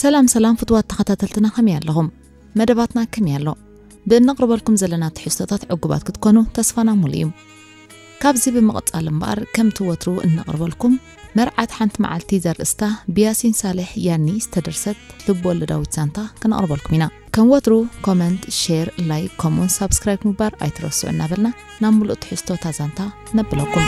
ሰላም ሰላም ፍትዋት ተኸታተልትና፣ ከመይ ኣለኹም? መደባትና ከመይ ኣሎ? ብእነቕርበልኩም ዘለና ትሕዝቶታት ዕጉባት ክትኮኑ ተስፋና ሙሉ እዩ። ካብዚ ብምቕጻል እምበኣር፣ ከምቲ ወትሩ እነቕርበልኩም፣ መርዓት ሓንቲ መዓልቲ ዘርእስታ ብያሲን ሳልሕ ያኒ ዝተደርሰት ልብ ወለዳዊት ዛንታ ክነቕርበልኩም ኢና። ከም ወትሩ ኮመንት፣ ሼር፣ ላይክ፣ ከምኡውን ሳብስክራይብ ምግባር ኣይትረስዑ እናበልና፣ ናብ ምሉእ ትሕዝቶታ ዛንታ ነብለኩም።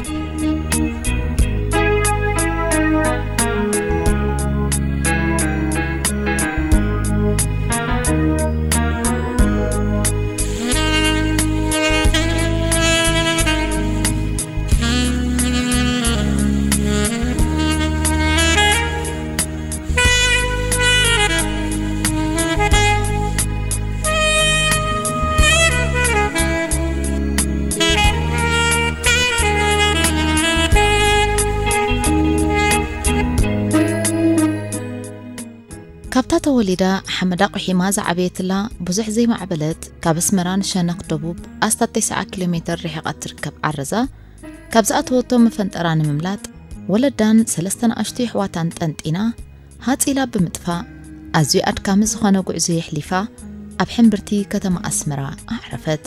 ካብታ ተወሊዳ ሓመዳ ቁሒማ ዝዓበየትላ፣ ብዙሕ ዘይማዕበለት፣ ካብ ኣስመራ ንሸነኽ ደቡብ ኣስታት ተስዓ ኪሎ ሜተር ርሒቓ እትርከብ ዓረዛ፣ ካብ ዝኣተወቶ መፈንጠራ ንምምላጥ፣ ወለዳን ሰለስተ ንኣሽቱ የሕዋታን ጠንጢና፣ ሃጺላ ብምጥፋእ፣ ኣዝዩ ኣድካሚ ዝኾነ ጉዕዞ የሕሊፋ፣ ኣብ ሕምብርቲ ከተማ ኣስመራ ኣዕረፈት።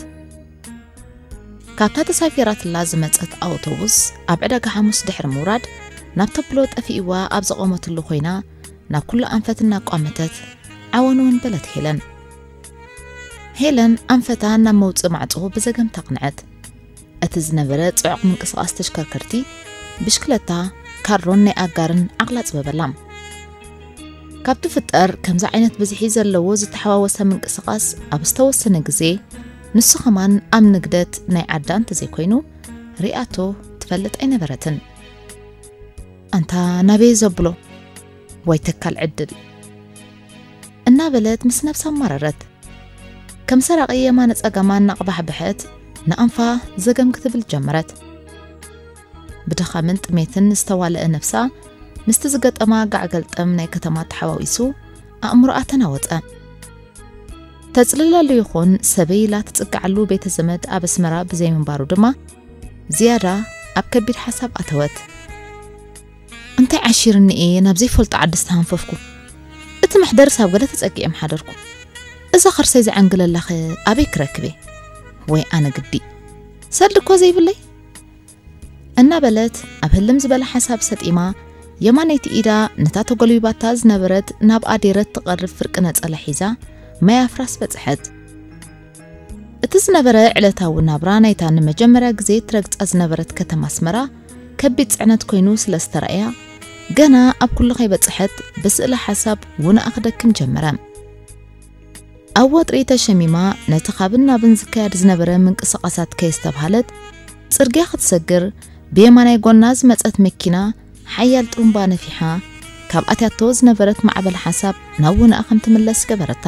ካብታ ተሳፊራትላ ዝመጸት ኣውቶቡስ ኣብ ዕዳጋ ሓሙስ ድሕሪ ምውራድ፣ ናብ ተብሎ ጠፊእዋ ኣብ ዘቖመትሉ ኮይና፣ ናብ ኩሉ ኣንፈት እናቋመተት፣ ዓወን እውን በለት ሄለን። ሄለን ኣንፈታ ናብ መውጽኢ ማዕጾ ብዘገምታ ኣቕንዐት። እቲ ዝነበረ ጽዑቕ ምንቅስቓስ ተሽከርከርቲ፣ ብሽክለታ፣ ካሮን ናይ ኣጋርን ዓቕላ ጽበበላ። ካብ ትፍጠር ከምዚ ዓይነት ብዝሒ ዘለዎ ዝተሓዋወሰ ምንቅስቓስ ኣብ ዝተወሰነ ግዜ፣ ንሱ ኸማን ኣብ ንግደት ናይ ዓዳ እንተዘይኮይኑ፣ ሪኣቶ ትፈልጥ ኣይነበረትን። ኣንታ ናበይ ዘብሎ? ወይ ተካል ዕድል። እናበለት ምስ ነብሳ ኣማረረት። ከም ሰራቒ የማነ ጸጋማ እናቕባሕበሐት ንኣንፋ ዘገም ክትብል ጀመረት። ብድኻምን ጥሜትን ዝተዋልአ ነብሳ ምስቲ ዝገጠማ ጋዕገልጠም ናይ ከተማ ተሓዋዊሱ ኣእምሮኣ ተናወጸ። ተጽልለሉ ይኹን ሰበይ ኢላ ትጽግዓሉ ቤተ ዘመድ ኣብ ኣስመራ ብዘይምንባሩ ድማ ዝያዳ ኣብ ከቢድ ሓሳብ ኣተወት። እንታይ ዓሺርኒ እየ ናብ ዘይፈልጦ ዓዲ ዝተሃንፈፍኩ? እቲ መሕደርስ ኣብ ገለ ተጸጊዐ ምሓደርኩ። እዛ ከርሰይ ዝዓንግለላኸ ኣበይ ክረክብ እየ? ወይ ኣነ ግዲ። ሰልዲ እኮ ዘይብለይ? እናበለት ኣብ ህልም ዝበለ ሓሳብ ሰጢማ፣ የማነይቲ ኢዳ ነታ ተጎልቢባታ ዝነበረት ናብ ኣዴረት ትቐርብ ፍርቂ ነጸላ ሒዛ ማይ ኣፍራስ በጽሐት። እቲ ዝነበረ ዕለታዊ ናብራ ናይታ ንመጀመርያ ግዜ ትረግጻ ዝነበረት ከተማ ኣስመራ ከቢድ ጽዕነት ኮይኑ ስለ ዝተራእያ፣ ገና ኣብ ኩሉ ከይበጽሐት ብስእለ ሓሳብ ውንኣ ክደክም ጀመረ። ኣብ ወጥሪ ተሸሚማ ነቲ ካብን ናብን ዝካየድ ዝነበረ ምንቅስቓሳት ከየስተብሃለት ጽርግያ ክትሰግር ብየማናይ ጎና ዝመጸት መኪና ሓያል ጥሩምባ ነፊሓ ካብ ኣትያቶ ዝነበረት ማዕበል ሓሳብ ናብ ውንኣ ከም ትምለስ ገበረታ።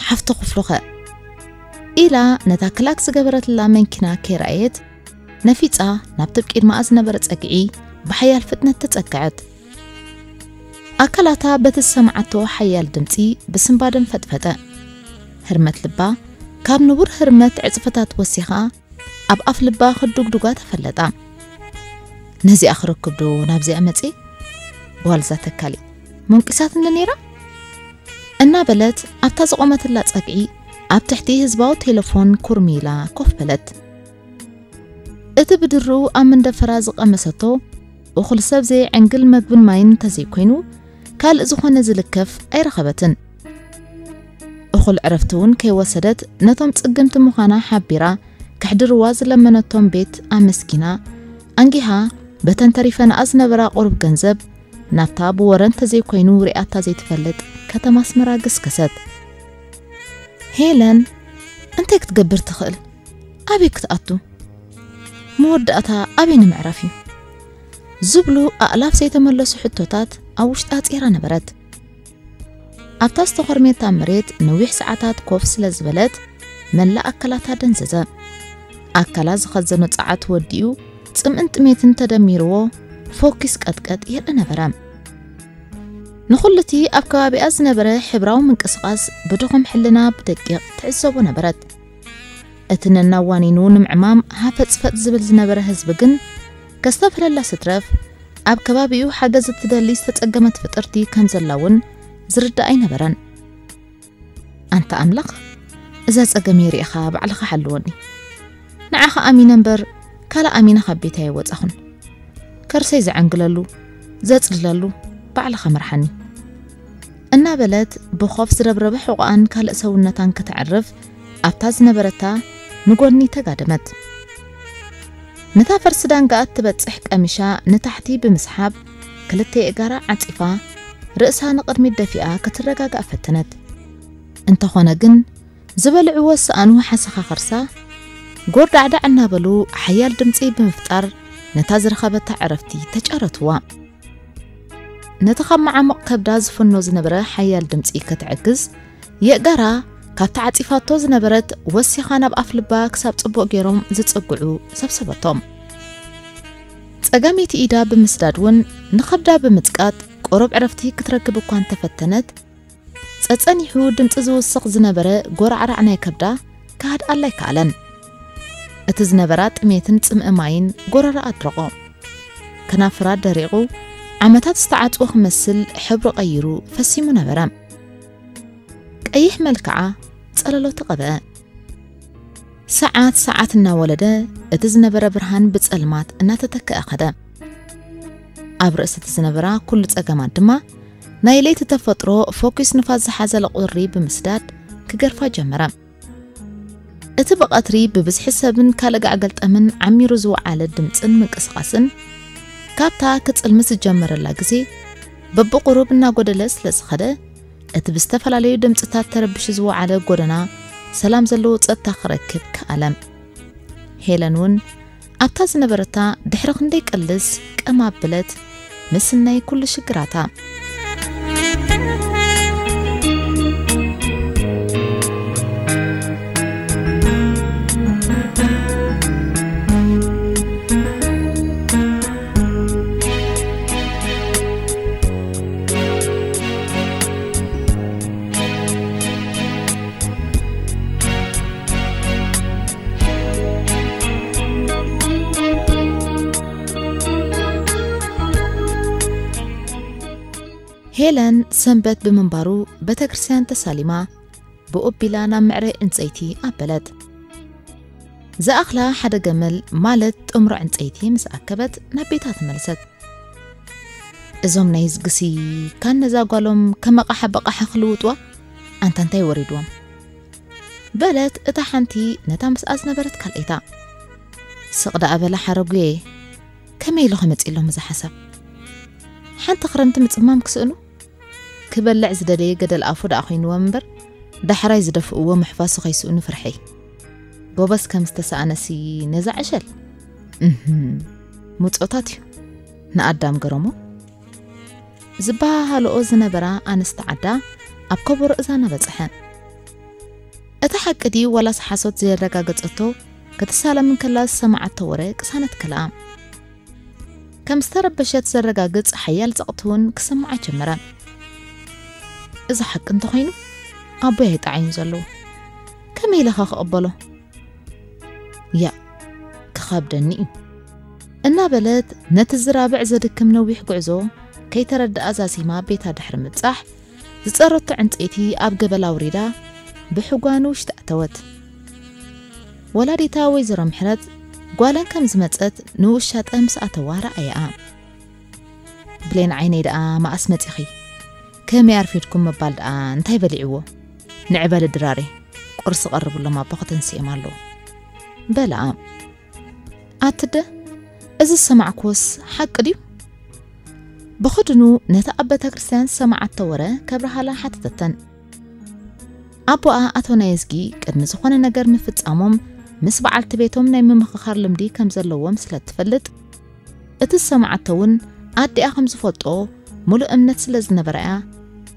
ሓፍቲ ክፍሉኸ ኢላ ነታ ክላክ ዝገበረትላ መንኪና ከይረኣየት ነፊጻ ናብቲ ቅድማኣ ዝነበረ ጸግዒ ብሓያል ፍጥነት ተጸግዐት። ኣካላታ በቲ ዝሰምዓቶ ሓያል ድምጺ ብስንባደን ፈጥፈጠ። ህርመት ልባ ካብ ንቡር ህርመት ዕጽፍታት ወሲኻ ኣብ ኣፍ ልባ ክዱግዱጋ ተፈለጣ። ነዚኣ ክረክብ ዶ ናብዚኣ መጺ? ጓልዛ ተካሊ መንቂሳትኒ ነይራ? እናበለት ኣብታ ዝቖመትላ ጸግዒ ኣብ ትሕቲ ህዝባዊ ቴሌፎን ኩርሚ ኢላ ኮፍ በለት። እቲ ብድርኡ ኣብ መንደፈራ ዝቐመሰቶ እኹል ሰብ ዘየዕንግል መግብን ማይን እንተዘይኮይኑ ካልእ ዝኾነ ዝልከፍ ኣይረኸበትን። እኹል ዕረፍቲ እውን ከይወሰደት ነቶም ጽግምቲ ምዃና ሓቢራ ከሕድርዋ ዝለመነቶም ቤት ኣመስጊና ኣንጊሃ በተን ተሪፈንኣ ዝነበራ ቁሩብ ገንዘብ ናብታ ብወረ እንተዘይኮይኑ ሪኣታ ዘይትፈልጥ ከተማ ኣስመራ ገስገሰት። ሄለን እንታይ ክትገብር ትኽእል? ኣበይ ክትኣቱ? መወዳእታ ኣበይ ንምዕራፍ እዩ? ዝብሉ ኣእላፍ ዘይተመለሱ ሕቶታት ኣብ ውሽጣ ጼራ ነበረት። ኣብታ ዝተኾርሜታ መሬት ነዊሕ ሰዓታት ኮፍ ስለ ዝበለት መላእ ኣካላታ ደንዘዘ። ኣካላ ዝኸዘኖ ጸዓት ወዲኡ ጽምእን ጥሜትን ተደሚርዎ ፎኪስ ቀጥቀጥ የርኢ ነበረ። ንኹሉቲ ኣብ ከባቢኣ ዝነበረ ሕብራዊ ምንቅስቓስ ብድኹም ሕልና ብደቂቕ ትዕዘቦ ነበረት። እቲ ነናዋኒኑ ንምዕማም ሃፈጽፈጥ ዝብል ዝነበረ ህዝቢ ግን ከስተብህለላ ስትረፍ ኣብ ከባቢኡ ሓገዝ እትደሊ ዝተጸገመት ፍጥርቲ ከም ዘላ እውን ዝርዳእ ኣይነበረን። ኣንታ ኣምላኽ፣ እዛ ጸገመይ ርኢኻ ባዕልኻ ሓልወኒ። ንዓኻ ኣሚነ እምበር ካልእ ኣሚነ ካብ ቤት ኣይወጻኹን። ከርሰይ ዘዐንግለሉ፣ ዘጽልለሉ ባዕልኻ ምርሓኒ። እናበለት ብኾፍ ዝረብረበ ሕቖኣን ካልእ ሰውነታን ከተዕርፍ ኣብታ ዝነበረታ ንጎኒ ተጋደመት። ነታ ፈርሲ ዳንጋኣ እትበጽሕ ቀሚሻ ንታሕቲ ብምስሓብ ክልተ የእጋራ ዓጺፋ ርእሳ ንቕድሚት ደፊኣ ክትረጋጋእ ፈተነት። እንተኾነ ግን ዝበልዕዎ ዝሰኣኑ ሓሰኻ ከርሳ ጎርዳዕዳዕ እናበሉ ሓያል ድምጺ ብምፍጣር ነታ ዝረኸበታ ዕረፍቲ ተጫረትዋ። ነቲ ካብ መዓሙቕ ከብዳ ዝፍኖ ዝነበረ ሓያል ድምጺ ክትዕግዝ የእጋራ ካብቲ ዓጺፋቶ ዝነበረት ወሲኻ ናብ ኣፍ ልባ ክሳብ ጽቡቕ ገይሮም ዝጽግዑ ሰብሰበቶም። ጸጋመይቲ ኢዳ ብምስዳድ እውን ንኸብዳ ብምጽቃጥ ቁሩብ ዕረፍቲ ክትረክብ እኳ እንተፈተነት፣ ጸጸኒሑ ድምጺ ዝውስኽ ዝነበረ ጎራዕራዕ ናይ ከብዳ ክሃድኣላ ኣይከኣለን። እቲ ዝነበራ ጥሜትን ጽምኢ ማይን ጎረራ ኣድረቖ። ከናፍራ ደሪቑ፣ ዓመታት ዝተዓጽወ ክመስል ሕብሩ ቀይሩ ፈሲሙ ነበረ። ቀይሕ መልክዓ ጸለሎ ተቐብአ። ሰዓት ሰዓት እናወለደ እቲ ዝነበረ ብርሃን ብጸልማት እናተተክአ ኸደ። ኣብ ርእሲ እቲ ዝነበራ ኩሉ ጸገማት ድማ ናይ ለይቲ ተፈጥሮ ፎኪስ ንፋስ ዝሓዘለ ቁሪ ብምስዳድ ክገርፋ ጀመረ። እቲ ብቐትሪ ብብዝሒ ሰብን ካልእ ጋዕገልጠምን ዓሚሩ ዝወዓለ ድምጽን ምንቅስቓስን ካብታ ክጽልምት ዝጀመረላ ግዜ በብቑሩብ እናጎደለ ስለ ዝኸደ፣ እቲ ብዝተፈላለዩ ድምጽታት ተረቢሹ ዝወዓለ ጎደና ሰላም ዘለዎ ጸጥታ ክረክብ ከኣለ። ሄለን እውን ኣብታ ዝነበረታ ድሕሪ ክንደይ ቅልስ ቀም ኣብለት ምስናይ ኩሉ ሽግራታ። ሄለን ሰንበት ብምንባሩ ቤተክርስትያን ተሳሊማ ብኡቢላ ናብ ምዕረ ዕንጸይቲ ኣበለት። ዝኣኽላ ሓደ ገመል ማለት ጥምሮ ዕንጸይቲ ምስ ኣከበት ናብ ቤታ ተመልሰት። እዞም ናይ ዝግሲ ካን ነዛ ጓሎም ከመቓሓ በቓሓ ክልውጥዋ ኣንታ እንታይ ወሪድዎም? በለት እታ ሓንቲ ነታ ምስኣ ዝነበረት ካልኣይታ። ስቕ ደኣ በላ ሓረጉየ፣ ከመይ ኢሉ ከመጺሎም እዚ ሓሳብ? ሓንቲ ክረምቲ ምጽማም ክስእኑ? ክበልዕ ዝደለየ ገደል ኣፉ ደኣ ኮይንዎም እምበር፣ ዳሕራይ ዝደፍእዎ ምሕፋሱ ከይስእኑ ፍርሐይ። ጎበዝ ከም ዝተሰኣነሲ ነዛ ዕሸል? እህም፣ ምጾታት እዩ። ንኣዳም ገረሞ። ዝበሃሃልኦ ዝነበራ ኣንስቲ ዓዳ ኣብ ከበሮ እዛና በጽሐ። እቲ ሓቂ ድዩ ዋላስ ሓሶት ዘየረጋገጸቶ ክትሳለም እንከላ ዝሰማዓቶ ወረ ቅሳነት ከልኣ። ከም ዝተረበሸት ዘረጋግጽ ሓያል ጸቕቲ እውን ክስምዓ ጀመረ። እዚ ሓቂ እንተኾይኑ ኣቦይ ኣይጠዓዩን ዘለዉ። ከመይ ኢለ ኸ ክቕበሎ? ያ፣ ክኸብደኒ እዩ። እናበለት ነቲ ዝራብዕ ዘድክም ነዊሕ ጉዕዞ ከይተረድኣ ዛዚማ ቤታ ድሕሪ ምብጻሕ ዝጸረቶ ዕንጸይቲ ኣብ ገበላ ኣውሪዳ ብሕጓ ንውሽጢ ኣተወት። ወላዲታ ወይዘሮ ምሕረት ጓለን ከም ዝመጸት ንውሻጠ ምስ ኣተዋ ረኣያኣ። ብሌን ዓይነይ ደኣ መኣስ መጺኺ? ከመይ ኣርፊድኩም ምባል ደኣ እንታይ በሊዕዎ? ንዕበሊ ድራረይ፣ ቁርሲ ቀርብሎም ኣቦ ከተንስኦም ኣለዉ። በላኣ። ኣትደ፣ እዚ ዝሰማዕኩዎስ ሓቂ ድዩ? ብኽድኑ ነቲ ኣብ ቤተ ክርስቲያን ዝሰማዓቶ ወረ ከብርሃላ ሓተተተን። ኣቦኣ ኣቶ ናየዝጊ ቅድሚ ዝኾነ ነገር ምፍጻሞም ምስ በዓልቲ ቤቶም ናይ ምምኽኻር ልምዲ ከም ዘለዎም ስለ እትፈልጥ፣ እቲ ዝሰማዓቶ እውን ኣዲኣ ከም ዝፈልጦ ሙሉእ እምነት ስለ ዝነበራያ፣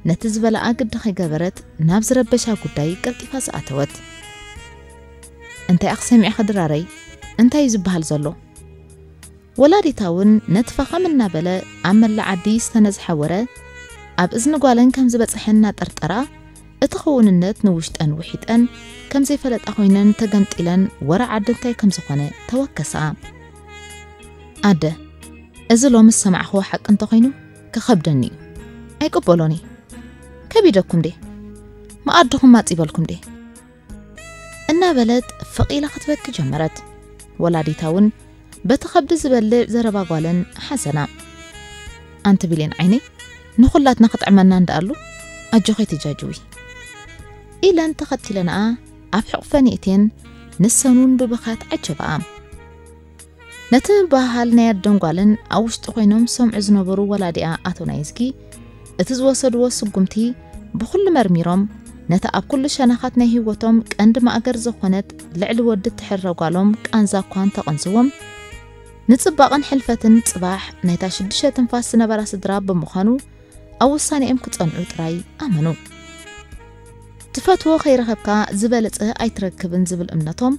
ነቲ ዝበላኣ ግዲ ከይገበረት ናብ ዝረበሻ ጉዳይ ቀልጢፋ ዝኣተወት። እንታይ ኢኺ ሰሚዕኺ ድራረይ? እንታይ እዩ ዝበሃል ዘሎ? ወላዲታ እውን ነቲ ፈኸም እናበለ ኣብ መላእ ዓዲ ዝተነዝሐ ወረ ኣብ እዝኒ ጓለን ከም ዝበጽሐ እናጠርጠራ፣ እቲ ክውንነት ንውሽጠን ውሒጠን ከም ዘይፈለጣ ኮይነን ተገምጢለን ወረ ዓዲ እንታይ ከም ዝኾነ ተወከሳ። ኣደ፣ እዚ ሎሚ ዝሰማዕኽዎ ሓቂ እንተኾይኑ ክኸብደኒ እዩ። ኣይቅበሎን እየ። ከቢደኩም ድየ? መኣድኹም ኣጺበልኩም ድየ? እናበለት ፍቕ ኢላ ክትበኪ ጀመረት። ወላዲታ እውን በቲ ከብዲ ዝበልዕ ዘረባ ጓለን ሓዘና። ኣንቲ ቢሌን ዓይነይ፣ ንኹላትና ክጥዕመና እንደኣሉ ኣጆኺ ትጃጅዊ ኢለን ተኸቲለንኣ ኣብ ሕቕፈን የእትየን። ንሰን እውን ብብኽያት ዓጀባኣ። ነቲ ምብህሃል ናይ ኣደን ጓልን ኣብ ውሽጢ ኮይኖም ዝሰምዑ ዝነበሩ ወላዲኣ ኣቶ ናይዝጊ፣ እቲ ዝወሰድዎ ስጉምቲ ብኹሉ መርሚሮም፣ ነታ ኣብ ኩሉ ሸነኻት ናይ ህይወቶም ቀንዲ ማእገር ዝኾነት ልዕሊ ወዲ እትሕረ ጓሎም ቃንዛ እኳ እንተቐንዝዎም፣ ንጽባቐን ሕልፈትን ጽባሕ ናይታ ሽዱሽተ ትንፋስ ዝነበራ ስድራ ብምዃኑ፣ ኣብ ውሳኔኦም ክጸንዑ ጥራይ ኣመኑ። ትፈትዎ ከይረኸብካ ዝበለጸ ኣይትረክብን ዝብል እምነቶም፣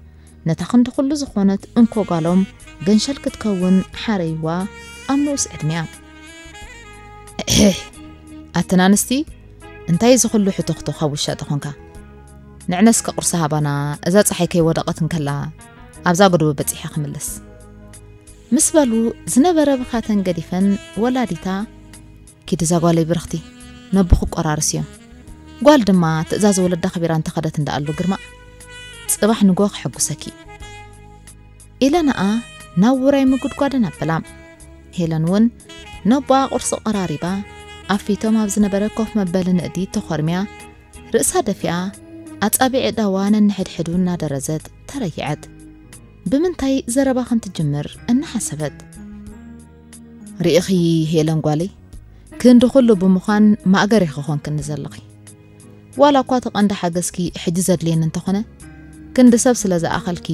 ነታ ክንዲ ኩሉ ዝኾነት እንኮ ጓሎም ገንሸል ክትከውን ሓረይዋ ኣብ ንኡስ ዕድሚያ። ኣተን ኣንስቲ፣ እንታይ እዚ ኩሉ ሕቶኽቶ ካብ ውሻጠ ኾንካ? ንዕነስ ከቑርሲ ሃባና፣ እዛ ጸሓይ ከይወደቐት እንከላ ኣብዛ ጎደቦ በጺሐ ክምለስ። ምስ በሉ ዝነበረ ብኻተን ገዲፈን፣ ወላዲታ፣ ኪዲ እዛ ጓለይ ብርኽቲ፣ ነቦኹ ቆራርስ እዮም። ጓል ድማ ትእዛዝ ወለዳ ኣኽቢራ እንተኸደት እንዳኣሉ ግርማ፣ ጽባሕ ንግሆ ክሕጉሰኪ ኢለናኣ ናብ ውራይ ምጉድጓደን ኣበላ። ሄለን እውን ነቦኣ ቁርሲ ቀራሪባ፣ ኣፊቶም ኣብ ዝነበረ ኮፍ መበሊ ንእዲ ተኾርሚያ፣ ርእሳ ደፊኣ፣ ኣጻብዕ ኣእዳዋ ነንሕድሕዱ እናደረዘት ተረይዐት። ብምንታይ ዘረባ ከም ትጅምር እናሓሰበት። ርኢኺ ሄለን ጓለይ፣ ክንዲ ኩሉ ብምዃን ማእገር ኢኺ ኮንክኒ ዘለኺ። ዋላ እኳ እቲ ቀንዲ ሓገዝኪ ሕጂ ዘድልየኒ እንተኾነ፣ ክንዲ ሰብ ስለ ዝኣኸልኪ፣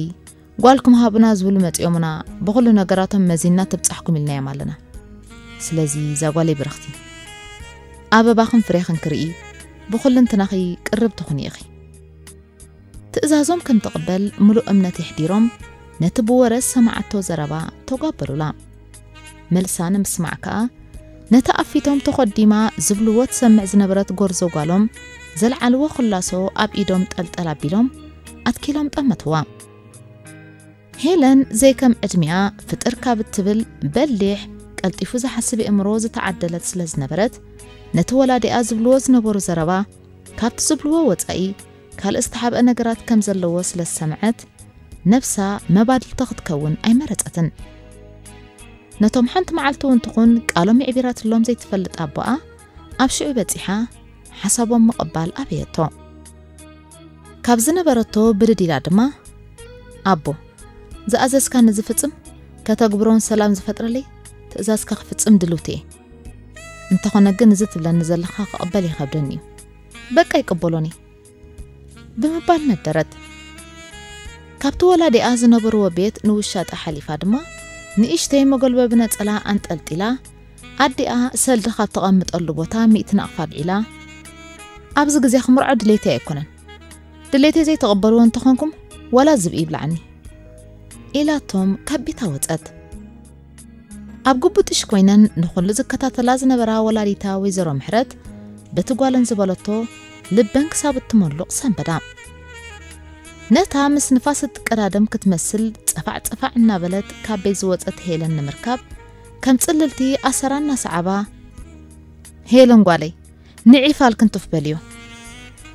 ጓልኩም ሃቡና ዝብሉ መጺኦምና፣ ብኹሉ ነገራቶም መዚንና ትብጻሕኩም ኢልናዮም ኣለና። ስለዚ እዛ ጓለይ ብርኽቲ፣ ኣበባኽን ፍሬኽን ክርኢ፣ ብኹልንትናኺ ቅርብቲ ኩኒ ኢኺ። ትእዛዞም ከም ትቕበል ምሉእ እምነት የሕዲሮም፣ ነቲ ብወረ ዝሰማዓቶ ዘረባ ተጓበሉላ። መልሳ ንምስማዕ ከኣ፣ ነቲ ኣፊቶም ተኾዲማ ዝብልዎ ትሰምዕ ዝነበረት ጎርዞ ጓሎም፣ ዘልዓልዎ ክላሶ ኣብ ኢዶም ጠልጠል ኣቢሎም፣ ኣትኪሎም ጠመትዋ። ሄለን ዘይከም ዕድሚኣ ፍጥር ካብ እትብል በሊሕ፣ ቀልጢፉ ዝሓስብ ኣእምሮ ዝተዓደለት ስለ ዝነበረት፣ ነቲ ወላዲኣ ዝብልዎ ዝነበሩ ዘረባ፣ ካብቲ ዝብልዎ ወጻኢ ካልእ ዝተሓብአ ነገራት ከም ዘለዎ ስለ ዝሰምዐት፣ ነብሳ መባድልቶ ክትከውን ኣይመረጸትን። ነቶም ሓንቲ መዓልቲ እውን ትኹን ቃሎም የዕቢራትሎም ዘይትፈልጥ ኣቦኣ፣ ኣብ ሽዑ በጺሓ ሓሳቦም ምቕባል ኣበየቶ። ካብ ዝነበረቶ ብድድ ኢላ ድማ፣ ኣቦ፣ ዝኣዘዝካኒ ዝፍጽም፣ ከተግብሮን ሰላም ዝፈጥረለይ ትእዛዝካ ክፍጽም ድልውቲ እየ። እንተኾነ ግን እዚ ትብለኒ ዘለኻ ክቕበል ይኸብደኒ እዩ። በቃ ይቅበሎኒ። ብምባል ነደረት። ካብቲ ወላዲኣ ዝነበርዎ ቤት ንውሻጠ ሓሊፋ ድማ ንእሽተይ መጎልበቢ ነጸላ ኣንጠልጢላ፣ ኣዲኣ ሰልዲ ካብ ተቐምጠሉ ቦታ ሚእቲ ናቕፋ ኣልዒላ፣ ኣብዚ ግዜ ክምርዖ ድሌተይ ኣይኮነን። ድሌተይ ዘይተቐበልዎ እንተኾንኩም ዋላ ዝብኢ ይብልዓኒ። ኢላቶም ካብ ቤታ ወጸት። ኣብ ጉቡጥሽ ኮይነን ንኹሉ ዝከታተላ ዝነበራ ወላዲታ ወይዘሮ ምሕረት በቲ ጓለን ዝበለቶ ልበን ክሳብ እትመሉቕ ሰንበዳ። ነታ ምስ ንፋስ እትቀዳደም ክትመስል ጸፋዕ ጸፋዕ እናበለት ካብ ቤት ዝወጸት ሄለን ንምርካብ ከም ጽልልቲ ኣሰራ እናሰዓባ፣ ሄለን ጓለይ፣ ንዒ ፋልክን ቱፍ በልዮ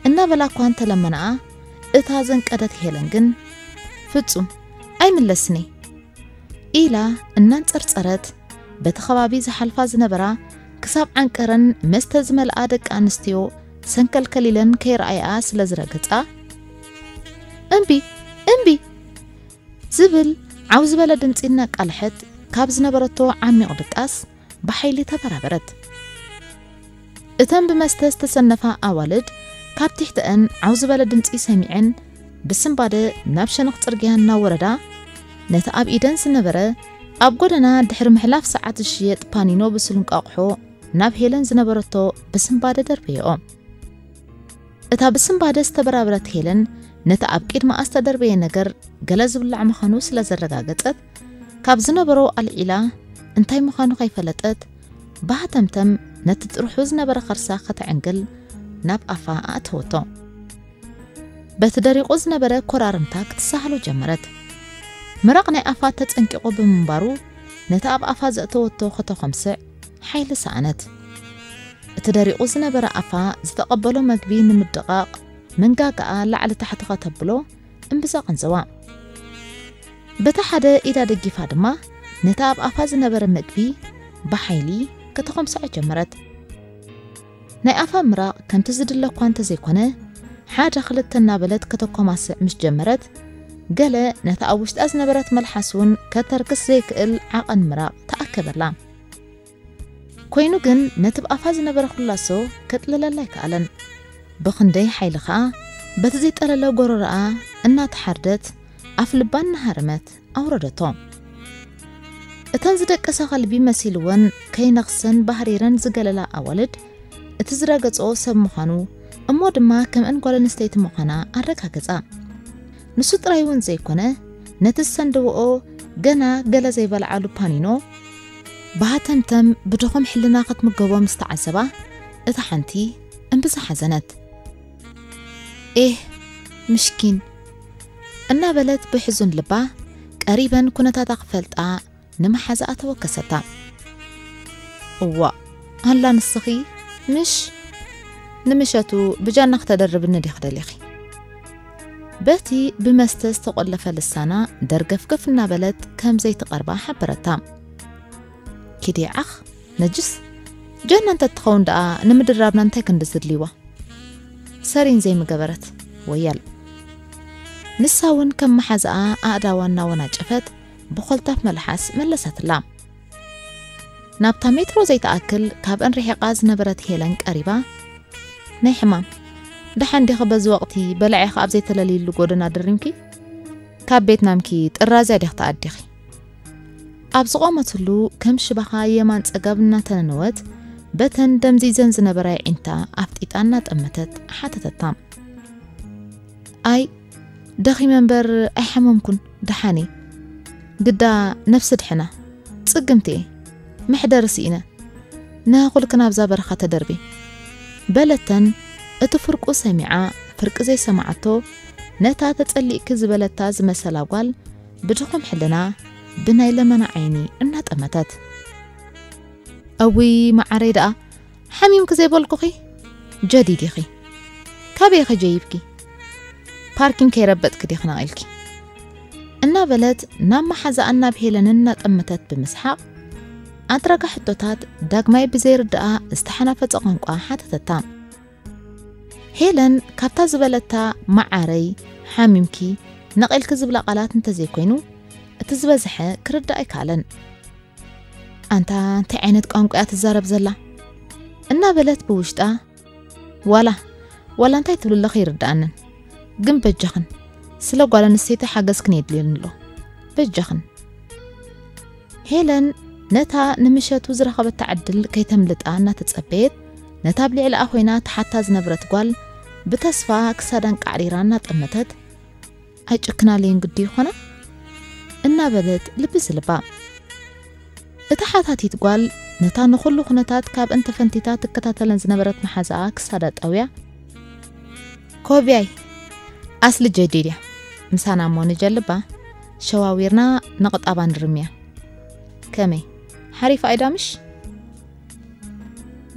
እናበላ እኳ እንተለመናኣ፣ እታ ዘንቀደት ሄለን ግን፣ ፍጹም ኣይምለስኒ ኢላ እናንጸርጸረት፣ በቲ ከባቢ ዝሓልፋ ዝነበራ ክሳብ ዓንቀረን መስተ ዝመልኣ ደቂ ኣንስትዮ ሰንከልከል ኢለን ከይረኣያ ስለ ዝረገጻ፣ እምቢ፣ እምቢ ዝብል ዓው ዝበለ ድምጺ እናቃልሐት ካብ ዝነበረቶ ዓሚቕ ድቃስ ብሓይሊ ተበራበረት። እተን ብመስተ ዝተሰነፋ ኣዋልድ ካብ ትሕተአን ዓው ዝበለ ድምጺ ሰሚዐን ብስንባደ ናብ ሸነኽ ጽርግያ እናወረዳ፣ ነቲ ኣብ ኢደን ዝነበረ ኣብ ጎደና ድሕሪ ምሕላፍ ሰዓት ዝሽየጥ ፓኒኖ ብስሉን ቃቑሖ ናብ ሄለን ዝነበረቶ ብስንባደ ደርበየኦ። እታ ብስንባደ ዝተበራበረት ሄለን ነቲ ኣብ ቅድመኣ ዝተደርበየ ነገር ገለ ዝብላዕ ምዃኑ ስለ ዘረጋገጸት፣ ካብ ዝነበሮ ኣልዒላ እንታይ ምዃኑ ከይፈለጠት፣ ብሃተምተም ነቲ ጥርሑ ዝነበረ ከርሳ ከተዕንግል ናብ ኣፋ ኣእተወቶ። በቲ ደሪቑ ዝነበረ ኮራርምታ ክትሳህሎ ጀመረት። ምራቕ ናይ ኣፋ ተጸንቂቑ ብምንባሩ፣ ነቲ ኣብ ኣፋ ዘእተወቶ ከተኾምስዕ ሓይሊ ሰኣነት። እቲ ደሪቑ ዝነበረ ኣፋ ዝተቐበሎ መግቢ ንምድቓቕ መንጋጋኣ ላዕሊ ታሕቲ ከተብሎ እምብዛ ቀንዘዋ። በታ ሓደ ኢዳ ደጊፋ ድማ ነቲ ኣብ ኣፋ ዝነበረ መግቢ ብሓይሊ ከተኾምስዖ ጀመረት። ናይ ኣፋ ምራቕ ከምቲ ዝድለ እኳ እንተዘይኮነ፣ ሓደ ክልተ እናበለት ከተኮማስዕ ምስ ጀመረት፣ ገለ ነታ ኣብ ውሽጣ ዝነበረት መልሓስ እውን ከተርክስ ዘይክእል ዓቐን ምራቕ ተኣከበላ። ኮይኑ ግን ነቲ ብኣፋ ዝነበረ ኩላሶ ከጥልለላ ኣይከኣለን። ብኽንደይ ሓይሊ ኸኣ በቲ ዘይጠለለ ጎረሮኣ እናተሓርደት ኣፍ ልባ እናሃረመት ኣውረደቶ። እተን ዝደቀሳ ከልቢ መሲልወን ከይነኽሰን ባህሪረን ዝገለላ ኣዋልድ እቲ ዝረገጾ ሰብ ምዃኑ እሞ ድማ ከምእን ጓል ኣንስተይቲ ምዃና ኣረጋገጻ። ንሱ ጥራይ እውን ዘይኮነ ነቲ ዝሰንደወኦ ገና ገለ ዘይበልዓሉ ፓኒኖ ብሃተምተም ብድኹም ሕልና ክትምገቦ ምስ ተዓዘባ እታ ሓንቲ እምብዛ ሓዘነት። ኤህ ምሽኪን እናበለት ብሕዙን ልባ ቀሪበን ኩነታታ ክፈልጣ ንመሓዛኣ ተወከሰታ። እዋ ኣላ ንስኺ ምሽ ንምሸቱ ብጃና ክተደርብኒ ዲኺ ደሊኺ? በቲ ብመስተ ዝተቖለፈ ልሳና ደርገፍገፍ እናበለት ከም ዘይትቐርባ ሓበረታ። ኪዲ ዓኽ ነጅስ ጀና እንተትኸውን ደኣ ንምድራብና እንታይ ክንዲ ዝድልይዋ? ሰሪን ዘይምገበረት ወያል። ንሳ እውን ከም መሓዛኣ ኣእዳዋ እናወናጨፈት ብኾልታፍ መልሓስ መለሰትላ። ናብታ ሜትሮ ዘይትኣክል ካብአን ርሒቓ ዝነበረት ሄለን ቀሪባ፣ ናይ ሕማም ደሓን ዲኺ? በዚ ወቕቲ በላዒኺ ኣብ ዘይተለልይሉ ጎደና ድሪምኪ? ካብ ቤት ናምኪ ጥራዝያ ዲኺ ተኣዲኺ? ኣብ ዝቖመትሉ ከም ሽባኻ የማን ጸጋም እናተነነወት በተን ደምዚዘን ዝነበራ የዒንታ ኣፍጢጣ እናጠመተት ሓተተታ። ኣይ ደኺመ እምበር ኣይሓመምኩን፣ ደሓን እየ። ግዳ ነፍሲ ድሕና ጽግምቲ እየ፣ መሕደሪ ስኢነ። ነኹልክን ኣብዛ በረኻ ተደርቢ በለተን። እቲ ፍርቁ ሰሚዓ ፍርቂ ዘይሰማዓቶ ነታ ተጸሊእኪ ዝበለታ ዝመሰላ ጓል ብድኹም ሕልና ብናይ ለመና ዓይኒ እናጠመተት። እውይ መዓረይ ደኣ ሓሚምኪ ዘይበልኩኺ ጀዲድ ኢኺ። ካበይ ኢኺ ጀይብኪ? ፓርኪን ከይረበጥኪ ዲኺ ነቒልኪ? እናበለት ናብ መሓዛኣን ናብ ሄለንን እናጠመተት ብምስሓቕ ኣድራጋ ሕቶታት ዳግማይ ብዘይርድኣ ዝተሓናፈጸ ቋንቋ ሓተተታ። ሄለን ካብታ ዝበለታ መዓረይ ሓሚምኪ ነቒልኪ ዝብላ ቃላት እንተዘይኮይኑ እቲ ዝበዝሐ ክርዳእ ኣይከኣለን። ኣንታ እንታይ ዓይነት ቋንቋ እያ ትዛረብ ዘላ? እናበለት ብውሽጣ ዋላ ዋላ እንታይ ትብሊ ኣለኺ ይርድኣንን፣ ግን በጃኽን ስለ ጓል ኣንስተይቲ ሓገዝክን የድልየኒ ኣሎ በጃኽን። ሄለን ነታ ንምሸቱ ዝረኸበታ ዕድል ከይተምልጣ እናተጸበየት ነታ ኣብ ልዕሊኣ ኮይና ትሓታ ዝነበረት ጓል ብተስፋ ክሳዳን ቃዕሪራ እናጠመተት ኣይጭክናለይን ግዲ ይኾና እናበለት ልቢ ዝልባ። እታ ሓታቲት ጓል ነታ ንኹሉ ኩነታት ካብ እንተፈንቲታ ትከታተለን ዝነበረት መሓዛኣ ክሳዳ ጠውያ ኮብያይ ኣስሊ ጀዲድ እያ ምሳና እሞ ንጀልባ ሸዋዊርና ንቕጣባ ንርምያ። ከመይ ሓሪፍ ኣይዳምሽ?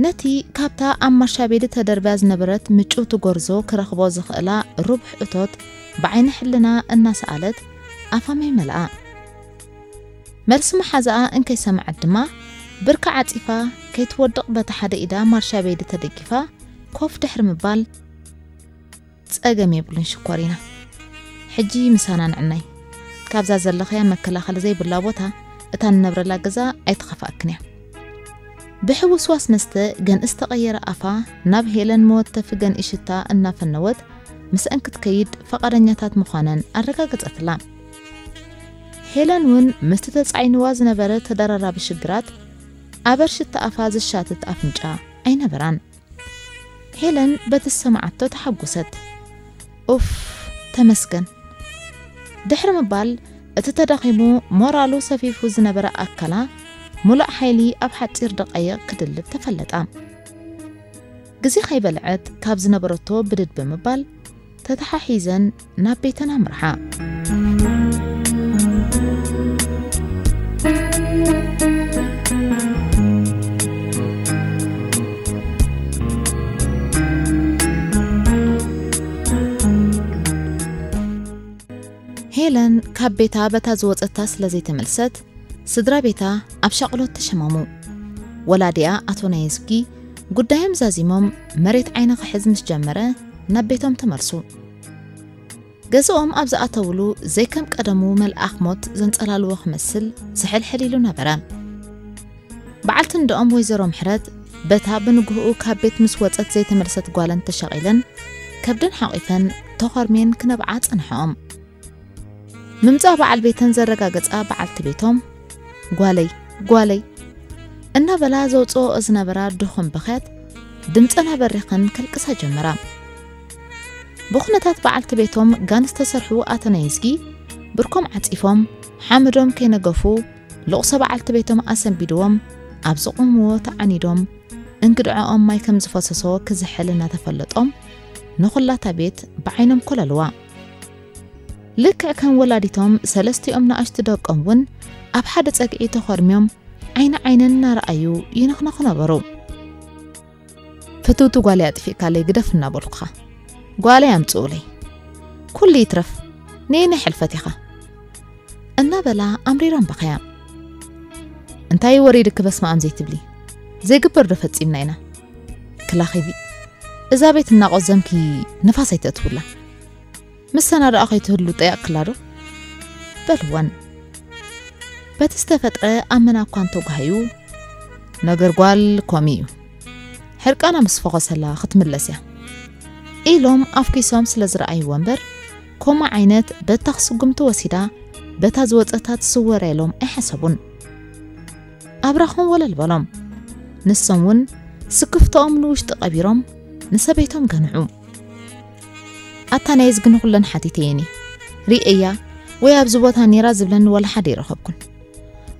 ነቲ ካብታ ኣብ ማርሻቤዲ ተደርብያ ዝነበረት ምጭውቲ ጎርዞ ክረኽቦ ዝኽእላ ርቡሕ እቶት ብዓይኒ ሕልና እናሰኣለት ኣፋመይ መልኣ። መልሲ መሓዛኣ እንከይሰምዐት ድማ ብርካ ዓጺፋ ከይትወድቕ በታ ሓደ ኢዳ ማርሻቤዲ ተደጊፋ ኮፍ ድሕሪ ምባል ጸገም የብሉን ሽኮሪና። ሕጂ ምሳና ንዕናይ። ካብዛ ዘለኽያ መከላኸሊ ዘይብላ ቦታ እታ ንነብረላ ገዛ ኣይትኸፍኣክን እያ። ብሕውስዋስ መስተ ገንኢ ዝተቐየረ ኣፋ ናብ ሄለን መወተፊ ገንኢ ሽታ እናፈነወት ምስአን ክትከይድ ፈቓደኛታት ምዃነን ኣረጋገጸትላ። ሄለን እውን ምስቲ ተጻዒንዋ ዝነበረ ተደራራቢ ሽግራት ኣበር ሽታ ኣፋ ዝሻትት ኣፍንጫ ኣይነበራን። ሄለን በቲ ዝሰማዓቶ ተሓጎሰት። ኡፍ ተመስገን ድሕሪ ምባል እቲ ተዳኺሙ ሞራሉ ሰፊፉ ዝነበረ ኣካላ ሙሉእ ሓይሊ ኣብ ሓጺር ደቃይቕ ክድልብ ተፈለጣ። ግዜ ከይበልዐት ካብ ዝነበረቶ ብድድ ብምባል ተተሓሒዘን ናብ ቤተን ኣምርሓ። ሄለን ካብ ቤታ በታ ዝወጸታ ስለ ዘይተመልሰት፣ ስድራ ቤታ ኣብ ሻቕሎት ተሸማሙ። ወላዲኣ ኣቶ ናየዝጊ ጉዳዮም ዛዚሞም፣ መሬት ዓይኒ ክሕዝ ምስ ጀመረ፣ ናብ ቤቶም ተመልሱ። ገዝኦም ኣብ ዝኣተውሉ፣ ዘይከም ቀደሙ መልኣኽ ሞት ዘንጸላልዎ ክመስል ዝሕልሕል ኢሉ ነበረ። በዓልቲ እንደኦም ወይዘሮ ምሕረት፣ በታ ብንግህኡ ካብ ቤት ምስ ወጸት ዘይተመልሰት ጓለን ተሻቒለን፣ ከብደን ሓቒፈን ተኾርሜን ክነብዓ ጸንሐኦም። ምምጻእ በዓል ቤተን ዘረጋገጻ በዓልቲ ቤቶም፣ "ጓለይ፣ ጓለይ" እናበላ ዘውጽኦ ዝነበራ ድኹም ብኽያት፣ ድምጸን ኣበሪኸን ከልቅሳ ጀመራ። ብኹነታት በዓልቲ ቤቶም ጋን ዝተሰርሑ ኣቶ ናይዝጊ፣ ብርኮም ዓጺፎም፣ ሓመዶም ከይነገፉ፣ ልቕሶ በዓልቲ ቤቶም ኣሰንቢድዎም፣ ኣብ ዝቖምዎ ተዓኒዶም፣ እንግድዖኦም ማይ ከም ዝፈሰሶ ክዝሕል እናተፈለጦም፣ ንኹላታ ቤት ብዓይኖም ኮለልዋ። ልክዕ ከም ወላዲቶም፣ ሰለስቲኦም ንኣሽቱ ደቆም እውን ኣብ ሓደ ጸግዒ ተኾርምዮም፣ ዓይኒ ዓይነን እናረኣዩ ይነኽነኹ ነበሩ። "ፍትውቲ ጓለይ ኣጥፊእካለይ ግደፍ እናበልኩኻ፣ ጓለይ ኣምጽኡለይ። ኩሉ ይትረፍ፣ ነየናይ ሕልፈት ኢኻ?" እናበላ ኣምሪሮም በኸያ። "እንታይ ወሪድኪ በስመኣም ዘይትብሊ? ዘይግበር ዶ ፈጺምና ኢና? ክላኺቢ፣ እዛ ቤት እናቖዘምኪ ንፋስ ኣይተእትውላ። ምሳና ደኣ ከይትህሉ ጠያቕክላ ዶ?" በልወን። በቲ ዝተፈጥረ ኣመና እኳ እንተጓህዩ፣ "ነገር ጓል ከምኡ እዩ። ሕርቃና ምስ ፈኾሰላ ክትምለስ እያ" ኢሎም ኣፍኪሶም ስለ ዝረኣይዎ እምበር፣ ከምኡ ዓይነት በታ ክስጉምቲ ወሲዳ በታ ዝወጸታ ትስወር ኢሎም ኣይሓሰቡን። ኣብራኾም ወለል በሎም። ንሶም እውን ስክፍቶኦም ንውሽጢ ቀቢሮም ንሰበይቶም ገንዑ። ኣታ ናይዝጊ ንኹለን ሓቲተየን እየ። ርእየያ ወይ ኣብዚ ቦታ ነይራ ዝብለኒ ዋላ ሓደ ኣይረኸብኩን።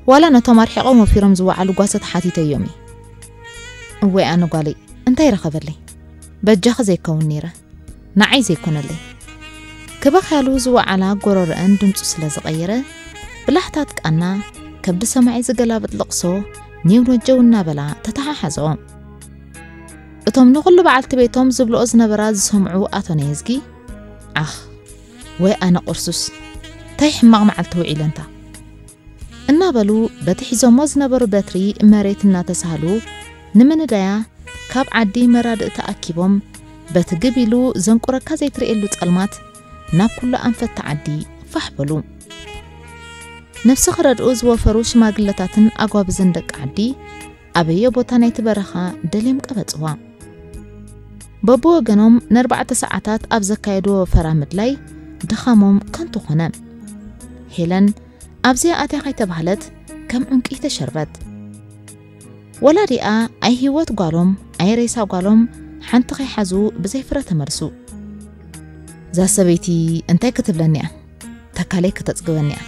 ዋላ ነቶም ኣርሒቖም ወፊሮም ዝወዓሉ ጓሶት ሓቲተዮም እየ። እወይ ኣነ ጓለይ፣ እንታይ ረኸበለይ? በጃኺ ዘይከውን ነይረ፣ ንዓይ ዘይኮነለይ። ክበኽያሉ ዝወዓላ ጎረረአን ድምፁ ስለ ዝቐየረ፣ ብላሕታት ቃና፣ ከብዲ ሰማዒ ዝገላብጥ ልቕሶ፣ ኔው ነጀው እናበላ ተተሓሓዘኦ። እቶም ንኹሉ በዓልቲ ቤቶም ዝብልኦ ዝነበራ ዝሰምዑ ኣቶ ናየዝጊ፣ "ዓኽ፣ ወይ ኣነ ቁርሱስ፣ ታይ ሕማቕ መዓልቲ ውዒለ እንታ?" እናበሉ በቲ ሒዞሞ ዝነበሩ በትሪ መሬት እናተሳህሉ፣ ንምንዳያ ካብ ዓዲ መራድእ ተኣኪቦም፣ በቲ ግብ ኢሉ ዘንቁረካ ዘይትርእየሉ ጸልማት ናብ ኩሉ ኣንፈት ዓዲ ፋሕ በሉ። ነፍሲ ክረድኡ ዝወፈሩ ሽማግለታትን ኣጓብዝን ደቂ ዓዲ ኣበየ ቦታ ናይቲ በረኻ ደልዮም ቀበጽዋ። በብወገኖም ንኣርባዕተ ሰዓታት ኣብ ዘካየድዎ ፈራ ምድላይ ድኻሞም ከንቱ ኾነ። ሄለን ኣብዚኣ ኣትያ ከይተባህለት ከም ዕንቂ ተሸርበት። ወላዲኣ ኣይ ህይወት ጓሎም ኣይ ሬሳ ጓሎም ሓንቲ ከይሓዙ ብዘይ ፍረ ተመልሱ። እዛ ሰበይቲ እንታይ ክትብለኒ እያ? ተካለይ ከተጽግበኒ እያ።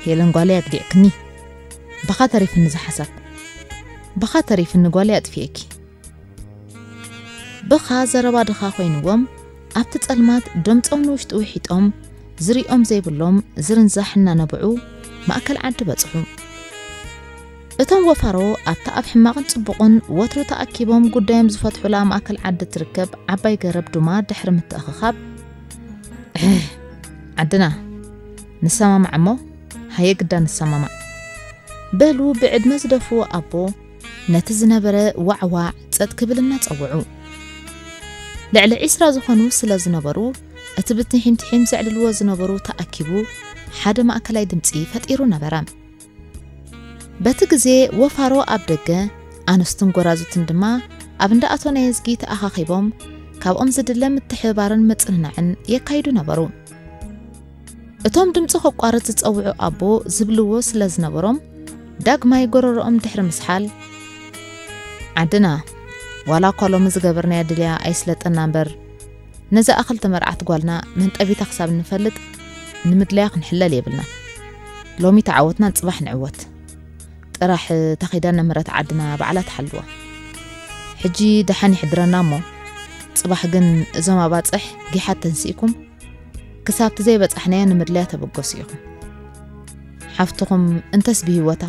ሄለን ጓለይ ኣግዲዕክኒ። ብኻ ተሪፍኒ ዝሓሳብ። ብኻ ተሪፍኒ ጓለይ ኣጥፊኤኪ። ብኻ ዘረባ ድኻ ኮይንዎም ኣብቲ ጸልማት ደምጾም ንውሽጢ ውሒጦም ዝሪኦም ዘይብሎም ዝርንዛሕ እናነብዑ ማእከል ዓዲ በጽሑ። እቶም ወፋሮ ኣብታ ኣብ ሕማቕን ጽቡቕን ወትሩ ተኣኪቦም ጉዳዮም ዝፈትሑላ ማእከል ዓዲ ትርከብ ዓባይ ገረብ ዱማ ድሕሪ ምትእኽኻብ፣ "ዓድና ንሰማማዕ እሞ ሃየ ግዳ ንሰማማዕ" በሉ ብዕድመ ዝደፍኡ ኣቦ ነቲ ዝነበረ ዋዕዋዕ ጸጥ ክብል እናጸውዑ። ልዕሊ ዒስራ ዝኾኑ ስለ ዝነበሩ፣ እቲ ብትሒምትሒም ዘዕልልዎ ዝነበሩ ተኣኪቡ ሓደ ማእከላይ ድምጺ ፈጢሩ ነበረ። በቲ ግዜ ወፋሮ ኣብ ደገ፣ ኣንስትን ጎራዙትን ድማ ኣብ እንዳ ኣቶ ናየዝጊ ተኣኻኺቦም፣ ካብኦም ዝድለ ምትሕብባርን ምጽንናዕን የካይዱ ነበሩ። እቶም ድምጺ ከቋርጽ ዝጸውዑ ኣቦ ዝብልዎ ስለ ዝነበሮም፣ ዳግማይ ጎረሮኦም ድሕሪ ምስሓል፣ "ዓድና፣ ዋላ እኳ ሎሚ ዝገበርናዮ ድልያ ኣይስለጠና እምበር፣ ነዛ እኽልቲ መርዓት ጓልና መንጠቢታ ክሳብ እንፈልጥ ንምድላያ ክንሕለል የብልናን። ሎሚ ተዓወትና ጽባሕ ንዕወት። ጥራሕ እታ ኪዳነ ምህረት ዓድና ባዕላ ትሓልዋ። ሕጂ ደሓን ይሕድረና እሞ፣ ጽባሕ ግን እዞም ኣባጽሕ ጊሓት ተንሲእኩም ክሳብቲ ዘይበጻሕናዮ ንምድላያ ተበገሱ ኢኹም። ሓፍትኹም እንተስ ብህይወታ፣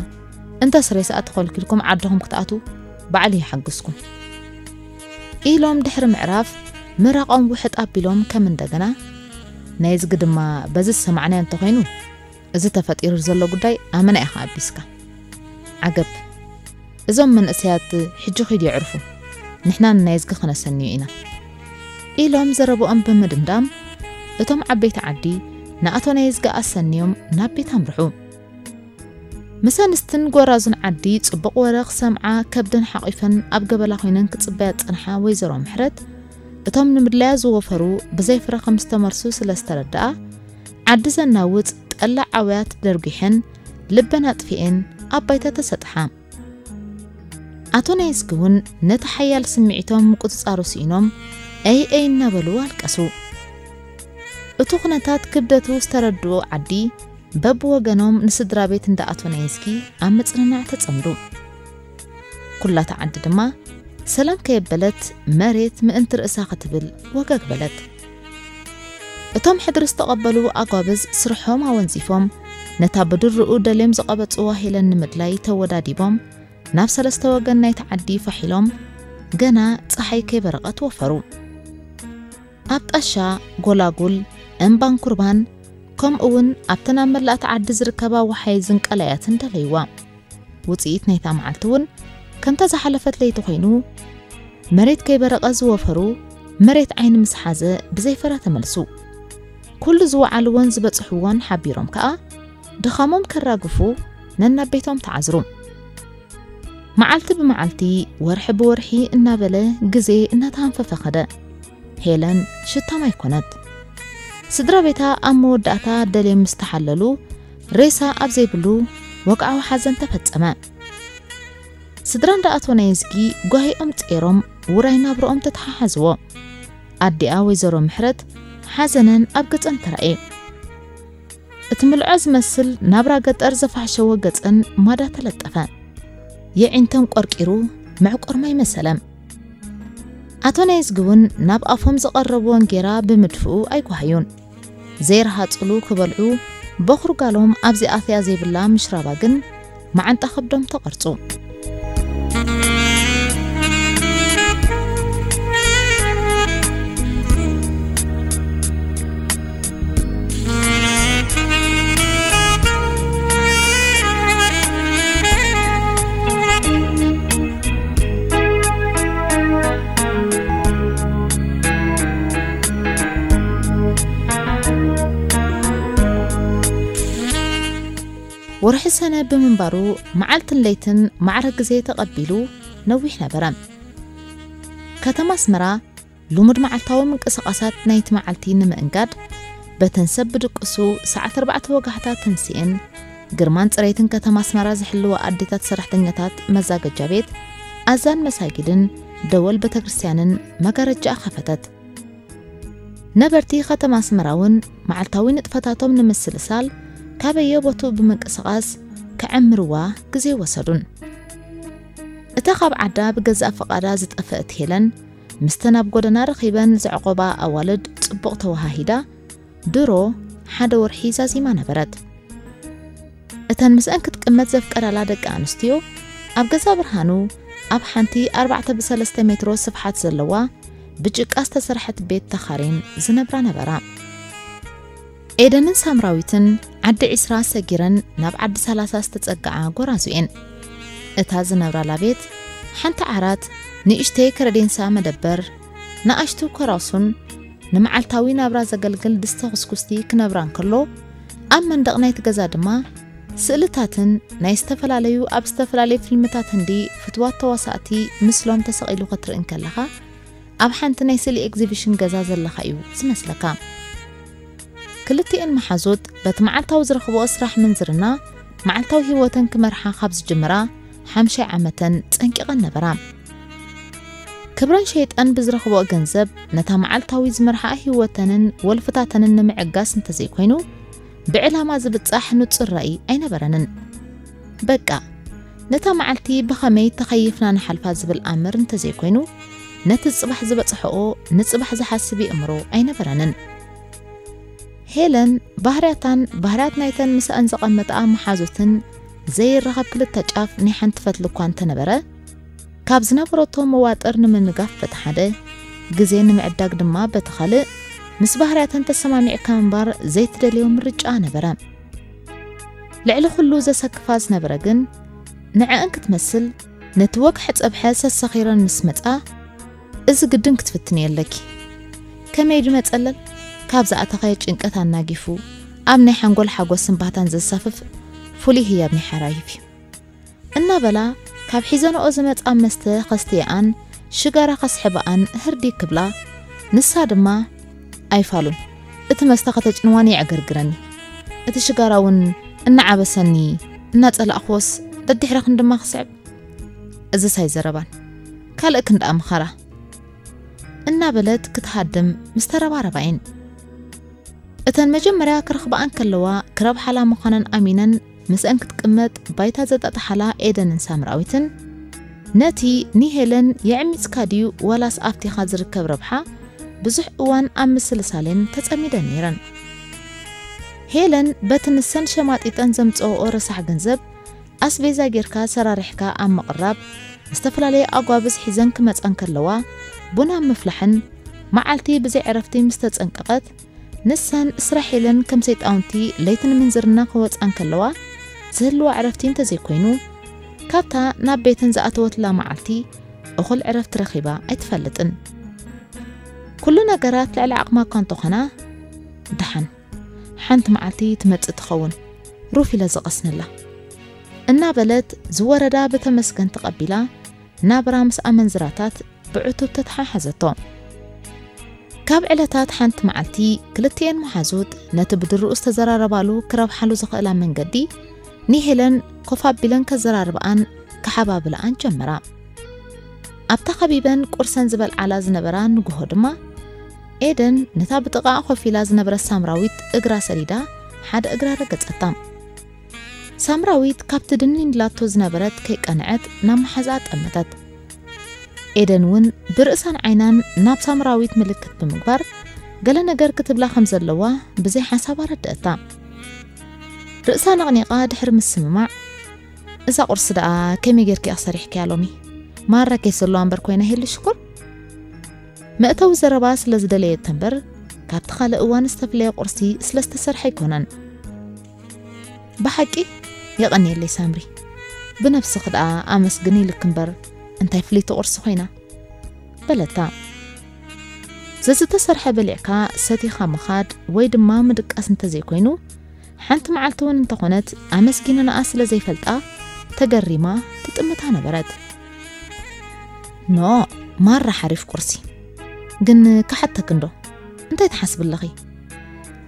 እንተስ ሬሳኣ ተኸልኪልኩም ዓድኹም ክትኣትዉ ባዕሉ ይሓግዝኩም" ኢሎም ድሕሪ ምዕራፍ ምራቖም ውሕጥ ኣቢሎም ከም እንደገና፣ ናይዝጊ ድማ በዚ ዝሰማዕናዮ እንተኾይኑ፣ እዚ ተፈጢሩ ዘሎ ጉዳይ ኣመና ኢኻ ኣቢስካ። ዓገብ፣ እዞም መንእሰያት ሕጂ ኺዱ የዕርፉ፣ ንሕና ንናይዝጊ ኽነሰንዮ ኢና፣ ኢሎም ዘረብኦም ብምድምዳም፣ እቶም ዓበይቲ ዓዲ ንኣቶ ናይዝጊ ኣሰንዮም ናብ ቤት ኣምርሑ። ምስ ኣንስትን ጎራዙን ዓዲ ጽቡቕ ወረ ክሰምዓ ከብደን ሓቒፈን ኣብ ገበላ ኮይነን ክጽበያ ዝጸንሓ ወይዘሮ ምሕረት፣ እቶም ንምድላያ ዝወፈሩ ብዘይ ፍረ ከም ዝተመርሱ ስለ ዝተረድኣ፣ ዓዲ ዘናውጽ ጠላዕ ኣውያት ደርጒሐን ልበን ኣጥፊኤን ኣብ ባይታ ተሰጥሓ። ኣቶ ናይዝጊ እውን ነቲ ሓያል ስምዒቶም ምቁጽጻሩ ስኢኖም፣ "ኣይ ኣይ" እናበሉ ኣለቀሱ። እቲ ኩነታት ክብደቱ ዝተረድኡ ዓዲ በብወገኖም ንስድራ ቤት እንዳ ኣቶ ናይዝጊ ኣብ ምጽንናዕ ተጸምዱ። ኩላታ ዓዲ ድማ ሰላም ከየበለት መሬት ምእንቲ ርእሳ ክትብል ወገግ በለት። እቶም ሕድሪ ዝተቐበሉ ኣጓብዝ ስርሖም ኣወንዚፎም፣ ነታ ብድርኡ ደልዮም ዝቐበጽዋ ሄለን ንምድላይ ተወዳዲቦም፣ ናብ ሰለስተ ወገን ናይቲ ዓዲ ፋሕ ኢሎም፣ ገና ጸሓይ ከይበረቐት ወፈሩ። ኣብ ጣሻ፣ ጎላጉል፣ እምባን ኩርባን፣ ከምኡ እውን ኣብተን ኣብ መላእቲ ዓዲ ዝርከባ ወሓይዝን ቀላያትን ደለይዋ። ውጽኢት ናይታ መዓልቲ እውን ከምታ ዝሓለፈት ለይቲ ኮይኑ፣ መሬት ከይበረቐ ዝወፈሩ፣ መሬት ዓይኒ ምስ ሓዘ ብዘይ ፍረ ተመልሱ። ኩሉ ዝወዓልዎን ዝበጽሕዎን ሓቢሮም ከኣ፣ ድኻሞም ከራግፉ ነናብ ቤቶም ተዓዝሩ። መዓልቲ ብመዓልቲ፣ ወርሒ ብወርሒ እናበለ ግዜ እናተሃንፈፈ ኸደ። ሄለን ሽታ ማይ ኮነት። ስድራ ቤታ ኣብ መወዳእታ ደልዮም ምስ ተሓለሉ፣ ሬሳ ኣብ ዘይብሉ ወግዓዊ ሓዘን ተፈጸመ። ስድራ እንዳ ኣቶ ናይዝጊ ጓሂኦም ጸይሮም ውራይ ናብርኦም ተተሓሓዝዎ። ኣዲኣ ወይዘሮ ምሕረት ሓዘነን ኣብ ገጸን ተራእየ። እቲ ምልዖ ዝመስል ናብራ ገጠር ዘፋሕሸዎ ገጸን ማዳ ተለጠፈ። የዒንተን ቆርቂሩ መዕቆር ማይ መሰለ። ኣቶ ናይዝጊ እውን ናብ ኣፎም ዝቐረብዎ እንጌራ ብምድፍኡ ኣይጓሃዩን። ዘይረሃጽሉ ክበልዑ፣ በኹር ጋሎም ኣብዚ ኣትያ ዘይብላ ምሽራባ ግን መዓንጣ ከብዶም ተቐርጹ። ወርሒ ሰነ ብምንባሩ፣ መዓልትን ለይትን ማዕረ ግዜ ተቐቢሉ ነዊሕ ነበረ። ከተማ ኣስመራ ልሙድ መዓልታዊ ምንቅስቓሳት ናይቲ መዓልቲ ንምእንጋድ፣ በተን ሰብ ብድቅሱ ሰዓት ኣርባዕተ ወጋሕታ ተንሲኤን፣ ግርማን ጽሬትን ከተማ ኣስመራ ዝሕልዋ ኣዴታት ሰራሕተኛታት መዛገጃ ቤት፣ ኣዛን መሳጊድን ደወል ቤተክርስትያንን መጋረጃኣ ከፈተት። ነበርቲ ከተማ ኣስመራ እውን መዓልታዊ ንጥፈታቶም ንምስልሳል ካበየ ቦትኡ ብምንቅስቓስ ክዕምርዋ ግዜ ወሰዱን። እታ ካብ ዓዳ ብገዛእ ፍቓዳ ዝጠፍአት ሄለን፣ ምስተን ኣብ ጎደና ረኺበን ዘዕቆባ ኣዋልድ ጽቡቕ ተወሃሂዳ፣ ድሮ ሓደ ወርሒ ዛዚማ ነበረት። እተን ምስአን ክትቅመጥ ዘፍቀዳላ ደቂ ኣንስትዮ፣ ኣብ ገዛ ብርሃኑ፣ ኣብ ሓንቲ ኣርባዕተ ብሰለስተ ሜትሮ ስፍሓት ዘለዋ፣ ብጭቃ ዝተሰርሐት ቤት ተኻሬን ዝነብራ ነበራ። ኤደንን ሳምራዊትን ዓዲ ዒስራ ሰጊረን ናብ ዓዲ ሰላሳ ዝተጸግዓ ጎራዙ እየን። እታ ዝነብራላ ቤት፣ ሓንቲ ዓራት፣ ንእሽተይ ከረዴንሳ መደበር፣ ንኣሽቱ ከራሱን፣ ንመዓልታዊ ናብራ ዘገልግል ድስተ ኩስኩስቲ ክነብራ እንከሎ፣ ኣብ መንደቕ ናይቲ ገዛ ድማ ስእልታትን ናይ ዝተፈላለዩ ኣብ ዝተፈላለዩ ፊልምታት ህንዲ ፍትዋት ተዋሳእቲ ምስሎም ተሰቒሉ ክትርኢ እንከለኻ፣ ኣብ ሓንቲ ናይ ስእሊ ኤግዚቢሽን ገዛ ዘለኻ እዩ ዝመስለካ። ክልቲኤን መሓዙት በቲ መዓልታዊ ዝረኽብኦ ስራሕ ምንዝርና መዓልታዊ ህይወተን ክመርሓ ካብ ዝጅምራ ሓምሻይ ዓመተን ጸንቂቐን ነበራ። ክብረን ሸይጠን ብዝረኽብኦ ገንዘብ ነታ መዓልታዊ ዝመርሓኣ ህይወተንን ወልፍታተንን ንምዕጋስ እንተዘይኮይኑ፣ ብዕላማ ዝብጻሕ ንጹር ራእይ ኣይነበረንን። በቃ፣ ነታ መዓልቲ ብኸመይ ተኸይፍና ንሓልፋ ዝብል ኣምር እንተዘይኮይኑ፣ ነቲ ጽባሕ ዝበጽሐኦ ንጽባሕ ዝሓስብ የእምሮ ኣይነበረንን። ሄለን ባህርያታን ባህርያት ናይተን ምስኣን ዘቐመጣ መሓዙትን ዘይራኸብ ክልተ ጫፍ ናይ ሓንቲ ፈትሊ እኳ እንተነበረ፣ ካብ ዝነበረቶ መዋጥር ንምንጋፍ በቲ ሓደ፣ ግዜ ንምዕዳግ ድማ በቲ ካልእ፣ ምስ ባህርያተን ተሰማሚዕካ ምንባር ዘይትደልዮ ምርጫ ነበረ። ልዕሊ ኩሉ ዘሰክፋ ዝነበረ ግን ንዕእን ክትመስል ነቲ ወግሐ ጸብሐ ሰሰኺረን ምስ መጻ፣ እዚ ግድን ክትፍትንዮ ኣለኪ። ከመይ ድመጸለል? ካብ ዝኣተኸ ጭንቀት ኣናጊፉ ኣብ ናይ ሓንጎል ሓጎስን ባህታን ዘሳፍፍ ፍሉይ ህያብ ናይ ሓራይፍ እዩ። እናበላ ካብ ሒዘንኦ ዝመጻ መስተ ከስትየኣን ሽጋራ ከስሕበኣን ህርዲ ክብላ፣ ንሳ ድማ ኣይፋሉን፣ እቲ መስተ ከተጭንዋን የዕገርግረኒ፣ እቲ ሽጋራ እውን እናዓበሰኒ እናጸላእኽዎስ ደድሕረኽን ድማ ክስዕብ፣ እዝስ ኣይዘረባን፣ ካልእ ክንደኣ ምኻራ እናበለት ክትሃድም ምስ ተረባረባይን፣ እተን መጀመርያ ክረኽበኣን ከለዋ ክረብሓላ ምዃነን ኣሚነን ምስአን ክትቅመጥ ባይታ ዘጣጥሓላ ኤደንን ሳምራዊትን፣ ነቲ ንሄለን የዕሚጽካ ድዩ ዋላስ ኣብቲኻ ዝርከብ ረብሓ ብዙሕ እዋን ኣብ ምስልሳሌን ተጸሚደን ነይረን። ሄለን በቲ ንሰን ሸማጢጠን ዘምጽኦኦ ረሳሕ ገንዘብ ኣስቤዛ ጌርካ ሰራሪሕካ ኣብ ምቕራብ፣ ዝተፈላለየ ኣጓብዝ ሒዘን ክመጻ እንከለዋ፣ ቡን ኣብ ምፍላሕን መዓልቲ ብዘይ ዕረፍቲ ምስ ተጸንቀቐት፣ ንሰን ስራሕ ኢለን ከም ሰይጣውንቲ ለይቲ ንምንዝርና ክወጻ እንከለዋ፣ ዝህልዋ ዕረፍቲ እንተዘይኮይኑ፣ ካብታ ናብ ቤተን ዝኣተወትላ መዓልቲ እኹል ዕረፍቲ ረኺባ ኣይትፈልጥን። ኩሉ ነገራት ልዕሊ ዓቕማ እኳ እንተኾና፣ ደሓን ሓንቲ መዓልቲ ትመጽእ ትኸውን፣ ሩፍ ኢለ ዝቐስነላ እናበለት ዝወረዳ ብተመስገን ተቐቢላ ናብራ ምስ ኣመንዝራታት ብዕቱብ ተተሓሓዘቶ። ካብ ዕለታት ሓንቲ መዓልቲ ክልቲኤን መሓዙት ነቲ ብድርኡ ዝተዘራረባሉ ክረብሓሉ ዝኽእላ መንገዲ ንሄለን ኮፍ ኣቢለን ከዘራርብኣን ክሓባብልኣን ጀመራ። ኣብታ ከቢበን ቁርሰን ዝበልዓላ ዝነበራ ንግሆ ድማ ኤደን ነታ ብጥቓኣ ኮፍ ኢላ ዝነበረት ሳምራዊት እግራ ሰዲዳ ሓደ እግራ ረገጸታ። ሳምራዊት ካብቲ ድኒን ኢላቶ ዝነበረት ከይቀንዐት ናብ መሓዝኣ ጠመተት። ኤደን እውን ብርእሳን ዓይናን ናብ ሳምራዊት ምልክት ብምግባር ገለ ነገር ክትብላ ከም ዘለዋ ብዘይ ሓሳብ ኣረድአታ። ርእሳ ነቕኒቓ ድሕሪ ምስምማዕ፣ "እዛ ቁርሲ ደኣ ከመይ ጌርኪ ኢኺ ሰሪሕክያ ሎሚ? ማራ ኬፍ ዘለዋ እምበር ኮይና ሄሉ ሽኮር?" መእተዊ ዘረባ ስለ ዝደለየት እምበር ካብቲ ካልእ እዋን ዝተፍለየ ቁርሲ ስለ ዝተሰርሐ ኣይኮነን። "ብሓቂ የቐንየለይ ሳምሪ፣ ብነብስኺ ደኣ ኣመስግኒ ኢልኪ እምበር እንታይ ፍልይቲ ቁርሲ ኮይና?" በለታ። ዘዝተሰርሐ በሊዕካ ሰቲኻ ምኻድ ወይ ድማ ምድቃስ እንተዘይኮይኑ፣ ሓንቲ መዓልቲ እውን እንተኾነት ኣመስጊነንኣ ስለ ዘይፈልጣ ተገሪማ ትጥምታ ነበረት። "ኖ፣ ማራ ሓሪፍ ቁርሲ። ግን ክሓተኪ እንዶ፣ እንታይ ትሓስቢ ኣለኺ?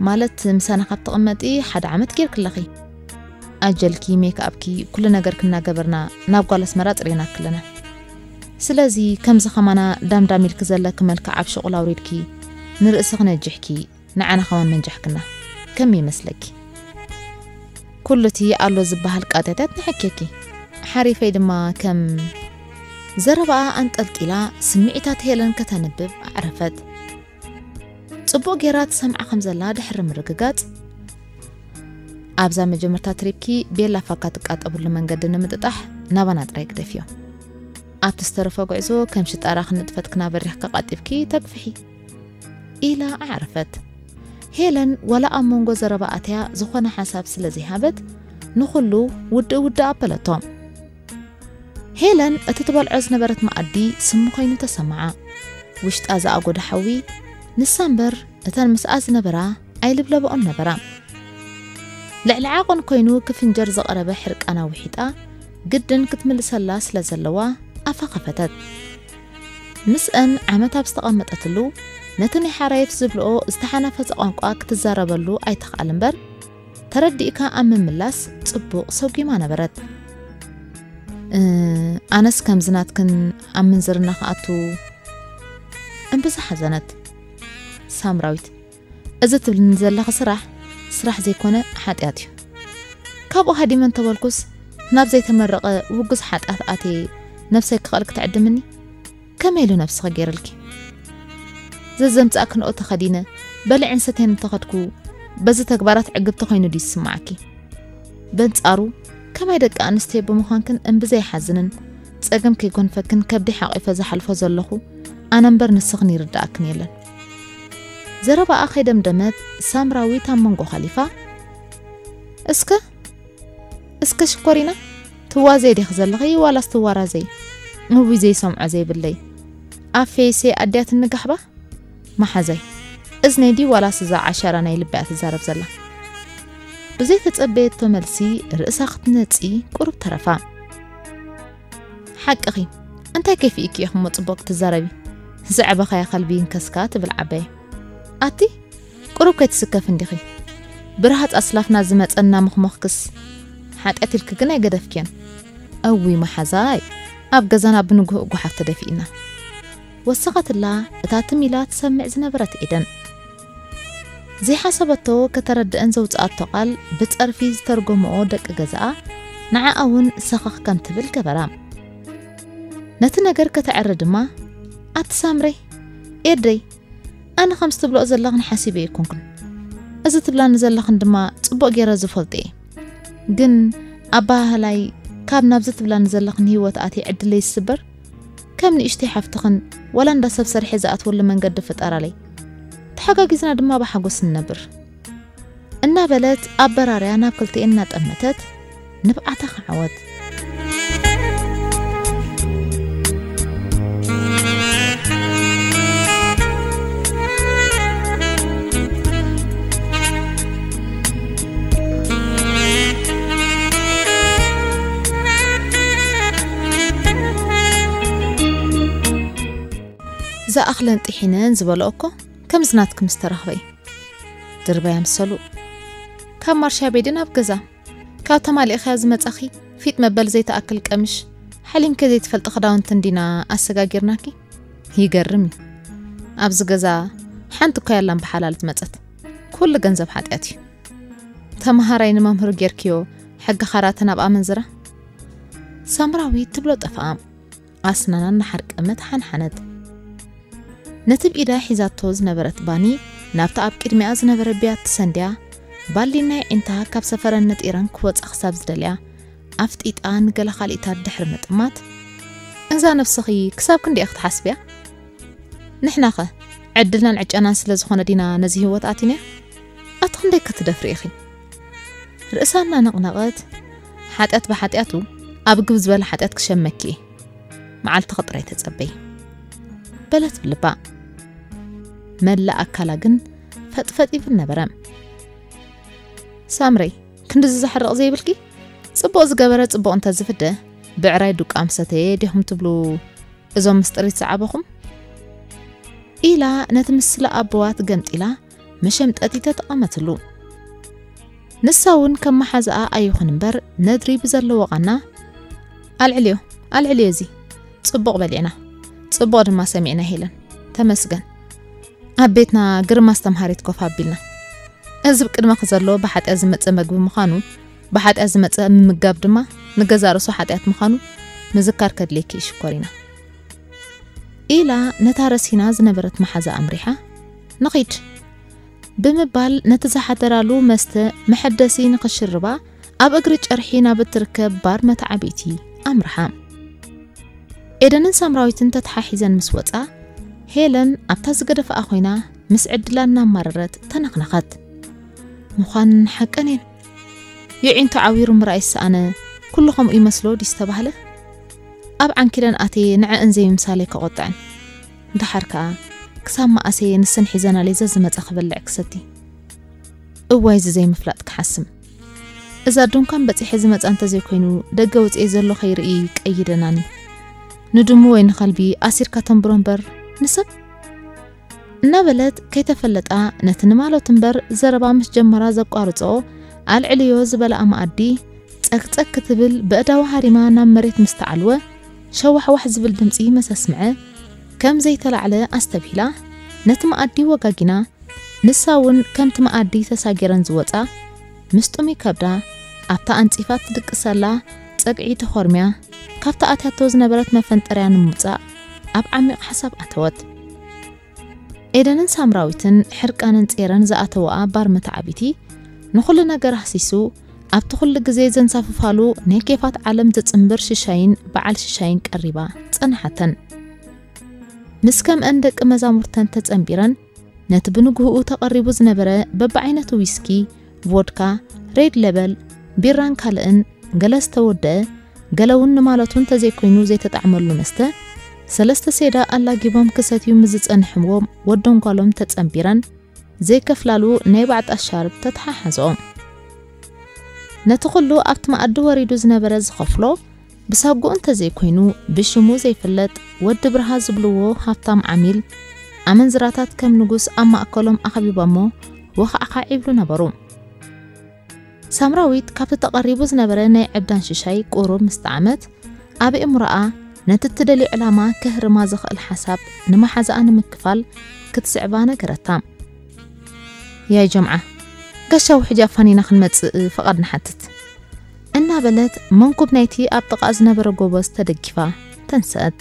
ማለት ምሳና ካብ ትቕመጢ ሓደ ዓመት ጌርኪ ኣለኺ። ኣጀልኪ፣ ሜክኣፕኪ፣ ኩሉ ነገርኪ እናገበርና ናብ ጓል ኣስመራ ጽሪናኪ ኣለና። ስለዚ ከምዚ ከማና ዳምዳም ኢልኪ ዘለኪ መልክዕ ኣብ ሽቑል ኣውሪድኪ ንርእስኺ ነጅሕኪ፣ ንዓና ከማን መንጃሕክና። ከመይ ይመስለኪ? ኩሉ እቲ ኣሎ ዝበሃል ቃጢያታት ንሕኬኪ። ሓሪፈይ ድማ ከም" ዘረባኣ ኣንጠልጢላ ስምዒታት ሄለን ከተንብብ ኣዕረፈት። ጽቡቕ ጌራ ትሰምዓ ከም ዘላ ድሕሪ ምርግጋጽ፣ "ኣብዛ መጀመርታ ትሪፕኪ ቤላ ፋካ ትቃጠብሉ መንገዲ ንምጥጣሕ ናባና ጥራይ ግደፍዮ። ኣብቲ ዝተረፈ ጉዕዞ ከም ሽጣራ ክንጥፈት ክናበሪኽ ከቓጢብኪ ተግፍሒ" ኢላ ኣዕረፈት። ሄለን ዋላ ኣብ መንጎ ዘረባ ኣትያ ዝኾነ ሓሳብ ስለ ዘይሃበት፣ ንኹሉ ውድእ ውድእ ኣበለቶ። ሄለን እቲ ትበልዖ ዝነበረት መኣዲ ስሙ ኮይኑ ተሰምዓ። ውሽጣ ዝኣጎደ ሓዊ፣ ንሳ እምበር እተን ምስኣ ዝነበራ ኣይልብለብኦን ነበራ። ልዕሊ ዓቐን ኮይኑ ክፍንጀር ዝቐረበ ሕርቃና ውሒጣ፣ ግድን ክትምልሰላ ስለ ዘለዋ ኣፋ ከፈተት። ምስአን ዓመት ኣብ ዝተቐመጠትሉ፣ ነቲ ናይ ሓራይፍ ዝብልኦ ዝተሓናፈጸ ቋንቋ ክትዛረበሉ ኣይትኽኣል እምበር፣ ተረዲእካ ኣብ ምምላስ ጽቡቕ ሰጒማ ነበረት። "እ፣ ኣነስ ከምዚ ናትክን ኣብ ምንዝርና ክኣቱ" እምብዛ ሓዘነት። ሳምራዊት፣ "እዚ ትብልኒ ዘለኺ ስራሕ፣ ስራሕ ዘይኮነ ሓጢኣት እዩ። ካብኡ ሃዲመ እንተበልኩስ፣ ናብ ዘይተመረቐ ውጉዝ ሓጢኣት ኣትየ ነብሰይ ክኽእል ክትዕድምኒ? ከመይ ኢሉ ነብስኺ ገይርልኪ? ዘዘምጻእክንኦ ተኸዲነ፣ በሊዐን ሰትየን እንተኸድኩ፣ በዚ ተግባራት ዕግብቲ ኮይኑ ድዩ ዝስምዓኪ? በንጻሩ፣ ከማይ ደቂ ኣንስትዮ ብምዃንክን እምብዘ ይሓዝንን፣ ጸገም ከይጎንፈክን ከብዲ ሓቒፈ ዝሓልፎ ዘለኹ፣ ኣነ እምበር ንስኽን ይርድኣክን የለን። ዘረባኣ ከይደምደመት ሳምራዊት ኣብ መንጎ ካሊፋ፣ እስከ እስከ ሽኮሪና፣ ትዋዘይ ዲኺ ዘለኺ ዋላስ ትዋራዘይ? እውይ ዘይሰምዖ ዘይብለይ። ኣፌሰ ኣድያትኒ ጋሕባ? መሓዛይ፣ እዝነይ ድዩ ዋላስ እዛ ዓሻራ ናይ ልበያ ትዛረብ ዘላ? ብዘይተጸበየቶ መልሲ ርእሳ ክትነጺ ቁሩብ ተረፋ። ሓቅኺ፣ እንታይ ከፊእኪ ኢኺ እሞ ጽቡቕ ክትዛረቢ? ዘዕበኻያ ከልቢ ይንከስካ ትብል ዓባይ። ኣቲ ቁሩብ ከይትስከፍ እንዲኺ። ብርሃጽ ኣስላፍና ዝመጸና ምኽሞኽክስ ሓጢኣት ኢልኪ ግን ኣይገደፍክዮን። እውይ መሓዛይ፣ ኣብ ገዛና ብንግሆ ጓሓፍ ተደፊእና። ወሰኸትላ እታ ትም ኢላ ትሰምዕ ዝነበረት ኤደን። ዘይሓሰበቶ ከተረድአን ዘውጽኣቶ ቃል ብጸርፊ ዝተርጎምኦ ደቂ ገዛኣ ንዓኣ እውን ሰኸኽ ከም ትብል ገበራ። ነቲ ነገር ከተዕሪ ድማ፣ ኣቲ ሳምረይ፣ ኤደይ፣ ኣነ ከምዚ ትብልኦ ዘለኽን ሓሲበ ኣይኮንኩን። እዚ ትብላኒ ዘለኽን ድማ ጽቡቕ ገይረ ዝፈልጦ እየ። ግን ኣበሃህላይ ካብ ናብዚ ትብላኒ ዘለኽን ህይወት ኣትየ ዕድለይ ዝስበር፣ ከም ንእሽተይ ሓፍትኽን ዋላ እንዳ ሰብ ሰርሐ ዝኣትወሉ መንገዲ ፍጠራለይ። ተሓጋጊዝና ድማ ብሓጎስ ንነብር። እናበለት ኣበራርያ ናብ ክልቲኤን እናጠመተት ንብዓታ ከዓወት። ዝኣኽለን ጥሒነን ዝበልኦ እኮ ከምዚ ናትኪ ምስ ተረኽበ እዩ። ድርበይ ኣምሰሉ። ካብ ማርሻ ቤድን ኣብ ገዛ ካብ ተማሊእኻያ ዝመጻኺ ፊጥ መበል ዘይተኣክል ቀምሽ፣ ሓሊምከ ዘይትፈልጢ ክዳውንቲ እንዲና ኣሰጋጊርናኪ። ይገርም እዩ። ኣብዚ ገዛ ሓንቲ እኳ ያላን ብሓላል ዝመጸት። ኩሉ ገንዘብ ሓጢኣት እዩ። ተመሃራይ ንመምህሩ ጌርክዮ፣ ሕጊ ኻራተ ናብ ኣመንዝራ። ሳምራዊት ትብሎ ጠፍኣ። ኣስናና እናሓርቀመት ሓንሓነት። ነቲ ብኢዳ ሒዛቶ ዝነበረት ባኒ ናብቲ ኣብ ቅድሚኣ ዝነበረ ብያቲ ሰንድያ፣ ባሊናይ ዒንታ ካብ ሰፈረን ነጢረን ክወጻ ክሳብ ዝደልያ፣ ኣፍጢጣ ንገለ ካልኢታት ድሕሪ ምጥማት፣ እዛ ነብስኺ ክሳብ ክንደይ ክትሓስብያ? ንሕናኸ ዕድልናን ዕጫናን ስለ ዝኾነ ዲና ነዚ ህይወት ኣቲንያ? ኣቲ ክንደይ ክትደፍሪ ኢኺ? ርእሳ እናነቕነቐት፣ ሓጢኣት ብሓጢኣቱ ኣብ ግብ ዝበለ ሓጢኣት ክሸመኪ እየ። መዓልትኺ ጥራይ ተጸበይ። በለት ብልባ። መላእ ኣካላ ግን ፈጥፈጥ ይብል ነበረ። ሳምረይ፣ ክንድዚ ዘሕርቕ ዘይብልኪ? ጽቡቕ ዝገበረ ጽቡቕ እንተዝፍደ፣ ብዕራይ ዱቃ ምሰተየ ዲኹም ትብሉ እዞም ምስጢሪት ዝዓበኹም? ኢላ ነቲ ምስላ ኣቦዋት ገምጢላ መሸምጠጢ ተጠቐመትሉ። ንሳ እውን ከም መሓዛኣ ኣይኹን እምበር ነድሪ ብዘለዎ ቓና፣ ኣልዕልዮ፣ ኣልዕልዮ፣ እዚ ጽቡቕ በሊዕና፣ ጽቡቕ ድማ ሰሚዕና ሄለን፣ ተመስገን። ኣብ ቤትና ግርማ ኣስተምሃሪት ኮፍ ኣቢልና። እዚ ብቅድመኺ ዘሎ ብሓጢኣት ዝመጸ መግቢ ምዃኑ፣ ብሓጢኣት ዝመጸ ምምጋብ ድማ ንገዛእ ርእሱ ሓጢኣት ምዃኑ ምዝካር ከድልየኪ እዩ ሽኮሪና። ኢላ ነታ ረሲና ዝነበረት መሓዛ ኣምሪሓ፣ ንኺድ ብምባል ነቲ ዝሓደራሉ መስተ መሐደሲ ንኽሽርባ ኣብ እግሪ ጨርሒ ናብ እትርከብ ባር መተዓቢቲ ኣምርሓ። ኤደንን ሳምራዊትን ተተሓሒዘን ምስ ወጻ፣ ሄለን ኣብታ ዝገደፈኣ ኮይና ምስ ዕድላ እናማረረት ተነኽነኸት። ምዃን ሓቀን እየን። የዒንቱ ዓዊሩ ምርኣይ ዝሰኣነ ኩሉ ከምኡ ይመስሎ ድዩ ዝተባህለ? ኣብ ዓንኪለን ኣትየ ንዐእን ዘይምምሳለይ ከቖጥዐን። ደሓር ከኣ ክሳብ መኣሰ ንሰን ሒዘናለይ ዘዝመጸ ክበልዕ ክሰቲ። እዋይ እዚ ዘይምፍላጥ ክሓስም። እዛ ድንኳን በጺሐ ዝመጻ እንተዘይኮይኑ ደገ ወጺኤ ዘሎ ከይርኢ ቀይደናኒ። ንድሙ ወይ ንኸልቢ ኣሲርካ ተንብሮ እምበር ንሰብ እናበለት ከይተፈለጣ ነቲ ንማሎት እምበር ዘረባ ምስ ጀመራ ዘቋርጾ ኣልዕልዮ ዝበልኣ መኣዲ ጸግጸግ ክትብል በእዳዋ ሃሪማ ናብ መሬት ምስ ተዓልወ ሸዋሕዋሕ ዝብል ድምጺ መሰስምዐ ከም ዘይተላዕለ ኣስተብሂላ ነቲ መኣዲ ወጋጊና ንሳ እውን ከምቲ መኣዲ ተሳጊረን ዝወጻ ምስ ጥሙይ ከብዳ ኣብታ ኣንጺፋ ትድቅሰላ ጸግዒ ተኾርምያ ካብታ ኣትያቶ ዝነበረት መፈንጠርያ ንምውጻእ ኣብ ዓሚቕ ሓሳብ ኣተወት። ኤደንን ሳምራዊትን ሕርቃነን ጼረን ዝኣተወኣ ባር መተዓቢቲ ንኹሉ ነገር ኣህሲሱ ኣብቲ ኩሉ ግዜ ዘንሳፍፋሉ ናይ ኬፋት ዓለም ዘጽንብር ሽሻይን በዓል ሽሻይን ቀሪባ ጸንሓተን። ምስ ከምአን ደቂ መዛሙርተን ተጸንቢረን ነቲ ብንግህኡ ተቐሪቡ ዝነበረ በብዓይነቱ ዊስኪ፣ ቮድካ፣ ሬድ ሌበል፣ ቢራን ካልእን ገለ ዝተወደአ፣ ገለ እውን ንማለቱ እንተዘይኮይኑ ዘይተጣዕመሉ መስተ፣ ሰለስተ ሴዳ ኣላጊቦም ክሰትዩ ምስ ዝጸንሕዎም ወዶም ጓሎም ተጸንቢረን ዘይከፍላሉ ናይ ባዕጣ ሻርብ ተተሓሓዝኦም። ነቲ ኩሉ ኣብቲ መኣዲ ወሪዱ ዝነበረ ዝኸፍሎ፣ ብሳጉኡ እንተዘይኮይኑ ብሽሙ ዘይፍለጥ ወዲ ብርሃ ዝብልዎ ሃብታም ዓሚል፣ ኣመንዝራታት ከም ንጉስ ኣብ ማእከሎም ኣኽቢቦሞ ወኻዕኻዕ ይብሉ ነበሩ። ሳምራዊት ካብቲ ተቐሪቡ ዝነበረ ናይ ዕብዳን ሽሻይ ቁሩብ ምስ ጠዓመት፣ ኣብ እምሮኣ ነቲ እትደልዮ ዕላማ ከህርማ ዝኽእል ሓሳብ ንመሓዛኣ ንምክፋል ክትስዕባ ነገረታ። ያይ ጀምዓ፣ ጋሻ ውሕጅ ኣፋኒና ክንመጽእ ፍቓድ ንሓትት፣ እናበለት መንኩብ ናይቲ ኣብ ጥቓ ዝነበረ ጎቦ ዝተደጊፋ ተንስአት።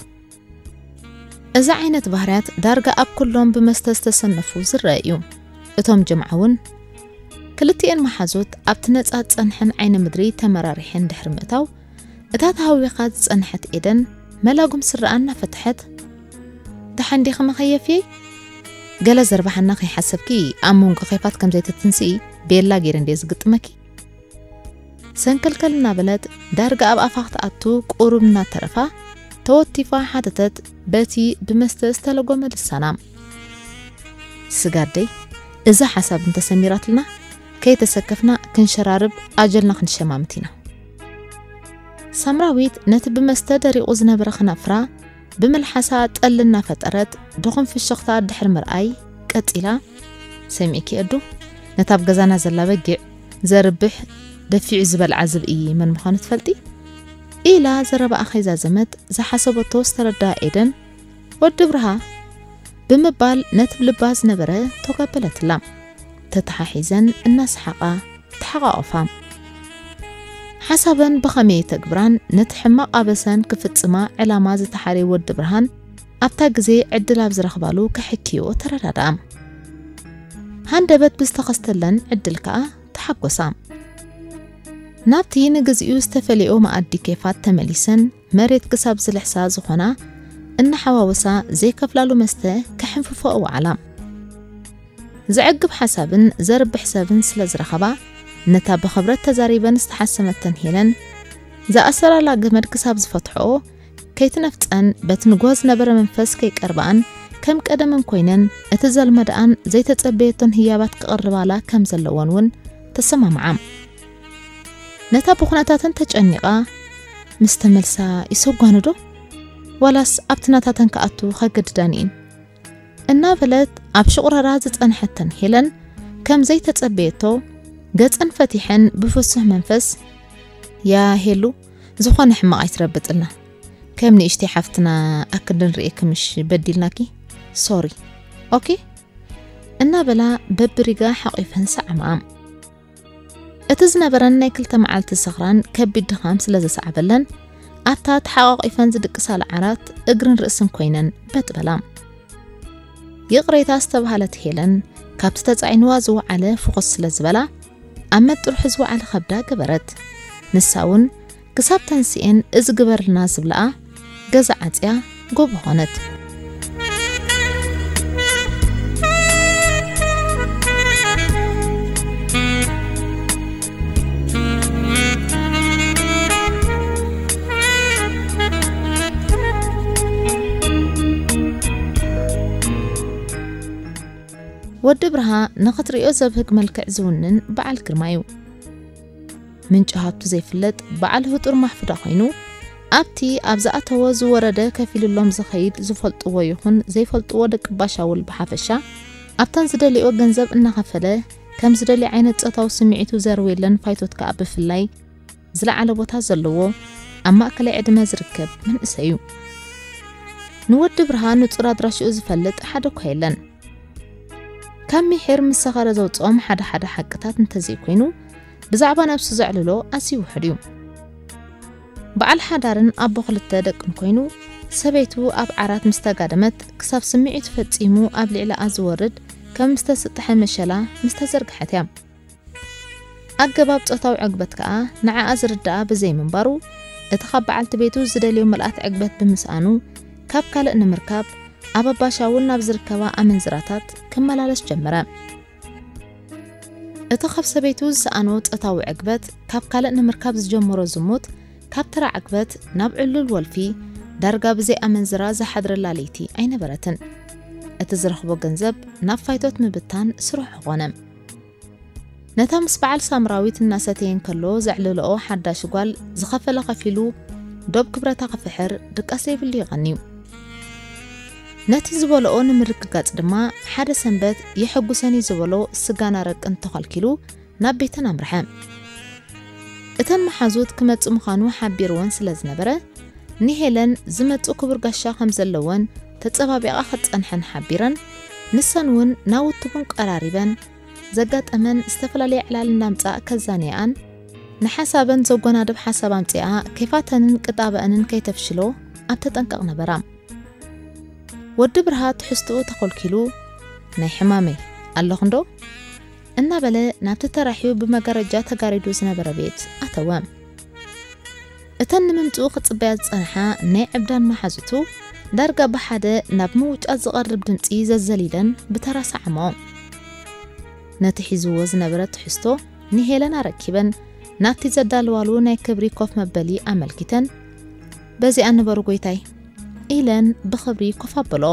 እዚ ዓይነት ባህርያት ዳርጋ ኣብ ኩሎም ብመስተ ዝተሰነፉ ዝረአ እዩ። እቶም ጀምዓ እውን ክልቲኤን መሓዙት ኣብቲ ነጻ ዝጸንሐን ዓይኒ ምድሪ ተመራሪሐን ድሕሪ ምእታው፣ እታ ተሃዊኻ ዝጸንሐት ኤደን መላጉም ስረኣ እናፈትሐት፣ "ደሓን ዲኺ መኸየፍየይ? ገለ ዘርባሓና ከይሓሰብኪ ኣብ መንጎ ኬፋት ከም ዘይትትንስኢ ቤላ ገይረ እንድየ ዝግጥመኪ?" ሰንከልከል እናበለት ዳርጋ ኣብ ኣፋ ክትኣቱ ቁሩብ እናተረፋ ተወቲፋ ሓተተት፣ በቲ ብመስተ ዝተለጎመ ልሳና። "ስጋደይ፣ እዛ ሓሳብ እንተሰሚራትልና ከይተሰከፍና ክንሸራርብ ኣጀልና ክንሸማምት ኢና።" ሳምራዊት ነቲ ብመስተ ደሪቑ ዝነበረ ከናፍራ ብመልሓሳ ጠል እናፈጠረት ድኹም ፍሽኽታ ድሕሪ ምርኣይ ቀጺላ፣ "ሰሚዕኪ ኣዱ፣ ነታ ኣብ ገዛና ዘላ በጊዕ ዘርብሕ ደፊዑ ዝበልዓ ዝብኢ መን ምዃኑ ትፈልጢ?" ኢላ ዘረባኣ ከይዛዘመት ዝሓሰበቶ ዝተረድኣ ኤደን፣ "ወዲ ብርሃ" ብምባል ነቲ ብልባ ዝነበረ ተጋበለትላ። ተተሓሒዘን እናሰሓቓ ተሓቋቖፋ። ሓሳበን ብኸመይ ተግብራን ነቲ ሕማቕ ኣበሰን ክፍጽማ ዕላማ ዝተሓረየ ወዲ ብርሃን ኣብታ ግዜ ዕድል ኣብ ዝረኽባሉ ከሕክዮ ተረዳድኣ። ሃንደበት ብዝተኸስተለን ዕድል ከኣ ተሓጎሳ። ናብቲ ንግዚኡ ዝተፈለዮ መኣዲ ኬፋት ተመሊሰን መሬት ክሳብ ዝልሕሳ ዝኾና እናሓዋወሳ ዘይከፍላሉ መስተ ከሕንፍፎ እወዓላ። ዘዕግብ ሓሳብን ዘርብሕ ሰብን ስለ ዝረኸባ፣ ነታ ብኽብረት ተዛሪበን ዝተሓሰመተን ሄለን፣ ዝኣሰራላ ገመድ ክሳብ ዝፈትሕኦ፣ ከይትነፍጸን በቲ ንግሆ ዝነበረ መንፈስ ከይቀርብኣን፣ ከም ቀደመን ኮይነን፣ እቲ ዘልመድኣን ዘይተጸበየቶን ህያባት ክቕርባላ ከም ዘለወን እውን ተሰማምዓ። ነታ ብኹነታተን ተጨኒቓ ምስ ተመልሳ ይሰጓንዶ? ዋላስ ኣብቲ ናታተን ክኣቱ ከገድዳን እየን? እናበለት ኣብ ሽቑረራ ዝጸንሐተን ሄለን ከም ዘይተጸበየቶ ገጸን ፈቲሐን ብፍሱህ መንፈስ፣ "ያ ሄሉ፣ ዝኾነ ሕማቕ ኣይትረብጥልና። ከም ንእሽተይ ሓፍትና ኣክንዲ ንርእየኪ ምሽ በዲልናኪ። ሶሪ። ኦኬ?" እናበላ በብሪጋ ሓቒፈን ሰዓማኣ። እቲ ዝነበረን ናይ ክልተ መዓልቲ ስኽራን ከቢድ ድኻም ስለ ዘሰዓበለን፣ ኣብታ ተሓቋቒፈን ዝድቅሳላ ዓራት እግርን ርእስን ኮይነን በጥ በላ። ይቕሬታ ዝተባህለት ሄለን፣ ካብቲ ተጻዒንዋ ዝወዓለ ፍኹስ ስለ ዝበላ፣ ኣብ መጥርሑ ዝወዓለ ከብዳ ገበረት። ንሳ እውን ክሳብ ተንስኤን እዚ ግበርልና ዝብለኣ ገዛ ዓጽያ ጎቦ ኾነት። ወዲ ብርሃ ንኽትርእዮ ዘብህግ መልክዕ ዝውንን በዓል ግርማ እዩ። ምንጪ ሃብቱ ዘይፍለጥ በዓል ህጡር ማሕፉዳ ኮይኑ፣ ኣብቲ ኣብ ዝኣተወ ዝወረደ ከፊልሎም ዝኸይድ ዝፈልጥዎ ይኹን ዘይፈልጥዎ ደቂ ባሻውል ብሓፈሻ፣ ኣብተን ዝደልዮ ገንዘብ እናኸፈለ ከም ዝደልዮ ዓይነት ጾታዊ ስምዒቱ ዘርውየለን ፋይቶት ከኣ ብፍላይ ዝለዓለ ቦታ ዘለዎ ኣብ ማእከላይ ዕድመ ዝርከብ መንእሰይ እዩ። ንወዲ ብርሃ ንጹር ኣድራሽኡ ዝፈልጥ ሓደ እኳ የለን። ካብ ሚሒር ምስ ሰኸረ ዘውጽኦም ሓደ ሓደ ሓቅታት እንተዘይኮይኑ፣ ብዛዕባ ነብሱ ዘዕልሎ ኣዝዩ ውሑድ እዩ። በዓል ሓዳርን ኣቦ ክልተ ደቅን ኮይኑ፣ ሰበይቱ ኣብ ዓራት ምስ ተጋደመት፣ ክሳብ ስምዒቱ ፈጺሙ ኣብ ልዕሊኣ ዝወርድ ከም ዝተስጥሐ መሸላ ምስ ተዘርግሐት እያ። ኣገባብ ጾታዊ ዕግበት ከኣ ንዓኣ ዝርድኣ ብዘይምንባሩ፣ እቲ ካብ በዓልቲ ቤቱ ዝደልዮ ምልኣት ዕግበት ብምስኣኑ፣ ካብ ካልእ ንምርካብ ኣብ ኣባሻውል ናብ ዝርከባ ኣመንዝራታት ክመላለስ ጀመረ። እቲ ካብ ሰበይቱ ዝሰኣኖ ጾታዊ ዕግበት፣ ካብ ካልእ ንምርካብ ዝጀመሮ ዝሙት፣ ካብ ተራ ዕግበት ናብ ዕሉል ወልፊ፣ ዳርጋ ብዘይ ኣመንዝራ ዝሓድረላ ለይቲ ኣይነበረትን። እቲ ዝረኽቦ ገንዘብ ናብ ፋይቶት ምብታን ስርሑ ኾነ። ነታ ምስ በዓል ሳምራዊት እናሰተየ እንከሎ ዘዕለለኦ ሓዳሽ ጓል ዝኸፈለ ከፊሉ ዶብ ክብረታ ክፍሕር ድቃስ ዘይብሉ ይቐንዩ። ነቲ ዝበልኦ ንምርግጋጽ ድማ ሓደ ሰንበት የሐጉሰኒ ዝበሎ ስጋን ኣረቅን ተኸልኪሉ ናብ ቤተን ኣምርሐ። እተን መሓዙት ክመጽእ ምዃኑ ሓቢርወን ስለ ዝነበረ፣ ንሄለን ዝመጽእ ክቡር ጋሻ ከም ዘለወን ተጸባቢቓ ክትጸንሐን ሓቢረን፣ ንሰን እውን ናውቲ ቡን ቀራሪበን፣ ዘጋጠመን ዝተፈላለየ ዕላል እናምጻእ ከዛንየኣን፣ ንሓሳበን ዘጎናድብ ሓሳብ ኣምጺኣ ኬፋተንን ቅጣበአንን ከይተፍሽሎ ኣብ ተጠንቀቕ ነበራ። ወዲ ብርሃ ትሕዝትኡ ተኾልኪሉ፣ "ናይ ሕማመይ ኣለኹ እንዶ?" እናበለ ናብቲ ተራሕዩ ብመጋረጃ ተጋሪዱ ዝነበረ ቤት ኣተወ። እተን ንምምጽኡ ክጽበያ ዝጸንሓ ናይ ዕብዳን መሓዙቱ ዳርጋ ብሓደ ናብ ምውጫት ዝቐርብ ድምጺ ዘዘሊለን ብተራ ሰዓሞ። ነቲ ሒዝዎ ዝነበረ ትሕዝቶ ንሄለን ኣረኪበን ናብቲ ዘዳልዋሉ ናይ ክብሪ ኮፍ መበሊ ኣመልኪተን፣ "በዚኣ ንበሩ ጎይታይ" ኢለን ብኽብሪ ኮፍ ኣበልኦ።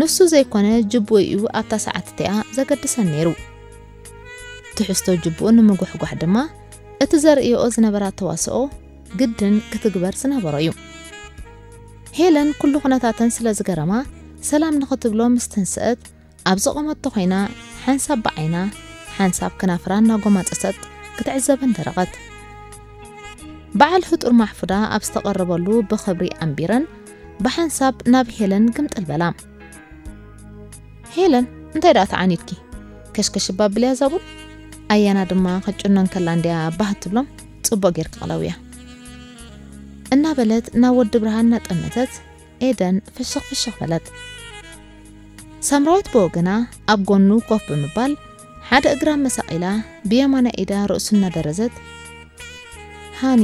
ንሱ ዘይኮነ ጅቡኡ እዩ ኣብታ ሰዓት እቲኣ ዘገድሰን ነይሩ። ትሕዝቶ ጅቡኡ ንምጉሕጓሕ ድማ እቲ ዘርእየኦ ዝነበራ ተዋስኦ ግድን ክትግበር ዝነበሮ እዩ። ሄለን ኩሉ ኩነታተን ስለ ዝገረማ ሰላም ንኽትብሎ ምስ ተንስአት ኣብ ዝቖመቶ ኮይና ሓንሳብ ብዓይና ሓንሳብ ከናፍራ እናጎማጸጸት ክትዕዘበን ደረቐት። በዓል ህጡር ማሕፉዳ ኣብ ዝተቐረበሉ ብኽብሪ ኣንቢረን ብሓንሳብ ናብ ሄለን ግምጥል በላ። "ሄለን፣ እንታይ ደኣ ተዓኒድኪ? ከሽከሽ እባ ኣብልያ እዛ ቡን። ኣያና ድማ ክትጭኖ እንከላ እንድያ ባህ ትብሎም፣ ጽቡቕ ጌርኪ ቅለውያ" እናበለት ናብ ወዲ ብርሃን እናጠመተት ኤደን ፍሽኽ ፍሽኽ በለት። ሳምራዊት ብወገና ኣብ ጎኑ ኮፍ ብምባል ሓደ እግራ መሳቒላ ብየማናይ ኢዳ ርእሱ እናደረዘት፣ "ሃኒ፣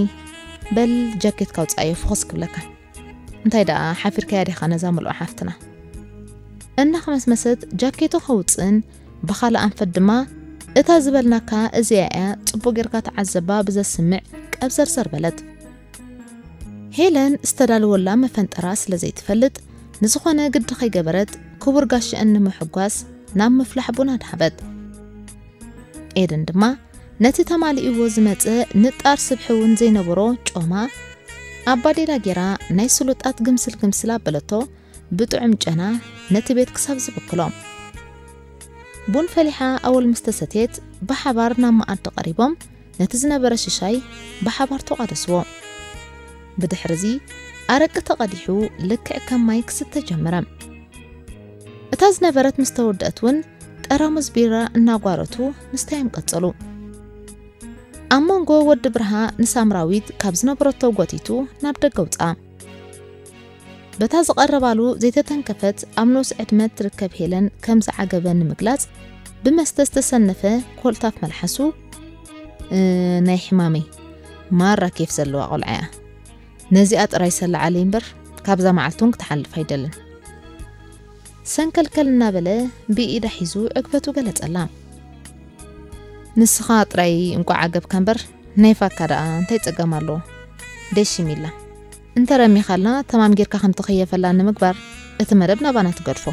በል ጃኬትካ ኣውጽኣዮ ፍኹስ ክብለካ። እንታይ ደኣ ሓፊርካያ ዲኻ ነዛ ምልኦ ሓፍትና?" እናኸመስመሰት ጃኬቱ ከውጽእን ብኻልእ ኣንፈት ድማ፣ "እታ ዝበልናካ እዚኣ እያ፣ ጽቡቕ ጌርካ ተዓዘባ" ብዘስምዕ ቀብዘርዘር በለት። ሄለን ዝተዳለወላ መፈንጠራ ስለ ዘይትፈልጥ፣ ንዝኾነ ግዲ ከይገበረት ክቡር ጋሽአን ንምሕጓስ ናብ ምፍላሕ ቡን ኣድሃበት። ኤደን ድማ ነቲ ተማሊእዎ ዝመጸ ንጣር ስብሒ እውን ዘይነበሮ ጮማ ኣብ ባዴላ ጌራ ናይ ስሉጣት ግምስል ግምስል ኣበለቶ፣ ብጥዑም ጨና ነቲ ቤት ክሳብ ዝበክሎ። ቡን ፈሊሓ ኣወል ምስ ተሰትየት ብሓባር ናብ መኣዲ ቀሪቦም ነቲ ዝነበረ ሽሻይ ብሓባር ተቋደስዎ። ብድሕርዚ ኣረቂ ተቐዲሑ ልክዕ ከም ማይ ክስተ ጀመረ። እታ ዝነበረት ምስ ተወደአት እውን ጠራሙዝ ቢራ እናጓረቱ ምስታዮም ቀጸሉ። ኣብ መንጎ ወዲ ብርሃ ንሳምራዊት ካብ ዝነበረቶ ጎቲቱ ናብ ደገ ኣውጽኣ። በታ ዝቐረባሉ ዘይተተንከፈት ኣብ ንኡስ ዕድመ ትርከብ ሄለን ከም ዝዓገበ ንምግላጽ ብመስተ ዝተሰነፈ ኮልታፍ መልሓሱ፣ "እ፣ ናይ ሕማመይ ማራ ኬፍ ዘለዋ ቆልዓ እያ። ነዚኣ ጥራይ ሰላዓለይ እምበር ካብዛ መዓልቲ እውን ክትሓልፍ ኣይደልን" ሰንከልከል እናበለ ብኢዳ ሒዙ ዕግበቱ ገለጸላ። "ንስኻ ጥራይ እንቋዕ ዓገብካ እምበር ናይ ፋካ ደኣ እንታይ ጸገም ኣለዎ? ደሽ ሚላ እንተ ረሚኻልና ተማም ጌርካ ከም ትኽየፈላ ንምግባር እቲ መደብ ናባና ትገድፎ"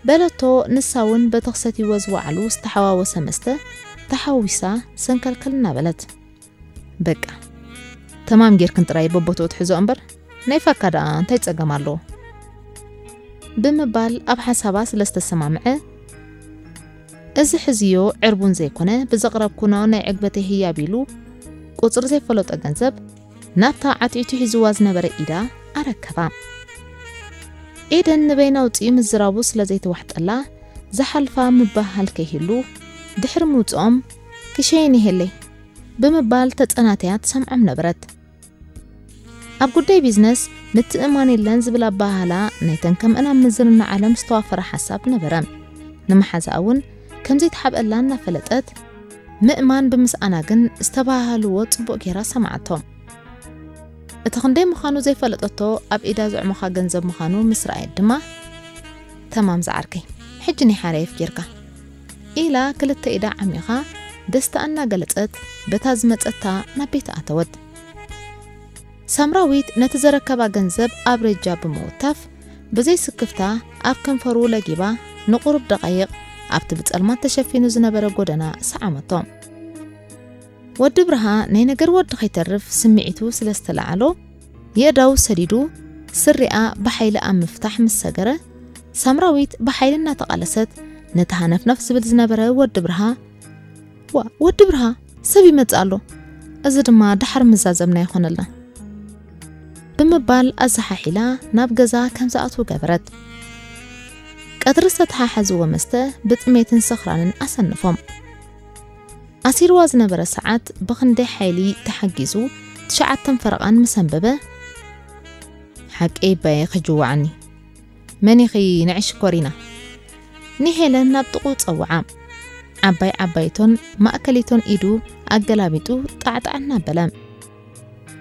በለቶ። ንሳ እውን በቲ ክሰትይዎ ዝወዓሉ ዝተሓዋወሰ መስተ ተሓዊሳ ሰንከልከል እናበለት፣ "በቃ ተማም ጌርክን ጥራይ በቦትኡ ትሕዞ እምበር ናይ ፋካ ደኣ እንታይ ጸገም ኣለዎ?" ብምባል ኣብ ሓሳባ ስለ ዝተሰማምዐ፣ "እዚ ሕዝዮ ዕርቡን ዘይኮነ ብዘቕረብኩኖ ናይ ዕግበተይ ህያብ" ኢሉ ቁጽሪ ዘይፈለጦ ገንዘብ ናብታ ዓትዒቱ ሒዝዋ ዝነበረ ኢዳ ኣረከባ። ኤደን ንበይና ኣውጺኡ ምዝራቡ ስለ ዘይተዋሕጠላ ዝሓልፋ ምብህሃል ከይህሉ ድሕሪ ምውጽኦም፣ "ክሸይን ይሄለይ" ብምባል ተጸናትያ ትሰምዖም ነበረት። ኣብ ጉዳይ ቢዝነስ ምትእምማን የለን ዝብል ኣበሃህላ ናይተን ከምአን ኣብ ምዝንና ዓለም ዝተዋፈረ ሓሳብ ነበረ። ንመሓዛኣ እውን ከምዘይትሓብአላ እናፈለጠት፣ ምእማን ብምስኣና ግን ዝተበሃሃልዎ ጽቡቕ ጌራ ሰማዓቶ። እቲ ክንደይ ምዃኑ ዘይፈለጠቶ ኣብ ኢዳ ዘዕሞኻ ገንዘብ ምዃኑ ምስ ረኣየት ድማ፣ "ተማም ዝዓርከይ፣ ሕጂ ናይ ሓራይ ኣፍቂርካ?" ኢላ ክልተ ኢዳ ዓሚኻ ደስታ እናገለጸት በታ ዝመጸታ ናብ ቤት ኣተወት። ሳምራዊት ነቲ ዘረከባ ገንዘብ ኣብ ሬጃ ብምውታፍ ብዘይ ስክፍታ ኣብ ከንፈሩ ለጊባ ንቁሩብ ደቓይቕ ኣብቲ ብጸልማት ተሸፊኑ ዝነበረ ጎደና ሰዓመቶ። ወዲ ብርሃ ናይ ነገር ወዲ ከይተርፍ ስምዒቱ ስለ ዝተለዓሎ፣ የእዳው ሰዲዱ ስሪኣ ብሓይሊ ኣብ ምፍታሕ ምስ ሰገረ፣ ሳምራዊት ብሓይሊ እናተቓለሰት ነቲ ሃነፍነፍ ዝብል ዝነበረ ወዲ ብርሃ፣ "ዋ፣ ወዲ ብርሃ፣ ሰብ ይመጽእ ኣሎ፣ እዚ ድማ ደሓር ምዛዘምና ይኾነልና" ብምባል ኣዘሓሒላ ናብ ገዛ ከም ዝኣትዉ ገበረት። ቀትሪ ዝተተሓሓዝዎ መስተ ብጥሜትን ስኽራንን ኣሰንፎም። ኣሲርዋ ዝነበረ ሰዓት ብኽንደይ ሓይሊ ተሓጊዙ ትሽዓተን ፈረቓን ምስ ኣንበበ፣ "ሓቀይ ባየ ክጅዋዓኒ፣ መን ኢኺ ንዒ ሽኮሪና?" ንሄለን ናብ ጥቕኡ ጸውዓ። ዓባይ ዓባይቶን ማእከሊቶን ኢዱ ኣገላቢጡ ጣዕጣዕ እናበለ።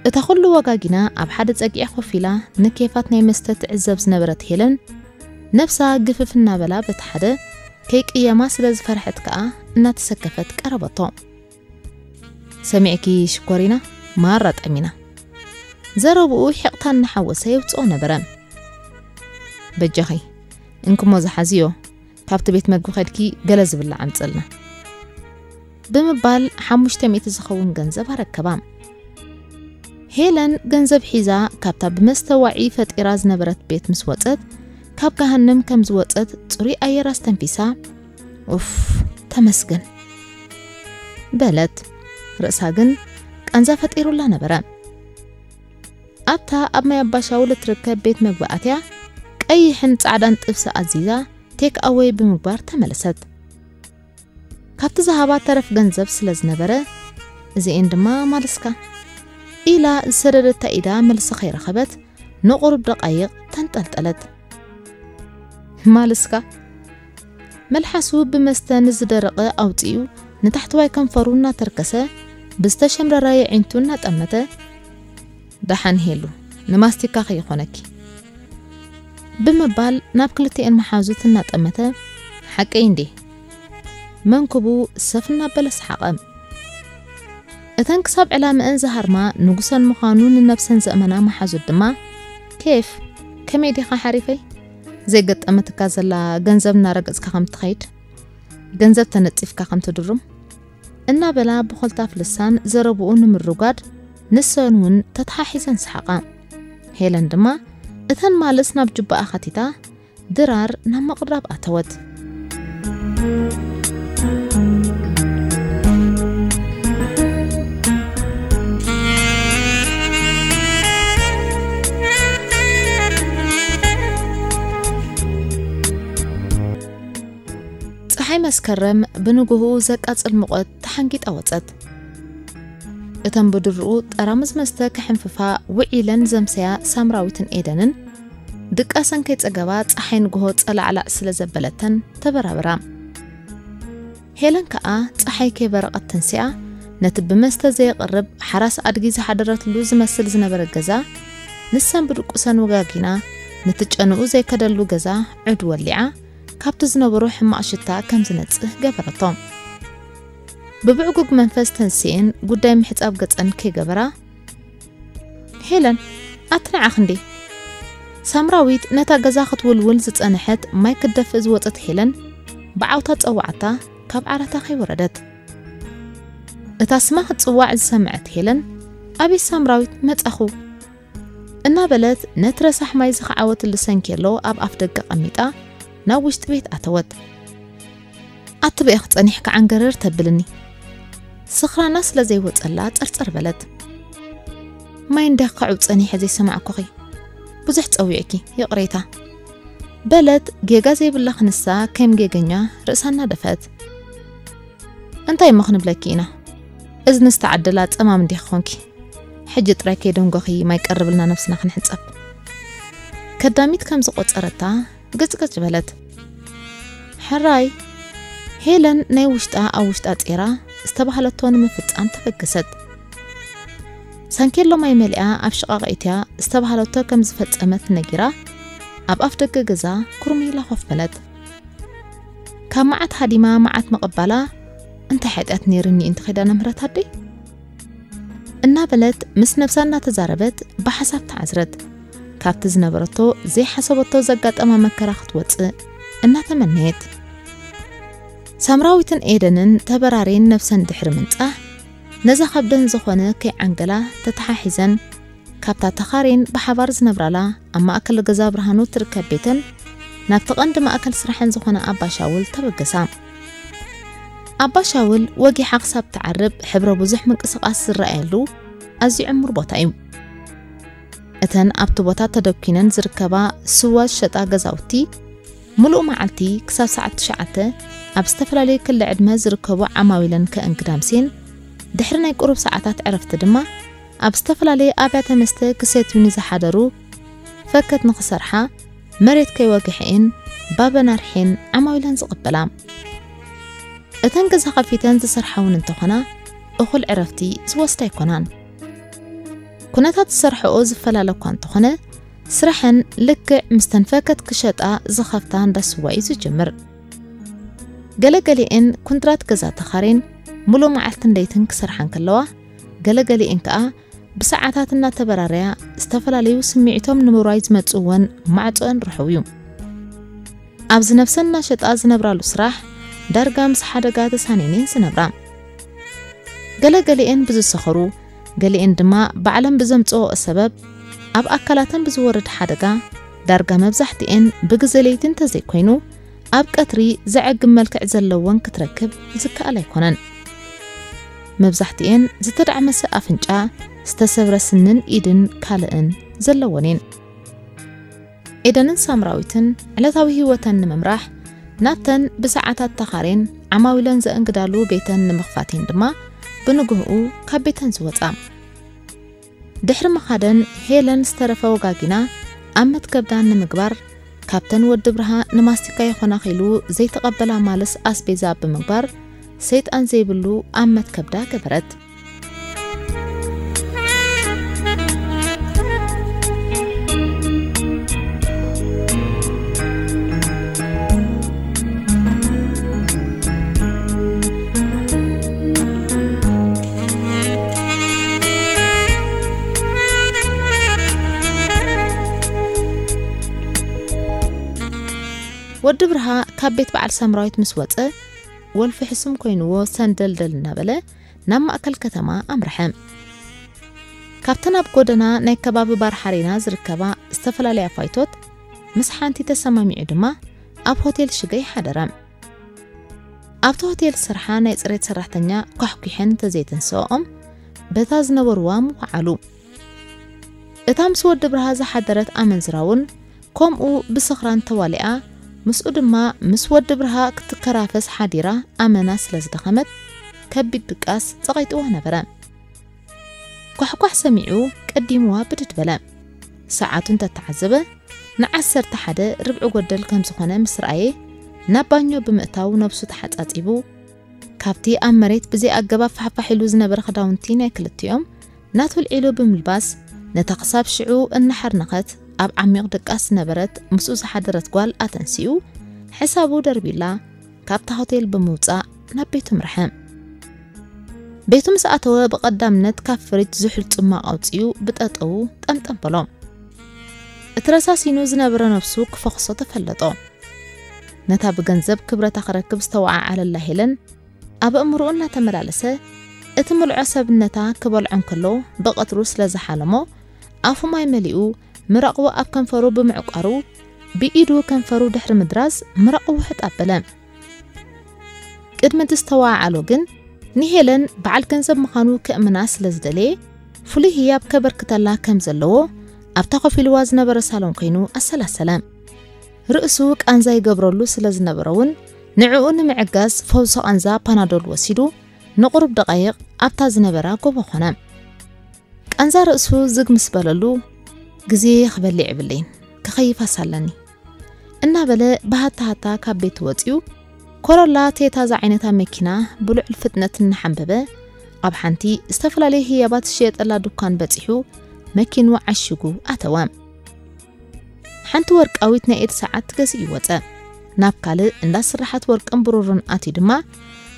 እታ ኩሉ ወጋጊና ኣብ ሓደ ጸግዒ ኮፍ ኢላ ንኬፋት ናይ መስተ ትዕዘብ ዝነበረት ሄለን፣ ነብሳ ግፍፍ እናበላ በቲ ሓደ ከይቅየማ ስለ ዝፈርሐት ከኣ እናተሰከፈት ቀረበቶ። "ሰሚዕኪ ሽኮሪና፣ ማራ ጠሚና። ዘረብኡ ሒቕታ እናሓወሰ የውጽኦ ነበረ። በጃኺ፣ እንክሞ ዝሓዝዮ፣ ካብቲ ቤት መግቢ ከድኪ ገለ ዝብላዕ ኣምጽልና" ብምባል ሓሙሽተ ሚእቲ ዝኸውን ገንዘብ ኣረከባ። ሄለን ገንዘብ ሒዛ ካብታ ብመስተ ዋዒ ፈጢራ ዝነበረት ቤት ምስ ወጸት፣ ካብ ገሃነም ከም ዝወጸት ጽሩይ ኣየር ኣስተንፊሳ፣ "ኡፍ፣ ተመስገን" በለት። ርእሳ ግን ቃንዛ ፈጢሩላ ነበረ። ኣብታ ኣብ ማይ ኣባሻውል እትርከብ ቤት መግቢ ኣትያ፣ ቀይሕን ጻዕዳን ጥብሲ ኣዚዛ፣ ቴክ ኣወይ ብምግባር ተመለሰት። ካብቲ ዝሃባ ተረፍ ገንዘብ ስለ ዝነበረ፣ "እዚኤን ድማ ማልስካ" ኢላ ዝሰደደታ ኢዳ መልሲ ከይረኸበት፣ ንቑሩብ ደቓይቕ ተንጠልጠለት። "ማልስካ?" መልሓሱ ብመስተ ንዝደረቐ ኣውጺኡ፣ ንታሕተዋይ ከንፈሩ እናተርከሰ፣ ብዝተሸምረረ የዒንቱ እናጠመተ፣ "ደሓን ሄሉ፣ ንማስቲካ ከይኾነኪ" ብምባል ናብ ክልቲኤን መሓዙት እናጠመተ፣ "ሓቀይ እንዴ?" መንኩቡ ሰፍ እናበለ ሰሓቐ። እተን ክሳብ ዕላምአን ዝሃርማ ንጉሰን ምዃኑ ንነብሰን ዘእመና መሓዙት ድማ፣ "ኬፍ፣ ከመይ ዲኻ ሓሪፈይ? ዘይገጠመትካ ዘላ ገንዘብ እናረገጽካ ከም ትኸይድ፣ ገንዘብ ተነጺፍካ ከም ትድሩም" እናበላ ብኾልታፍ ልሳን ዘረብኡ ንምርጓድ፣ ንሰን እውን ተተሓሒዘን ሰሓቓ። ሄለን ድማ እተን ማልስ ናብ ጁባኣ ኸቲታ፣ ድራር ናብ ምቕራብ ኣተወት። ጸሓይ መስከረም ብንግሆኡ ዘቃጽል ሙቐት ተሓንጊጣ ወጸት። እተን ብድርኡ ጠራሙዝ መስተ ክሕንፍፋ ውዒለን ዘምሰያ ሳምራዊትን ኤደንን፣ ድቃሰን ከይጸገባ ጸሓይ ንግሆ ጸላዕላዕ ስለ ዘበለተን ተበራበራ። ሄለን ከኣ ጸሓይ ከይበረቐት ተንሲኣ፣ ነቲ ብመስተ ዘየቕርብ ሓራስ ኣድጊ ዝሓደረትሉ ዝመስል ዝነበረ ገዛ፣ ንሰን ብድቁሰን ወጋጊና፣ ነቲ ጨንኡ ዘይከደሉ ገዛ ዑድ ወሊዓ፣ ካብቲ ዝነበሮ ሕማቕ ሽታ ከም ዝነጽህ ገበረቶ። ብብዕጉግ መንፈስ ተንሲኤን ጉዳይ ምሕጻብ ገጸን ከይገበራ፣ "ሄለን፣ ኣትንዓኽ እንዴ?" ሳምራዊት ነታ ገዛ ክትውልውል ዝጸንሐት ማይ ክትደፍእ ዝወጸት ሄለን ብዓውታ ጸዋዕታ ካብ ዓራታ ከይወረደት። እታ ስማ ክትጽዋዕ ዝሰምዐት ሄለን፣ "ኣቤት ሳምራዊት፣ መጻኹ" እናበለት ነቲ ረሳሕ ማይ ዝኸዓወትሉ ሰንኬሎ ኣብ ኣፍ ደገ ቀሚጣ ናብ ውሽጢ ቤት ኣተወት። "ኣቲ በኢኺ ጸኒሕኪ ዓንገረር ተብልኒ?" ስኽራና ስለ ዘይወጸላ ጸርጸር በለት። "ማይ እንድያ ክኸዕው ጸኒሐ ዘይሰማዕኩኺ። ብዙሕ ጸዊዕኪ፣ ይቕሬታ" በለት ጌጋ ዘይብላ ክንሳ ከም ጌገኛ ርእሳ እናደፈት። "እንታይ እሞ ክንብለኪ ኢና? እዝኒ ዝተዓደላ ጸማም እንዲኺ ኾንኪ። ሕጂ ጥራይ ከይደንጎኺ ማይ ቀርብልና ነብስና ክንሕጸብ" ከዳሚት ከም ዝቖጸረታ ግጭግጭ በለት። ሕራይ፣ ሄለን ናይ ውሽጣ ኣብ ውሽጣ ጼራ ዝተባህለቶ ንምፍጻም ተበገሰት። ሳንኬሎ ማይ መሊኣ ኣብ ሽቓቕ እትያ ዝተባህለቶ ከም ዝፈጸመት ነጊራ፣ ኣብ ኣፍ ደገ ገዛ ኩርም ኢላ ኮፍ በለት። ካብ መዓት ሃዲማ መዓት ምቕባላ፣ "እንታይ ሓጢኣት ነይርኒ እንተ ኪዳነ ምህረት ኣደይ?" እናበለት ምስ ነብሳ እናተዛረበት ብሓሳብ ተዓዝረት። ካብቲ ዝነበረቶ ዘይሓሰበቶ ዘጋጠማ መከራ ክትወጽእ እናተመነየት። ሳምራዊትን ኤደንን ተበራሬን ነብሰን ድሕሪ ምንጻህ፣ ነዛ ከብደን ዝኾነ ከይዓንገላ ተተሓሒዘን፣ ካብታ ተኻሬን ብሓባር ዝነብራላ ኣብ ማእከል ገዛ ብርሃኑ ትርከብ ቤተን ናብቲ ቀንዲ ማእከል ስራሐን ዝኾነ ኣባ ሻውል ተበገሳ። ኣባ ሻውል ወጊሓ ክሳብ ትዓርብ ሕብረ ብዙሕ ምንቅስቓስ ዝረኣየሉ ኣዝዩ ዕሙር ቦታ እዩ። እተን ኣብቲ ቦታ ተደኪነን ዝርከባ ስዋ ዝሸጣ ገዛውቲ፣ ምሉእ መዓልቲ ክሳብ ሰዓት ትሽዓተ ኣብ ዝተፈላለዩ ክሊ ዕድመ ዝርከቡ ዓማዊለን ከእንግዳ ኣምስየን፣ ድሕሪ ናይ ቁሩብ ሰዓታት ዕረፍቲ ድማ ኣብ ዝተፈላለየ ኣብያተ መስተ ክሰትዩ ንዝሓደሩ ፈከት ንኽሰርሓ መሬት ከይወግሐኤን ባበን ኣርሒኤን ዓማዊለን ዝቕበላ። እተን ገዛ ከፊተን ዝሰርሓ እውን እንተኾና እኹል ዕረፍቲ ዝወስዳ ኣይኮናን። ኩነታት ዝሰርሐኦ ዝፈላለ እኳ እንተኾነ፣ ስራሐን ልክዕ ምስ ተንፈከት ክሸጣ ዝኸፍታ እንዳ ስዋ እዩ ዝጅምር። ገለገሊኤን ኩንትራት ገዛ ተኻሬን ምሉእ መዓልትን ለይትን ክሰርሓ እንከለዋ፣ ገለገሊኤን ከኣ ብሰዓታት እናተበራረያ ዝተፈላለዩ ስምዒቶም ንምርዋይ ዝመጽእወን ማዕጾአን ርሑው እዩ። ኣብዚ ነብሰን እናሸጣ ዝነብራሉ ስራሕ ዳርጋ ምስ ሓደጋ ተሳኔን እየን ዝነብራ። ገለገሊኤን ብዝሰኸሩ፣ ገሊኤን ድማ ባዕለን ብዘምጽኦ ሰበብ ኣብ ኣካላተን ብዝወርድ ሓደጋ፣ ዳርጋ መብዛሕትኤን ብግዜ ለይቲ እንተዘይኮይኑ ኣብ ቀትሪ ዘዕግብ መልክዕ ዘለወን ክትረክብ ዝከኣል ኣይኮነን። መብዛሕትኤን ዝተዳዕመሰ ኣፍንጫ፣ ዝተሰብረ ስንን ኢድን ካልእን ዘለወን እየን። ኤደንን ሳምራዊትን ዕለታዊ ህይወተን ንምምራሕ ናብተን ብሰዓታት ተኻሬን ዓማዊለን ዘእንግዳሉ ቤተን ንምኽፋት እየን ድማ ብንግህኡ ካብ ቤተን ዝወጻ። ድሕሪ ምኻደን ሄለን ዝተረፈ ወጋጊና ኣብ መትከብዳን ንምግባር ካብተን ወዲ ብርሃ ንማስቲካ ይኾናኽ ኢሉ ዘይተቐበላ ማልስ ኣስቤዛ ብምግባር ሰይጣን ዘይብሉ ኣብ መትከብዳ ገበረት። ወዲ ብርሃ ካብ ቤት በዓል ሳምራዊት ምስ ወጸ፣ ወልፊ ሕሱም ኮይንዎ ሰንደልደል እናበለ ናብ ማእከል ከተማ ኣምርሐ። ካብተን ኣብ ጎደና ናይ ከባቢ ባር ሓሬና ዝርከባ ዝተፈላለያ ፋይቶት ምስ ሓንቲ ተሰማሚዑ ድማ ኣብ ሆቴል ሽገይ ሓደረ። ኣብቲ ሆቴል ዝሰርሓ ናይ ጽሬት ሰራሕተኛ ኳሕኲሐን እንተዘይተንስኦም በታ ዝነበርዋ ምውዓሉ። እታ ምስ ወዲ ብርሃ ዝሓደረት ኣመንዝራ እውን ከምኡ ብስኽራን ተዋሊኣ፣ ምስኡ ድማ ምስ ወዲ ብርሃ ክትከራፈስ ሓዲራ ኣመና ስለ ዝደኸመት ከቢድ ድቃስ ጸቒጥዋ ነበረ። ኳሕኳሕ ሰሚዑ ቀዲምዋ ብድድ በለ። ሰዓቱ እንተተዓዘበ ንዓሰርተ ሓደ ርብዒ ጎደል ከም ዝኾነ ምስ ረኣየ ናብ ባኞ ብምእታው ነብሱ ተሓጻጺቡ፣ ካብቲ ኣብ መሬት ብዘይ ኣገባብ ፋሕፋሕ ኢሉ ዝነበረ ክዳውንቲ ናይ ክልቲኦም ናቱ ኣልዒሉ ብምልባስ፣ ነታ ክሳብ ሽዑ እናሓርነኸት ኣብ ዓሚቕ ድቃስ ዝነበረት ምስኡ ዝሓደረት ጓል ኣተንሲኡ፣ ሕሳቡ ደርቢላ ካብታ ሆቴል ብምውጻእ ናብ ቤቱ ኣምርሐ። ቤቱ ምስ ኣተወ ብቐዳምነት ካብ ፍሪጅ ዝሑል ጽማቕ ኣውጺኡ ብጠጠዉ ጠምጠም በሎ። እቲ ረሳሲኑ ዝነበረ ነብሱ ክፈኽሶ ተፈለጦ። ነታ ብገንዘብ ክብረታ ክረክብ ዝተወዓዓለላ ሄለን ኣብ ኣእምሮኡ እናተመላለሰ፣ እቲ ምልዖ ሰብነታ ክበልዖ እንከሎ ብቐትሩ ስለ ዝሓለሞ፣ ኣፉ ማይ መሊኡ ምራቕዎ ኣብ ከንፈሩ ብምዕቋሩ፣ ብኢዱ ከንፈሩ ድሕሪ ምድራዝ ምራቑ ውሕጥ ኣበለ። ቅድሚ እቲ ዝተወዓዓሎ ግን ንሄለን በዓል ገንዘብ ምዃኑ ከእምና ስለ ዝደለየ፣ ፍሉይ ህያብ ከበርክተላ ከም ዘለዎ ኣብታ ኮፍ ኢልዋ ዝነበረ ሳሎን ኮይኑ ኣሰላሰለ። ርእሱ ቃንዛ ይገብረሉ ስለ ዝነበረ እውን ንዕኡ ንምዕጋዝ ፈውሲ ቃንዛ ፓናዶል ወሲዱ ንቁሩብ ደቓይቕ ኣብታ ዝነበራ ጎቦ ኾነ። ቃንዛ ርእሱ ዝግ ምስ በለሉ፣ "ግዜ ክበልዕ የብለይን፣ ክኸይፋስ ኣለኒ" እናበለ ብሃታ ሃታ ካብ ቤት ወጺኡ፣ ኮሮላ ቴታ ዝዓይነታ መኪና ብልዑል ፍጥነት እናሓንበበ ኣብ ሓንቲ ዝተፈላለዩ ህያባት ዝሸየጠላ ድኳን በጺሑ መኪኑ ዓሺጉ ኣተወ። ሓንቲ ወርቃዊት ናይ ኢድ ሰዓት ገዚኡ ወጸ። ናብ ካልእ እንዳ ስራሓት ወርቅን ብሩርን ኣትዩ ድማ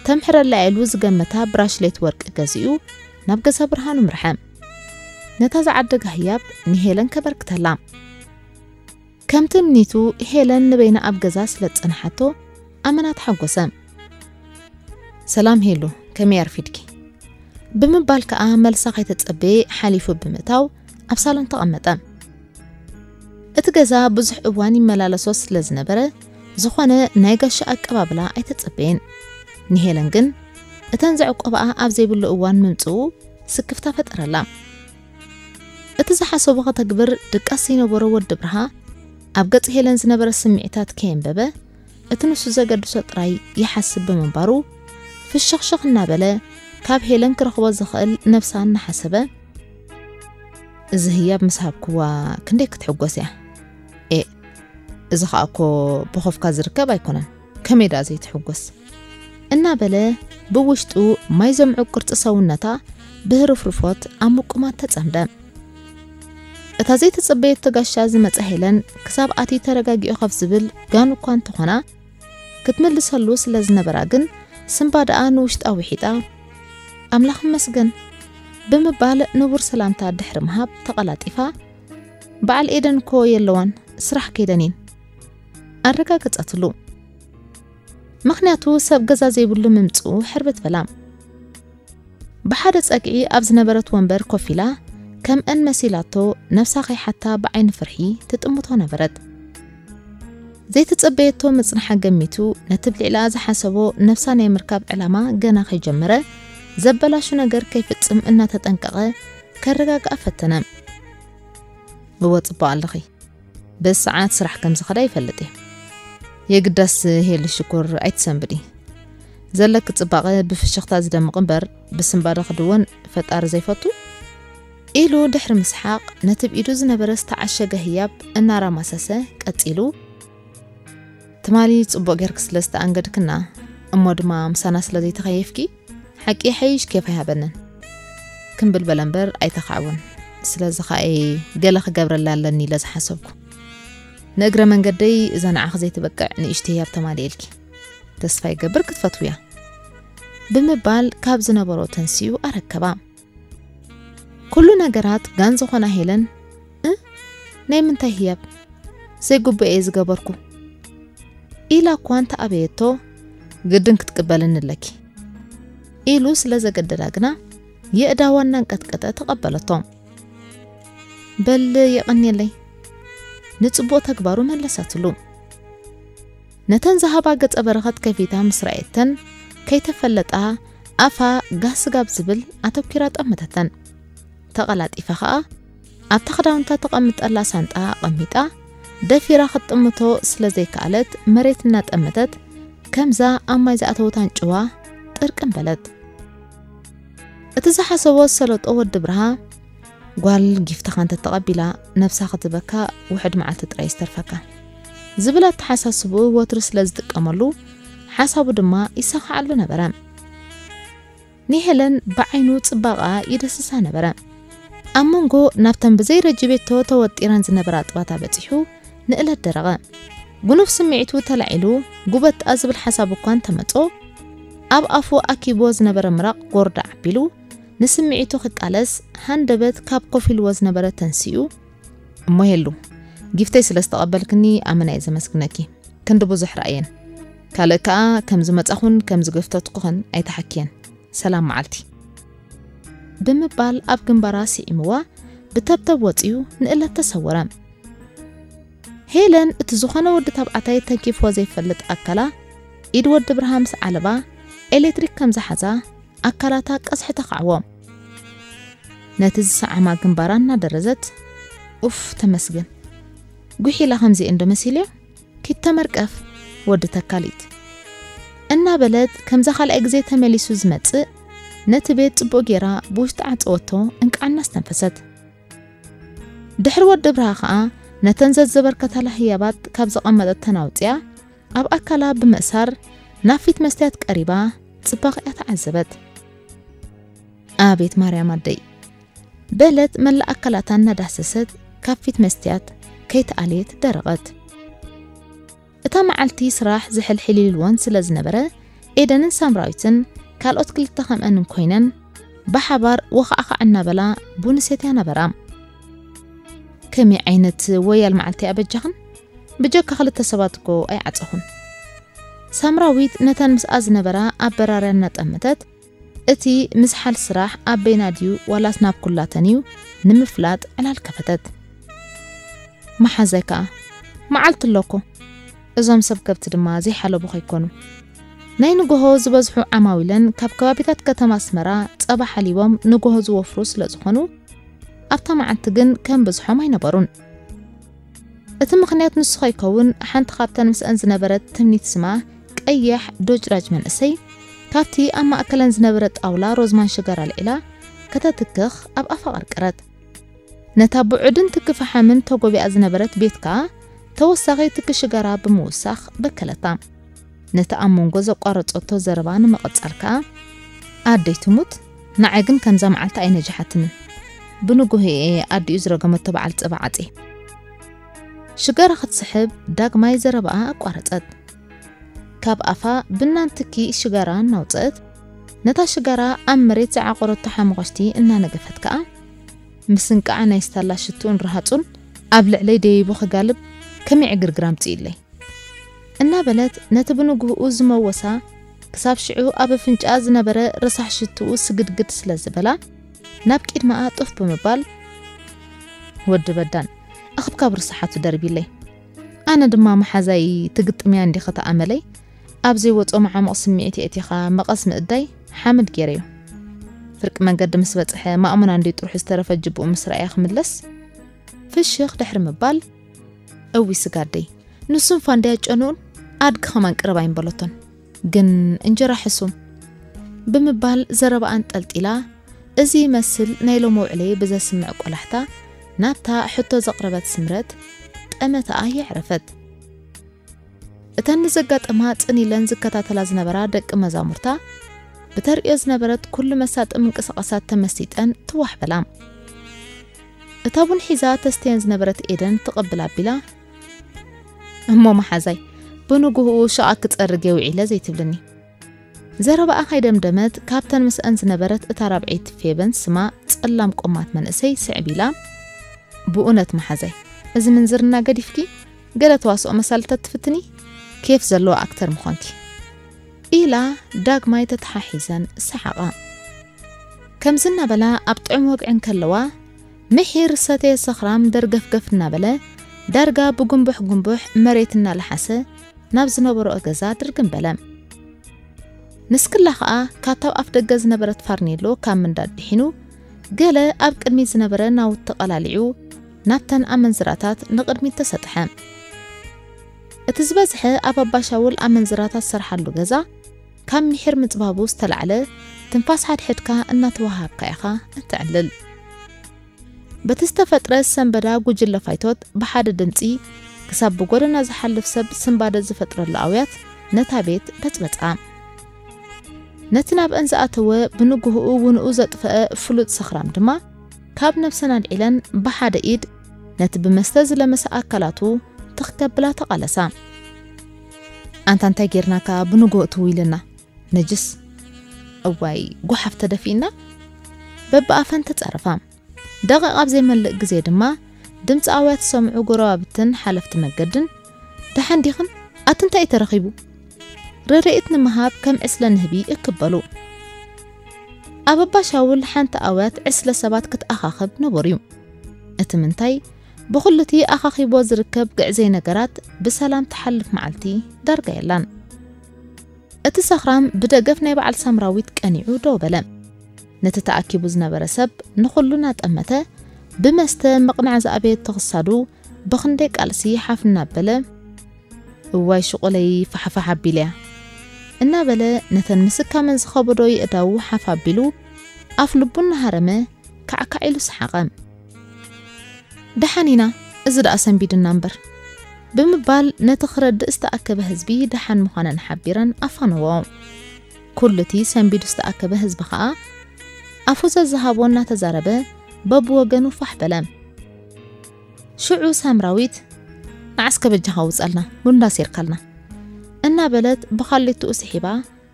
ተምሕረላ ኢሉ ዝገመታ ብራሽሌት ወርቂ ገዚኡ ናብ ገዛ ብርሃኑ ምርሐ። ነታ ዝዓደጋ ህያብ ንሄለን ከበርክተላ። ከም ትምኒቱ ሄለን ንበይና ኣብ ገዛ ስለ ዝጸንሓቶ ኣመና ተሓጎሰ። ሰላም ሄሉ፣ ከመይ ኣርፊድኪ? ብምባል ከኣ መልሳ ከይተጸበየ ሓሊፉ ብምእታው ኣብ ሳሎን ተቐመጠ። እቲ ገዛ ብዙሕ እዋን ይመላለሶ ስለ ዝነበረ ዝኾነ ናይ ጋሻ ኣቀባብላ ኣይተጸበየን። ንሄለን ግን እተን ዘዕቆባኣ ኣብ ዘይብሉ እዋን ምምጽኡ ስክፍታ ፈጠረላ። እቲ ዝሓሰቦ ከተግብር ድቃስ ዘይነበሮ ወዲ ብርሃ ኣብ ገጽ ሄለን ዝነበረ ስምዒታት ከየንበበ እቲ ንሱ ዘገድሶ ጥራይ ይሓስብ ብምንባሩ ፍሽኽሽኽ እናበለ ካብ ሄለን ክረኽቦ ዝኽእል ነብሳ እናሓሰበ፣ እዚ ህያብ ምስ ሃብክዋ ክንደይ ክትሕጎስ እያ? ኤ፣ እዚ ኸኣ እኮ ብኾፍካ ዝርከብ ኣይኮነን። ከመይ ደኣ ዘይትሕጎስ? እናበለ ብውሽጡ ማይ ዘምዕቕ ቅርጺ ሰውነታ ብህርፍርፎት ኣብ ምቁማት ተጸምደ። እታ ዘይተጸበየቶ ጋሻ ዝመጻ ሄለን ክሳብ ኣቲ ተረጋጊኡ ከፍ ዝብል ጋኑ እኳ እንተኾና፣ ክትምልሰሉ ስለ ዝነበራ ግን ስምባ ደኣ ንውሽጣ ውሒጣ፣ ኣምላኽ ይመስገን ብምባል ንቡር ሰላምታ ድሕሪ ምሃብ ተቐላጢፋ፣ በዓል ኤደን እኮ የለዋን፣ ስራሕ ከይደን እየን ኣረጋገጸትሉ። ምኽንያቱ ሰብ ገዛ ዘይብሉ ምምጽኡ ሕርብት በላ። ብሓደ ጸግዒ ኣብ ዝነበረት ወንበር ኮፍ ኢላ ከምአን መሲላቶ ነብሳ ከይሓታ ብዓይኒ ፍርሒ ትጥምቶ ነበረት። ዘይተጸበየቶ ምጽንሓ ገሚቱ ነቲ ብልዕላ ዝሓሰቦ ነብሳ ናይ ምርካብ ዕላማ ገና ከይጀመረ ዘበላሹ ነገር ከይፍጽም እናተጠንቀቐ ከረጋግኣ ፈተነ። እወ ጽቡቕ ኣለኺ። በዚ ሰዓት ስራሕ ከም ዝኸዳ ይፈልጥ እየ። የግዳስ ሄሊ ሽኮር ኣይትሰንብዲ። ዘለኪ ጽባቐ ብፍሽኽታ ዝደምቕ እምበር ብስንባደ ክድወን ፈጣሪ ዘይፈቱ? ኢሉ ድሕሪ ምስሓቕ ነቲ ብኢዱ ዝነበረ ዝተዓሸገ ህያብ እናራማሰሰ ቀጺሉ፣ ትማሊ ጽቡቕ ጌርኪ ስለ ዝተኣንገድክና እሞ ድማ ምሳና ስለ ዘይተኸየፍኪ ሓቂ ይሓይሽ ኬፍ ኣይሃበንን። ክምብል በለ እምበር ኣይተኻዕወን። ስለዚ ኸኣ እየ ገለ ክገብረላ ኣለኒ ኢለ ዝሓሰብኩ። ንእግረ መንገደይ እዛ ንዓኺ ዘይትበቅዕ ንእሽተይ ህያብ ተማሊኤልኪ። ተስፋ ይገብር ክትፈትውያ። ብምባል ካብ ዝነበሮ ተንሲኡ ኣረከባ። ኩሉ ነገራት ጋን ዝኾና ሄለን፣ እ? ናይ ምንታይ ህያብ? ዘይግቡእ እየ ዝገበርኩ። ኢላ እኳ እንተኣበየቶ፣ ግድን ክትቅበልኒ ኣለኪ። ኢሉ ስለ ዘገደዳ ግና፣ የእዳዋ እናንቀጥቀጠ ተቐበለቶ። በል የቐንየለይ። ንጽቡቕ ተግባሩ መለሰትሉ። ነተን ዝሃባ ገጸ በረኸት ከፊታ ምስ ረኣየተን፣ ከይተፈለጣ ኣፋ ጋህ ስጋብ ዝብል ኣተኲራ ጠመተተን። ተቐላጢፋ ኸኣ ኣብታ ክዳውንታ ተቐምጠላ ሳንጣ ኣቐሚጣ፣ ደፊራ ክትጥምቶ ስለ ዘይከኣለት መሬት እናጠመተት፣ ከምዛ ኣብ ማይ ዝኣተወት ኣንጭዋ ጥርቅም በለት። እቲ ዝሓሰቦ ዝሰለጦ ወዲ ብርሃ፣ ጓል ጊፍትኻ እንተተቐቢላ ነብሳ ክትበካ ውሕድ መዓልቲ ጥራይ ዝተርፈካ ዝብል ኣተሓሳስብኡ ወትሩ ስለ ዝጥቀመሉ፣ ሓሳቡ ድማ ይሳኽዓሉ ነበረ። ንሄለን ብዓይኑ ጽባቐኣ ይደስሳ ነበረ። ኣብ መንጎ ናብተን ብዘይ ረጅቤቶ ተወጢረን ዝነበራ ኣጥባታ በጺሑ ንእለት ደረቐ። ጉኑፍ ስምዒቱ ተላዒሉ ጉበጣ ዝብል ሓሳብ እኳ እንተመጾ፣ ኣብ ኣፉ ኣኪብዎ ዝነበረ ምራቕ ጎርዳ ኣቢሉ ንስምዒቱ ክቃለስ ሃንደበት ካብ ኮፍ ኢልዎ ዝነበረ ተንሲኡ፣ እሞ ሄሉ፣ ጊፍተይ ስለ ዝተቐበልክኒ ኣመና እየ ዘመስግነኪ። ክንዲ ብዙሕ ረኣየን። ካልእ ከኣ ከም ዝመጻኹን ከም ዝገፍተትኩኽን ኣይተሓክየን። ሰላም መዓልቲ። ብምባል ኣብ ግንባራ ስዒምዋ ብተብተብ ወጺኡ ንእለት ተሰወረ። ሄለን እቲ ዝኾነ ወዲ ተባዕታይ ተንኪፍዎ ዘይፈልጥ ኣካላ ኢድ ወዲ ብርሃ ምስ ዓለባ ኤሌክትሪክ ከም ዝሓዛ ኣካላታ ቀዝሒ ተኻዕዎ። ነቲ ዝሰዓማ ግንባራ እናደረዘት፣ ኡፍ ተመስገን፣ ጉሒላ ከምዚኤ እንዶ መሲልዮ? ኪድ ተመርቀፍ ወዲ ተካሊት እናበለት ከምዛ ካልኣይ ግዜ ተመሊሱ ዝመጽእ ነቲ ቤት ጽቡቕ ጌራ ብውሽጢ ዓጸወቶ እንቃዕ እናስተንፈሰት። ድሕሪ ወዲ ብርሃ ኸኣ ነተን ዘዘበርከታላ ህያባት ካብ ዘቐመጠተን ኣውጽያ ኣብ ኣካላ ብምእሳር ናብ ፊት መስትያት ቀሪባ ጽባቐኣ ተዓዘበት። ኣቤት ማርያም ኣደይ፣ በለት መላእ ኣካላታ እናዳሰሰት ካብ ፊት መስትያት ከይተኣለየት ደረቐት። እታ መዓልቲ ስራሕ ዝሕልሕል ኢልወን ስለ ዝነበረ፣ ኤደንን ሳምራዊትን ካልኦት ክልተ ከምአንን ኮይነን ብሓባር ወኻዕኻዕ እናበላ ቡን ሰትያ ነበራ። ከመይ ዓይነት ወያል መዓልቲ ኣበጃኽን? ብጀካ ክልተ ሰባት እኮ ኣይዓጸኹን። ሳምራዊት ነተን ምስኣ ዝነበራ ኣበራርያ እናጠመተት፣ እቲ ምዝሓል ስራሕ ኣብ በይና ድዩ ዋላስ ናብ ኩላተን እዩ ንምፍላጥ ዕላል ከፈተት። መሓዛይ ከኣ፣ መዓልቲ ኣሎ እኮ፣ እዞም ሰብ ከብቲ ድማ ዘይሓለቡ ከይኮኑ። ናይ ንጎሆ ዝበዝሑ ዓማዊለን ካብ ከባቢታት ከተማ ኣስመራ ጸባ ሓሊቦም ንጎሆ ዝወፍሩ ስለ ዝኾኑ፣ ኣብታ መዓልቲ ግን ከም ብዝሖም ኣይነበሩን። እቲ ምኽንያት ንሱ ከይከውን፣ ሓንቲ ካብተን ምስአን ዝነበረት ትምኒት ስማ ቀያሕ ዶጭራጭ መንእሰይ፣ ካብቲ ኣብ ማእከለን ዝነበረ ጣውላ ሮዝማን ሽጋራ ኣልዒላ ከተትክኽ ኣብ ኣፋ ቀርቀረት። ነታ ብዑድን ትኪ ፈሓምን ተጎቢኣ ዝነበረት ቤት ከኣ ተወሳኺ ትኪ ሽጋራ ብምውሳኽ በከለታ። ነቲ ኣብ መንጎ ዘቋረጸቶ ዘረባ ንምቕጻል ከኣ፣ ኣደይ ትሙት፣ ንዓይ ግን ከምዛ መዓልቲ ኣይነጅሓትንን። ብንጉህ'የ ኣዲኡ ዝረገመቶ በዓል ጸባ ዓጺ። ሽጋራ ክትስሕብ ዳግማይ ዘረባኣ ኣቋረጸት። ካብ ኣፋ ብናን ትኪ ሽጋራ እናውጽአት፣ ነታ ሽጋራ ኣብ መሬት ዝዓቆረቶ ሓመኾሽቲ እናነገፈት ከኣ፣ ምስንቃዓ ናይ ስታላ ሽቱኡን ረሃጹን ኣብ ልዕለይ ደይቡ ክጋልብ ከመይ ዕግርግር ኣምጺኡለይ። እናበለት ነቲ ብንግህኡ ዝመወሳ ክሳብ ሽዑ ኣብ ኣፍንጫኣ ዝነበረ ረሳሕ ሽቱኡ ስግድግድ ስለ ዝበላ ናብ ቂድማኣ ጡፍ ብምባል፣ ወዲ በዳን፣ ኣኽብካብ ርስሓቱ ደርቢለይ። ኣነ ድማ መሓዛይ ትግጥምያ እንዲኺ ተኣመለይ፣ ኣብ ዘይወጾ መዓሙቕ ስምዒት የእቲኻ መቐስ ምእዳይ ሓመድ ገይረዮ። ፍርቂ መንገዲ ምስ በጽሐ ማእሙና እንድዩ ጥርሑ ዝተረፈ ጅብኡ ምስ ረኣየ ክምለስ ፍሽኽ ድሕሪ ምባል፣ እዊ ስጋደይ፣ ንሱን ፋንድያ ጨንኡን ኣድጊ ኸማን ቅረብ ኣይምበለቶን፣ ግን እንጀራ ሕሱም ብምባል ዘረባኣ ኣንጠልጢላ፣ እዚ ይመስል ናይ ሎሚ ውዕለይ ብዘስምዕ ቆላሕታ ናብታ ሕቶ ዘቕረበት ስምረት ጠመተኣ የዕረፈት። እተን ንዘጋጠማ ጽን ኢለን ዝከታተላ ዝነበራ ደቂ መዛሙርታ፣ ብተርእዮ ዝነበረት ኩሉ መሳጢ ምንቅስቓሳት ተመሲጠን ትዋሕ በላ። እታ ቡን ሒዛ ተስተየን ዝነበረት ኤደን ትቕብል ኣቢላ፣ እሞ መሓዛይ፣ ብንግህኡ ሸቓ ክጸርግ እየ ውዒለ ዘይትብልኒ። ዘረባኣ ከይደምደመት፣ ካብተን ምስአን ዝነበረት እታ ራብዐይቲ ፌበን ስማ ጸላም ቆማት መንእሰይ ስዕብ ኢላ፣ ብእውነት መሓዛይ፣ እዚ ምንዝርና ገዲፍኪ፣ ገለ ተዋስኦ መሳልታት ትፍትኒ፣ ኬፍ ዘለዎ ኣክተር ምዃንኪ። ኢላ ዳግማይ ተተሓሒዘን ሰሓቓ። ከምዚ እናበላ ኣብ ጥዑም ወግዒ እንከለዋ፣ ምሒር ሰተየ ሰኽራም ደርገፍገፍ እናበለ፣ ዳርጋ ብጉንቡሕ ጉንቡሕ መሬት እናለሓሰ ናብ ዝነበረኦ ገዛ ድርግም በለ። ንስክላ ኸኣ ካታብ ኣፍ ደገ ዝነበረት ፋርኔሎ ካብ ምንዳድ ድሒኑ፣ ገለ ኣብ ቅድሚት ዝነበረ ናውቲ ቀላሊዑ ናብተን ኣመንዝራታት ንቕድሚት ተሰጥሐ። እቲ ዝበዝሐ ኣብ ኣባሻውል ኣመንዝራታት ዝሰርሓሉ ገዛ ካብ ምሒር ምጽባቡ ዝተላዕለ ትንፋስ ሓድሕድካ እናተወሃሃብካ ኢኻ እትዕልል። በቲ ዝተፈጥረ ሰንበዳ ጉጅለ ፋይቶት ብሓደ ድምጺ ክሳብ ብጎደና ዝሓልፍ ሰብ ስንባደ ዝፈጥረሉ ኣውያት ነታ ቤት በጽበጻ። ነቲ ናብአን ዝኣተወ ብንግህኡ ውንኡ ዘጥፈአ ፍሉጥ ሰኽራም ድማ ካብ ነብሰን ኣልዒለን ብሓደ ኢድ ነቲ ብመስተ ዝለመሰ ኣካላቱ ትኽ ከብላ ተቓለሳ። ኣንታ እንታይ ጌርናካ ብንግሆ ትውይልና ነጅስ? እዋይ ጓሓፍ ተደፊእና በብኣፈን ተጻረፋ። ደቂቕ ኣብ ዘይመልእ ግዜ ድማ ድምፂ ኣውያት ዝሰምዑ ጎረባብትን ሓለፍቲ መገድን፣ ደሓን ዲኽን? ኣቲ እንታይ እዩ ተረኺቡ? ረድኤት ንምሃብ ከም ዕስለ ንህቢ እክበሉ። ኣብ ኣባ ሻውል ሓንቲ ኣውያት ዕስለ ሰባት ክትኣኻኽብ ንቡር እዩ። እቲ ምንታይ፣ ብኹሉቲ ኣኻኺቦ ዝርከብ ግዕዘይ ነገራት ብሰላም ትሓልፍ መዓልቲ ዳርጋ የላን። እቲ ሰኽራም ብደገፍ ናይ በዓል ሳምራዊት ቀኒዑ ደው በለ። ነቲ ተኣኪቡ ዝነበረ ሰብ ንኹሉ እናጠመተ፣ ብመስተ ምቕናዕ ዝኣበየቶ ክሳዱ ብኽንደይ ቃልሲ ሓፍ እናበለ፣ እዋይ ሽቑለይ ፋሕፋሕ ኣቢለያ እናበለ፣ ነተን ምስካመን ዝኸበዶ የእዳዉ ሓፍ ኣቢሉ፣ ኣፍ ልቡ እናሃረመ፣ ካዕካዕ ኢሉ ሰሓቐ። ደሓን ኢና፣ እዚ ደኣ ሰንቢድና እምበር፣ ብምባል ነቲ ክረድእ ዝተኣከበ ህዝቢ ደሓን ምዃነን ሓቢረን ኣፋነዎ። ኩሉ እቲ ሰንቢዱ ዝተኣከበ ህዝቢ ኸኣ ኣፉ ዘዝሃቦ እናተዛረበ በብወገኑ ፋሕ በለ። ሽዑ ሳምራዊት፣ "ንዓስከ በጃኻ ውጻልና፣ ጉንዳ ሴርካልና" እናበለት ብኻሊትኡ ስሒባ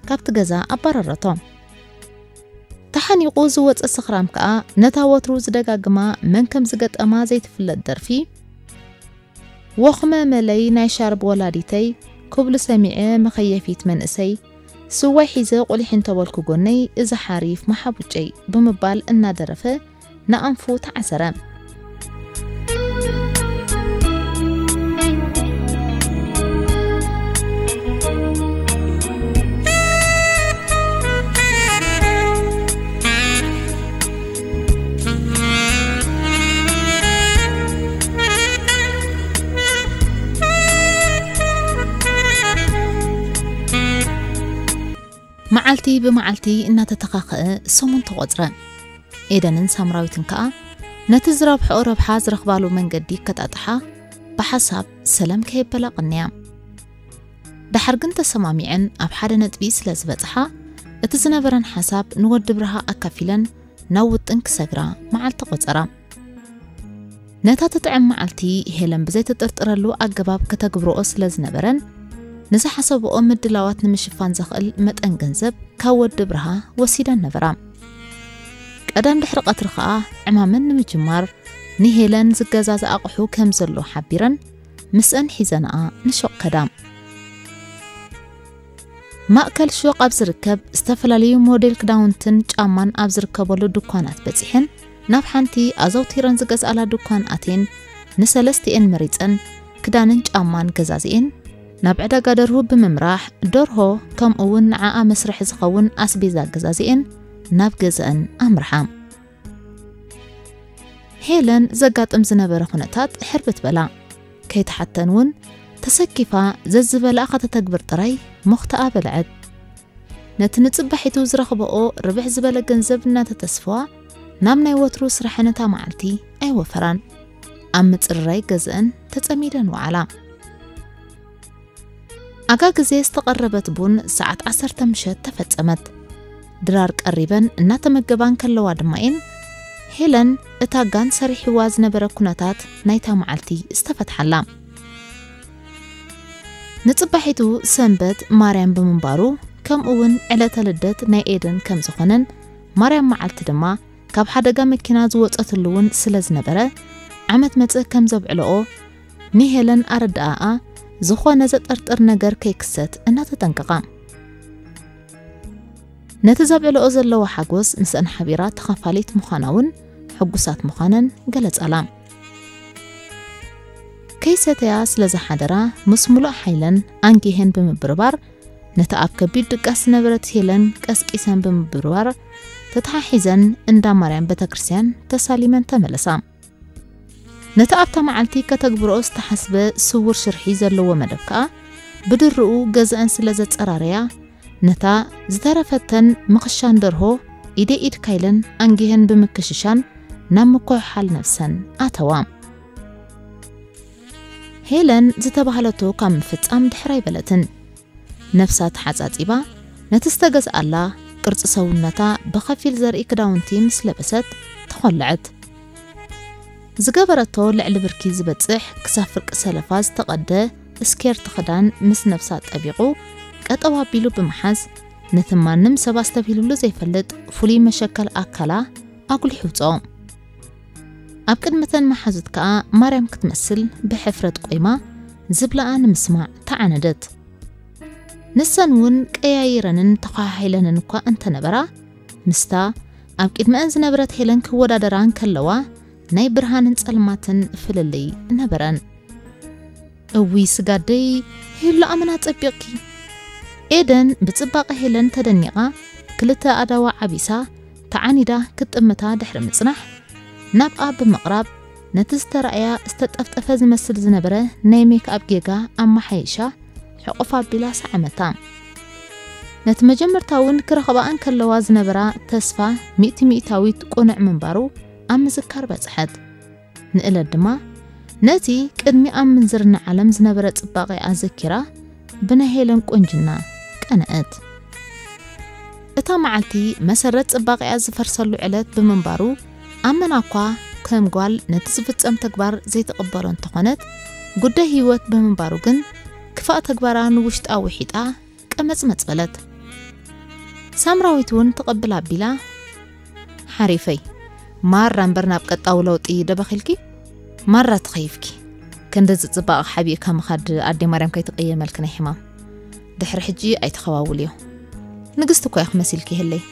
ካብቲ ገዛ ኣባረረቶ። ተሓኒቑ ዝወጸ ሰኽራም ከኣ ነታ ወትሩ ዝደጋግማ መን ከም ዝገጠማ ዘይትፍለጥ ደርፊ፣ "ወኽመ መለይ ናይ ሻርብ ወላዲተይ፣ ክብሉ ሰሚዐ መኸየፊት መንእሰይ፣ ስዋይ ሒዘ ቁሊሕ እንተበልኩ ጎነይ፣ እዚ ሓሪፍ መሓቡጨይ" ብምባል እናደረፈ ንኣንፉ ተዓሰረ። መዓልቲ ብመዓልቲ እናተተኻኸአ ሰሙን ተቖጽረ። ኤደንን ሳምራዊትን ከኣ ነቲ ዝረብሕኦ ረብሓ ዝረኽባሉ መንገዲ ከጣጥሓ ብሓሳብ ሰለም ከየበላ ቀንያ። ደሓር ግን ተሰማሚዐን ኣብ ሓደ ነጥቢ ስለ ዝበጽሓ፣ እቲ ዝነበረን ሓሳብ ንወዲ ብርሃ ኣካፊለን ናብ ውጥን ክሰግራ መዓልቲ ቆጸራ። ነታ ትጥዕም መዓልቲ ሄለን ብዘይተጠርጥረሉ ኣገባብ ከተግብርኦ ስለ ዝነበረን፣ ንዝሓሰብኦ ምድላዋት ንምሽፋን ዘኽእል መጠን ገንዘብ ካብ ወዲ ብርሃ ወሲደን ነበራ። ቀዳም ድሕሪ ቀትሪ ኸኣ ዕማመን ንምጅማር ንሄለን ዝገዛዝ ኣቕሑ ከም ዘሎ ሓቢረን ምስአን ሒዘንኣ ንሹቕ ከዳ። ማእከል ሹቕ ኣብ ዝርከብ ዝተፈላለዩ ሞዴል ክዳውንትን ጫማን ኣብ ዝርከበሉ ድኳናት በጺሐን ናብ ሓንቲ ኣዘውቲረን ዝገዝኣላ ድኳን ኣትየን ንሰለስቲኤን መሪጸን ክዳንን ጫማን ገዛዚኤን ናብ ዕዳጋ ደርሁ ብምምራሕ ደርሆ ከምኡ እውን ንዓኣ መስርሒ ዝኸውን ኣስቤዛ ገዛዚኤን ናብ ገዝአን ኣምርሓ። ሄለን ዘጋጥም ዝነበረ ኩነታት ሕርብት በላ። ከይተሓተን እውን ተሰኪፋ ዘዝበላኣ ከተተግብር ጥራይ ሞኽታኣ በልዐት። ነቲ ንጽባሒቱ ዝረኽበኦ ርብሕ ዝበለ ገንዘብ እናተተስፈዋ ናብ ናይ ወትሩ ስራሐን እታ መዓልቲ ኣይወፈራን። ኣብ ምጽርራይ ገዝአን ተጸሚደን ወዓላ። ኣጋ ግዜ ዝተቐረበት ቡን ሰዓት ዓሰርተ ምሸት ተፈጸመት። ድራር ቀሪበን እናተመገባ እንከለዋ ድማ እየን ሄለን እታ ጋን ሰሪሕዋ ዝነበረ ኩነታት ናይታ መዓልቲ ዝተፈትሓላ። ንጽባሒቱ ሰንበት ማርያም ብምንባሩ፣ ከምኡ እውን ዕለተ ልደት ናይ ኤደን ከም ዝኾነን ማርያም መዓልቲ ድማ ካብ ሓደጋ መኪና ዝወጸትሉ እውን ስለ ዝነበረ፣ ዓመት መጸ ከም ዘብዕልኦ ንሄለን ኣረድኣኣ፣ ዝኾነ ዘጠርጥር ነገር ከይክሰት እናተጠንቀቓ። ነቲ ዘብዕልኦ ዘለዋ ሓጎስ ምስአን ሓቢራ ተኻፋሊት ምዃና እውን ሕጉሳት ምዃነን ገለጻላ። ከይሰተያ ስለ ዝሓደራ፣ ምስ ሙሉእ ሓይለን ኣንጊሀን ብምብርባር፣ ነታ ኣብ ከቢድ ድቃስ ዝነበረት ሄለን ቀስቂሰን ብምብርባር፣ ተተሓሒዘን እንዳ ማርያም ቤተክርስትያን ተሳሊመን ተመለሳ። ነቲ ኣብታ መዓልቲ ከተግብርኦ ዝተሓስበ ስዉር ሽርሒ ዘለዎ መደብ ከኣ ብድርኡ ገዝአን ስለ ዘጸራረያ፣ ነታ ዝተረፈተን ምኽሻን ደርሆ ኢደ ኢድ ካይለን ኣንጊሀን ብምክሽሻን ናብ ምኩሕሓል ነብሰን ኣተዋ። ሄለን ዝተባህለቶ ካብ ምፍጻም ድሕር ኣይበለትን። ነብሳ ተሓጻጺባ፣ ነቲ ዝተገዝኣላ ቅርጺ ሰውነታ ብኸፊል ዘርኢ ክዳውንቲ ምስ ለበሰት ተኾልዐት። ዝገበረቶ ልዕሊ ብርኪ ዝበጽሕ ክሳብ ፍርቂ ሰለፋ ዝተቐደ ስኬርት ክዳን ምስ ነብሳ ጠቢቑ ቀጠው ኣቢሉ ብምሓዝ፣ ነቲ ማንም ሰብ ኣስተብሂሉሉ ዘይፈልጥ ፍሉይ መሸከል ኣካላ ኣጉሊሑ ውጽኦ። ኣብ ቅድመተን መሓዙት ከኣ ማርያም ክትመስል ብሕፍረት ቆይማ ዝብላኣ ንምስማዕ ተዓነደት። ንሰን እውን ቀያይረንን ተኸሓሒለንን እኳ እንተነበራ፣ ምስታ ኣብ ቅድመአን ዝነበረት ሄለን ክወዳደራ እንከለዋ ናይ ብርሃንን ጸልማትን ፍልልይ ነበረን። "እውይ ስጋደይ፣ ሄሉ ኣመና ጸቢቕኪ!" ኤደን ብጽባቐ ሄለን ተደኒቓ፣ ክልተ ኣእዳዋ ዓቢሳ፣ ተዓኒዳ ክትጥምታ ድሕሪ ምጽናሕ፣ ናብኣ ብምቕራብ፣ ነቲ ዝተራእያ ዝተጠፍጠፈ ዝመስል ዝነበረ ናይ ሜክኣፕ ጌጋ ኣመሓይሻ፣ ሕቑፍ ኣቢላ ሰዓመታ። ነቲ መጀመርታ እውን ክረኽባ እንከለዋ ዝነበራ ተስፋ ሚእቲ ሚእታዊት ቅኑዕ ምንባሩ ኣብ ምዝካር በጽሐት። ንእለት ድማ ነቲ ቅድሚ ኣብ ምንዝርና ዓለም ዝነበረ ጽባቐ ኣዘኪራ ብናይ ሄለን ቁንጅና ቀንአት። እታ መዓልቲ መሰረት ጽባቐኣ ዝፈርሰሉ ዕለት ብምንባሩ፣ ኣመና እኳ ከም ጓል ነቲ ዝፍጸም ተግባር ዘይትቕበሎ እንተኾነት፣ ጉዳይ ህይወት ብምንባሩ ግን ክፋእ ተግባራ ንውሽጣ ውሒጣ ቀመጽመጽ በለት። ሳምራዊት እውን ተቐብል ኣቢላ፣ ሓሪፈይ፣ ማራ እምበር ናብ ቀጣዊ ለውጢ ደበኺልኪ፣ ማራ ተኸይፍኪ። ክንድዚ ጽባቐ ሓቢእካ ምኻድ ኣዴ ማርያም ከይትቕየመልኪ ናይ ሕማም። ድሕሪ ሕጂ ኣይተኸዋውልዮ። ንግስቲ እኮ ኢኺ መሲልኪ ህለይ።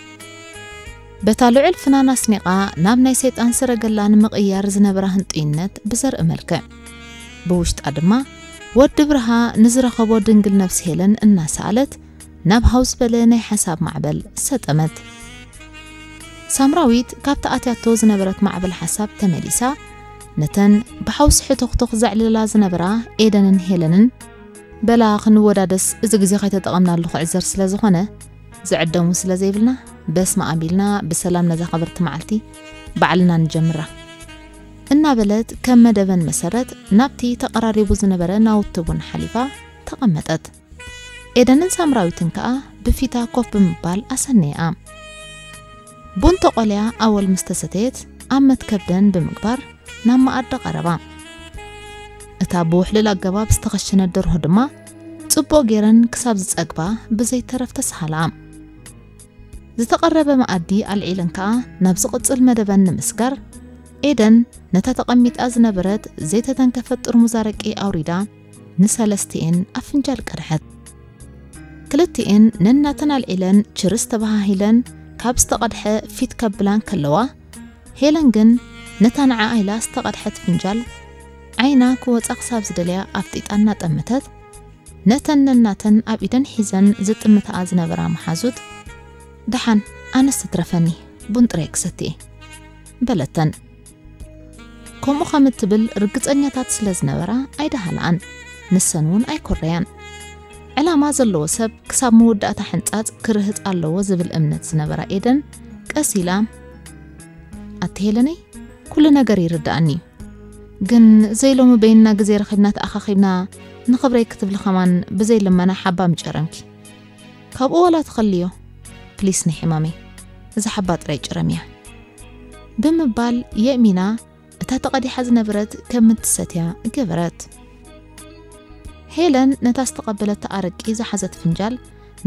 በታ ልዑል ፍናን ኣስኒቓ ናብ ናይ ሰይጣን ሰረገላ ንምቕያር ዝነበራ ህንጡይነት ብዘርኢ መልክዕ፣ ብውሽጣ ድማ ወዲ ብርሃ ንዝረኸቦ ድንግል ነፍሲ ሄለን እናሰኣለት ናብ ሃው ዝበለ ናይ ሓሳብ ማዕበል ሰጠመት። ሳምራዊት ካብቲ ኣትያቶ ዝነበረት ማዕበል ሓሳብ ተመሊሳ፣ ነተን ብሓውሲ ሕቶኽቶኽ ዘዕልላ ዝነበራ ኤደንን ሄለንን፣ በላ ክንወዳደስ፣ እዚ ግዜ ከይተጠቐምናሉ ክዕዘር ስለ ዝኾነ፣ ዝዕደሙ ስለ ዘይብልና፣ በስመ ኣብ ኢልና ብሰላም ነዛ ክብርቲ መዓልቲ ባዕልና ንጀምራ፣ እናበለት ከም መደበን መሰረት ናብቲ ተቐራሪቡ ዝነበረ ናውቲ ቡን ሓሊፋ ተቐመጠት። ኤደንን ሳምራዊትን ከኣ ብፊታ ኮፍ ብምባል ኣሰነያ። ቡን ተቖልያ ኣወል ምስ ተሰተየት፣ ኣብ መትከብ ደን ብምግባር ናብ መኣዲ ቀረባ። እታ ብውሕሉል ኣገባብ ዝተኸሸነት ደርሆ ድማ ጽቡቕ ገይረን ክሳብ ዝጸግባ ብዘይተረፍ ተሰሃላ። ዝተቐረበ መኣዲ ኣልዒለን ከኣ ናብ ዝቕጽል መደበን ንምስጋር፣ ኤደን ነታ ተቐሚጣ ዝነበረት ዘይተተንከፈት ጥርሙዝ ኣረቂ ኣውሪዳ ንሰለስቲኤን ኣብ ፍንጃል ቀድሐት። ክልቲኤን ነናተን ኣልዒለን ችርስ ተበሃሂለን ካብ ዝተቐድሐ ፊት ከብላ እንከለዋ፣ ሄለን ግን ነታ ንዓኣ ኢላ ዝተቐድሐት ፍንጃል ዓይና ክወጻ ክሳብ ዝደልያ ኣፍጢጣ እናጠመተት፣ ነተን ነናተን ኣብ ኢደን ሒዘን ዝጥምታኣ ዝነበራ መሓዙት፣ "ደሓን ኣነስ ትትረፈኒ፣ ቡን ጥራይ ክሰቲ እየ" በለተን። ከምኡ ከም እትብል ርግጸኛታት ስለ ዝነበራ ኣይደሃልኣን፣ ንሰን እውን ኣይኮረያን። ዕላማ ዘለዎ ሰብ ክሳብ መወዳእታ ሕንጻጽ ክርህጽ ኣለዎ ዝብል እምነት ዝነበራ ኤደን ቀስ ኢላ፣ "ኣቲ ሄለነይ፣ ኩሉ ነገር ይርድኣኒ እዩ። ግን ዘይሎሚ በይንና ግዜ ረኺብና ተኣኻኺብና ንኽብረይ ክትብሊ ከማን ብዘይ ልመና ሓባ ምጨረምኪ። ካብኡ ዋላ ትኸልዮ፣ ፕሊስ ንሕማመይ፣ እዛ ሓባ ጥራይ ጭረምያ" ብምባል የእሚና እታ ተቐዲሓ ዝነበረት ከም እትሰትያ ገበረት። ሄለን ነታ ዝተቐበለታ ኣረቂ ዝሓዘት ፍንጃል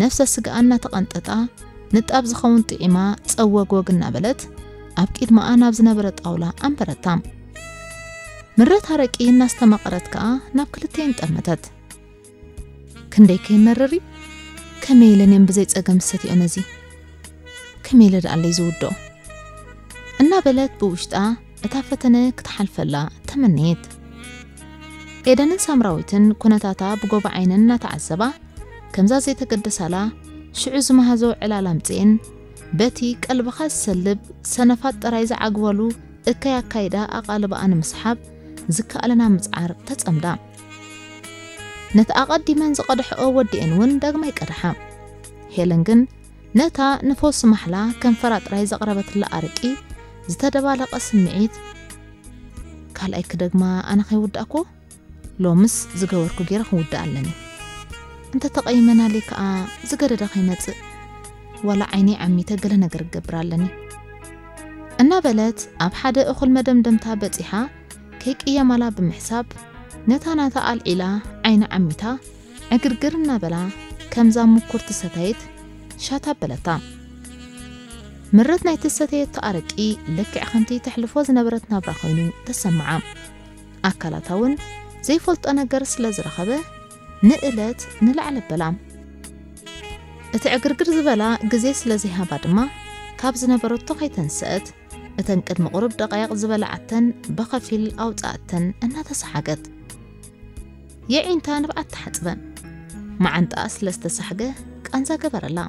ነፍሰ ስጋኣ እናተቐንጠጣ፣ ንጣብ ዝኸውን ጥዒማ ጸወግ ወግ እናበለት፣ ኣብ ቅድመኣ ናብ ዝነበረ ጣውላ ኣንበረታ። ምረት ኣረቂ እናስተማቐረት ከኣ ናብ ክልቲኤን ጠመተት። "ክንደይ ከይመርር እዩ? ከመይ ኢለን እየን ብዘይ ጸገም ዝሰትዮ ነዚ? ከመይ ኢለ ደኣለይ ዝውድኦ?" እናበለት ብውሽጣ እታ ፈተነ ክትሓልፈላ ተመነየት። ኤደንን ሳምራዊትን ኩነታታ ብጎባ ዓይነን እናተዓዘባ፣ ከምዛ ዘይተገደሳላ ሽዑ ዝመሃዞ ዕላል ኣምጽኤን፣ በቲ ቀልብኻ ዝሰልብ ሰነፋት ጥራይ ዝዓግበሉ እከይ ኣካይዳ ኣቓልባኣ ንምስሓብ ዝከኣለና ምጽዓር ተጸምዳ። ነቲ ኣቐዲመን ዝቐድሐኦ ወዲኤን እውን ዳግማይ ቀድሓ። ሄለን ግን ነታ ንፈውሲ ማሕላ ከንፈራ ጥራይ ዘቕረበትላ ኣረቂ ዝተደባለቐ ስምዒት፣ "ካልኣይ ክደግማ ኣነ ከይውዳእኩ፣ ሎምስ ዝገበርኩ ገይረ ክውዳእ ኣለኒ። እንተ ተቐይመናለይ ከኣ ዝገደደ ከይመጽእ፣ ዋላ ዓይነይ ዓሚተ ገለ ነገር ክገብር ኣለኒ" እናበለት ኣብ ሓደ እኹል መደምደምታ በጺሓ፣ ከይቅየማላ ብምሕሳብ፣ ነታ ናታ ኣልዒላ ዓይና ዓሚታ፣ ዕግርግር እናበላ፣ ከምዛ ምኩርቲ ሰታይት ሻታ በለታ። ምረት ናይቲ ሰተየቶ ኣረቂ ልክዕ ከምቲ ተሕልፎ ዝነበረት ናብራ ኮይኑ ተሰምዓ። ኣካላታ እውን ዘይፈልጦ ነገር ስለ ዝረኸበ፣ ንእለት ንላዕሊ ኣበላ። እቲ ዕግርግር ዝበላ ግዜ ስለ ዘይሃባ ድማ፣ ካብ ዝነበረቶ ከይተንስአት፣ እተን ቅድሚ ቁሩብ ደቃይቕ ዝበልዓተን ብኸፊል ኣውጽኣተን እናተሰሓገት፣ የዒንታ ንብዓት ተሓጽበ። መዓንጣኣ ስለ ዝተሳሕገ ቃንዛ ገበረላ።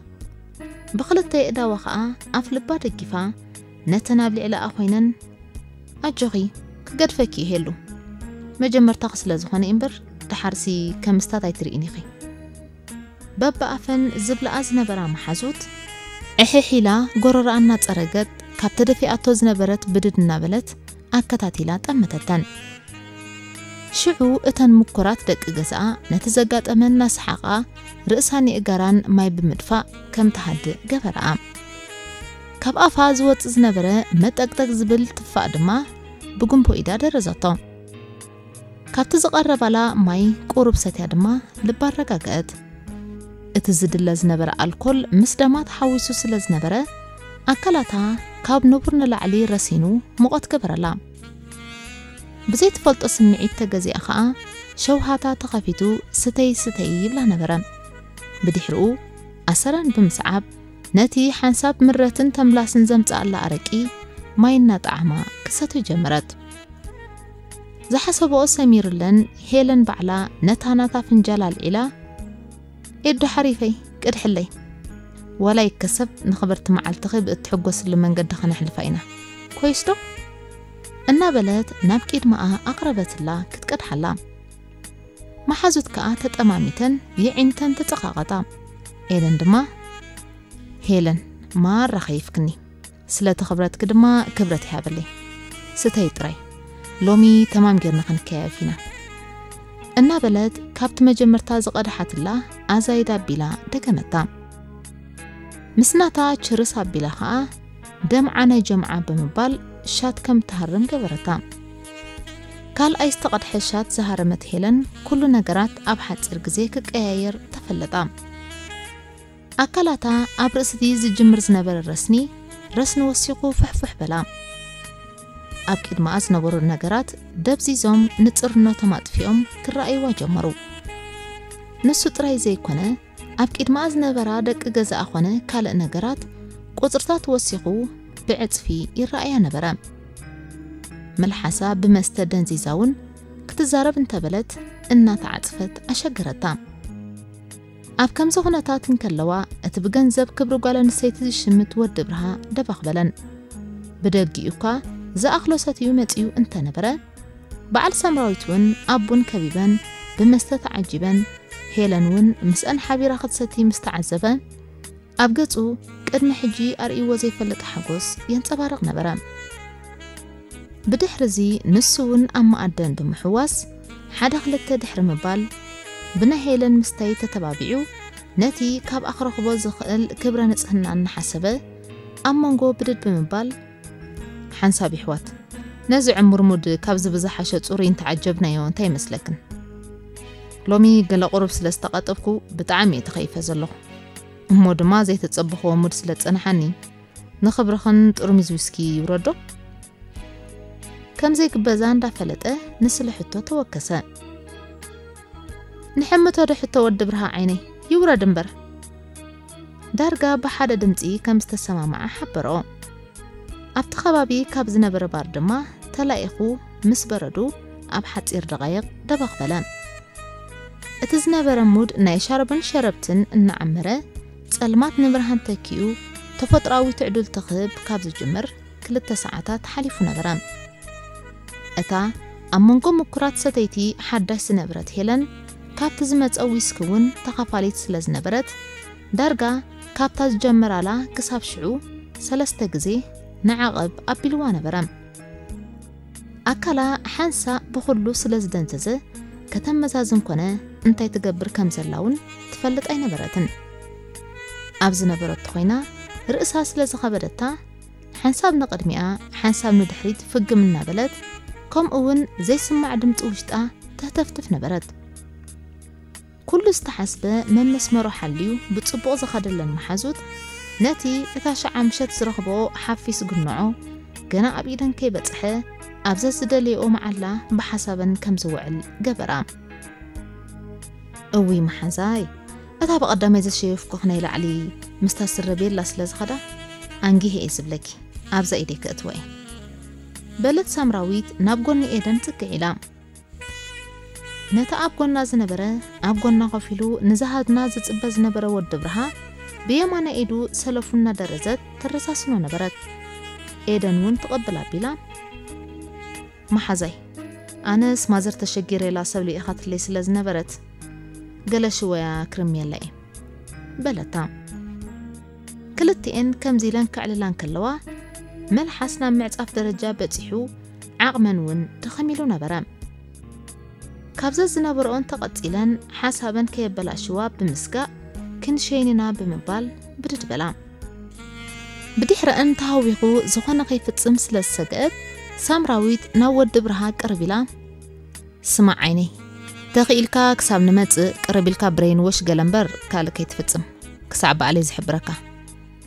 ብኽልተ የእዳዋ ኸኣ ኣፍ ልባ ደጊፋ፣ ነተን ኣብ ልዕሊኣ ኮይነን፣ "ኣጆኺ፣ ክገድፈኪ እዩ ሄሉ። መጀመርታኺ ስለ ዝኾነ እምበር፣ ደሓርሲ ከም ምስታት ኣይትርእይን ኢኺ" በብኣፈን ዝብልኣ ዝነበራ መሓዙት፣ ዕሕሕ ኢላ ጎረሮኣ እናጸረገት፣ ካብ ተደፊኣቶ ዝነበረት ብድድ እናበለት ኣከታቲላ ጠመተተን። ሽዑ እተን ምኩራት ደቂ ገዛኣ ነቲ ዘጋጠመን እናሰሓቓ ርእሳን የእጋራን ማይ ብምድፋእ ከም ትሃድእ ገበረኣ። ካብ ኣፋ ዝወጽእ ዝነበረ መጠቅጠቅ ዝብል ትፋእ ድማ ብጉንቦ ኢዳ ደረዘቶ። ካብቲ ዝቐረባላ ማይ ቁሩብ ሰትያ ድማ ልባ ኣረጋግአት። እቲ ዝድለ ዝነበረ ኣልኮል ምስ ደማ ተሓዊሱ ስለ ዝነበረ ኣካላታ ካብ ንቡር ንላዕሊ ረሲኑ ሙቐት ገበረላ። ብዘይትፈልጦ ስምዒት ተገዚኣ ኸኣ ሸውሃታ ተኸፊቱ ስተይ ስተይ ይብላ ነበረ። ብድሕሪኡ ኣሰራን ብምስዓብ ነቲ ሓንሳብ ምረትን ተምላስን ዘምጽኣላ ኣረቂ ማይ እናጠዓማ ክሰትዮ ጀመረት። ዝሓሰብኦ ሰሚሩለን ሄለን ባዕላ ነታ ናታ ፍንጃል ኣልዒላ፣ "ኤዶ ሓሪፈይ ቅድሕለይ፣ ዋላ ይከሰብ ንኽብርቲ መዓልትኺ ብእትሕጎስሉ መንገዲ ኸነሕልፋ ኢና፣ ኮይስዶ?" እናበለት ናብ ቅድመኣ ኣቕረበትላ ክትቀድሓላ። መሓዙት ከኣ ተጠማሚተን የዒንተን ተጸቓቐጣ። ኤደን ድማ፣ "ሄለን፣ ማራ ኸይፍክኒ። ስለቲ ክብረትኪ ድማ ክብረት ይሃበለይ። ስተይ ጥራይ። ሎሚ ተማም ጌርና ክንከያየፍ ኢና." እናበለት ካብቲ መጀመርታ ዝቐድሓትላ ኣዛይዳ ኣቢላ ደገመታ። ምስ ናታ ችርስ ኣቢላ ኸኣ ደምዓ ናይ ጀምዓ ብምባል ሻት ከም ትሃርም ገበረታ። ካልኣይ ዝተቐድሐ ሻት ዝሃረመት ሄለን ኩሉ ነገራት ኣብ ሓጺር ግዜ ክቀያየር ተፈለጣ። ኣካላታ ኣብ ርእሲ እቲ ዝጅምር ዝነበረ ረስኒ፣ ረስኒ ወሲኹ ፍሕፍሕ በላ። ኣብ ቅድመኣ ዝነበሩ ነገራት ደብዚዞም ንጽርነቶም ኣጥፊኦም ክረኣይዋ ጀመሩ። ንሱ ጥራይ ዘይኮነ፣ ኣብ ቅድመኣ ዝነበራ ደቂ ገዛኣ ኾነ ካልእ ነገራት ቁጽርታት ወሲኹ ብዕጽፊ ይረኣያ ነበረ። መልሓሳ ብመስተ ደንዚዛ እውን ክትዛረብ እንተበለት እናተዓጽፈት ኣሸገረታ። ኣብ ከምዚ ኩነታት እንከለዋ፣ እቲ ብገንዘብ ክብሪ ጓል ኣንስተይቲ ዝሽምት ወዲ ብርሃ ደባኽ በለን። ብደጊኡ እኳ ዝኣኽሎ ሰትዩ መጺኡ እንተነበረ፣ በዓል ሳምራዊት እውን ኣብ ቡን ከቢበን ብመስተ ተዓጂበን፣ ሄለን እውን ምስአን ሓቢራ ክትሰቲ ምስ ተዓዘበ፣ ኣብ ገጹ ቅድሚ ሕጂ ኣርእይዎ ዘይፈልጥ ሓጎስ የንጸባርቕ ነበረ። ብድሕርዚ ንሱ እውን ኣብ መኣደን ብምሕዋስ፣ ሓደ ክልተ ድሕሪ ምባል፣ ብናይ ሄለን ምስታይ ተተባቢዑ፣ ነቲ ካብኣ ክረኽቦ ዝኽእል ክብረ ንጽህና እናሓሰበ፣ ኣብ መንጎ ብድድ ብምባል፣ ሓንሳብ ይሕዋት፣ ነዚ ዕሙር ሙድ ካብዚ ብዝሓሸ ጽሩይ እንተዓጀብናዮ እንታይ ይመስለክን? ሎሚ ገለ ቁሩብ ስለ ዝተቐጠብኩ ብጣዕሚ እየ ተኸይፈ ዘለኹ። እሞ ድማ ዘይተጸበኽዎ ሙድ ስለ ዝጸንሓኒ፣ ንኽብርኽን ጥርሙዝ ዊስኪ ይውረዶ? ከም ዘይግበዛ እንዳፈለጠ ንስለ ሕቶ ተወከሰ። ንሕምቶ ዶ ሕቶ ወዲ ብርሃ ዓይነይ? ይውረድ እምበር። ዳርጋ ብሓደ ድምጺ ከም ዝተሰማማዓ ሓበሮ። ኣብቲ ከባቢ ካብ ዝነበረ ባር ድማ ተላኢኹ ምስ በረዱ ኣብ ሓጺር ደቓይቕ ደባኽ በለ። እቲ ዝነበረ ሙድ ናይ ሻርብን ሸረብትን እናዓመረ፣ ጸልማት ንብርሃን ተኪኡ፣ ተፈጥሮኣዊ ትዕድልቲ ክህብ ካብ ዝጅምር ክልተ ሰዓታት ሓሊፉ ነበረ። እታ ኣብ መንጎ ምኩራት ሰተይቲ ሓዳሽ ዝነበረት ሄለን፣ ካብቲ ዝመጸ ዊስኪ እውን ተኻፋሊት ስለ ዝነበረት፣ ዳርጋ ካብታ ዝጀመራላ ክሳብ ሽዑ ሰለስተ ግዜ ንዓቐብ ኣቢልዋ ነበረ። ኣካላ ሓንሳእ ብኹሉ ስለ ዝደንዘዘ፣ ከተመዛዝን ኮነ እንታይ ትገብር ከም ዘላ እውን ትፈልጥ ኣይነበረትን። ኣብ ዝነበረቶ ኮይና ርእሳ ስለ ዝኸበደታ፣ ሓንሳብ ንቕድሚኣ፣ ሓንሳብ ንድሕሪት ፍግም እናበለት፣ ከምኡ እውን ዘይስማዕ ድምፂ ውሽጣ ተህተፍትፍ ነበረት። ኩሉ ዝተሓስበ መመስመሮ ሓልዩ ብጽቡቕ ዝኸደለን መሓዙት፣ ነቲ እታ ሸዓ ምሸት ዝረኽቦ ሓፊስ ግንዖ፣ ገና ኣብ ኢደን ከይበጽሐ፣ ኣብ ዘዝደለየኦ መዓላ ብሓሳበን ከም ዝውዕል ገበራ። እውይ መሓዛይ፣ እታ ብቐዳማይ ዘሸየፍኩኽ ናይ ላዕሊ ምስታ ስረ ቤላ ስለ ዝኸዳ፣ ኣንጊሄ እየ ዝብለኪ፣ ኣብዛ ኢደይ ከእትዋ እየ። በለት ሳምራዊት ናብ ጎኒ ኤደን ጽግዕ ኢላ። ነቲ ኣብ ጎና ዝነበረ፣ ኣብ ጎና ኮፍ ኢሉ ንዝሃድና ዝጽበ ዝነበረ ወዲ ብርሃ፣ ብየማናይ ኢዱ ሰለፉ እናደረዘት ተረሳስኖ ነበረት። ኤደን እውን ትቕብል ኣቢላ፣ መሓዛይ፣ ኣነስ ማዘር ተሸጊረ ኢላ ሰብ ልኢኻትለይ ስለ ዝነበረት፣ ገለ ሽወያ ክርምየላ እየ፣ በለታ። ክልቲኤን ከምዚ ኢለን ክዕልላ እንከለዋ፣ መልሓስ ናብ ምዕጻፍ ደረጃ በጺሑ፣ ዓቕመን እውን ድኽም ኢሉ ነበረ። ካብ ዘዝነበረኦን ተቐጺለን ሓሳበን ከየበላሽዋ ብምስጋእ ክንሸይን ኢና ብምባል ብድድ በላ። ብድሕረአን ተሃዊኹ ዝኾነ ከይፍጽም ስለ ዝሰግአት ሳምራዊት ናብ ወዲ ብርሃ ቅርብ ኢላ፣ ስማዕ ዓይነይ፣ ተኽኢልካ ክሳብ ንመጽእ ቅርብ ኢልካ ብረይን ወሽ ገለ እምበር ካልእ ከይትፍጽም፣ ክሳዕ ባዕለይ ዝሕብረካ።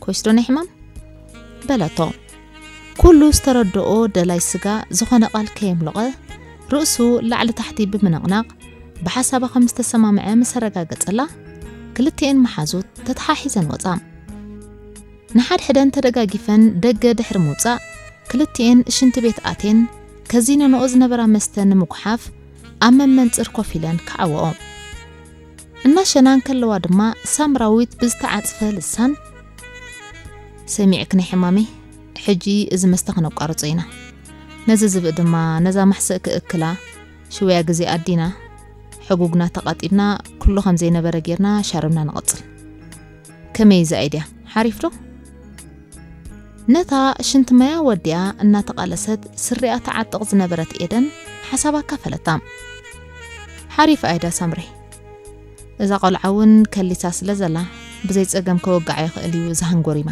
ኮይስዶ ናይ ሕማም? በለቶ። ኩሉ ዝተረድኦ ደላይ ስጋ ዝኾነ ቃል ከየምለቐ ርእሱ ላዕሊ ታሕቲ ብምንቕናቕ ብሓሳባ ከም ዝተሰማምዐ ምስ ኣረጋገጸላ ክልቲኤን መሓዙት ተተሓሒዘን ወጻ። ንሓድሕደን ተደጋጊፈን ደገ ድሕሪ ምውጻእ ክልቲኤን ሽንቲ ቤት ኣቴን ከዚነንኦ ዝነበራ መስተ ንምጉሓፍ ኣብ መመንጽር ኮፍ ኢለን ክዓወኦ እናሸና እንከለዋ ድማ ሳምራዊት ብዝተዓጽፈ ልሳን፣ ሰሚዕክኒ ሕማመይ፣ ሕጂ እዚ መስተ ክነቋርጾ ኢና። ነዚ ዝብኢ ድማ ነዛ ማሕሰእ ክእክላ ሽውያ ግዜ ኣዲና ሕጉግና ተቓጢብና ኩሉ ከም ዘይነበረ ጌርና ሻርብና ንቐጽል። ከመይ እዚ ኣይድያ ሓሪፍ ዶ? ነታ ሽንቲ መያ ወዲኣ እናተቓለሰት ስሪኣ ተዓጥቕ ዝነበረት ኤደን ሓሳባ ኣካፈለታ። ሓሪፍ ኣይዳ ሳምሪ፣ እዛ ቆልዓ እውን ከሊሳ ስለ ዘላ ብዘይ ጸገም ከወግዓ ይኽእል እዩ እዛ ሃንጎሪማ።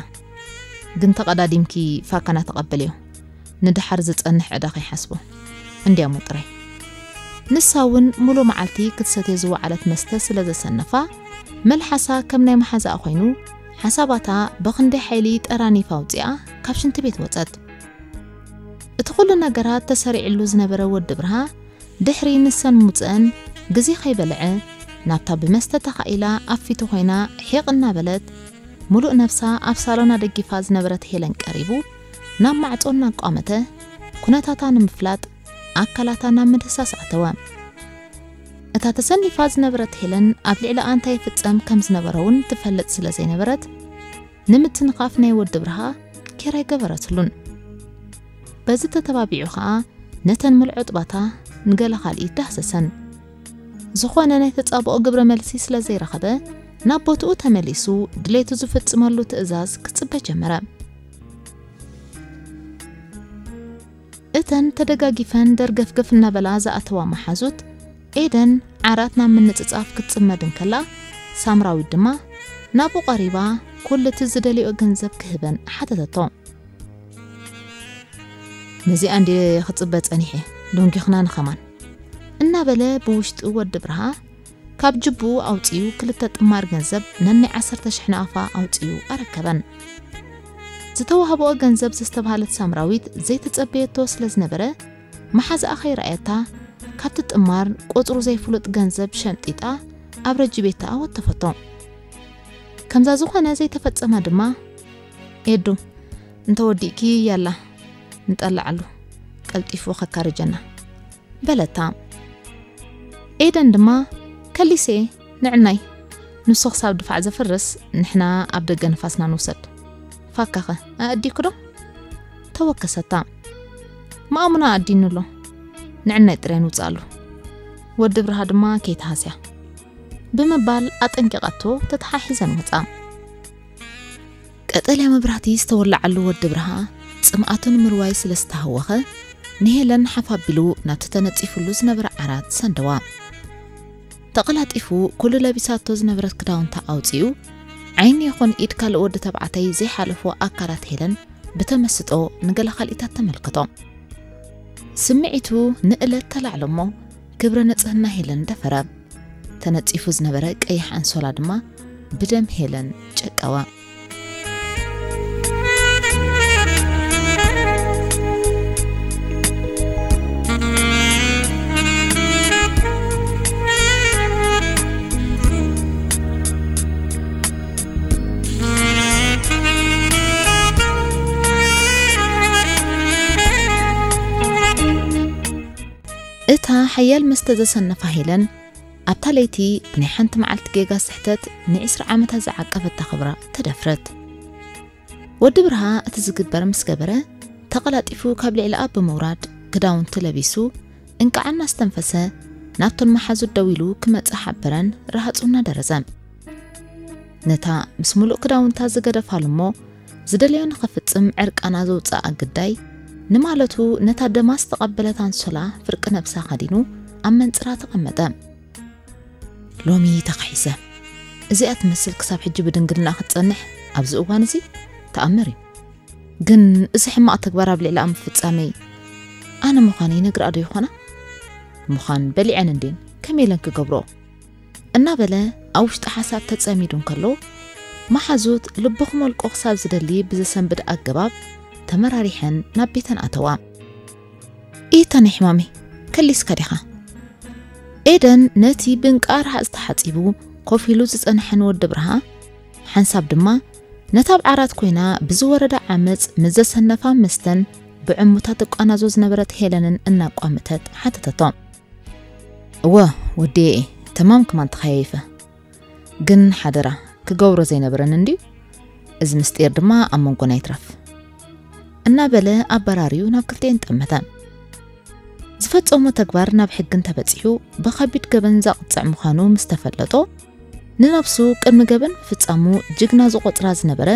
ግን ተቐዳዲምኪ ፋካና ተቐበልዮ፣ ንድሓር ዝጸንሕ ዕዳ ከይሓስቦ እንዲያሞ ጥራይ። ንሳ እውን ሙሉ መዓልቲ ክትሰትዮ ዝወዓለት መስተ ስለ ዘሰነፋ መልሓሳ ከም ናይ መሓዛኣ ኮይኑ ሓሳባታ ብኽንደይ ሓይሊ ጠራኒፋ ኣውፂኣ ካብ ሽንቲ ቤት ወፀት። እቲ ኩሉ ነገራት ተሰሪዕሉ ዝነበረ ወዲ ብርሃ ድሕሪ ንሰን ምውፅአን ግዜ ከይበልዐ ናብታ ብመስተ ተኻኢላ ኣብ ፊቱ ኮይና ሒቕ እናበለት ሙሉእ ነብሳ ኣብ ሳሎን ኣደጊፋ ዝነበረት ሄለን ቀሪቡ ናብ ማዕጾ እናቋመተ ኩነታታ ንምፍላጥ ኣካላታ ናብ ምድህሳስ ኣተወ። እታ ተሰኒፋ ዝነበረት ሄለን ኣብ ልዕሊኣ እንታይ ይፍጸም ከም ዝነበረ እውን ትፈልጥ ስለ ዘይነበረት ንምትንኻፍ ናይ ወዲ ብርሃ ኬር ኣይገበረትሉን። በዚ ተተባቢዑ ኸኣ ነተን ምልዑ ጥባታ ንገለ ካልኢት ዳህሰሰን። ዝኾነ ናይ ተጻብኦ ግብረ መልሲ ስለ ዘይረኸበ ናብ ቦትኡ ተመሊሱ ድሌቱ ዝፍጽመሉ ትእዛዝ ክጽበ ጀመረ። እተን ተደጋጊፈን ደርገፍገፍ እናበላ ዝኣተዋ መሓዙት ኤደን ዓራት ናብ ምንጽጻፍ ክትጽመድ እንከላ ሳምራዊት ድማ ናብኡ ቀሪባ ኩሉ እቲ ዝደልዮ ገንዘብ ክህበን ሓተተቶ። ነዚኣ እንድየ ክጽበ ጸኒሐ፣ ዶንጊኽና ንኸማን እናበለ ብውሽጡ ወዲ ብርሃ ካብ ጅብኡ ኣውጺኡ ክልተ ጥማር ገንዘብ ነናይ ዓሰርተ ሽሕ ናቕፋ ኣውጺኡ ኣረከበን። ዝተዋህበኦ ገንዘብ ዘስተብሃለት ሳምራዊት ዘይተጸበየቶ ስለ ዝነበረ መሓዛኣ ከይረኣየታ ካብቲ ጥማር ቁጽሩ ዘይፍሉጥ ገንዘብ ሸምጢጣ ኣብ ረጅቤታኣ ወተፈቶ። ከምዛ ዝኾነ ዘይተፈጸመ ድማ ኤዱ እንተወዲእኪ ያላ ንጠልዓሉ ቀልጢፉ ከካርጀና በለታ። ኤደን ድማ ከሊሴ ንዕናይ ንሱ ክሳብ ድፋዕ ዘፍርስ ንሕና ኣብ ደገ ንፋስና ንውሰድ። ፋካኸ ኣእዲኩ ዶ? ተወከሰታ። ማእሙና ኣዲኑ ኣሎ ንዕናይ ጥራይ ንውፅኣሉ። ወዲ ብርሃ ድማ ከይተሃስያ ብምባል ኣጠንቂቓቶ ተተሓሒዘን ወፃ። ቀጠልያ መብራህቲ ዝተወላዓሉ ወዲ ብርሃ ጽምኣቱ ንምርዋይ ስለ ዝተሃወኸ ንሄለን ሓፍ ኣቢሉ ናብቲ ተነጺፉሉ ዝነበረ ዓራት ሰንደዋ። ተቐላጢፉ ኩሉ ለቢሳቶ ዝነበረት ክዳውንታ ኣውጺኡ ዓይኒ ይኹን ኢድ ካልእ ወዲ ተባዕታይ ዘይሓለፎ ኣካላት ሄለን ብተመስጦ ንገለ ካልኢታት ተመልከቶ። ስምዒቱ ንእለት ተላዕሎ እሞ ክብረ ንጽህና ሄለን ደፈረ። ተነጺፉ ዝነበረ ቀይሕ ኣንሶላ ድማ ብደም ሄለን ጨቀወ። እታ ሓያል መስተ ዘሰነፋ ሄለን ኣብታ ለይቲ ብናይ ሓንቲ መዓልቲ ጌጋ ስሕተት ንዒስራ ዓመታት ዝዓቀበታ ክብራ ተደፍረት። ወዲ ብርሃ እቲ ዝግበር ምስ ገበረ ተቐላጢፉ ካብ ልዕሊኣ ብምውራድ ክዳውንቲ ለቢሱ እንቃዕ እናስተንፈሰ ናብቶም መሓዙት ደው ኢሉ ክመጽእ ሓበረን ረሃጹ እናደረዘ። ነታ ምስ ምሉእ ክዳውንታ ዝገደፋሉ እሞ ዝደለዮ ንኽፍጽም ዕርቃና ዘውጽኣ ግዳይ ንማለቱ ነታ ደማ ዝተቐበለት ኣንሶላ ፍርቂ ነብሳ ከዲኑ ኣብ መንጽራ ተቐመጠ። ሎሚ ተኻሒሰ። እዚኣ ትመስል ክሳብ ሕጂ ብድንግልና ክትጸንሕ ኣብዚ እዋን እዚ ተኣምር እዩ። ግን እዚ ሕማቕ ተግባር ኣብ ልዕሊ ምፍጻመይ ኣነ ምዃነይ ነግርኣ ዶ ይኾና? ምዃን በሊዐን እንዴን ከመይ ኢለን ክገብሮ? እናበለ ኣብ ውሽጢ ሓሳብ ተጸሚዱ እንከሎ፣ መሓዙት ልቡ ክመልቆ ክሳብ ዝደሊ ብዘሰንብድ ኣገባብ ተመራሪሐን ናብ ቤተን ኣተዋ። ኢታ ናይ ሕማመይ ከሊስካ ዲኻ? ኤደን ነቲ ብእንቃር ሓጽ ተሓጺቡ ኮፍ ኢሉ ዝጸንሐን ወዲ ብርሃ ሓንሳብ ድማ ነታ ኣብ ዓራት ኮይና ብዝወረደ ዓመጽ ምስ ዘሰነፋ መስተን ብዕሙታ ትቋናዞ ዝነበረት ሄለንን እናቋመተት ሓተተቶ። እወ ወዲኤ፣ ተማም ክማን ተኸያይፈ። ግን ሓደራ፣ ክገብሮ ዘይነበረን እንድዩ። እዚ ምስጢር ድማ ኣብ መንጎና ይትረፍ። እናበለ ኣበራርዩ ናብ ክልቲኤን ጠመተ። ዝፈጸሞ ተግባር ናብ ሕጊ እንተበጺሑ ብኸቢድ ገበን ዘቕጽዕ ምዃኑ ምስ ተፈለጦ፣ ንነብሱ ቅድሚ ገበን ምፍጻሙ ጅግና ዝቖጽራ ዝነበረ፣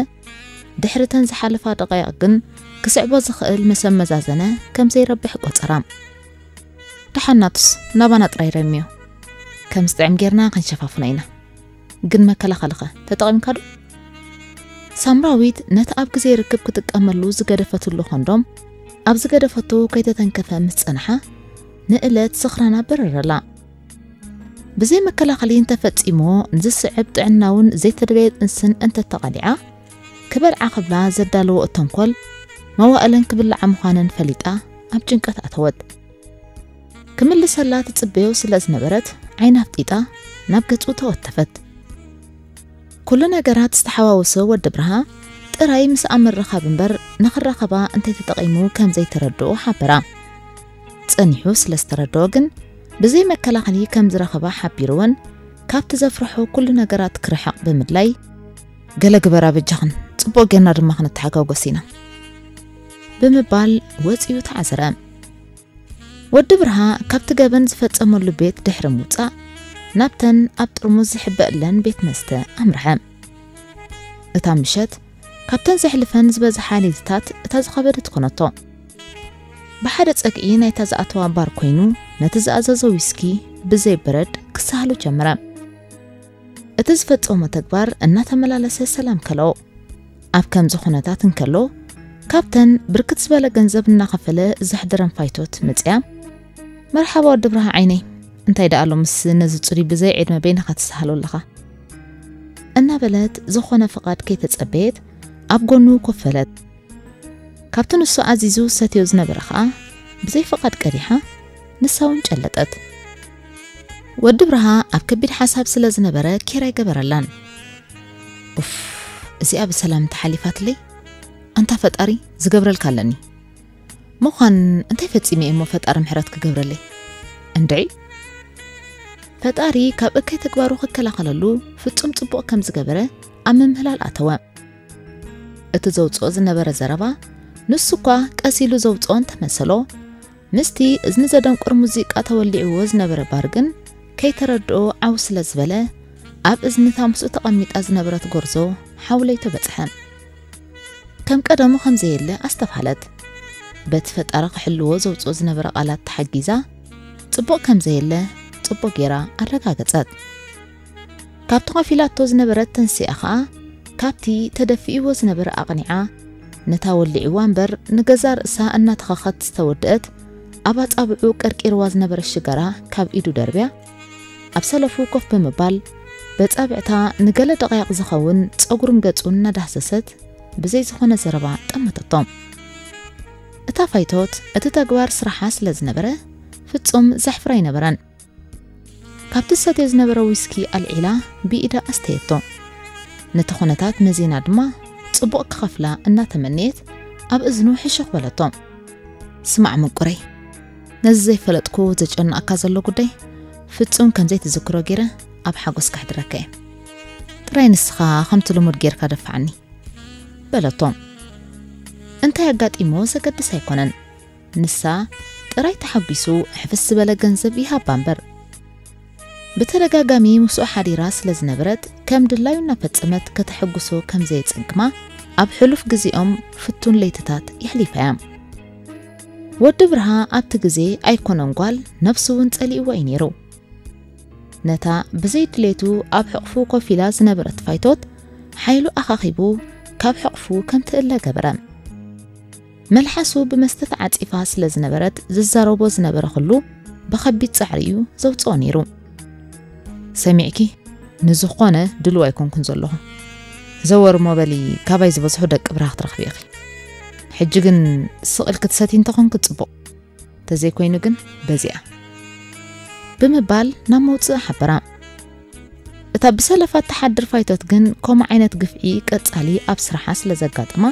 ድሕሪተን ዝሓለፋ ደቃይቕ ግን ክስዕቦ ዝኽእል ምስ ኣመዛዘነ ከም ዘይረብሕ ቆጸራ። ደሓናቱስ ናባና ጥራይ ረምዮ። ከም ዝጥዕም ጌርና ክንሸፋፍኖ ኢና። ግን መከላኸልኸ ተጠቒምካ ዶ? ሳምራዊት ነቲ ኣብ ግዜ ርክብ ክጥቀመሉ ዝገደፈትሉ ኮንዶም ኣብ ዝገደፈቶ ከይተተንከፈ ምስ ጸንሓ፣ ንእለት ስኽራና በረረላ። ብዘይ መከላኸሊ እንተፈጺሞ ንዝስዕብ ጥዕናውን ዘይተደለየ ጥንስን እንተተቓሊዓ፣ ክበልዓ ክብላ ዘዳለዎ ተንኮል መዋእለን ክብልዓ ምዃነን ፈሊጣ ኣብ ጭንቀት ኣተወት። ክምልሰላ ትጽበዮ ስለ ዝነበረት ዓይና ኣፍጢጣ ናብ ገጹ ተወተፈት። ኩሉ ነገራት ዝተሓዋወሰ ወዲ ብርሃ ጥራይ ምስኣ ምርኻብ እምበር ንኽራኸባ እንተይተጠቒሙ ከም ዘይተረድኦ ሓበራ። ጸኒሑ ስለ ዝተረድኦ ግን ብዘይ መከላኸሊ ከም ዝረኸባ ሓቢርወን ካብቲ ዘፍርሖ ኩሉ ነገራት ክርሕቕ ብምድላይ፣ "ገለ ግበራ በጃኽን፣ ጽቡቕ ጌርና ድማ ክንተሓጋጎስ ኢና" ብምባል ወጺኡ ተዓዘረ። ወዲ ብርሃ ካብቲ ገበን ዝፈጸመሉ ቤት ድሕሪ ምውጻእ ናብተን ኣብ ጥርሙዝ ዝሕበእለን ቤት መስተ ኣምርሐ። እታ ምሸት ካብተን ዘሕልፈን ዝበዝሓ ሌሊታት እታ ዝኸበደት ኮነቶ። ብሓደ ጸግዒ ናይታ ዝኣተዋ ባር ኮይኑ ነቲ ዝኣዘዞ ዊስኪ ብዘይ በረድ ክሳህሎ ጀመረ። እቲ ዝፈጸሞ ተግባር እናተመላለሰ ሰላም ከለኦ። ኣብ ከምዚ ኩነታት እንከሎ ካብተን ብርክት ዝበለ ገንዘብ እናኸፈለ ዘሕድረን ፋይቶት መጽያ፣ "መርሓባ ወዲ ብርሃ ዓይነይ፣ እንታይ ደኣ ሎምስ ነዚ ጽሩይ ብዘይ ዕድመ በይንኻ ትሰሃሎ ኣለኻ?" እናበለት ዝኾነ ፍቓድ ከይተጸበየት ኣብ ጎኑ ኮፈለት። ካብቲ ንሱ ኣዚዙ ሰትዮ ዝነበረ ኸኣ ብዘይ ፍቓድ ቀዲሓ፣ ንሳ እውን ጨለጠት። ወዲ ብርሃ ኣብ ከቢድ ሓሳብ ስለ ዝነበረ ኬር ኣይገበረላን። "ኡፍ፣ እዚኣ ብሰላም እንተሓሊፋትለይ፣ ኣንታ ፈጣሪ ዝገብረልካ ኣለኒ። ምዃን እንታይ ፈጺመ እየ እሞ ፈጣሪ ምሕረት ክገብረለይ? እንድዒ!" ፈጣሪ ካብ እከይ ተግባሩ ክከላኸለሉ ፍጹም ጽቡቕ ከም ዝገበረ ኣብ ምምህላል ኣተወ። እቲ ዘውጽኦ ዝነበረ ዘረባ ንሱ እኳ ቀስ ኢሉ ዘውጽኦ እንተመሰሎ፣ ምስቲ እዝኒ ዘደንቁር ሙዚቃ ተወሊዕዎ ዝነበረ ባር ግን ከይተረድኦ ዓው ስለ ዝበለ፣ ኣብ እዝኒ እታ ምስኡ ተቐሚጣ ዝነበረት ጎርዞ ሓውለይቶ በጽሐ። ከም ቀደሙ ከም ዘየለ ኣስተብሃለት። በቲ ፈጣሪ ክሕልዎ ዘውጽኦ ዝነበረ ቃላት ተሓጊዛ፣ ጽቡቕ ከም ዘየለ ጽቡቕ ጌራ ኣረጋገጸት። ካብቲ ኮፍ ኢላቶ ዝነበረት ተንሲኣ ኸኣ፣ ካብቲ ተደፊእዎ ዝነበረ ኣቕኒዓ፣ ነታ ወሊዕዋ እምበር ንገዛ ርእሳ እናተኸኸት ዝተወድአት፣ ኣብ ኣጻብዑ ቀርቂርዋ ዝነበረ ሽጋራ ካብ ኢዱ ደርብያ፣ ኣብ ሰለፉ ኮፍ ብምባል፣ በጻብዕታ ንገለ ደቓይቕ ዝኸውን ጸጉሩን ገጹን እናዳህሰሰት፣ ብዘይ ዝኾነ ዘረባ ጠመተቶ። እታ ፋይቶት፣ እቲ ተግባር ስራሓ ስለ ዝነበረ፣ ፍጹም ዘሕፍራ ኣይነበረን። ካብቲ ዝሰትዮ ዝነበረ ዊስኪ ኣልዒላ ብኢዳ ኣስተየቶ። ነቲ ኩነታት መዚና ድማ ጽቡቕ ክኸፍላ እናተመነየት ኣብ እዝኑ ሕሹኽ በለቶ። "ስማዕ ምቁረይ፣ ነዚ ዘይፈለጥኩ ዘጨንኣካ ዘሎ ጉዳይ ፍጹም ከም ዘይትዝክሮ ገይረ ኣብ ሓጎስ ከሕድረካ እየ። ጥራይ ንስኻ ከምቲ ልሙድ ጌርካ ደፍዓኒ" በለቶ። እንታይ ኣጋጢሞ ዘገድስ ኣይኮነን። ንሳ ጥራይ ተሓጒሱ ሕፍስ ዝበለ ገንዘብ ይሃባ እምበር። ብተደጋጋሚ ምስኡ ሓዲራ ስለ ዝነበረት ከም ድላዩ እናፈጸመት ከተሐጉሶ ከም ዘየጸግማ ኣብ ሕሉፍ ግዜኦም ፍቱን ለይትታት የሕሊፋ እያ። ወዲ ብርሃ ኣብቲ ግዜ ኣይኮነን ጓል፣ ነብሱ እውን ጸሊእዎ እዩ ነይሩ። ነታ ብዘይ ድሌቱ ኣብ ሕቕፉ ኮፍ ኢላ ዝነበረት ፋይቶት ሓይሉ ኣኻኺቡ ካብ ሕቕፉ ከም ትእለ ገበረ። መልሓሱ ብመስተ ተዓጺፋ ስለ ዝነበረት ዝዛረቦ ዝነበረ ኩሉ ብኸቢድ ጻዕሪ እዩ ዘውጽኦ ነይሩ። ሰሚዕኪ፣ ንዝኾነ ድልው ኣይኮንኩን ዘለኹ። ዘወር ሞ በሊ፣ ካባይ ዝበዝሑ ደቂ ብርሃ ክትረኽቢ ኢኺ። ሕጂ ግን ስቕ ኢልኪ ትሰቲ እንተኾንኪ ጽቡቕ፣ ተዘይኮይኑ ግን በዚኣ፣ ብምባል ናብ መውጽኢ ሓበራ። እታ ብሰለፋት ትሓድር ፋይቶት ግን ከምኡ ዓይነት ግፍዒ ቀጻሊ ኣብ ስራሓ ስለ ዘጋጠማ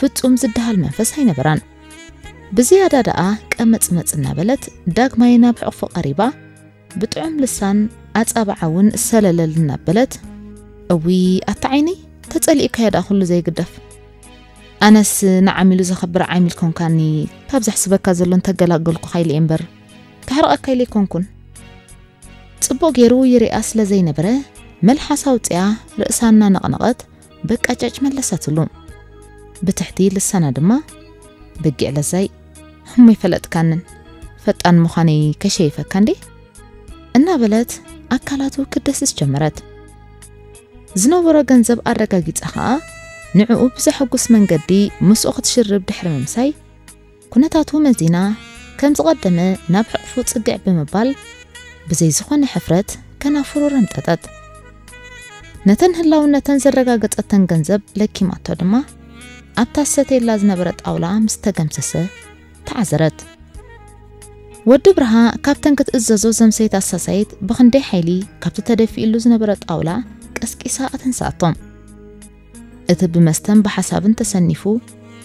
ፍጹም ዝደሃል መንፈስ ኣይነበራን። ብዝያዳ ደኣ ቀመጽመጽ እናበለት ዳግማይ ናብ ሕቕፉ ቀሪባ ብጥዑም ልሳን ኣጻብዓ እውን ሰለለል እናበለት፣ እዊ ኣታ ዓይነይ፣ ተጸሊእካዮ ደኣ ኩሉ ዘይግደፍ። ኣነስ ንዓሚሉ ዘኸብር ዓሚል ኮንካኒ፣ ካብ ዘሕስበካ ዘሎ እንተገላገልኩኻ ኢለ እየ እምበር፣ ከሕርቐካ ኢለ ኣይኮንኩን። ጽቡቕ ገይሩ ይሪኣ ስለ ዘይነበረ፣ መልሓሳ ኣውጺኣ ርእሳ እናነቕነቐት በቃጫጭ መለሰትሉ። ብትሕቲ ልሳና ድማ፣ በጊዕ ለዛይ፣ እሞ ይፈለጥካንን፣ ፈጣን ምዃነይ ከሸይፈካ እንዴ? እናበለት ኣካላቱ ክደስስ ጀመረት። ዝነበሮ ገንዘብ ኣረጋጊጻ ኸኣ ንዕኡ ብዘሐጉስ መንገዲ ምስኡ ክትሽርብ ድሕሪ ምምሳይ፣ ኩነታቱ መዚና ከም ዝቐደመ ናብ ሕቕፉ ጽግዕ ብምባል ብዘይ ዝኾነ ሕፍረት ከናፍሩ ረምጠጠት። ነተን ህላውነተን ዘረጋገጸተን ገንዘብ ለኪማቶ ድማ ኣብታ ሰቴላ ዝነበረ ጣውላ ምስ ተገምሰሰ ተዓዘረት። ወዲ ብርሃ ካብተን ክትእዘዞ ዘምሰየት ኣሳሳይት ብኽንደይ ሓይሊ ካብቲ ተደፊእሉ ዝነበረ ጣውላ ቀስቂሳ ኣተንስኣቶ። እቲ ብመስተን ብሓሳብን ተሰኒፉ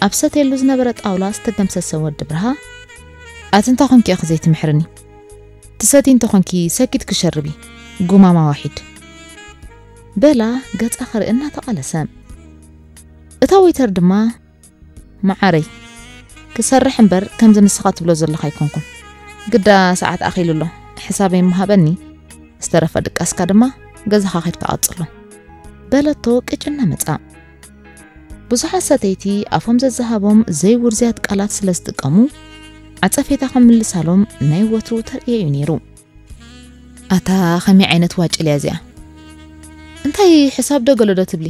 ኣብ ሰቴሉ ዝነበረ ጣውላ ዝተገምሰሰ ወዲ ብርሃ፣ ኣቲ እንታይ ኾንኪ ኢኺ ዘይትምሕርኒ? ትሰቲ እንተኾንኪ ሰኪት ክሸርቢ፣ ጉማማ ዋሒድ። በላ ገጻ ክርኢ እናተቓለሰ። እታ ወይተር ድማ፣ መዓረይ፣ ክሰርሕ እምበር ከምዚ ንስኻ ትብሎ ዘለኻ ኣይኮንኩን። ግዳ ሰዓት ኣኺሉ ኣሎ፣ ሕሳበይ ምሃበኒ፣ ዝተረፈ ድቃስካ ድማ ገዛኻ ኸድካ ቀጽሎ። በለቶ ቅጭ እናመጻ። ብዙሓት ሰተይቲ ኣፎም ዘዘሃቦም ዘይውርዝያት ቃላት ስለ ዝጥቀሙ፣ ዓጸፌታ ከምልሳሎም ናይ ወትሩ ተርእዮ እዩ ነይሩ። ኣታ ኸመይ ዓይነት ዋጭል እያ እዚኣ? እንታይ ሕሳብ ዶ ገለ ዶ ትብሊ?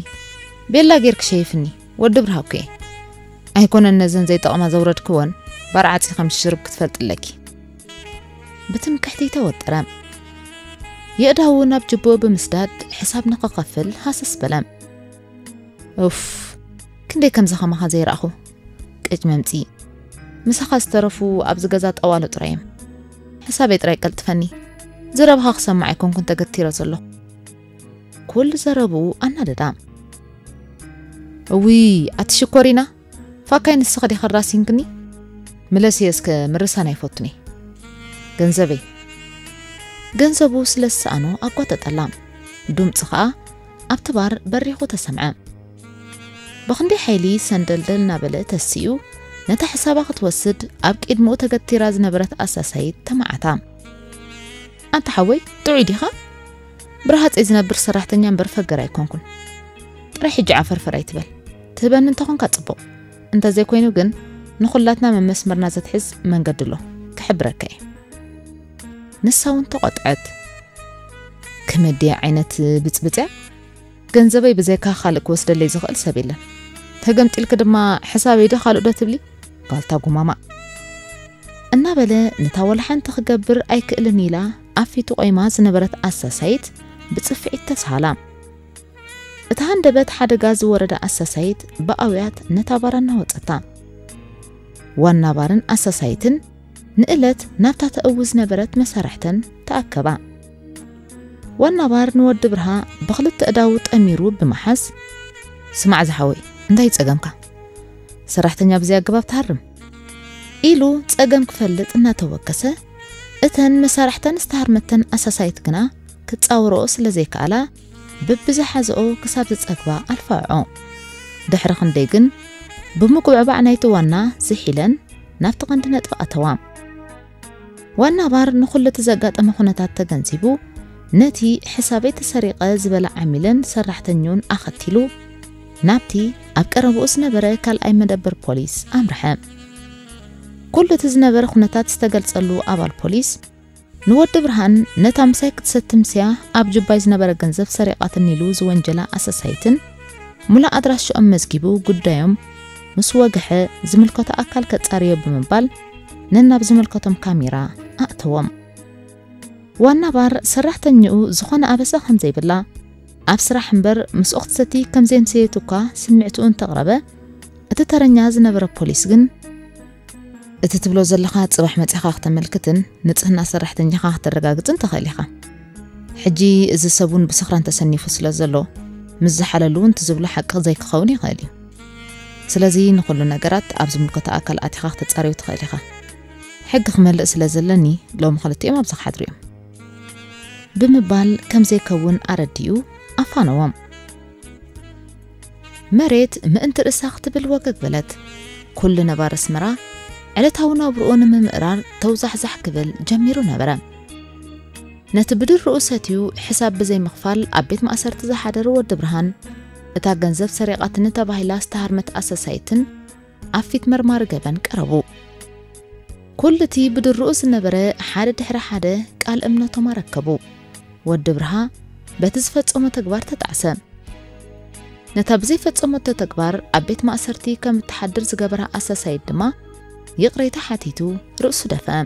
ቤላ ጌርኪ ሸይፍኒ፣ ወዲ ብርሃ እኮ እየ። ኣይኮነን ነዘን ዘይጠቕማ ዘውረድክወን ባር ዓጺ ከም ሽርብ ክትፈልጢ ኣለኪ። ብትምክሕቲ ተወጠረ። የእዳዉ ናብ ጅብኡ ብምስዳድ ሕሳብ ንኽኸፍል ሃሰስ በለ። ኡፍ፣ ክንደይ ከምዚ ኸማኻ ዘይረኣኹ። ቅጭ መምጺ። ምሳኻ ዝተረፉ ኣብዚ ገዛ ጠዋሉ ጥራይ እዮም። ሕሳበይ ጥራይ ቀልጥፈኒ። ዘረባኻ ክሰምዕ ኣይኮንኩን ተገቲረ ዘለኹ። ኩሉ ዘረብኡ ኣናደዳ። እውይ፣ ኣቲ ሽኮሪና፣ ፋካይ ንስኺ ዲኺ ራሲንክኒ? ምለስየ እስከ ምርሳን ኣይፈቱን እየ። ገንዘበይ። ገንዘቡ ስለ ዝሰኣኖ ኣጓጠጠላ። ድምፂ ኸኣ ኣብቲ ባር በሪኹ ተሰምዐ። ብኽንደይ ሓይሊ ሰንደልደል እናበለ ተሲኡ ነታ ሕሳባ ክትወስድ ኣብ ቅድሚኡ ተገቲራ ዝነበረት ኣሳሳይት ተማዓታ። ኣንታ ሓወይ፣ ጥዑይ ዲኻ? ብረሃፀይ ዝነብር ሰራሕተኛ እምበር ፈገር ኣይኮንኩን። ጥራይ ሕጂ ዓፈርፈር ኣይትበል። ትህበኒ እንተኾንካ ጽቡቕ። እንተዘይኮይኑ ግን ንኹላትና መመስመርና ዘትሕዝ መንገዲ ኣሎ። ክሕብረካ እየ። ንሳ እውን ተቖጥዐት። ከመይ ድያ ዓይነት ብጽብጽ እያ? ገንዘበይ ብዘይካ ካልእ ክወስደለይ ዝኽእል ሰብ የለን። ተገምጢልኪ ድማ ሕሳበይ ዶ ካልእ ዶ ትብሊ? ጋልታ ጉማማ። እናበለ ነታ ወላ ሓንቲ ክገብር ኣይክእልን ኢላ ኣብ ፊቱ ቆይማ ዝነበረት ኣሳሳይት ብጽፍዒት ተስሃላ። እቲ ሃንደበት ሓደጋ ዝወረዳ ኣሳሳይት ብኣውያት ነታ ባር ኣናወጸታ። ዋና ባርን ኣሳሳይትን ንእለት ናብታ ተእዊ ዝነበረት መሳርሕተን ተኣከባ። ዋና ባር ንወዲ ብርሃ ብኽልተ እዳዉ ጠሚሩ ብምሓዝ፣ "ስማዕ ዝሓወይ፣ እንታይ ጸገምካ? ሰራሕተኛ ብዘይ ኣገባብ ትሃርም?" ኢሉ ጸገም ክፈልጥ እናተወከሰ፣ እተን መሳርሕተን ዝተሃርመተን ኣሳሳይት ግና ክጻወርኦ ስለ ዘይከኣላ፣ በብዝሓዝኦ ክሳብ ዝጸግባ ኣልፋዕዖ። ድሕሪ ክንደይ ግን፣ ብምጉብዕባዕ ናይቲ ዋና ዝሒለን ናብቲ ቀንዲ ነጥቢ ኣተዋ። ዋና ባር ንኹሉ እቲ ዘጋጠመ ኩነታት ተገንዚቡ፣ ነቲ ሕሳበይ ተሰሪቐ ዝበለ ዓሚልን ሰራሕተኛኡን ኣኸቲሉ፣ ናብቲ ኣብ ቀረባኡ ዝነበረ ካልኣይ መደበር ፖሊስ ኣምርሐ። ኩሉ እቲ ዝነበረ ኩነታት ዝተገልጸሉ ኣባል ፖሊስ፣ ንወዲ ብርሃን ነታ ምሳይ ክትሰቲ ምስያ ኣብ ጁባይ ዝነበረ ገንዘብ ሰሪቓትኒ ኢሉ ዝወንጀላ ኣሰሳይትን ሙሉእ ኣድራሽኦም መዝጊቡ ጉዳዮም ምስ ወግሐ ዝምልከቶ ኣካል ከጻርዮ ብምባል ነናብ ዝምልከቶም ካሜራ ኣእተዎም። ዋና ባር ሰራሕተኛኡ ዝኾነ ኣበሳ ከም ዘይብላ፣ ኣብ ስራሕ እምበር ምስኡ ክትሰቲ ከም ዘየምሰየት እኳ ስምዕትኡ እንተቕረበ፣ እቲ ተረኛ ዝነበረ ፖሊስ ግን፣ እቲ ትብሎ ዘለኻ ጽባሕ መጺኻ ክተመልክትን ንጽህና ሰራሕተኛኻ ክተረጋግጽን ትኽእል ኢኻ። ሕጂ እዚ ሰብ እውን ብስኽራን ተሰኒፉ ስለ ዘሎ፣ ምስ ዝሓለሉ እውን ትዝብሎ ሓቂ ዘይክኸውን ይኽእል እዩ። ስለዚ ንኹሉ ነገራት ኣብ ዝምልከቶ ኣካል ኣቲኻ ክተጻርዮ ትኽእል ኢኻ። ሕጊ ክመልእ ስለ ዘለኒ ሎሚ ክልቲኦም ኣብዚ ክሓድሩ እዮም። ብምባል ከም ዘይከውን ኣረዲኡ ኣፋነዎም። መሬት ምእንቲ ርእሳ ክትብል ወገግ በለት። ኩሉ ነባሪ ኣስመራ ዕለታዊ ናብርኡ ንምምእራር ተውዛሕዛሕ ክብል ጀሚሩ ነበረ። ነቲ ብድርኡ ሰትዩ ሕሳብ ብዘይምኽፋል ኣብ ቤት ማእሰርቲ ዝሓደረ ወዲ ብርሃን፣ እታ ገንዘብ ሰሪቓትኒ ተባሂላ ዝተሃርመት ኣሰሳይትን ኣብ ፊት መርማሪ ገበን ቀረቡ። ኩሉ እቲ ብድርኡ ዝነበረ ሓደ ድሕሪ ሓደ ቃል እምነቶም ኣረከቡ። ወዲ ብርሃ በቲ ዝፈጸሞ ተግባር ተጣዕሰ። ነታ ብዘይፈጸመቶ ተግባር ኣብ ቤት ማእሰርቲ ከም እትሓድር ዝገበራ ኣሳሳይት ድማ ይቕሬታ ሓቲቱ ርእሱ ደፍአ።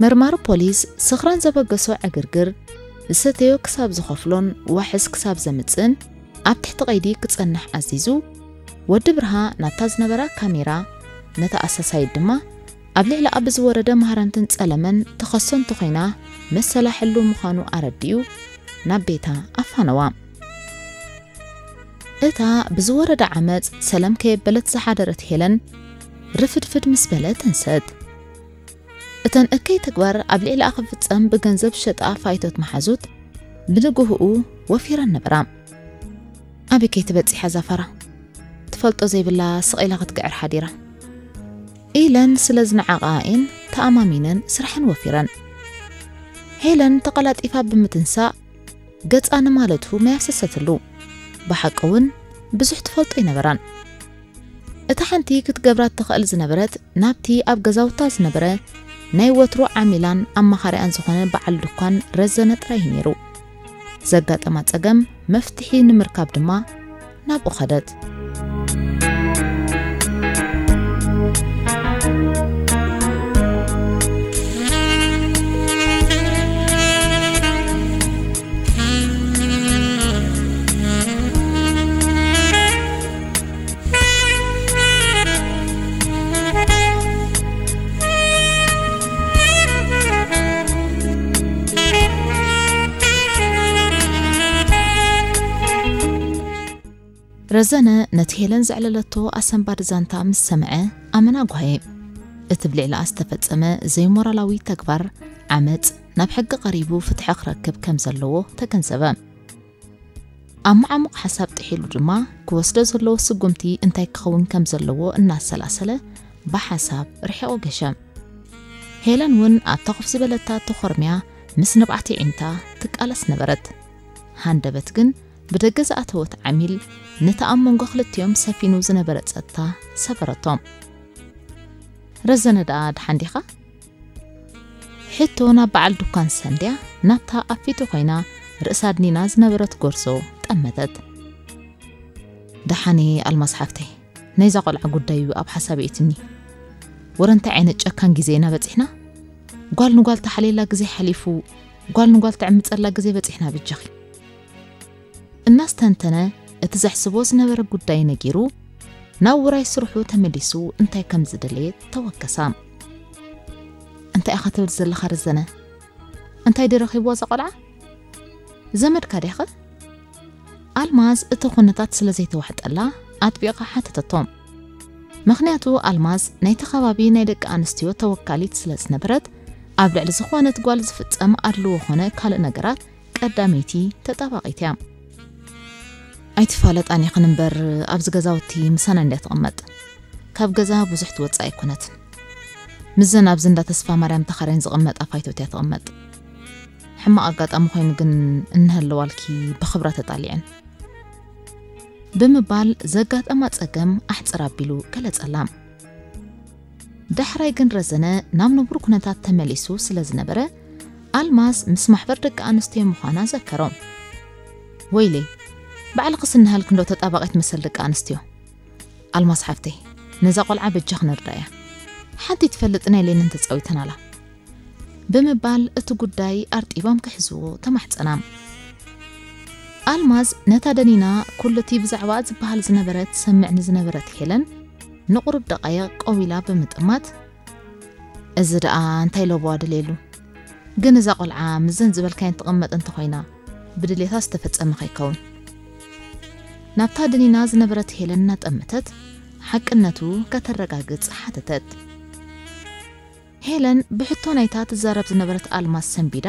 መርማሪ ፖሊስ ስኽራን ዘበገሶ ዕግርግር ዝሰተዮ ክሳብ ዝኸፍሎን ዋሕስ ክሳብ ዘምጽእን ኣብ ትሕቲ ቀይዲ ክጸንሕ ኣዚዙ፣ ወዲ ብርሃ ናብታ ዝነበራ ካሜራ፣ ነታ ኣሳሳይት ድማ ኣብ ልዕሊ ኣብ ዝወረደ ማህረምትን ጸለመን ተኸሶ እንተኾይና መሰላ ሕሉው ምዃኑ ኣረዲኡ ናብ ቤታ ኣፋነዋ። እታ ብዝወረደ ዓመጽ ሰለም ከየበለት ዝሓደረት ሄለን ርፍድፍድ ምስ በለ ተንሰት። እተን እከይ ተግባር ኣብ ልዕሊኣ ክፍጸም ብገንዘብ ሸጣ ፋይቶት መሓዙት ብንግህኡ ወፊረን ነበራ። ኣበይ ከይትበጺሕ እዛ ፋራ? ትፈልጦ ዘይብላ ስቕ ኢላ ክትግዕር ሓዲራ። ኢለን ስለ ዝነዓቓ እየን ተኣማሚነን ስራሐን ወፊረን። ሄለን ተቐላጢፋ ብምትንሳእ ገጻ ንማለቱ ማይ ኣፍሰሰትሉ። ብሓቂ እውን ብዙሕ ትፈልጦ ኣይነበራን። እታ ሓንቲ ክትገብራ ትኽእል ዝነበረት ናብቲ ኣብ ገዛውታ ዝነበረ ናይ ወትሩ ዓሚላን ኣማኻሪኣን ዝኾነ በዓል ድኳን ረዘነ ጥራይ እዩ ነይሩ። ዘጋጠማ ጸገም መፍትሒ ንምርካብ ድማ ናብኡ ኸደት። ረዘነ ነቲ ሄለን ዘዕለለቶ ኣሰንባዲ ዛንታ ምስ ሰምዐ ኣመና ጓየ። እቲ ብልዕሊኣ ዝተፈጸመ ዘይሞራላዊ ተግባር ዓመጽ ናብ ሕጊ ቀሪቡ ፍትሒ ክረክብ ከም ዘለዎ ተገንዘበ። ኣብ መዓሙቕ ሓሳብ ጥሒሉ ድማ ክወስዶ ዘለዎ ስጉምቲ እንታይ ክኸውን ከም ዘለዎ እናሰላሰለ ብሓሳብ ርሒቑ ገሸ። ሄለን እውን ኣብታ ኮፍ ዝበለታ ተኾርምያ ምስ ንብዓት የዒንታ ትቃለስ ነበረት። ሃንደበት ግን ብደገ ዝኣተወት ዓሚል ነቲ ኣብ መንጎ ክልቲኦም ሰፊኑ ዝነበረ ጸጥታ ሰበረቶ። ረዘነ ደኣ ደሓን ዲኻ? ሕቶ ናብ በዓል ድኳን ሰንድያ ናብታ ኣብ ፊቱ ኮይና ርእሳ ኣድኒና ዝነበረት ጎርዞ ጠመተት። ደሓን እየ ኣልማዝ ሓፍተይ፣ ናይዛ ቆልዓ ጉዳይ እዩ ኣብ ሓሳብ የእትኒ። ወረ እንታይ ዓይነት ጨካን ግዜ ኢና በጺሕና? ጓል ንጓል ተሓልየላ ግዜ ሓሊፉ፣ ጓል ንጓል ትዕምጸላ ግዜ በጺሕና ብጃኺ። እናስተንተነ እቲ ዘሕስቦ ዝነበረ ጉዳይ ነጊሩ ናብ ውራይ ስርሑ ተመሊሱ እንታይ ከም ዝደለየ ተወከሳ። እንታይ ኢኻ ትብል ዘለኻ ረዘነ? እንታይ ድዩ ረኺብዋ እዛ ቆልዓ? ዘመድካ ዲያኸ? ኣልማዝ እቲ ኩነታት ስለ ዘይተዋሕጠላ ኣጥቢቓ ሓተተቶ። ምኽንያቱ ኣልማዝ ናይቲ ከባቢ ናይ ደቂ ኣንስትዮ ተወካሊት ስለ ዝነበረት ኣብ ልዕሊ ዝኾነት ጓል ዝፍጸም ኣድልዎ ኾነ ካልእ ነገራት ቀዳመይቲ ተጣባቒት እያ። ኣይትፋለጣን ኢኽን እምበር ኣብዚ ገዛውቲ ምሳና እንድያ ትቕመጥ። ካብ ገዛ ብዙሕ ትወጽእ ኣይኮነትን። ምስዘን ኣብዚ እንዳ ተስፋ ማርያም ተኻርየን ዝቕመጣ ፋይቶት እያ ትቕመጥ። ሕማቕ ኣጋጣሚ ኮይኑ ግን እንሀለዋልኪ ብኽብራ ተጣሊዐን። ብምባል ዘጋጠማ ጸገም ኣሕጽር ኣቢሉ ገለጸላ። ዳሕራይ ግን ረዘነ ናብ ንቡር ኩነታት ተመሊሱ ስለ ዝነበረ፣ ኣልማዝ ምስ ማሕበር ደቂ ኣንስትዮ ምዃና ዘከሮ። "ወይለይ፣ ባዕልኽስ እንሃልክ እንዶ ተጣባቒት መሰል ደቂ ኣንስትዮ? ኣልማዝ ሓፍተይ፣ ነዛ ቆልዓ በጃ ክንርዳያ። ሓንቲ ትፈልጥ ናይ ሌንን ተጻዊተናላ" ብምባል እቲ ጉዳይ ኣርጢቦም ክሕዝዎ ተማሕጸና። ኣልማዝ ነታ ደኒና ኩሉ እቲ ብዛዕባ ዝበሃል ዝነበረ ትሰምዕ ንዝነበረት ሄለን ንቁሩብ ደቃይቕ ቀዊላ ብምጥማት፣ "እዚ ደኣ እንታይ ለበዋ ድልየሉ? ግን እዛ ቆልዓ ምስዘን ዝበልካየን ትቕመጥ እንተኾይና፣ ብድሌታ ዝተፈጸመ ከይከውን?" ናብታ ደኒና ዝነበረት ሄለን እናጠመተት ሓቅነቱ ከተረጋግጽ ሓተተት። ሄለን ብሕቶ ናይታ ትዛረብ ዝነበረት ኣልማዝ ሰንቢዳ፣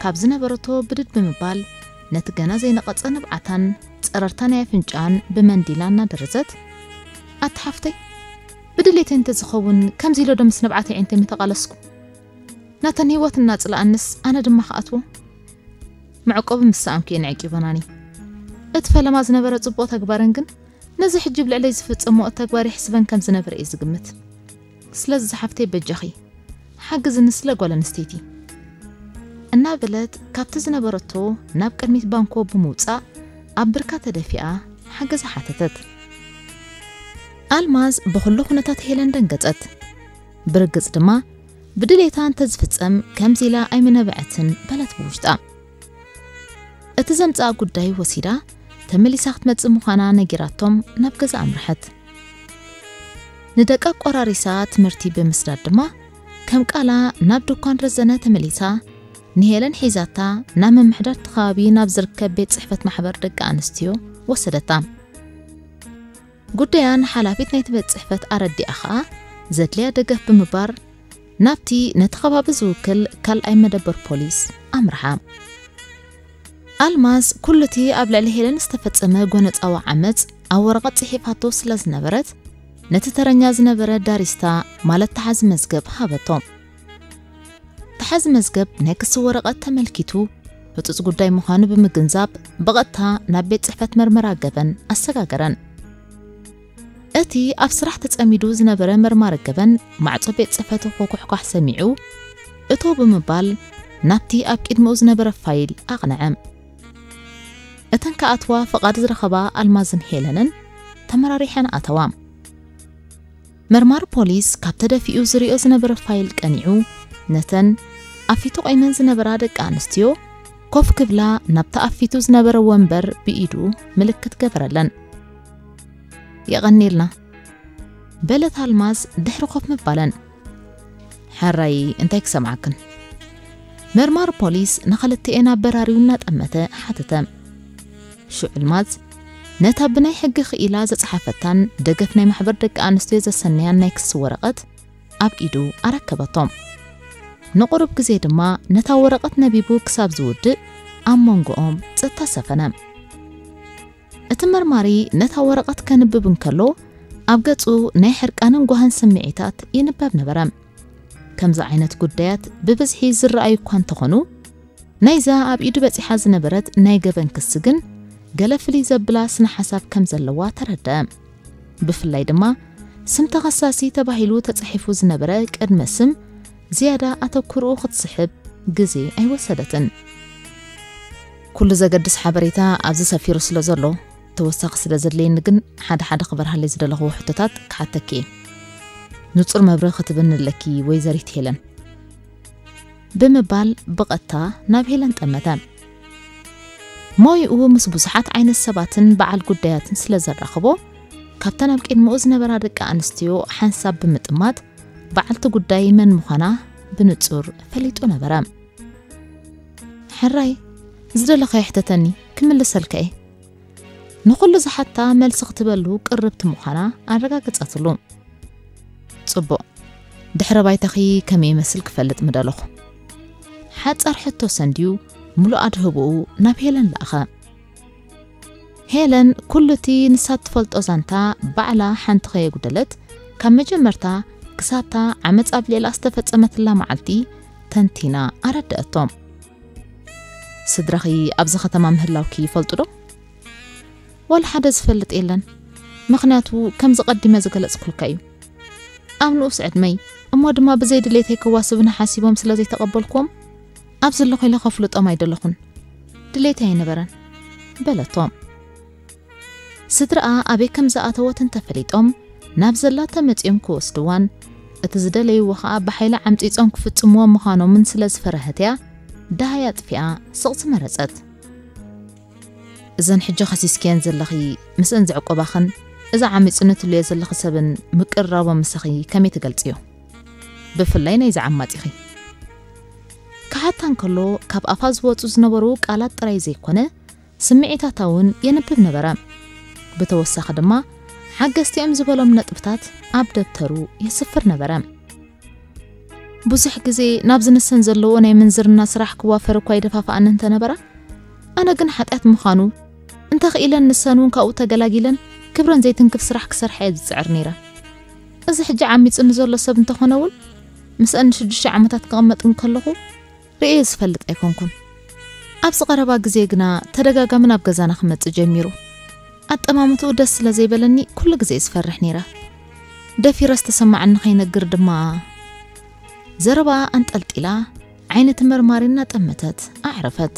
ካብ ዝነበረቶ ብድድ ብምባል፣ ነቲ ገና ዘይነቐጸ ንብዓታን ጸረርታ ናይ ኣፍንጫን ብመንዲላ እናደረዘት፣ "ኣቲ ሓፍተይ፣ ብድሌተይ እንተዝኸውን፣ ከምዚ ኢለ ዶ ምስ ንብዓተይ ዒንተይ ምተቓለስኩ? ናተን ህይወት እናጽልኣንስ፣ ኣነ ድማ ክኣትዎ? መዕቆቢ ምስ ሰኣንኩ እየን ዕቂበናኒ። እቲ ፈለማ ዝነበረ ጽቡቕ ተግባረን ግን፣ ነዚ ሕጂ ብልዕለይ ዝፍጸምኦ ተግባር ይሕስበን ከም ዝነበረ እየ ዝግምት። ስለዚ ዝሓፍተይ በጃኺ፣ ሓግዝኒ ስለ ጓል ኣንስተይቲ" እናበለት ካብቲ ዝነበረቶ ናብ ቅድሚት ባንኮ ብምውጻእ ኣብ ብርካ ተደፊኣ ሓገዛ ሓተተት። ኣልማዝ ብኹሉ ኩነታት ሄለን ደንገጸት። ብርግጽ ድማ ብድሌታ እንተዝፍጸም ከምዚ ኢላ ኣይምነበዐትን በለት ብውሽጣ። እቲ ዘምጽኣ ጉዳይ ወሲዳ ተመሊሳ ክትመጽእ ምዃና ነጊራቶም ናብ ገዛ ኣምርሐት። ንደቃ ቆራሪሳ ትምህርቲ ብምስዳድ ድማ ከም ቃላ ናብ ድኳን ረዘነ ተመሊሳ ንሄለን ሒዛታ ናብ ምምሕዳር እቲ ከባቢ ናብ ዝርከብ ቤት ጽሕፈት ማሕበር ደቂ ኣንስትዮ ወሰደታ። ጉዳያ ንሓላፊት ናይቲ ቤት ጽሕፈት ኣረዲኣ ኸኣ ዘድልያ ደገፍ ብምግባር ናብቲ ነቲ ከባቢ ዝውክል ካልኣይ መደበር ፖሊስ ኣምርሓ። ኣልማዝ ኩሉ እቲ ኣብ ልዕሊ ሄለን ዝተፈጸመ ጎነጻዊ ዓመጽ ኣብ ወረቐት ጽሒፋቶ ስለ ዝነበረት፣ ነቲ ተረኛ ዝነበረ ዳሪስታ ማለት ተሓዚ መዝገብ ሃበቶ። ተሓዚ መዝገብ ናይ ክሲ ወረቐት ተመልኪቱ ህጹጽ ጉዳይ ምዃኑ ብምግንዛብ ብቐጥታ ናብ ቤት ጽሕፈት መርመራ ገበን ኣሰጋገረን። እቲ ኣብ ስራሕ ተጸሚዱ ዝነበረ መርማሪ ገበን ማዕጾ ቤት ጽሕፈቱ ክኩሕኳሕ ሰሚዑ እቶ ብምባል ናብቲ ኣብ ቅድሚኡ ዝነበረ ፋይል ኣቕንዐ። እተን ክኣትዋ ፍቓድ ዝረኸባ ኣልማዝን ሄለንን ተመራሪሐን ኣተዋ። መርማሪ ፖሊስ ካብ ተደፊኡ ዝሪኦ ዝነበረ ፋይል ቀኒዑ ነተን ኣብ ፊቱ ቆይመን ዝነበራ ደቂ ኣንስትዮ ኮፍ ክብላ ናብቲ ኣብ ፊቱ ዝነበረ ወንበር ብኢዱ ምልክት ገበረለን። "የቐንየልና" በለት ኣልማዝ ድሕሪ ኮፍ ምባለን። "ሕራይ እንታይ ክሰምዓክን?" መርማሪ ፖሊስ ንኽልቲኤን ኣበራርዩ እናጠመተ ሓተተ። ሽዑ ኣልማዝ ነታ ብናይ ሕጊ ክኢላ ዘጽሓፈታን ደገፍ ናይ ማሕበር ደቂ ኣንስትዮ ዘሰነያን ናይ ክሲ ወረቐት ኣብ ኢዱ ኣረከበቶ። ንቑሩብ ግዜ ድማ ነታ ወረቐት ነቢቡ ክሳብ ዝውድእ ኣብ መንጎኦም ጸጥታ ሰፈነ። እቲ መርማሪ ነታ ወረቐት ከንብብ እንከሎ ኣብ ገጹ ናይ ሕርቃንን ጓህን ስምዒታት ይንበብ ነበረ። ከምዚ ዓይነት ጉዳያት ብብዝሒ ዝረኣዩ እኳ እንተኾኑ፣ ናይዛ ኣብ ኢዱ በጺሓ ዝነበረት ናይ ገበን ክሲ ግን ገለ ፍልይ ዘብላ ስነ ሓሳብ ከም ዘለዋ ተረድአ። ብፍላይ ድማ ስም ተኸሳሲ ተባሂሉ ተጻሒፉ ዝነበረ ቅድመ ስም ዝያዳ ኣተኩርኡ ክትስሕብ ግዜ ኣይወሰደትን። "ኩሉ ዘገድስ ሓበሬታ ኣብዚ ሰፊሩ ስለ ዘሎ፣ ተወሳኺ ስለ ዘድለየኒ ግን ሓደ ሓደ ክበርሃለይ ዝደለኽዎ ሕቶታት ክሓተኪ እየ። ንጹር መብርሂ ክትብኒ ኣለኪ ወይዘሪት ሄለን" ብምባል ብቐጥታ ናብ ሄለን ጠመተ። ሞይኡ ምስ ብዙሓት ዓይነት ሰባትን በዓል ጉዳያትን ስለ ዘራኽቦ፣ ካብተን ኣብ ቅድሚኡ ዝነበራ ደቂ ኣንስትዮ ሓንሳብ ብምጥማት በዓልቲ ጉዳይ መን ምዃና ብንጹር ፈሊጡ ነበረ። "ሕራይ፣ ዝደለኻዮ ሕተተኒ፣ ክምልሰልካ እየ" ንኹሉ ዝሓታ መልሲ ክትበሉ ቅርብቲ ምዃና ኣረጋገጸትሉ። "ጽቡቕ፣ ድሕረ ባይታኺ ከመይ ይመስል ክፈልጥ ምደለኹ?" ሓጻር ሕቶ ሰንድዩ ምሉእ ኣድህቦኡ ናብ ሄለን ለኣኸ። ሄለን ኩሉ እቲ ንሳ እትፈልጦ ዛንታ ባዕላ ሓንቲ ከየጉደለት ካብ መጀመርታ ክሳብታ ዓመጽ ኣብ ልዕላ ዝተፈጸመትላ መዓልቲ ተንቲና ኣረድአቶ። "ስድራኺ ኣብዚ ከተማ ምህላውኪ ይፈልጡ ዶ?" "ዋላ ሓደ ዝፈልጥ የለን፣ ምኽንያቱ ከምዚ ቀዲመ ዝገለጽኩልካ እዩ። ኣብ ንኡስ ዕድመይ እሞ ድማ ብዘይ ድሌተይ ከዋስብኒ ሓሲቦም ስለ ዘይተቐበልኩዎም፣ ኣብ ዘለኹ ኢለ ከፍልጦም ኣይደለኹን። ድሌተይ ኣይነበረን በለቶም። ስድራኣ ኣበይ ከም ዝኣተወት እንተፈሊጦም ናብ ዘላተ መጺኦም ክወስድዋን እቲ ዝደለይዎ ኸኣ ብሓይሊ ዓምጺጾም ክፍጽምዎ ምዃኖምን ስለ ዝፈረሀት እያ ደሃይ ኣጥፊኣ ስቕ ዝመረጸት። እዘን ሕጂ ኸሲስክየን ዘለኺ ምስእን ዘዕቆባኽን እዛ ዓሚጹ ንትብልዮ ዘለኺ ሰብን ምቅርራቦም ምሳኺ ከመይ ትገልጽዮ? ብፍላይ ናይዚ ዓማጺኺ። ክሓታ እንከሎ ካብ ኣፋ ዝወጹ ዝነበሩ ቃላት ጥራይ ዘይኮነ ስምዒታታ እውን የንብብ ነበረ። ብተወሳኺ ድማ ሓገዝቲኦም ዝበሎም ነጥብታት ኣብ ደብተሩ የስፍር ነበረ። ብዙሕ ግዜ ናብዚ ንሰን ዘለዎ ናይ ምንዝርና ስራሕ ክዋፈር እኳ ይደፋፍኣኒ እንተነበራ፣ ኣነ ግን ሓጢኣት ምዃኑ እንተኽኢለን ንሰን እውን ካብኡ ተገላጊለን ክብረን ዘይትንክፍ ስራሕ ክሰርሓ እየ ዝጽዕር ነይረ። እዚ ሕጂ ዓሚጹኒ ዘሎ ሰብ እንተኾነ እውን ምስአን ንሽዱሽተ ዓመታት ክቕመጥ እንከለኹ ርእየ ዝፈልጥ ኣይኮንኩን። ኣብዚ ቀረባ ግዜ ግና ተደጋጋሚ ናብ ገዛና ክመጽእ ጀሚሩ። ኣጠማምትኡ ደስ ስለ ዘይበለኒ ኩሉ ግዜ ዝፈርሕ ነይረ። ደፊረ ዝተሰማዓኒ ከይነግር ድማ ዘረባ ኣንጠልጢላ ዓይኒ ትመርማሪ እናጠመተት ኣዕረፈት።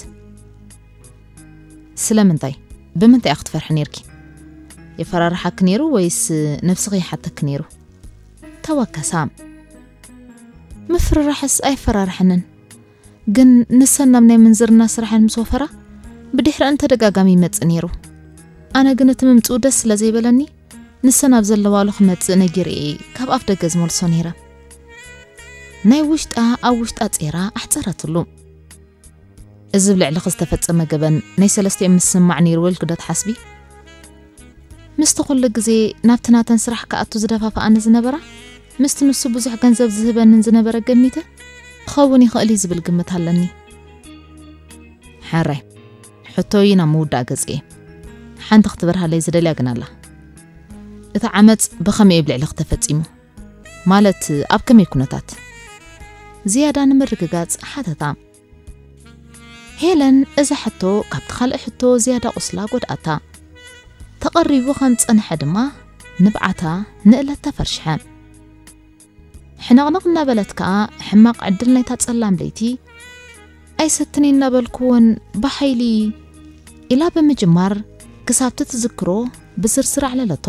ስለምንታይ? ብምንታይ ኢኺ ትፈርሒ ነይርኪ? የፈራርሓኪ ነይሩ ወይስ ነብስኺ ይሓተኪ ነይሩ? ተወከሳ። ምፍርራሕስ ኣይፈራርሐንን። ግን ንሰን ናብ ናይ ምንዝርና ስራሐን ምስ ወፈራ ብድሕረን ተደጋጋሚ ይመጽእ ነይሩ። ኣነ ግን እቲ ምምጽኡ ደስ ስለ ዘይበለኒ ንሰን ኣብ ዘለዋሉ ክመጽእ ነጊረ እየ ካብ ኣፍ ደገ ዝመልሶ ነይረ። ናይ ውሽጣ ኣብ ውሽጣ ጼራ ኣሕጸረትሉ። እዚ ብልዕልኺ ዝተፈጸመ ገበን ናይ ሰለስቲኦም ምስማዕ ነይርዎ ኢልኪ ዶ ትሓስቢ? ምስቲ ኩሉ ግዜ ናብቲ ናተን ስራሕ ክኣቱ ዝደፋፍኣኒ ዝነበራ፣ ምስቲ ንሱ ብዙሕ ገንዘብ ዝህበንን ዝነበረ ገሚተ ክኸውን ይኽእል እዩ ዝብል ግምት ኣለኒ። ሕራይ፣ ሕቶይ ናብ ምውዳእ ገጽ እየ። ሓንቲ ክትበርሃለይ ዝደልያ ግን ኣላ። እቲ ዓመጽ ብኸመይ እዩ ኣብ ልዕሊኺ ተፈጺሙ? ማለት ኣብ ከመይ ኩነታት? ዝያዳ ንምርግጋጽ ሓተታ። ሄለን እዛ ሕቶ ካብቲ ካልእ ሕቶ ዝያዳ ቁስላ ጎድኣታ። ተቐሪቡ ከም ጸንሐ ድማ ንብዓታ ንእለት ተፈርሽሐ። ሕንቕንቕ እናበለት ከኣ ሕማቕ ዕድል ናይታ ጸላም ለይቲ ኣይሰትኒ እናበልኩ እውን ብሓይሊ ኢላ ብምጅማር ክሳብቲ ትዝክሮ ብስርስር ኣዕለለቶ።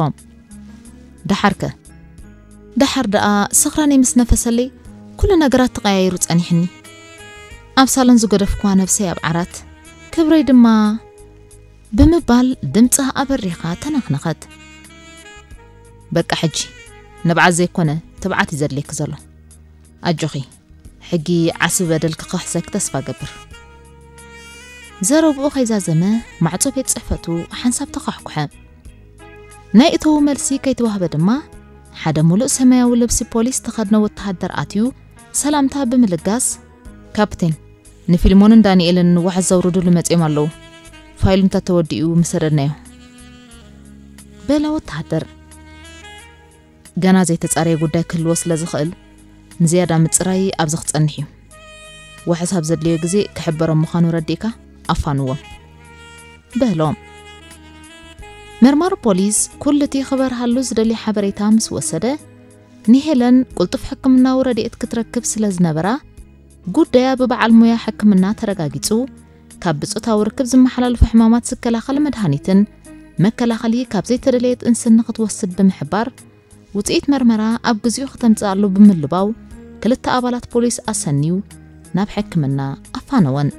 ደሓርከ? ደሓር ደኣ ስኽራነይ ምስ ነፈሰለይ ኩሉ ነገራት ተቐያይሩ ጸኒሕኒ። ኣብ ሳሎን ዝገደፍኩዋ ነብሰይ ኣብ ዓራት፣ ክብረይ ድማ ብምባል ድምጻ ኣበሪኻ ተነኽነኸት። በቃ ሕጂ ንብዓት ዘይኮነ ትብዓት እዩ ዘድልየኪ ዘሎ። ኣጆኺ፣ ሕጊ ዓስቢ በደልኪ ክኽሕሰኪ ተስፋ ገብር። ዘረብኡ ከይዛዘመ ማዕጾ ቤት ጽሕፈቱ ሓንሳብ ተዃሕኩሐ። ናይ እተዉ መልሲ ከይተዋህበ ድማ ሓደ ሙሉእ ሰማያዊ ልብሲ ፖሊስ ተኸድነ ወተሃደር ኣትዩ ሰላምታ ብምልጋስ፣ ካፕቴን፣ ንፊልሞንን ዳንኤልን ዋሕስ ዘውርዱሉ መጺኦም ኣለዉ። ፋይሉ እንተተወዲኡ ምሰደድናዮ። በለ ወተሃደር። ገና ዘይተጻረየ ጉዳይ ክህልዎ ስለ ዝኽእል ንዝያዳ ምጽራይ ኣብዚ ክጸንሕ እዩ። ዋሕስ ኣብ ዘድልዮ ግዜ ክሕበሮም ምዃኑ ረዲእካ ኣፋንዎም። በሎም። መርማሪ ፖሊስ ኩሉ እቲ ክበርሃሉ ዝደልዮ ሓበሬታ ምስ ወሰደ፣ ንሄለን ቅልጡፍ ሕክምናዊ ረድኤት ክትረክብ ስለ ዝነበራ፣ ጉዳያ ብበዓል ሞያ ሕክምና ተረጋጊጹ፣ ካብ ብጾታዊ ርክብ ዝመሓላለፉ ሕማማት ዝከላኸል መድሃኒትን መከላኸሊ ካብ ዘይተደለየ ጥንሲ ንኽትወስድ ብምሕባር፣ ውጽኢት መርመራ ኣብ ግዚኡ ከተምጽኣሉ ብምልባው፣ ክልተ ኣባላት ፖሊስ ኣሰንዩ ናብ ሕክምና ኣፋነወን።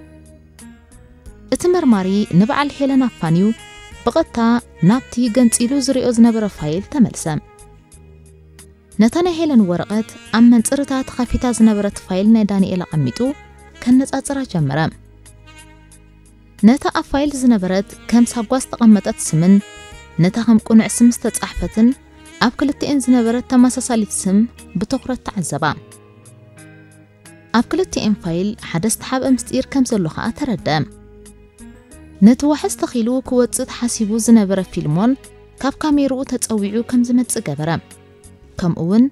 እቲ መርማሪ ንበዓል ሄለን ኣፋንዩ ብቐጥታ ናብቲ ገንጺሉ ዝሪኦ ዝነበረ ፋይል ተመልሰ። ነታ ናይ ሄለን ወረቐት ኣብ መንጽርታ ተኸፊታ ዝነበረት ፋይል ናይ ዳንኤል ኣቐሚጡ ከነጻጽራ ጀመረ። ነታ ኣብ ፋይል ዝነበረት ከም ሳጓ ዝተቐመጠት ስምን ነታ ከም ቅኑዕ ስም ዝተጻሕፈትን ኣብ ክልቲኤን ዝነበረት ተመሳሳሊት ስም ብትኹረት ተዓዘባ። ኣብ ክልቲኤን ፋይል ሓደ ዝተሓብአ ምስጢር ከም ዘሎ ኸኣ ተረድአ። ነቲ ዋሕስ ተኺሉ ክወጽእ ተሓሲቡ ዝነበረ ፊልሞን ካብ ካሜርኡ ተጸዊዑ ከም ዝመጽእ ገበረ። ከምኡ እውን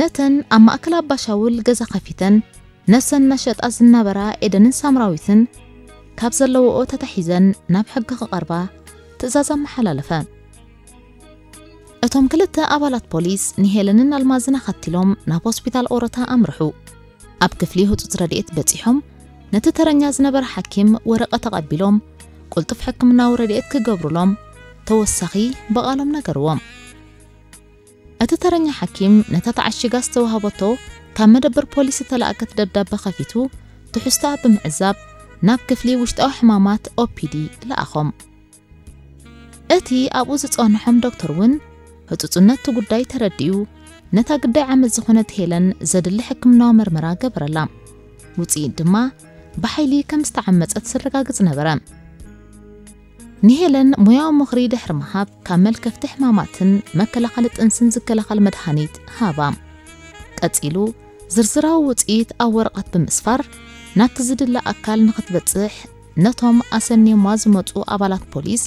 ነተን ኣብ ማእከል ኣባሻውል ገዛ ከፊተን ነብሰን እናሸጣ ዝነበራ ኤደንን ሳምራዊትን ካብ ዘለዎኦ ተታሒዘን ናብ ሕጊ ክቐርባ ትእዛዝ ኣመሓላለፈ። እቶም ክልተ ኣባላት ፖሊስ ንሄለንን ኣልማዝን ኣኸትሎም ናብ ሆስፒታል ኦሮታ ኣምርሑ። ኣብ ክፍሊ ህጹጽ ረድኤት በጺሖም፣ ነቲ ተረኛ ዝነበረ ሓኪም ወረቐት ኣቐቢሎም፣ ቅልጡፍ ሕክምናዊ ረድኤት ክገብሩሎም ተወሳኺ ብቓሎም ነገርዎም። እቲ ተረኛ ሓኪም ነታ ተዓሺጋ ዝተዋህበቶ ካብ መደበር ፖሊስ ዝተላእከት ደብዳበ ከፊቱ፣ ትሕዝቶኣ ብምዕዛብ ናብ ክፍሊ ውሽጣዊ ሕማማት ኦፒዲ ለኣኾም። እቲ ኣብኡ ዝጸንሖም ዶክተር እውን ህጹጽነት እቲ ጉዳይ ተረዲኡ፣ ነታ ግዳይ ዓመት ዝኾነት ሄለን ዘድሊ ሕክምናዊ መርመራ ገበረላ። ውጽኢት ድማ ብሓይሊ ከም ዝተዓመጸት ዝረጋግጽ ነበረ። ንሄለን ሞያዊ ምኽሪ ድሕሪ ምሃብ ካብ መልከፍቲ ሕማማትን መከላኸሊ ጥንስን ዝከላኸል መድሃኒት ሃባ። ቀጺሉ ዝርዝራዊ ውጽኢት ኣብ ወረቐት ብምስፋር ናብቲ ዝድለ ኣካል ንኽትበጽሕ ነቶም ኣሰንዮማ ዝመጹ ኣባላት ፖሊስ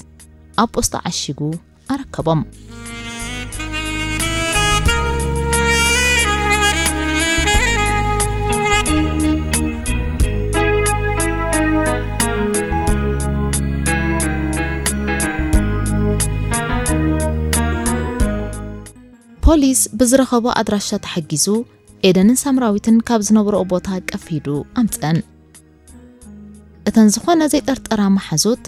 ኣብ ፖስታ ዓሺጉ ኣረከቦም። ፖሊስ ብዝረኸቦ ኣድራሻ ተሓጊዙ ኤደንን ሳምራዊትን ካብ ዝነብርኦ ቦታ ቀፊዱ ኣምፀን። እተን ዝኾነ ዘይጠርጠራ መሓዙት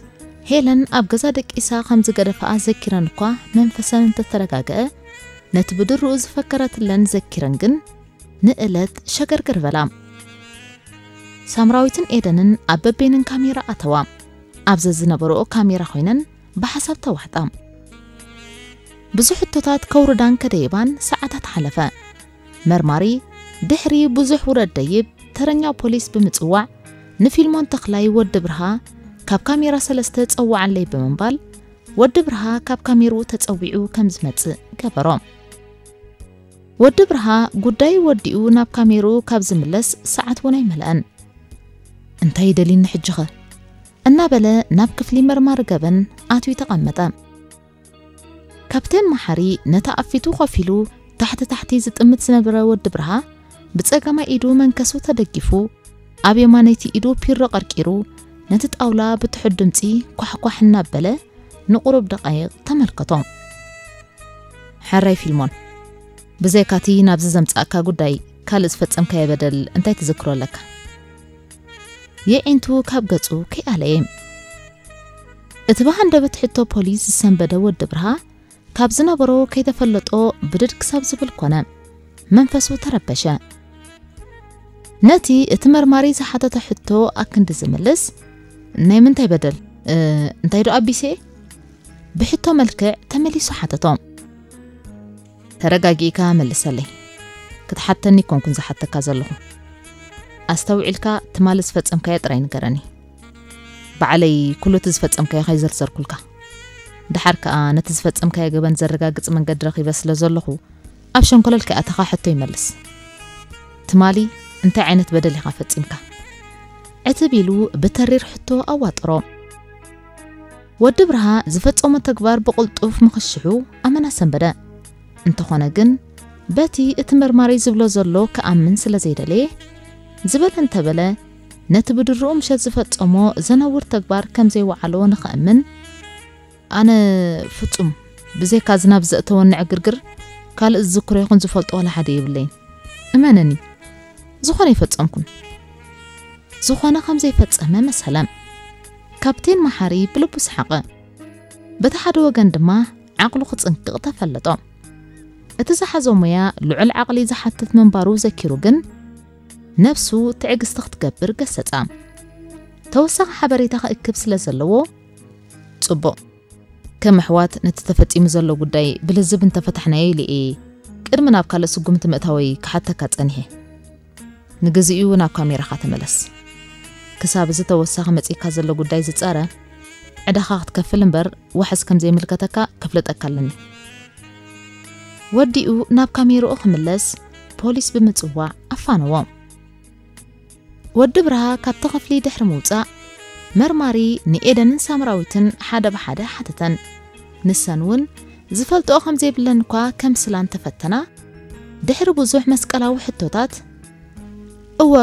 ሄለን ኣብ ገዛ ደቂሳ ከም ዝገደፈኣ ዘኪረን እኳ መንፈሰን እንተተረጋገአ፣ ነቲ ብድርኡ ዝፈከረትለን ዘኪረን ግን ንእለት ሸገርገር በላ። ሳምራዊትን ኤደንን ኣብ በበይነን ካሜራ ኣተዋ። ኣብ ዘዝነበረኦ ካሜራ ኮይነን ብሓሳብ ተዋሕጣ። ብዙሕ ሕቶታት ከውርዳን ከደይባን ሰዓታት ሓለፈ። መርማሪ ድሕሪ ብዙሕ ውረድ ደይብ ተረኛ ፖሊስ ብምጽዋዕ ንፊልሞን ተኽላይ ወዲ ብርሃ ካብ ካሜራ ሰለስተ ጸውዓለይ ብምባል ወዲ ብርሃ ካብ ካሜርኡ ተጸዊዑ ከም ዝመጽእ ገበሮ። ወዲ ብርሃ ጉዳዩ ወዲኡ ናብ ካሜርኡ ካብ ዝምለስ ሰዓት እውን ኣይመልአን። እንታይ ደሊኒ ሕጂኸ? እናበለ ናብ ክፍሊ መርማሪ ገበን ኣትዩ ተቐመጠ። ካፕቴን መሓሪ ነታ ኣፊቱ ኮፍ ኢሉ ታሕቲ ታሕቲ ዝጥምት ዝነበረ ወዲ ብርሃ ብጸጋማይ ኢዱ መንከሱ ተደጊፉ ኣብ የማነይቲ ኢዱ ፒሮ ቀርቂሩ ነቲ ጣውላ ብትሑት ድምጺ ኳሕኳሕ እናበለ ንቁሩብ ደቃይቕ ተመልከቶ። ሕራይ ፊልሞን፣ ብዘይካቲ ናብዚ ዘምጻእካ ጉዳይ ካልእ ዝፈጸምካዮ በደል እንታይ ትዝክሮ ኣለካ? የዒንቱ ካብ ገጹ ከይኣለየ። እቲ ብሃንደበት ሕቶ ፖሊስ ዝሰንበደ ወዲ ብርሃ ካብ ዝነበሮ ከይተፈለጦ ብድድ ክሳብ ዝብል ኮነ። መንፈሱ ተረበሸ። ነቲ እቲ መርማሪ ዝሓተተ ሕቶ ኣክንዲ ዝምልስ፣ ናይ ምንታይ በደል? እ፣ እንታይ ዶ ኣቢሰ? ብሕቶ መልክዕ ተመሊሱ ሓተቶ። ተረጋጊእካ መልሰለይ። ክትሓተኒ ኮንኩን ዝሓተካ ዘለኹ። ኣስተውዒልካ ትማሊ ዝፈጸምካዮ ጥራይ ንገረኒ። ባዕለይ ኩሉ እቲ ዝፈጸምካዮ ከይዘርዘርኩልካ። ደሓር ከኣ ነቲ ዝፈጸምካዮ ገበን ዘረጋግጽ መንገዲ ረኺበ ስለ ዘለኹ፣ ኣብ ሸንኮለል ከይኣተኻ ሕቶ ይመልስ። ትማሊ እንታይ ዓይነት በደል ኢኻ ፈጺምካ? ዕትብ ኢሉ ብተሪር ሕቶ ኣዋጠሮ። ወዲ ብርሃ ዝፈጸሞ ተግባር ብቕልጡፍ ምኽሽሑ ኣመና ሰንበደ። እንተኾነ ግን፣ በቲ እቲ መርማሪ ዝብሎ ዘሎ ክኣምን ስለ ዘይደለየ፣ ዝበለ እንተበለ፣ ነቲ ብድርኡ ምሸት ዝፈጸሞ ዘነውር ተግባር ከም ዘይወዓሎ ንኸእምን፣ ኣነ ፍጹም ብዘይካ ዝናብ ዘእተወኒ ዕግርግር ካልእ ዝዝክሮ ይኹን ዝፈልጦ ዋላ ሓደ የብለይን። እመነኒ፣ ዝኾነ ኣይፈጸምኩን። ዝኾነ ከም ዘይፈጸመ መሰለ። ካፕቴን መሓሪ ብልቡ ሰሓቐ። በቲ ሓደ ወገን ድማ ዓቕሉ ክጽንቅቕ ተፈለጦ። እቲ ዝሓዞ ሞያ ልዑል ዓቕሊ ዝሓትት ምንባሩ ዘኪሩ ግን፣ ነብሱ ትዕግስቲ ክትገብር ገሰጻ። ተወሳኺ ሓበሬታ ክእክብ ስለ ዘለዎ፣ ጽቡቕ። ከም ኣሕዋት ነቲ ተፈጺሙ ዘሎ ጉዳይ ብልዝብ እንተፈታሕናዮ ኢለ እየ ቅድሚ ናብ ካልእ ስጉምቲ ምእታወይ ክሓተካ ጸኒሐ። ንግዚኡ ናብ ካሜራኻ ተመለስ። ክሳብ እዚ ተወሳኺ መጺእካ ዘሎ ጉዳይ ዝጸረ፣ ዕዳኻ ክትከፍል እምበር ዋሕስ ከም ዘይምልከተካ ከፍልጠካ ኣለኒ። ወዲኡ ናብ ካሜርኡ ክምለስ ፖሊስ ብምጽዋዕ ኣፋነዎ። ወዲ ብርሃ ካብቲ ክፍሊ ድሕሪ ምውጻእ፣ መርማሪ ንኤደንን ሳምራዊትን ሓደ ብሓደ ሓተተን። ንሰን እውን ዝፈልጥኦ ከም ዘይብለን እኳ ከምስላ እንተፈተና፣ ድሕሪ ብዙሕ መስቀላዊ ሕቶታት፣ "እወ፣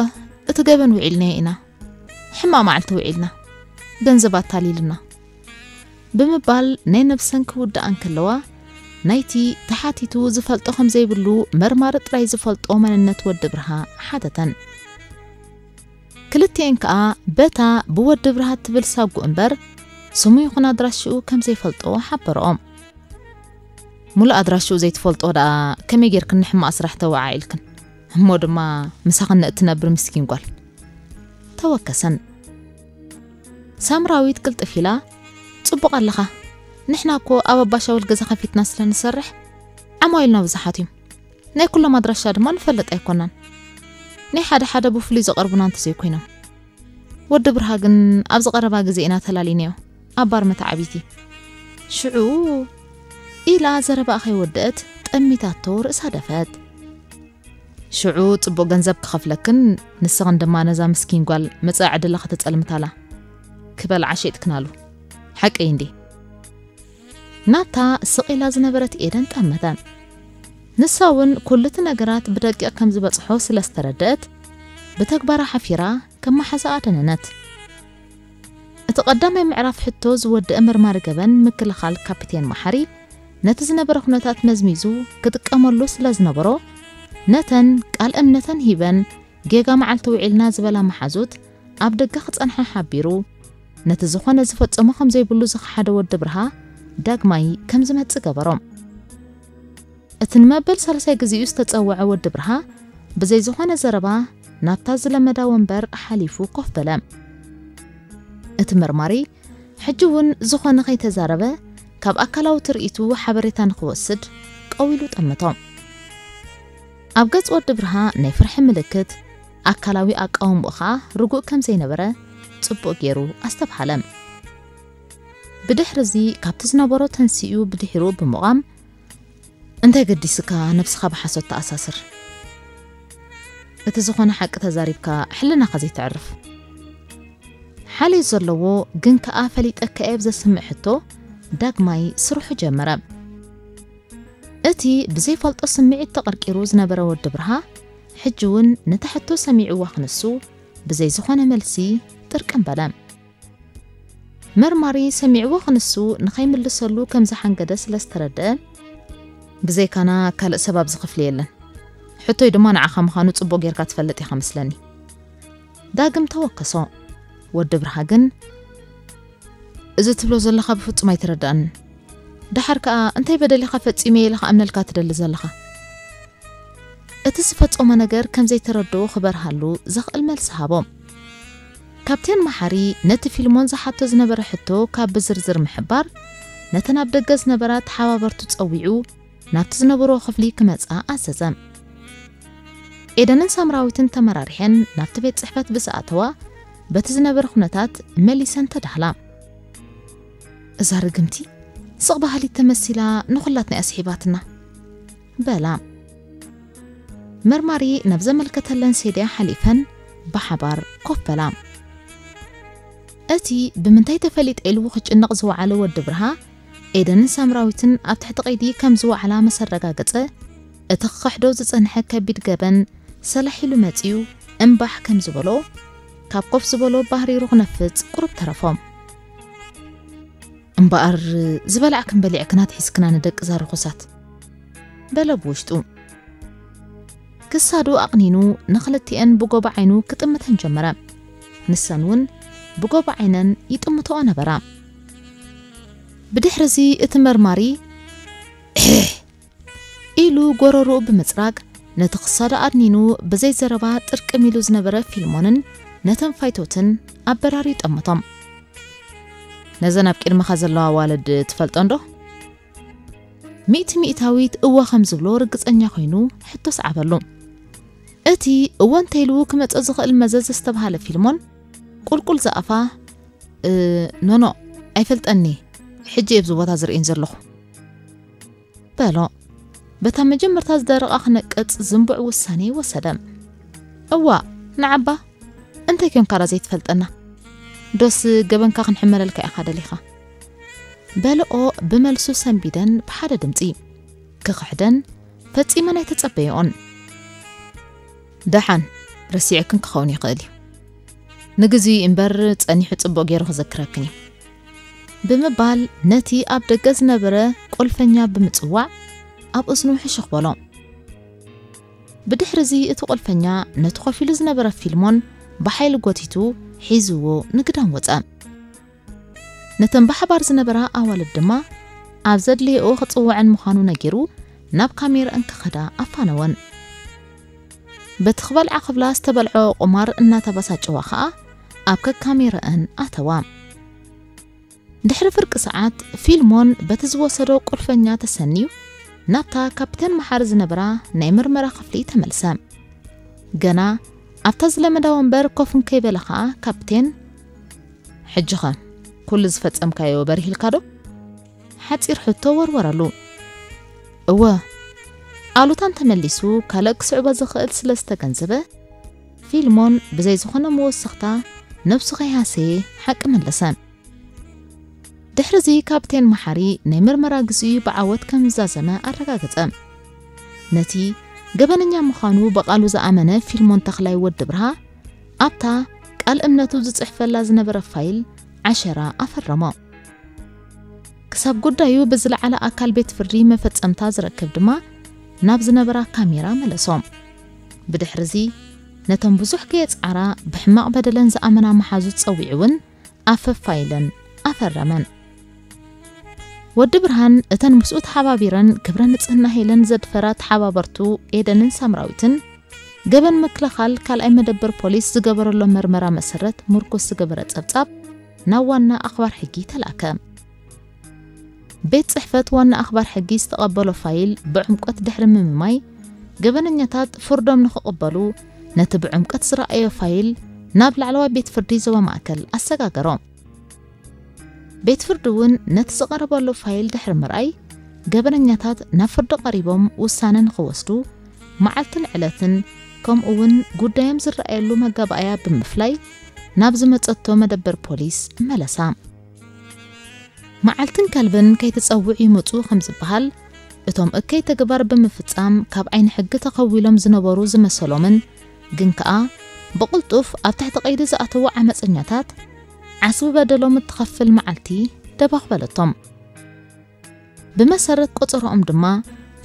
እቲ ገበን ውዒልናዮ ኢና። ሕማቕ መዓልቲ ውዒልና። ገንዘብ ኣታሊልና" ብምባል ናይ ነብሰን ክውድኣ እንከለዋ፣ ናይቲ ተሓቲቱ ዝፈልጦ ከም ዘይብሉ መርማሪ ጥራይ ዝፈልጦ መንነት ወዲ ብርሃ ሓተተን። ክልቲኤን ከኣ በታ ብወዲ ብርሃ ትብል ሳጉ እምበር፣ ስሙ ይኹን ኣድራሽኡ ከም ዘይፈልጦ ሓበረኦም። ሙሉእ ኣድራሽኡ ዘይትፈልጦ ደኣ ከመይ ጌርክን ንሕማቕ ስራሕ ተወዓዒልክን? እሞ ድማ ምሳኽን ንእትነብር ምስኪን ጓል። ተወከሰን። ሳምራዊት ቅልጥፍ ኢላ፣ ጽቡቕ ኣለኻ። ንሕና እኮ ኣብ ኣባሻውል ገዛ ከፊትና ስለ ንሰርሕ፣ ዓማዊልና ብዙሓት እዮም። ናይ ኩሎም ኣድራሻ ድማ ንፈልጥ ኣይኮናን። ናይ ሓደ ሓደ ብፍሉይ ዝቐርቡና እንተዘይኮይኖም። ወዲ ብርሃ ግን ኣብዚ ቀረባ ግዜ ኢና ተላሊናዮ፣ ኣብ ባር መተዓቢቲ። ሽዑ ኢላ ዘረባኣ ከይወደአት ጠሚታቶ ርእሳ ደፈት። ሽዑ ጽቡቕ ገንዘብ ክኸፍለክን ንስኽን ድማ ነዛ ምስኪን ጓል መጻኢ ዕድላ ከተጸልምታላ ክበልዓ ሸይጥክናሉ። ሓቀይ እንዴ? ናብታ ስቕ ኢላ ዝነበረት ኤደን ጠመተ። ንሳ እውን ኩሉ እቲ ነገራት ብደቂቕ ከም ዝበጽሖ ስለ ዝተረደአት፣ ብተግባራ ሓፊራ ከም መሓዛኣ ደነነት። እቲ ቀዳማይ ምዕራፍ ሕቶ ዝወደአ መርማሪ ገበን ምክልኻል ካፒቴን መሓሪ፣ ነቲ ዝነበረ ኩነታት መዝሚዙ ክጥቀመሉ ስለ ዝነበሮ፣ ነተን ቃል እምነተን ሂበን ጌጋ መዓልቲ ውዒልና ዝበላ መሓዙት ኣብ ደገ ክጸንሓ ሓቢሩ፣ ነቲ ዝኾነ ዝፈጸሞ ከም ዘይብሉ ዝኸሓደ ወዲ ብርሃ ዳግማይ ከም ዝመጽእ ገበሮ። እቲ ንመበል ሳልሳይ ግዜኡ ዝተጸውዐ ወዲ ብርሃ ብዘይ ዝኾነ ዘረባ ናብታ ዝለመዳ ወንበር ሓሊፉ ኮፍ በለ። እቲ መርማሪ ሕጂ እውን ዝኾነ ከይተዛረበ ካብ ኣካላዊ ትርኢቱ ሓበሬታ ንኽወስድ ቀዊሉ ጠመቶ። ኣብ ገጽ ወዲ ብርሃ ናይ ፍርሒ ምልክት፣ ኣካላዊ ኣቃውምኡ ኸኣ ርጉእ ከም ዘይነበረ ጽቡቕ ገይሩ ኣስተብሃለ። ብድሕሪ እዚ ካብቲ ዝነበሮ ተንሲኡ ብድሒሩ ብምዃም፣ እንታይ ገዲስካ ነብስኻ ብሓሶት ተኣሳስር? እቲ ዝኾነ ሓቂ ተዛሪብካ ሕልናኻ ዘይተዕርፍ። ሓልዮት ዘለዎ ግን ከኣ ፈሊጠካ እየ ብዘስምዕ ሕቶ ዳግማይ ስርሑ ጀመረ። እቲ ብዘይፈልጦ ስምዒት ተቐርቂሩ ዝነበረ ወዲ ብርሃ ሕጂ እውን ነታ ሕቶ ሰሚዕዋ ክንሱ ብዘይ ዝኾነ መልሲ ጥርቅም በለ። መርማሪ ሰሚዕዎ ክንሱ ንኸይምልሰሉ ከም ዝሓንገደ ስለ ዝተረድአ፣ ብዘይካና ካልእ ሰብ ኣብዚ ክፍሊ የለን። ሕቶይ ድማ ንዓኻ ምዃኑ ጽቡቕ ጌርካ ትፈልጥ ኢኻ መስለኒ። ዳግም ተወከሶ። ወዲ ብርሃ ግን፣ እዚ ትብሎ ዘለኻ ብፍጹም ኣይተረድኣንን። ደሓር ከኣ እንታይ በደል ኢኻ ፈጺመ ኢልኻ ኣምነልካ ትደሊ ዘለኻ? እቲ ዝፈጸሞ ነገር ከም ዘይተረድኦ ክበርሃሉ ዘኽእል መልሲ ሃቦ። ካፕቴን መሓሪ ነቲ ፊልሞን ዝሓቶ ዝነበረ ሕቶ ካብ ብዝርዝር ምሕባር፣ ነተን ኣብ ደገ ዝነበራ ተሓባበርቱ ጸዊዑ ናብቲ ዝነበሮ ክፍሊ ክመጻ ኣዘዘ። ኤደንን ሳምራዊትን ተመራሪሐን ናብቲ ቤት ጽሕፈት ብዝኣተዋ፣ በቲ ዝነበረ ኩነታት መሊሰን ተዳህላ። እዛ ርግምቲ ስቕ በሃሊት ተመሲላ ንኹላትና እያ ስሒባትና፣ በላ። መርማሪ ናብ ዘመልከተለን ሴድያ ሓሊፈን ብሓባር ኮፍ በላ። እቲ ብምንታይ ተፈሊጠ ኢሉ ክጭነቕ ዝወዓለ ወዲ ብርሃ፣ ኤደንን ሳምራዊትን ኣብ ትሕቲ ቀይዲ ከም ዝወዓላ ምስ ኣረጋገጸ፣ እቲ ክኽሕዶ ዝጸንሐ ከቢድ ገበን ሰላሕ ኢሉ መጺኡ እምባሕ ከም ዝበሎ፣ ካብ ኮፍ ዝበሎ ባህሪሩ ክነፍጽ ቁሩብ ተረፎ። እምበኣር ዝበላዕክን በሊዕክን ኣትሒዝክና ንደቂ እዛ ርኹሳት፣ በለ ብውሽጡ። ክሳዱ ኣቕኒኑ ንኽልቲኤን ብጎቦ ዓይኑ ክጥምተን ጀመረ። ንሰን እውን ብጎቦ ዓይነን ይጥምተኦ ነበራ። ብድሕሪ እዚ እቲ መርማሪ ኢሉ ጎረሮኡ ብምጽራግ ነቲ ክሳዱ ኣድኒኑ ብዘይ ዘረባ ጥርቅም ኢሉ ዝነበረ ፊልሞንን ነተን ፋይቶትን ኣበራሪ ይጠምቶም። ነዘን ኣብ ቅድመኻ ዘለዋ ኣዋልድ ትፈልጦ እንዶ? ሚእቲ ሚእታዊት እወ ከም ዝብሎ ርግጸኛ ኮይኑ ሕቶ ሰዓበሉ። እቲ እወ እንተኢሉ ክመጾ ዝኽእል መዘዝ ዝተባህለ ፊልሞን ቁልቁል ዝኣፋ፣ "እ፣ ኖኖ፣ ኣይፈልጠኒ፣ ሕጂ እየ ኣብዚ ቦታ ዝርእየን ዘለኹ" በሎ። በታ መጀመርታ ዝደረቓ ክነቅጽ ዝንቡዕ ውሳኔ ወሰደ። "እዋ፣ ንዓባ፣ እንታይ ኮንካ ዳ ዘይትፈልጠና? ዶስ ገበንካ ክንሕመለልካ ኢኻ ደሊኻ?" በልኦ ብመልሱ ሰንቢደን ብሓደ ድምጺ። ክኽሕደን ፈጺመን ኣይተጸበየኦን። "ደሓን፣ ረሲዕክን ክኸውን ይኽእል እዩ። ንግዜኡ እምበር ጸኒሑ ጽቡቕ ገይሩ ክዘክረክን እዩ" ብምባል ነቲ ኣብ ደገ ዝነበረ ቁልፈኛ ብምጽዋዕ ኣብ እዝኑ ሕሽኽ በሎ። ብድሕሪ እዚ እቲ ቁልፈኛ ነቲ ኮፍ ኢሉ ዝነበረ ፊልሞን ብሓይሊ ጎቲቱ ሒዝዎ ንግዳም ወጸ። ነተን ብሓባር ዝነበራ ኣዋልድ ድማ ኣብ ዘድልየኦ ክጽውዐን ምዃኑ ነጊሩ ናብ ካሜራኣን ክኸዳ ኣፋነወን። በቲ ክበልዓ ክብላ ዝተበልዖ ቁማር እናተበሳጨዋ ኸኣ ኣብ ከካሜራኣን ኣተዋ። ድሕሪ ፍርቂ ሰዓት ፊልሞን በቲ ዝወሰዶ ቁልፈኛ ተሰንዩ ናብታ ካፕቴን መሓሪ ዝነበራ ናይ ምርመራ ክፍሊ ተመልሰ። ገና ኣብታ ዝለመዳ ወንበር ኮፍ እንከይበለ ኸኣ ካፕቴን፣ "ሕጂኸ ኩሉ ዝፈጸምካዮ በሪህልካ ዶ?" ሓጺር ሕቶ ወርወረሉ። "እወ" ኣሉታን ተመሊሱ ካልእ ክስዕቦ ዝኽእል ስለ ዝተገንዘበ፣ ፊልሞን ብዘይ ዝኾነ መወሰኽታ ነብሱ ከይሃሰየ ሓቂ መለሰ። ድሕሪ እዚ ካፕቴን መሓሪ ናይ ምርመራ ግዜኡ ብዓወት ከም ዝዛዘመ ኣረጋገጸ። ነቲ ገበነኛ ምዃኑ ብቓሉ ዝኣመነ ፊልሞን ተኽላይ ወዲ ብርሃ ኣብታ ቃል እምነቱ ዝጽሕፈላ ዝነበረ ፋይል ዓሸራ ኣፈረሞ። ክሳብ ጉዳዩ ብዝለዓለ ኣካል ቤት ፍርዲ መፈጸምታ ዝረክብ ድማ ናብ ዝነበራ ካሜራ መለሶ። ብድሕሪ እዚ ነቶም ብዙሕ ከየጽዓራ ብሕማቕ በደለን ዝኣመና መሓዙት ጸዊዑ እውን ኣፈፋይለን ኣፈረመን። ወዲ ብርሃን እተን ምስኡ ተሓባቢረን ክብረ ንጽህና ሄለን ዘድፈራ ተሓባበርቱ ኤደንን ሳምራዊትን ገበን ምክልኻል ካልኣይ መደበር ፖሊስ ዝገበረሎም መርመራ መሰረት ምርኩስ ዝገበረ ጸብጻብ ናብ ዋና ኣኽባር ሕጊ ተላእከ። ቤት ጽሕፈት ዋና ኣኽባር ሕጊ ዝተቐበሎ ፋይል ብዕምቆት ድሕሪ ምምማይ፣ ገበነኛታት ፍርዶም ንኽቕበሉ ነቲ ብዕምቆት ዝረኣዮ ፋይል ናብ ላዕለዋይ ቤት ፍርዲ ዞባ ማእከል ኣሰጋገሮ። ቤት ፍርዲ እውን ነቲ ዝቐረበሉ ፋይል ድሕሪ ምርኣይ፣ ገበነኛታት ናብ ፍርዲ ቀሪቦም ውሳነ ንኽወስዱ መዓልትን ዕለትን ከምኡ እውን ጉዳዮም ዝረኣየሉ መጋባእያ ብምፍላይ ናብ ዝመጸቶ መደበር ፖሊስ መለሳ። መዓልትን ከልብን ከይተጸውዑ ይመጹ ከም ዝበሃል፣ እቶም እከይ ተግባር ብምፍጻም ካብ ዓይኒ ሕጊ ተኸዊሎም ዝነበሩ ዝመሰሎምን ግን ከኣ ብቕልጡፍ ኣብ ትሕቲ ቀይዲ ዝኣተዉ ዓመጸኛታት ዓስቢ በደሎም እትኸፍል መዓልቲ ደባኽበለቶም። ብመሰረት ቆጸሮኦም ድማ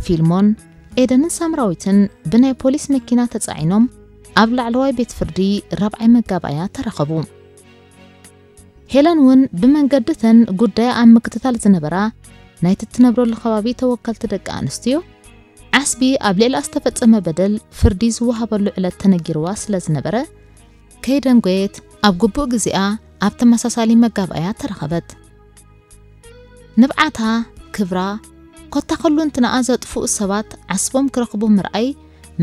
ፊልሞን፣ ኤደንን ሳምራዊትን ብናይ ፖሊስ መኪና ተጻዒኖም ኣብ ላዕለዋይ ቤት ፍርዲ ራብዓይ መጋባእያ ተረኸቡ። ሄለን እውን ብመንገዲ እተን ጉዳያ ኣብ ምክትታል ዝነበራ ናይቲ እትነብረሉ ከባቢ ተወከልቲ ደቂ ኣንስትዮ ዓስቢ ኣብ ልዕሊኣ ዝተፈጸመ በደል ፍርዲ ዝወሃበሉ ዕለት ተነጊርዋ ስለ ዝነበረ ከይደንጎየት ኣብ ግቡእ ግዜኣ ኣብ ተመሳሳሊ መጋባእያ ተረኸበት። ንብዓታ፣ ክብራ፣ ኮታ ኩሉ እንትንኣ ዘጥፍኡ ሰባት ዓስቦም ክረኽቡ ምርኣይ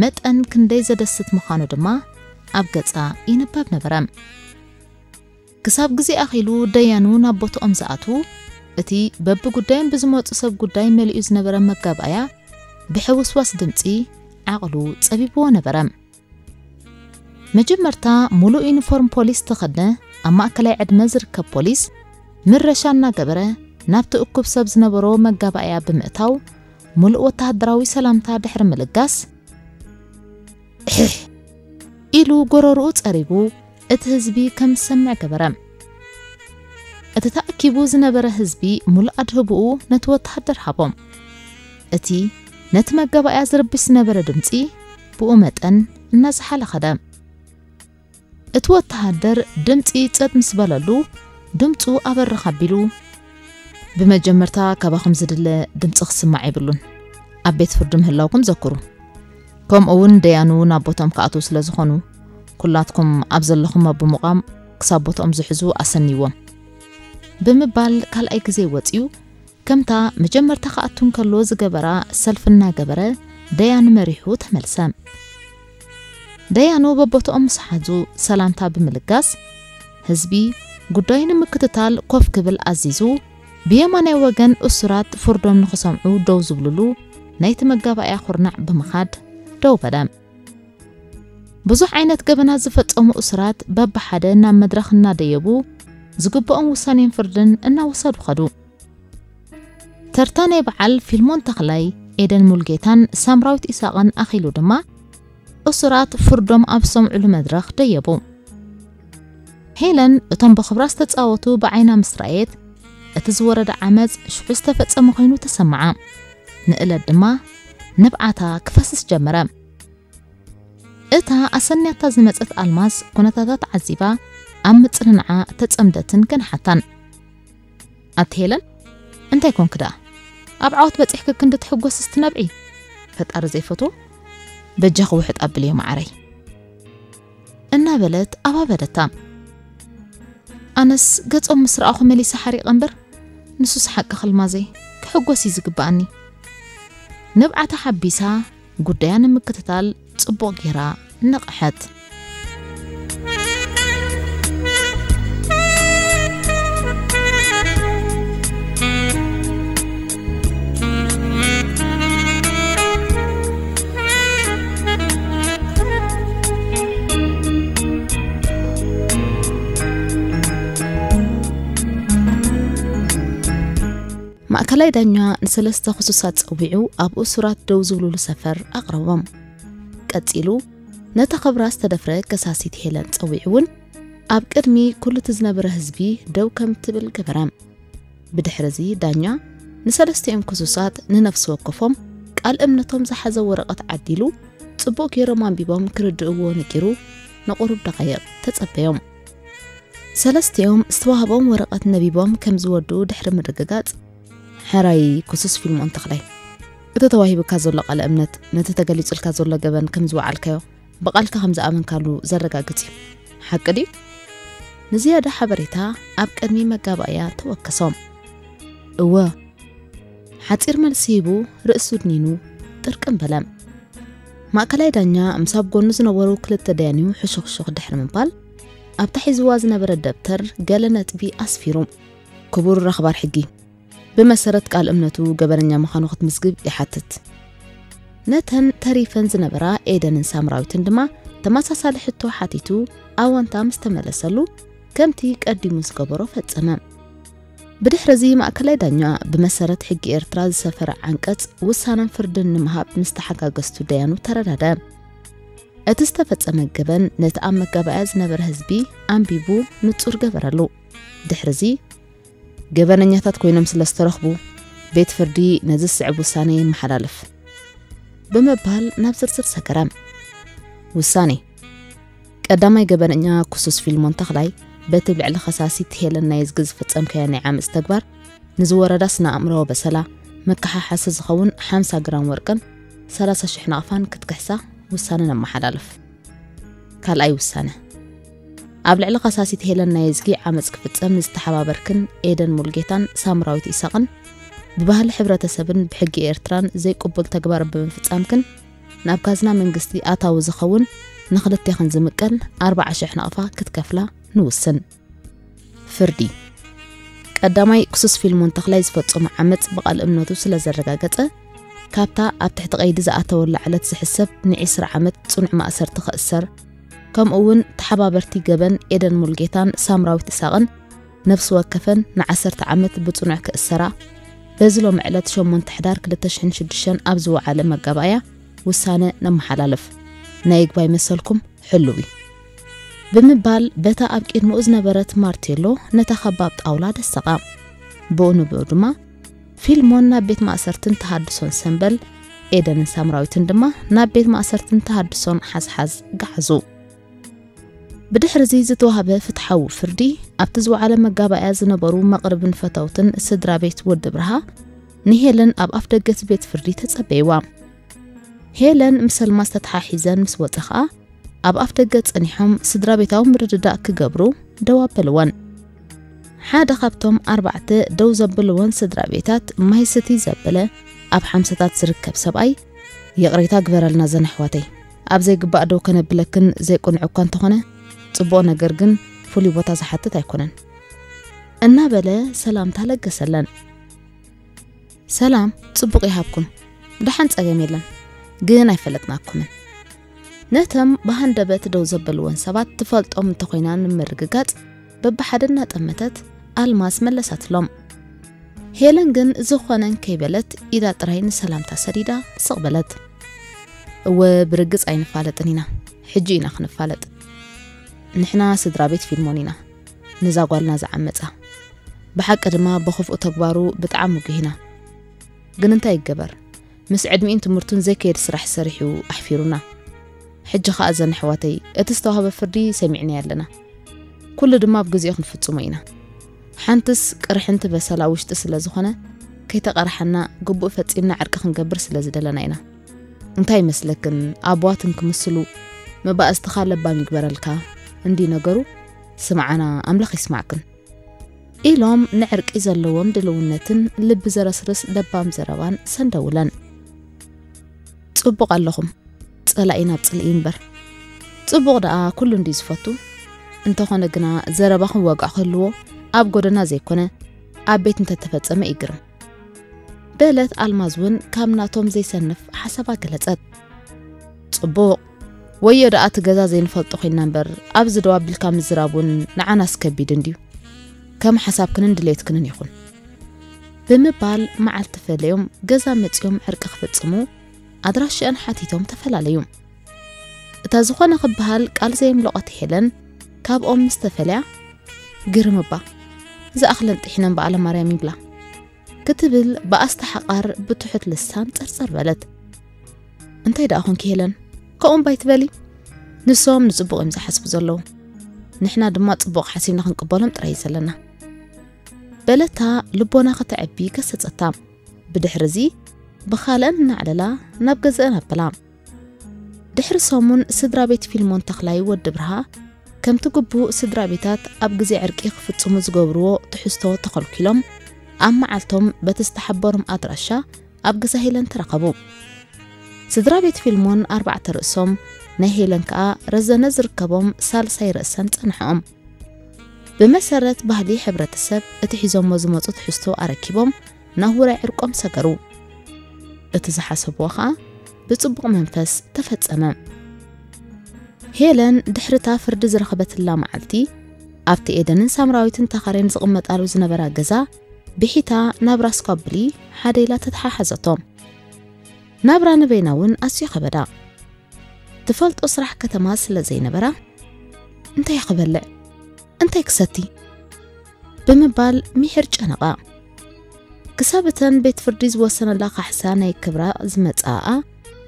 መጠን ክንደይ ዘደስት ምዃኑ ድማ ኣብ ገጻ ይንበብ ነበረ። ክሳብ ግዜ ኣኺሉ ደያኑ ናብ ቦታኦም ዝኣትዉ፣ እቲ በብጉዳዮም ብዝመጹ ሰብ ጉዳይ መሊኡ ዝነበረ መጋባእያ ብሕውስዋስ ድምጺ ዓቕሉ ጸቢብዎ ነበረ። መጀመርታ ሙሉእ ዩኒፎርም ፖሊስ ዝተኸድነ ኣብ ማእከላይ ዕድመ ዝርከብ ፖሊስ ምረሻ እናገበረ ናብቲ እኩብ ሰብ ዝነበሮ መጋባእያ ብምእታው ሙሉእ ወተሃደራዊ ሰላምታ ድሕሪ ምልጋስ፣ "እሕሕ" ኢሉ ጎረርኡ ጸሪጉ እቲ ህዝቢ ከም ዝሰምዕ ገበረ። እቲ ተኣኪቡ ዝነበረ ህዝቢ ሙሉእ ኣድህቦኡ ነቲ ወተሃደር ሃቦ። እቲ ነቲ መጋባእያ ዝርብሽ ዝነበረ ድምጺ ብኡ መጠን እናዝሓለ ኸደ። እቲ ወተሃደር ድምጺ ጸጥ ምስ በለሉ፣ ድምጹ ኣበርኽ ኣቢሉ፣ "ብመጀመርታ ካባኹም ዝድለ ድምጺ ክስማዕ የብሉን። ኣብ ቤት ፍርዲ ምህላውኩም ዘክሩ። ከምኡ እውን ደያኑ ናብ ቦታኦም ክኣትዉ ስለ ዝኾኑ፣ ኩላትኩም ኣብ ዘለኹሞ ብምቋም ክሳብ ቦታኦም ዝሕዙ ኣሰንይዎም" ብምባል ካልኣይ ግዜ ወጺኡ፣ ከምታ መጀመርታ ክኣቱ እንከሎ ዝገበራ ሰልፊ እናገበረ ደያኑ መሪሑ ተመልሰ። ደያኑ በቦትኦም ምስ ሓዙ ሰላምታ ብምልጋስ፣ ህዝቢ ጉዳዩ ንምክትታል ኮፍ ክብል ኣዚዙ፣ ብየማናይ ወገን እሱራት ፍርዶም ንኽሰምዑ ደው ዝብልሉ ናይቲ መጋባእያ ኩርናዕ ብምኻድ ደው በለ። ብዙሕ ዓይነት ገበናት ዝፈጸሙ እሱራት በብሓደ ናብ መድረኽ እናደየቡ ዝግብኦም ውሳኔን ፍርድን እናወሰዱ ኸዱ። ተርታ ናይ በዓል ፊልሞን ተኽላይ፣ ኤደን ሙልጌታን ሳምራዊት ኢሳቕን ኣኺሉ ድማ እሱራት ፍርዶም ኣብ ዝሰምዑሉ መድረኽ ደየቡ። ሄለን እቶም ብኽብራ ዝተጻወቱ ብዓይና ምስ ረኣየት፣ እቲ ዝወረደ ዓመጽ ሽዑ ዝተፈጸመ ኮይኑ ተሰምዓ። ንእለት ድማ ንብዓታ ክፈስስ ጀመረ። እታ ኣሰንያታ ዝመጸት ኣልማዝ ኩነታታ ተዓዚባ ኣብ ምጽንናዓ ተጸምደትን ገንሓታን። ኣቲ ሄለን፣ እንታይ ኮንክ ደኣ? ኣብ ዓወት በጺሕኪ ክንዲ ትሕጎስስ ትነብዒ? ፈጣሪ ዘይፈትዎ በጃኺ ውሕጥ ኣብልዮ መዓረይ። እናበለት ኣባበለታ። ኣነስ ገጾም ምስ ረኣኹ መሊሰ ሓሪቐ እምበር፣ ንሱስ ሓቂ ክልማዘይ ክሕጎስ እዩ ዝግብኣኒ። ንብዓታ ሓቢሳ ጉዳያ ንምክትታል ጽቡቕ ጌራ ነቕሐት። ማእከላይ ዳኛ ንሰለስተ ክሱሳት ጸዊዑ ኣብ እሱራት ደው ዝብሉሉ ሰፈር ኣቕረቦም። ቀጺሉ ነታ ክብራ ዝተደፍረ ከሳሲት ሄለን ጸዊዑ እውን ኣብ ቅድሚ ኩሉ እቲ ዝነበረ ህዝቢ ደው ከም ትብል ገበረ። ብድሕሪ እዚ ዳኛ ንሰለስቲኦም ክሱሳት ንነፍሲ ወከፎም ቃል እምነቶም ዝሓዘ ወረቐት ዓዲሉ ጽቡቕ ገይሮም ኣንቢቦም ክርድእዎ ነጊሩ ንቑሩብ ደቓይቕ ተጸበዮም። ሰለስቲኦም ዝተዋህቦም ወረቐት ነቢቦም ከም ዝወድኡ ድሕሪ ምርግጋጽ፣ ሕራይ ክሱስ ፊልሞን ተኽላይ፣ እቲ ተዋሂቡካ ዘሎ ቃለ እምነት ነቲ ተገሊጹልካ ዘሎ ገበን ከም ዝወዓልካዮ ብቓልካ ከም ዝኣመንካሉ ዘረጋግጽ እዩ። ሓቂ ድዩ? ንዝያዳ ሓበሬታ ኣብ ቅድሚ መጋባእያ ተወከሶም። እወ። ሓጺር መልሲ ሂቡ ርእሱ ድኒኑ ጥርቅም በለ። ማእከላይ ዳኛ ምስ ኣብ ጎኑ ዝነበሩ ክልተ ደያኑ ሕሹኽሹኽ ድሕሪ ምባል፣ ኣብታ ሒዝዋ ዝነበረ ደብተር ገለ ነጥቢ ኣስፊሩ። ክቡር ኣኽባር ሕጊ፣ ብመሰረት ቃል እምነቱ ገበነኛ ምዃኑ ክትምዝግብ ይሓትት። ነተን ተሪፈን ዝነበራ ኤደንን ሳምራዊትን ድማ ተመሳሳሊ ሕቶ ሓቲቱ ኣወንታ ምስ ተመለሰሉ፣ ከምቲ ቀዲሙ ዝገበሮ ፈጸመ። ብድሕሪ እዚ ማእከላይ ዳኛ ብመሰረት ሕጊ ኤርትራ ዝሰፈረ ዓንቀጽ ውሳነን ፍርድን ንምሃብ ምስ ተሓጋገዝቱ ደያኑ ተረዳደ። እቲ ዝተፈጸመ ገበን ነቲ ኣብ መጋባእያ ዝነበረ ህዝቢ ኣንቢቡ ንጹር ገበረሉ። ድሕሪ እዚ ገበነኛታት ኮይኖም ስለ ዝተረኽቡ ቤት ፍርዲ ነዚ ዝስዕብ ውሳነ የመሓላልፍ ብምባል ናብ ዝርዝር ሰገረ። ውሳኔ። ቀዳማይ ገበነኛ ክሱስ ፊልሞን ተኽላይ በቲ ኣብ ልዕሊ ከሳሲት ሄለን ናይዝጊ ዝፈጸምካዮ ናይ ዓመጽ ተግባር ንዝወረዳ ስነ ኣእምሮዊ በሰላ መከሓሓሲ ዝኸውን ሓምሳ ግራም ወርቅን ሰላሳ ሽሕ ናቕፋን ክትክሕሳ ውሳነ ነመሓላልፍ። ካልኣይ ውሳነ። ኣብ ልዕሊ ከሳሲት ሄለን ናይዝጊ ዓመጽ ክፍጸም ንዝተሓባበርክን ኤደን ሙልጌታን ሳምራዊት ኢሳቕን ብባህሊ ሕብረተሰብን ብሕጊ ኤርትራን ዘይቅቡል ተግባር ብምፍጻምክን ናብ ካዝና መንግስቲ ኣታዊ ዝኸውን ንኽልቴኽን ዝምቀል ኣርብዓ ሽሕ ናቕፋ ክትከፍላ ንውስን። ፍርዲ። ቀዳማይ ክሱስ ፊልሞን ተኽላይ ዝፈጸሞ ዓመጽ ብቓል እምነቱ ስለ ዘረጋገጸ፣ ካብታ ኣብ ትሕቲ ቀይዲ ዝኣተወላ ዕለት ዝሕሰብ ንዒስራ ዓመት ጽኑዕ ማእሰርቲ ክእሰር፣ ከምኡ እውን ተሓባበርቲ ገበን ኤደን ሙልጌታን ሳምራዊት ኢሳቕን ነፍሲ ወከፈን ንዓሰርተ ዓመት ብጽኑዕ ክእሰራ፣ በዚ ሎሚ ዕለት ሸሞንተ ሕዳር ክልተ ሽሕን ሽዱሽተን ኣብ ዝወዓለ መጋባእያ ውሳነ ነመሓላልፍ። ናይ ይግባይ መሰልኩም ሕሉው እዩ። ብምባል በታ ኣብ ቅድሚኡ ዝነበረት ማርቴሎ ነታ ከባብ ጣውላ ደሰቓ። ብኡ ንብኡ ድማ ፊልሞን ናብ ቤት ማእሰርትን ተሃድሶን ሰምበል፣ ኤደንን ሳምራዊትን ድማ ናብ ቤት ማእሰርትን ተሃድሶን ሓዝሓዝ ገዓዙ። ብድሕሪ እዚ ዝተዋህበ ፍትሓዊ ፍርዲ፣ ኣብቲ ዝወዓለ መጋባእያ ዝነበሩ መቕርብን ፈተውትን ስድራ ቤት ወዲ ብርሃ ንሄለን ኣብ ኣፍ ደገ እቲ ቤት ፍርዲ ተጸበይዋ። ሄለን ምስ ኣልማዝ ተተሓሒዘን ምስ ወጸ ኸኣ፣ ኣብ ኣፍ ደገ ጸኒሖም ስድራ ቤታዊ ምርድዳእ ክገብሩ ደው ኣበልወን። ሓደ ካብቶም ኣርባዕተ ደው ዘበልወን ስድራ ቤታት ማይ ስቲ ዘበለ ኣብ ሓምሳታት ዝርከብ ሰብኣይ፣ "ይቕሬታ ግበረልና ዘን ኣሕዋተይ፣ ኣብ ዘይግባእ ደው ከነብለክን ዘይቅኑዕ እኳ እንተኾነ፣ ጽቡቕ ነገር ግን ፍሉይ ቦታ ዝሓትት ኣይኮነን" እናበለ ሰላምታ ለገሰለን። "ሰላም፣ ጽቡቕ ይሃብኩም። ደሓን፣ ጸገም የለን። ግን ኣይፈለጥናኩምን።" ነተም ብሃንደበት ደው ዘበልወን ሰባት ትፈልጦም እንተኾይና ንምርግጋጽ በብሓደ እናጠመተት ኣልማዝ መለሳትሎም። ሄለን ግን ዝኾነን ከይበለት ኢዳ ጥራይ ንሰላምታ ሰዲዳ ስቕ በለት። "እወ፣ ብርግጽ ኣይንፋለጥን ኢና። ሕጂ ኢና ክንፋለጥ። ንሕና ስድራ ቤት ፊልሞን ኢና፣ ነዛ ጓልና ዝዓመጻ። ብሓቂ ድማ ብኽፉእ ተግባሩ ብጣዕሚ ውጉህ ኢና። ግን እንታይ ይገበር፣ ምስ ዕድሚኡን ትምህርቱን ዘይከየድ ስራሕ ሰሪሑ ኣሕፊሩና። ሕጂ ኸኣ ዘን ኣሕዋተይ እቲ ዝተዋህበ ፍርዲ ሰሚዕናዮ ኣለና። ኩሉ ድማ ኣብ ግዜኡ ክንፍጽሞ ኢና። ሓንትስ ቅርሕንቲ በሰላ ውሽጢ ስለ ዝኾነ ከይተቐርሓና ግቡእ ፈጺምና ዕርቂ ክንገብር ስለ ዝደለና ኢና። እንታይ ይመስለክን ኣቦዋትን ክምስሉ መባእስትኻ ለባም ይግበረልካ እንዲ ነገሩ። ስምዓና ኣምላኽ ይስማዕክን። ኢሎም ንዕርቂ ዘለዎም ድልውነትን ልቢ ዘረስርስ ለባም ዘረባን ሰንደውለን። ጽቡቕ ኣለኹም፣ ጸላኢ ናብ ጽልኢ እምበር። ጽቡቕ ደኣ ኩሉ እንዲ ዝፈቱ። እንተኾነ ግና ዘረባኹም ዋጋ ክህልዎ ኣብ ጎደና ዘይኮነ ኣብ ቤት እንተተፈጸመ ይግርም። በለት ኣልማዝ እውን ካብ ናቶም ዘይሰንፍ ሓሳባ ገለጸት። ጽቡቕ፣ ወዮ ደኣ እቲ ገዛ ዘይንፈልጦ ኮይንና እምበር ኣብዚ ደው ኣቢልካ ምዝራብ እውን ንዓናስ ከቢድ እንድዩ። ከም ሓሳብክንን ድሌትክንን ይኹን። ብምባል መዓልቲ ፈለዮም ገዛ መጺኦም ዕርቂ ክፍጽሙ ኣድራሽአን ሓቲቶም ተፈላለዩ። እታ ዝኾነ ክበሃል ቃል ዘየምለቖት ሄለን ካብኦም ምስ ተፈልያ፣ ግርም እባ ዝኣኽለን ጥሒነን በዓለ ማርያም ይብላ ክትብል ብኣስተሓቓር ብትሑት ልሳን ጸርጸር በለት። እንታይ ደኣ ኾንኪ ሄለን? ከምኡ እምባ ይትበሊ። ንሶም ንጽቡቕ እዮም ዝሓስቡ ዘለዉ። ንሕና ድማ ጽቡቕ ሓሲብና ክንቅበሎም ጥራይ እዩ ዘለና። በለታ ልቦና ከተዕቢ ገሰጸታ። ብድሕሪ እዚ ብኻልአን እናዕለላ ናብ ገዝአን ኣበላ። ድሕሪ ሰሙን ስድራ ቤት ፊልሞን ተኽላይ ወዲ ብርሃ ከምቲ ግቡእ ስድራ ቤታት ኣብ ግዜ ዕርቂ ክፍጽሙ ዝገብርዎ ትሕዝቶ ተኸልኪሎም ኣብ መዓልቶም በቲ ዝተሓበሮም ኣድራሻ ኣብ ገዛ ሄለን ተረኸቡ። ስድራ ቤት ፊልሞን ኣርባዕተ ርእሶም ናይ ሄለን ከኣ ረዘነ ዝርከቦም ሳልሳይ ርእሰን ጸንሐኦም። ብመሰረት ባህሊ ሕብረተሰብ እቲ ሒዞሞ ዝመጹ ትሕዝቶ ኣረኪቦም ናብ ውራይ ዕርቆም ሰገሩ። እቲ ዝሓሰብዎ ኸኣ ብጽቡቕ መንፈስ ተፈጸመ። ሄለን ድሕርታ ፍርዲ ዝረኸበትላ መዓልቲ ኣብቲ ኤደንን ሳምራዊትን ተኻሬን ዝቕመጣሉ ዝነበራ ገዛ ብሒታ ናብ ራስ ኳብሊ ሓደ ኢላ ተተሓሓዘቶ። ናብራ ንበይና እውን ኣዝዩ ከበዳ። ትፈልጦ ስራሕ ከተማ ስለ ዘይነበራ እንታይ ክበልዕ እንታይ ክሰቲ ብምባል ሚሕር ጨነቓ። ክሳብ እተን ቤት ፍርዲ ዝወሰነላ ካሕሳ ናይ ክብራ ዝመጽኣኣ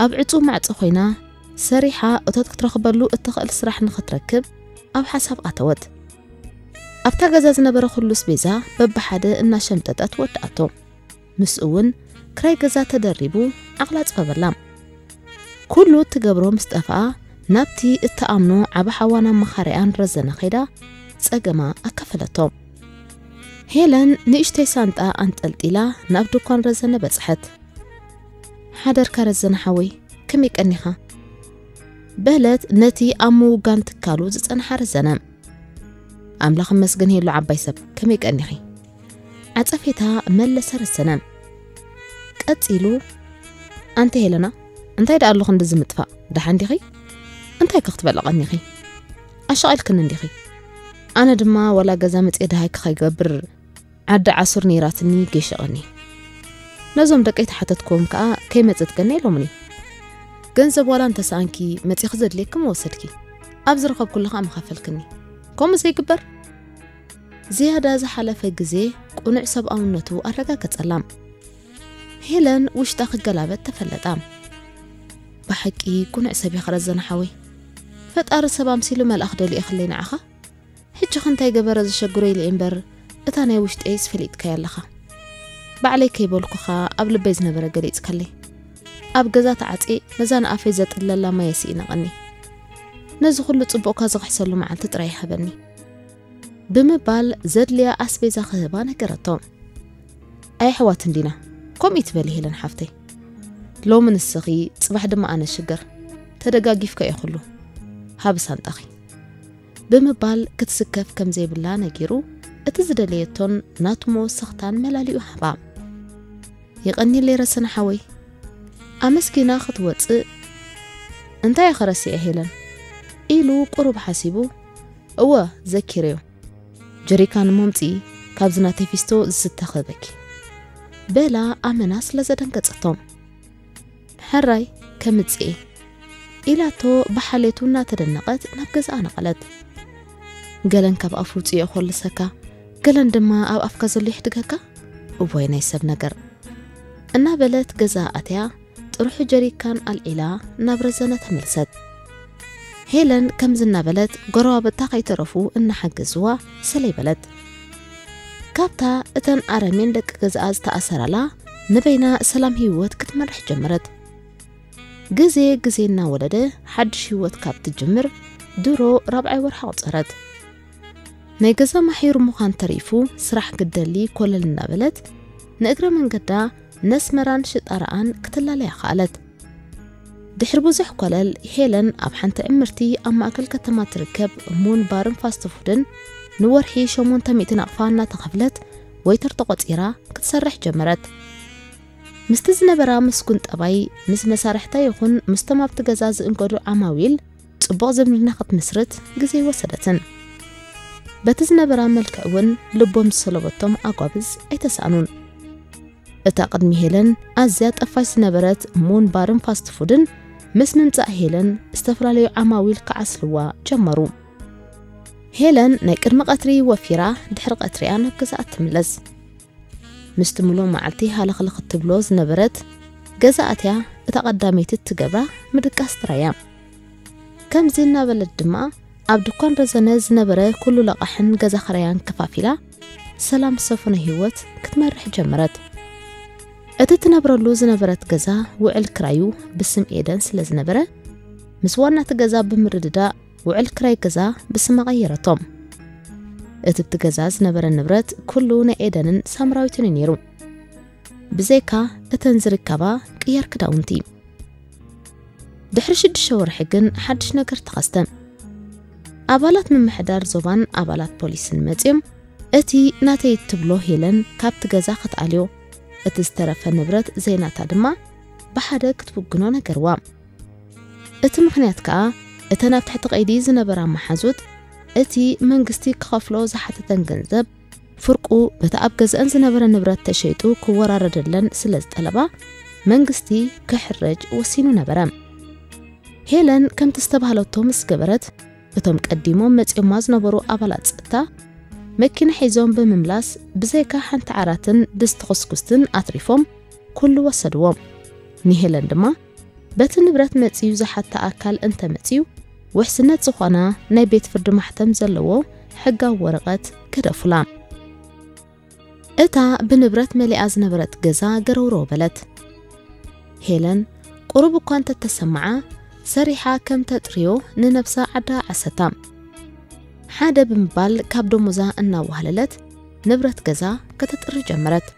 ኣብ ዕጹ ማዕጾ ኮይና ሰሪሓ እቶት ክትረኽበሉ እትኽእል ስራሕ ንኽትረክብ ኣብ ሓሳብ ኣተወት። ኣብታ ገዛ ዝነበረ ኩሉ ኣስቤዛ በብሓደ እናሸምጠጠት ወድኣቶ። ምስኡ እውን ክራይ ገዛ ተደሪቡ ዓቕላ ኣጽበበላ። ኩሉ እትገብሮ ምስ ጠፍኣ ናብቲ እትኣምኖ ዓቢ ሓዋን ኣማኻሪኣን ረዘነ ከይዳ ጸገማ ኣካፈለቶ። ሄለን ንእሽተይ ሳንጣ ኣንጠልጢላ ናብ ድኳን ረዘነ በጽሐት። ሓደርካ ረዘነ ሓወይ፣ ከመይ ቀኒኻ? በለት ነቲ ኣብ ምውጋን ትካሉ ዝጸንሓ ረዘነ። ኣምላኽ ይመስገን ሄሉ ዓባይ ሰብ፣ ከመይ ቀኒኺ? ዓጸፌታ መለሰ ረዘነ። ቀጺሉ፣ ኣንቲ ሄለና፣ እንታይ ደኣ ኣሎ ክንድዚ ምጥፋእ? ደሓን ዲኺ? እንታይ ከ ክትበልዒ ቀኒኺ? ኣሻቒልክኒ እንዲኺ። ኣነ ድማ ዋላ ገዛ መጽየ ደሃይኪ ከይገብር ዓዲ ዓሱር ነይራትኒ ጌሸ ቀኒ። ነዞም ደቀይ ተሓተትክዎም ከኣ ከይመጸት ቀኒ ኢሎምኒ። ገንዘብ ዋላ እንተሰኣንኪ መጺኺ ዘድልየኪ ምወሰድኪ። ኣብ ዝረኸብኩሉ ከኣ ምኸፈልክኒ። ከምኡ ዘይግበር? ዝያዳ ዝሓለፈ ግዜ ቅኑዕ ሰብኣውነቱ ኣረጋገጸላ። ሄለን ውሽጣ ክገላበጥ ተፈለጣ። ብሓቂ ቅኑዕ ሰብ ኢኻ ረዘነ ሓወይ። ፈጣሪ ሰብ ኣምሲሉ መልኣኽ ደልየኽለይ ንዓኻ። ሕጂ ኸ እንታይ ገበረ ዘሸግሮ ኢለ እየ እምበር፣ እታ ናይ ውሽጠይስ ፈሊጥካያ ኣለኻ። ባዕለይ ከይበልኩኻ ኣብ ልበይ ዝነበረ ገሊጽካለይ። ኣብ ገዛ ተዓጽየ ነዛ ንኣፈይ ዘጥለላ ማየ ስኢነ ቀኒ። ነዚ ኩሉ ጽቡቕካ ዝኽሕሰሉ መዓልቲ ጥራይ ይሃበኒ። ብምባል ዘድልያ ኣስቤዛ ክህባ ነገረቶ። ኣይ ኣሕዋት እንዲና፣ ከምኡ ይትበሊ ሄለን ሓፍተይ። ሎሚ ንስኺ፣ ጽባሕ ድማ ኣነ ሽገር። ተደጋጊፍካ እዩ ኩሉ። ሃቢ ሳንጣኺ። ብምባል ክትስከፍ ከም ዘይብላ ነጊሩ፣ እቲ ዝደለየቶን ናቱ መወሰኽታን መላሊኡ ሃባ። የቐንየለይ ረሰነ ሓወይ። ኣመስጊና ክትወጽእ፣ እንታይ ኢኺ ረሲዐ ሄለን? ኢሉ ቁሩብ ሓሲቡ፣ እወ፣ ዘኪረዮ። ጀሪካን እሞ ኣምጽኢ፣ ካብዚ ናተይ ፊስቶ ዝስተ ክህበኪ። በላ ኣመና ስለ ዘደንገጸቶም። ሕራይ፣ ከምጽእ እየ። ኢላቶ ብሓልየቱ እናተደነቐት ናብ ገዝኣ ነቐለት። ገለን ካብ ኣፉ ውፅኦ ኮልሰካ፣ ገለን ድማ ኣብ ኣፍካ ዘሎ ይሕድገካ። እዋይ ናይ ሰብ ነገር፣ እናበለት ገዛ ኣትያ ጥርሑ ጀሪካን ኣልዒላ ናብ ረዘነ ተመልሰት። ሄለን ከምዚ እናበለት ጎረባብታ ከይተረፉ እናሓገዝዋ ሰለይ በለት። ካብታ እተን ኣረሜን ደቂ ገዛኣ ዝተኣሰራላ ንበይና ሰላም ህይወት ክትመርሕ ጀመረት። ግዜ ግዜ እናወለደ ሓድሽ ህይወት ካብ ትጅምር ድሮ ራብዓይ ወርሒ ኣቑጸረት። ናይ ገዛ ማሒሩ ምዃን ተሪፉ ስራሕ ክትደሊ ኮለል እናበለት ንእግረ መንገዳ ነስመራን ሽጣራኣን ክትላለያ ከኣለት። ድሕሪ ብዙሕ ኮለል ሄለን ኣብ ሓንቲ ዕምርቲ ኣብ ማእከል ከተማ ትርከብ ሙን ባርን ፋስት ፉድን ንወርሒ ሸሞንተ ሚእቲ ናቕፋ እናተኸፍለት ወይተር ተቖጺራ ክትሰርሕ ጀመረት። ምስቲ ዝነበራ ምስጉን ጠባይ ምስ መሳርሕታ ይኹን ምስቶም ኣብቲ ገዛ ዝእንገዱ ዓማዊል ጽቡቕ ዝምድና ክትምስርት ግዜ ኣይወሰደትን። በቲ ዝነበራ መልክዕ እውን ልቦም ዝሰለበቶም ኣጓብዝ ኣይተሳእኑን። እታ ቅድሚ ሄለን ኣዝያ ጠፋሽ ዝነበረት ሙን ባርን ፋስት ፉድን ምስ ምምጻእ ሄለን ዝተፈላለዩ ዓማዊል ክዓስልዋ ጀመሩ። ሄለን ናይ ቅድሚ ቀትሪ ወፊራ ድሕሪ ቀትሪያ ናብ ገዛኣ ትምለስ። ምስቲ ምሉእ መዓልቲ ሃለኽለኽ ትብሎ ዝነበረት ገዛ ኣትያ እታ ቀዳመይቲ እትገብራ ምድቃስ ጥራይ እያ። ከምዚ እናበለት ድማ ኣብ ድኳን ረዘነ ዝነበረ ኩሉ ለቓሕን ገዛ ኽራያን ከፋፊላ ሰላም ዝሰፈኖ ህይወት ክትመርሕ ጀመረት። እቲ ትነብረሉ ዝነበረት ገዛ ውዕል ክራዩ ብስም ኤደን ስለ ዝነበረ ምስ ዋና እቲ ገዛ ብምርድዳእ ውዕል ክራይ ገዛ ብስማ ቀየረቶ። እቲ ኣብቲ ገዛ ዝነበረ ንብረት ኩሉ ናይ ኤደንን ሳምራዊትን እዩ ነይሩ። ብዘይካ እተን ዝርከባ ቅያር ክዳውንቲ። ድሕሪ ሽዱሽተ ወርሒ ግን ሓድሽ ነገር ተኸስተ። ኣባላት ምምሕዳር ዞባን ኣባላት ፖሊስን መጺኦም እቲ ናተይ እትብሎ ሄለን ካብቲ ገዛ ክትኣልዮ፣ እቲ ዝተረፈ ንብረት ዘይናታ ድማ ብሓደ ክትውግኖ ነገርዋ። እቲ ምኽንያት ከኣ እተን ኣብ ትሕቲ ቀይዲ ዝነበራ መሓዙት እቲ መንግስቲ ክኸፍሎ ዝሓተተን ገንዘብ ፍርቁ በቲ ኣብ ገዝአን ዝነበረ ንብረት ተሸይጡ ክወራረደለን ስለ ዝጠለባ መንግስቲ ክሕረጅ ወሲኑ ነበረ። ሄለን ከምቲ ዝተባህለቶ ምስ ገበረት እቶም ቀዲሞም መጺኦማ ዝነበሩ ኣባላት ጸጥታ መኪና ሒዞም ብምምላስ ብዘይካ ሓንቲ ዓራትን ድስቲ ኹስኩስትን ኣትሪፎም ኩሉ ወሰድዎም። ንሄለን ድማ በቲ ንብረት መጺኡ ዝሓታ ኣካል እንተ መጺኡ ውሕስነት ዝኾና ናይ ቤት ፍርዲ ማሕተም ዘለዎ ሕጋዊ ወረቐት ገደፉላ። እታ ብንብረት መሊኣ ዝነበረት ገዛ ገረውረው በለት። ሄለን ቁሩብ እኳ እንተተሰምዓ ሰሪሓ ከም ተጥርዮ ንነብሳ ዓዳ ዓሰታ። ሓደ ብምባል ካብ ደሞዛ እናዋህለለት ንብረት ገዛ ከተጥሪ ጀመረት።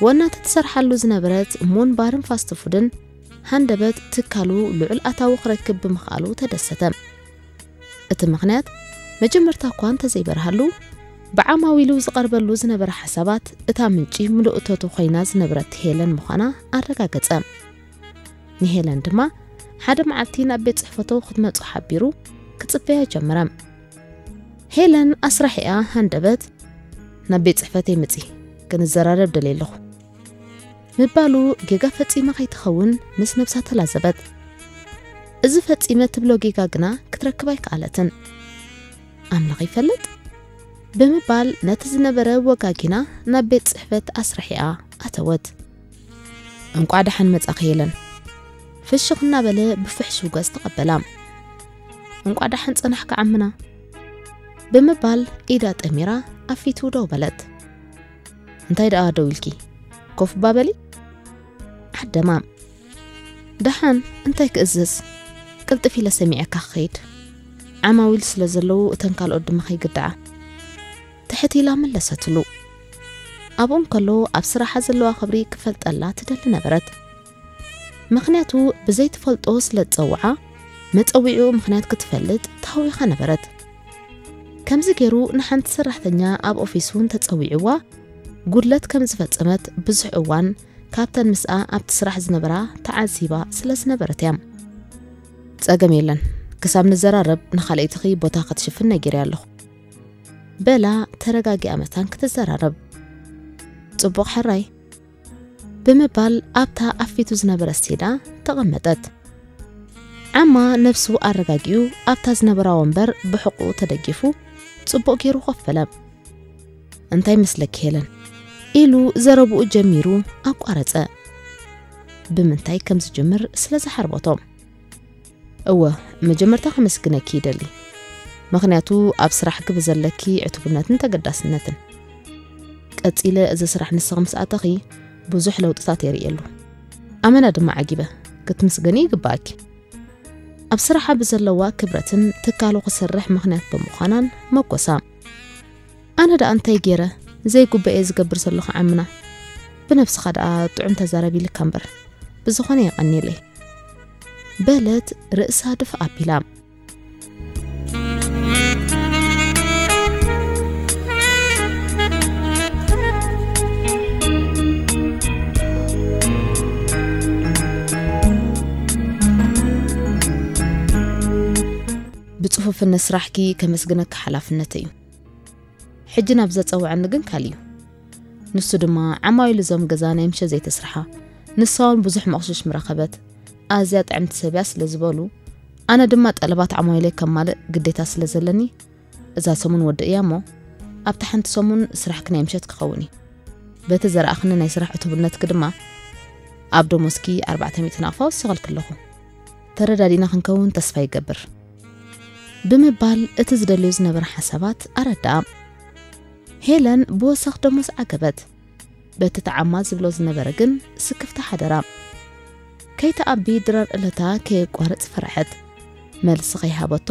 ዋና እታ ትሰርሓሉ ዝነበረት ሙን ባርን ፋስት ፉድን ሃንደበት ትካሉ ልዑል ኣታዊ ክረክብ ብምኽኣሉ ተደሰተ። እቲ ምኽንያት መጀመርታ እኳ እንተዘይበርሃሉ ብዓማዊሉ ዝቐርበሉ ዝነበረ ሓሳባት እታ ምንጪ ምሉእ እቶቱ ኮይና ዝነበረት ሄለን ምዃና ኣረጋገጸ። ንሄለን ድማ ሓደ መዓልቲ ናብ ቤት ጽሕፈቱ ክትመጹ ሓቢሩ ክጽበያ ጀመረ። ሄለን ኣስራሒኣ ሃንደበት ናብ ቤት ጽሕፈተይ ምጺ ክንዘራረብ ደልየ ኣለኹ ምባሉ ጌጋ ፈጺማ ከይትኸውን ምስ ነብሳ ተላዘበት። እዚ ፈጺመ ትብሎ ጌጋ ግና ክትረክብ ኣይከኣለትን። ኣምላኽ ይፈልጥ ብምባል ነቲ ዝነበረ ወጋጊና ናብ ቤት ጽሕፈት ኣስራሒኣ ኣተወት። እንቋዕ ደሓን መጻኺ ሄለን ፍሽኽ እናበለ ብፍሕሹገስ ተቐበላ። እንቋዕ ደሓን ጸናሕካ ዓምና ብምባል ኢዳ ጠሚራ ኣፊቱ ደው በለት። እንታይ ደኣ ደው ኢልኪ? ኮፍ እባ በሊ። ዓደማም ደሓን እንታይ ክእዝዝ? ቅልጥፍ ኢለ ሰሚዐካ ክኸይድ። ዓማዊል ስለ ዘለዉ እተን ካልኦት ድማ ከይግድዓ። ትሕት ኢላ መለሰትሉ። ኣብኡ እንከሎ ኣብ ስራሓ ዘለዋ ክብሪ ክፈልጠላ ትደሊ ነበረት። ምኽንያቱ ብዘይትፈልጦ ስለ ዝጸውዓ መጸዊዒኡ ምኽንያት ክትፈልጥ ተሃዊኻ ነበረት። ከምዚ ገይሩ ንሓንቲ ሰራሕተኛ ኣብ ኦፊሱ እንተጸዊዕዋ ጉድለት ከም ዝፈጸመት ብዙሕ እዋን ካብተን ምስኣ ኣብቲ ስራሕ ዝነበራ ተዓዚባ ስለ ዝነበረት እያ። ጸገም የለን፣ ክሳብ ንዘራረብ ንኻልኣይትኺ ቦታ ክትሽፍን ነጊረ ኣለኹ በላ ተረጋጊኣ መታን ክትዘራረብ። ጽቡቕ ሕራይ ብምባል ኣብታ ኣፊቱ ዝነበረ ሴዳ ተቐመጠት። ዓማ ነብሱ ኣረጋጊኡ ኣብታ ዝነበራ ወንበር ብሕቑኡ ተደጊፉ ጽቡቕ ገይሩ ኮፍ በለ። እንታይ መስለኪ ሄለን? ኢሉ ዘረብኡ ጀሚሩ ኣቋረጸ። ብምንታይ ከም ዝጅምር ስለ ዝሓርበቶ። እወ፣ መጀመርታ ከመስግነኪ ይደሊ። ምኽንያቱ ኣብ ስራሕኪ ብዘለኪ ዕቱብነትን ተገዳስነትን። ቀጺለ እዚ ስራሕ ንስኺ ምስ ኣተኺ ብዙሕ ለውጥታት የርእየሉ። ኣመና ድማ ዓጊበ። ክትምስገኒ ይግባኣኪ። ኣብ ስራሓ ብዘለዋ ክብረትን ትካሉ ክሰርሕ ምኽንያት ብምዃናን መጎሳ። ኣነ ደኣ እንታይ ገይረ ዘይጉበኤ ዝገብር ዘለኹ ዓምና? ብነብስኻ ደኣ ጥዑም ተዛረብ ኢልካ እምበር። ብዝኾነ የቐንየለይ። በለት ርእሳ ድፍ ኣቢላ። ብጽፉፍነት ስራሕኪ ከመስግነኪ ሓላፍነተይ እዩ። ሕጂ ናብ ዘጸውዐኒ ግን ካልእ እዩ። ንሱ ድማ ዓማዊል እዞም ገዛ ናይ ምሸት ዘይተስርሓ፣ ንሳ እውን ብዙሕ መቕሽሽ ምረኸበት፣ ኣዝያ ጥዕምቲ ሰብ እያ ስለ ዝበሉ፣ ኣነ ድማ ጠለባት ዓማዊለይ ከማልእ ግዴታ ስለ ዘለኒ፣ እዛ ሰሙን ወዲ እያ እሞ፣ ኣብታ ሓንቲ ሰሙን ስራሕኪ ናይ ምሸት ክኸውን እዩ። በቲ ዘረኣኽኒ ናይ ስራሕ ዕቱብነትኪ ድማ፣ ኣብ ደሞዝኪ ኣርባዕተ ሚእቲ ናቕፋ ወሲኸልኪ ኣለኹ። ተረዳዲና ክንከውን ተስፋ ይገብር። ብምባል እቲ ዝደልዮ ዝነበረ ሓሳባት ኣረድኣ። ሄለን ብወሰኽ ደሞዝ ዓገበት። በቲ ተዓማ ዝብሎ ዝነበረ ግን ስክፍታ ሓደራ። ከይተኣቢ ድራር እለታ ከየቋርጽ ፈርሐት። መልሲ ከይሃበቶ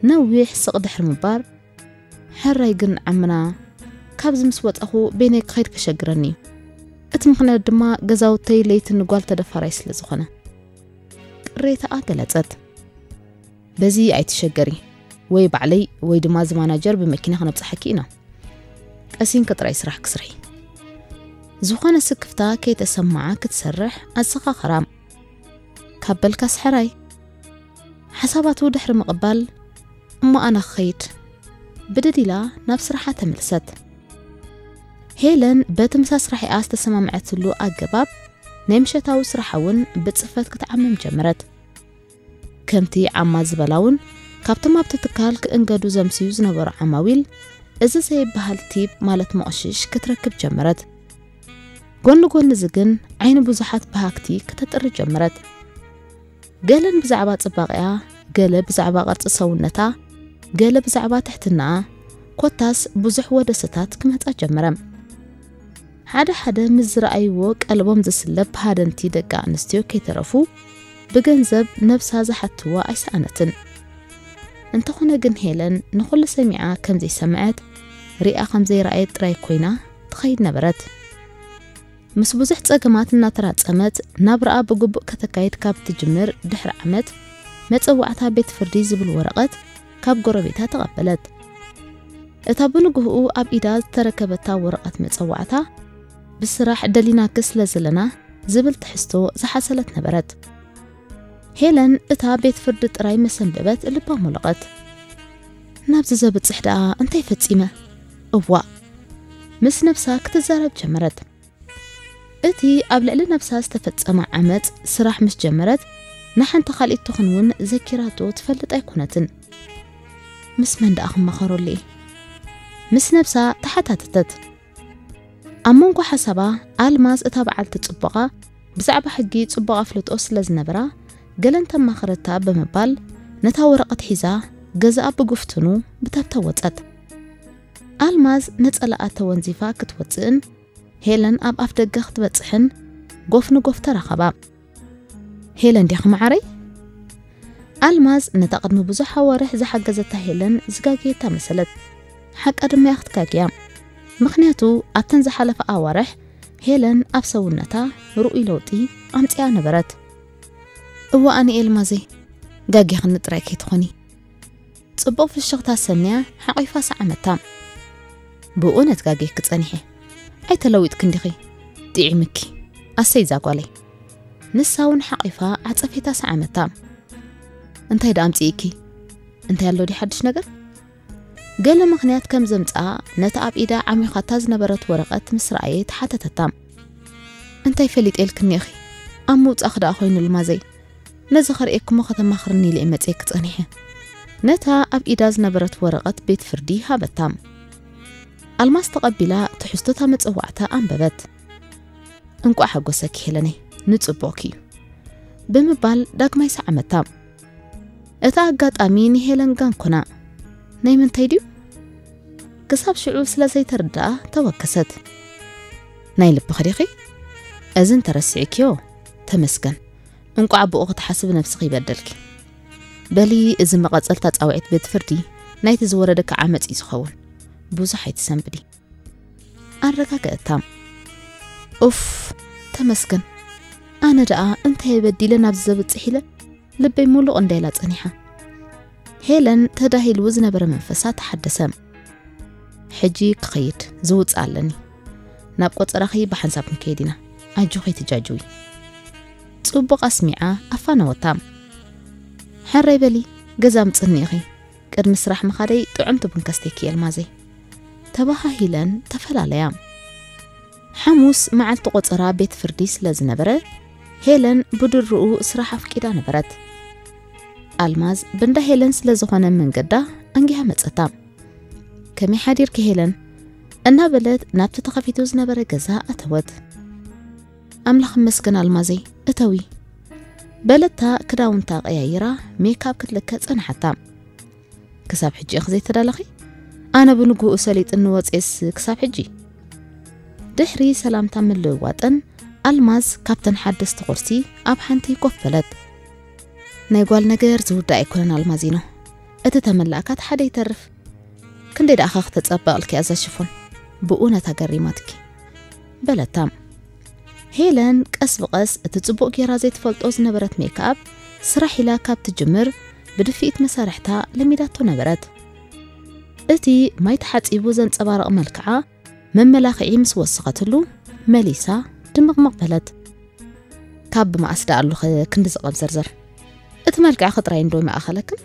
ነዊሕ ስቕ ድሕሪ ምባል፣ ሕራይ ግን ዓምና፣ ካብዚ ምስ ወጻኹ በይነይ ክኸይድ ከሸግረኒ እዩ። እቲ ምኽንያት ድማ ገዛውተይ ለይቲ ንጓል ተደፋራይ ስለ ዝኾነ። ቅሬታኣ ገለጸት። በዚ ኣይትሸገሪ፣ ወይ ባዕለይ ወይ ድማ እዚ ማናጀር ብመኪና ክነብጽሓኪ ኢና። ቀሲንኪ ጥራይ ስራሕ ክስርሒ። ዝኾነ ስክፍታ ከይተሰማዓ ክትሰርሕ ኣዘኻኸራ። ካብ በልካስ ሕራይ። ሓሳባቱ ድሕሪ ምቕባል፣ እሞ ኣነ ክኸይድ። ብድድ ኢላ ናብ ስራሓ ተመልሰት። ሄለን በቲ ምሳ ስራሒኣ ዝተሰማምዐትሉ ኣገባብ ናይ ምሸታዊ ስራሓ እውን ብጽፈት ክትዓምም ጀመረት። ከምቲ ዓማ ዝበላ እውን ካብቶም ኣብቲ ትካል ክእንገዱ ዘምስዩ ዝነበሩ ዓማዊል እዚ ዘይበሃል ቲፕ ማለት መቕሽሽ ክትረክብ ጀመረት። ጎኒ ጎኒ እዚ ግን ዓይኒ ብዙሓት በሃግቲ ከተጥሪ ጀመረት። ገለን ብዛዕባ ጽባቐኣ፣ ገለ ብዛዕባ ቅርጺ ሰውነታ፣ ገለ ብዛዕባ ትሕትናኣ፣ ኮታስ ብዙሕ ወደሰታት ክመጻ ጀመረ። ሓደ ሓደ ምስ ዝረኣይዎ ቀልቦም ዝስለብ ሃደንቲ ደቂ ኣንስትዮ ከይተረፉ ብገንዘብ ነብሳ ዝሓትዋ ኣይሰኣነትን። እንተኾነ ግን ሄለን ንኹሉ ሰሚዓ ከም ዘይሰምዐት፣ ሪኣ ከም ዘይረኣየት ጥራይ ኮይና ትኸይድ ነበረት። ምስ ብዙሕ ጸገማት እናተራጸመት ናብራኣ ብግቡእ ከተካይድ ካብ ትጅምር ድሕሪ ዓመት መጸዋዕታ ቤት ፍርዲ ዝብል ወረቐት ካብ ጎረቤታ ተቐበለት። እታ ብንግህኡ ኣብ ኢዳ ዝተረከበታ ወረቐት መጸዋዕታ ብስራሕ ደሊናኪ ስለ ዘለና ዝብል ትሕዝቶ ዝሓዘለት ነበረት። ሄለን እታ ቤት ፍርዲ ጥራይ መሰንበበት ልባ ሞለቐት። ናብዚ ዘብጽሕ ደኣ እንታይ ፈጺመ? እዋእ! ምስ ነብሳ ክትዛረብ ጀመረት። እቲ ኣብ ልዕሊ ነብሳ ዝተፈጸመ ዓመጽ ስራሕ ምስ ጀመረት ንሓንቲ ካልኢት ትኹን እውን ዘኪራቶ ትፈልጥ ኣይኮነትን። ምስ መን ደኣ ክመኸረሉ እየ? ምስ ነብሳ ተሓታተተት። ኣብ መንጎ ሓሳባ ኣልማዝ እታ በዓልቲ ጽቡቓ ብዛዕባ ሕጊ ጽቡቕ ኣፍልጦ ስለ ዝነበራ ገለ እንተማኸረታ ብምባል ነታ ወረቐት ሒዛ ገዛኣ ብጉፍትኑ ብተብተብ ወጸት። ኣልማዝ ነጸላኣ ተወንዚፋ ክትወጽእን ሄለን ኣብ ኣፍ ደገ ክትበጽሕን ጎፍ ንጎፍ ተራኸባ። ሄለን ዲኺ መዓረይ? ኣልማዝ ነታ ቅድሚ ብዙሕ ኣዋርሕ ዝሓገዘታ ሄለን ዝጋገየታ መሰለት። ሓቃ ድማ እያ ክትጋግያ። ምኽንያቱ ኣብተን ዝሓለፋ ኣዋርሕ ሄለን ኣብ ሰውነታ ርኡይ ለውጢ ኣምጺኣ ነበረት። እዋእ ኣነ ኤልማዘይ፣ ጋጊኽኒ ጥራይ ከይትኾኒ። ጽቡቕ ፍሽኽታ ሰንያ ሓቒፋ ሰዓመታ። ብእውነት ጋጌኪ ጸኒሐ። ኣይተለዊጥክን ዲኺ? ጥዒምኪ። ኣሰይ እዛ ጓለይ። ንሳ እውን ሓቒፋ ዓጸፌታ ሰዓመታ። እንታይ ደኣ ኣምጺእኪ? እንታይ ኣሎ ድዩ ሓድሽ ነገር? ገለ ምኽንያት ከም ዘምጽኣ ነታ ኣብ ኢዳ ዓሚዃታ ዝነበረት ወረቐት ምስ ረኣየት ሓተተታ። እንታይ ፈሊጠ ኢልክኒ ኢኺ? ኣብ ምውጻእኪ ደኣ ኮይኑ ልማዘይ። ነዚ ከርእየኪ እሞ ከተማኽርኒ ኢለ እየ መጺኤኪ ጸኒሐ። ነታ ኣብ ኢዳ ዝነበረት ወረቐት ቤት ፍርዲ ሃበታ። ኣልማዝ ተቐቢላ ትሕዝቶታ መጸዋዕታ ኣንበበት። "እንቋዕ ሓጎሰኪ ሄለነይ፣ ንጽቡቕኪ እዩ" ብምባል ዳግማይ ሰዓመታ። እቲ ኣጋጣሚ ንሄለን ጋንኮና። "ናይ ምንታይ ድዩ?" ክሳብ ሽዑ ስለ ዘይተረድኣ ተወከሰት። "ናይ ልብኺ ዲኺ? እዚ እንተረሲዕክዮ፣ ተመስገን። እንቋዕ ብኡ ክትሓስብ ነብስኺ ይበደልኪ። በሊ፣ እዚ መቐጸልታ ጻውዒት ቤት ፍርዲ ናይቲ ዝወረደኪ ዓመጽ እዩ ዝኸውን። ብዙሕ ኣይትሰንብዲ" ኣረጋገእታ። "ኡፍ፣ ተመስገን። ኣነ ደኣ እንታይ በዲለ ናብዚ ዘብጽሕ ኢለ ልበይ ሙሉቕ እንዳይላ ጸኒሓ?" ሄለን ተዳሂሉ ዝነበረ መንፈሳ ተሓደሰ። "ሕጂ ክኸይድ፣ ዝውጽእ ኣለኒ። ናብ ቆጸራኺ ብሓንሳብ ክንከይድ ኢና። ኣጆኺ ትጃጅዊ" ጽቡቕ ኣስሚዓ ኣፋነወታ። "ሕራይ በሊ፣ ገዛ ምጽኒ ኢኺ። ቅድሚ ስራሕ ምኻደይ ጥዑምቲ ቡን ከስተይኪ ኣልማዘይ" ተባሃሂለን ተፈላለያ። ሓሙስ መዓልቲ ቆጸራ ቤት ፍርዲ ስለ ዝነበረ፣ ሄለን ብድርኡ ስራሕ ኣፍቂዳ ነበረት። ኣልማዝ ብንዳ ሄለን ስለ ዝኾነ መንገዳ ኣንጊሃ መጸታ። "ከመይ ሓዲርኪ ሄለን?" እናበለት ናብቲ ተኸፊቱ ዝነበረ ገዛ ኣተወት። "ኣምላኽ ይመስገን ኣልማዘይ፣ እተዊ" በለታ ክዳውንታ ቀያይራ ሜክኣፕ ክትልከ ጸንሓታ። "ክሳብ ሕጂ ኢኺ ዘይተዳለኺ? ኣነ ብንግሆኡ ሰሊጥኒ ወፅኤስ ክሳብ ሕጂ?" ድሕሪ ሰላምታ ምልውዋጠን ኣልማዝ ካብተን ሓደስቲ ቁርሲ ኣብ ሓንቲ ኮፍ በለት። "ናይ ጓል ነገር ዝውዳእ ኣይኮነን ኣልማዚኖ። እቲ ተመላእካ እቲ ሓደ ይተርፍ። ክንደይ ደኣ ኸ ክተጸብቕልኪ እያ እዛ ሽፎን? ብእውነት ኣገሪማትኪ" በለታ። ሄለን ቀስ ብቐስ እቲ ጽቡቕ ጌራ ዘይትፈልጦ ዝነበረት ሜክኣፕ ስራሕ ኢላ ካብ ትጅምር ብድፍኢት መሳርሕታ ለሚዳቶ ነበረት። እቲ ማይ ተሓጺቡ ዘንጸባርቕ መልክዓ መመላኽዒ ምስ ወሰኸትሉ መሊሳ ድምቕምቕ በለት። "ካብ ብመኣስ ደኣ ኣሉኸ ክንዲ ዝቐብ ዘርዘር? እቲ መልክዕኺ ጥራይ እንዶ ይመኣኸለክን?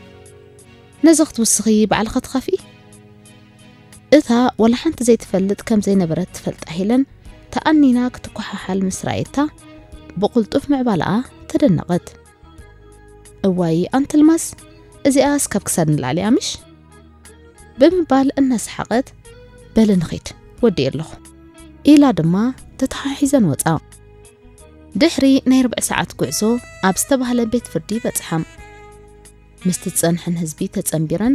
ነዚ ክትውስኺ ባዕልኺ ትኸፍኢ?" እታ ወላ ሓንቲ ዘይትፈልጥ ከም ዘይነበረት ትፈልጣ ሄለን ተኣኒና ክትኮሓሓል ምስ ረኣየታ ብቕልጡፍ ምዕባለኣ ተደነቐት። "እዋይ ኣንቲ ኣልማዝ፣ እዚኣስ ካብ ክሳድ ንላዕሊ እያ ምሽ?" ብምባል እናሰሓቐት፣ "በሊ ንኺድ፣ ወዲኤ ኣለኹ" ኢላ ድማ ተተሓሒዘን ወጻ። ድሕሪ ናይ ርብዒ ሰዓት ጉዕዞ ኣብ ዝተባህለ ቤት ፍርዲ በጽሓ። ምስቲ ዝጸንሐን ህዝቢ ተጸንቢረን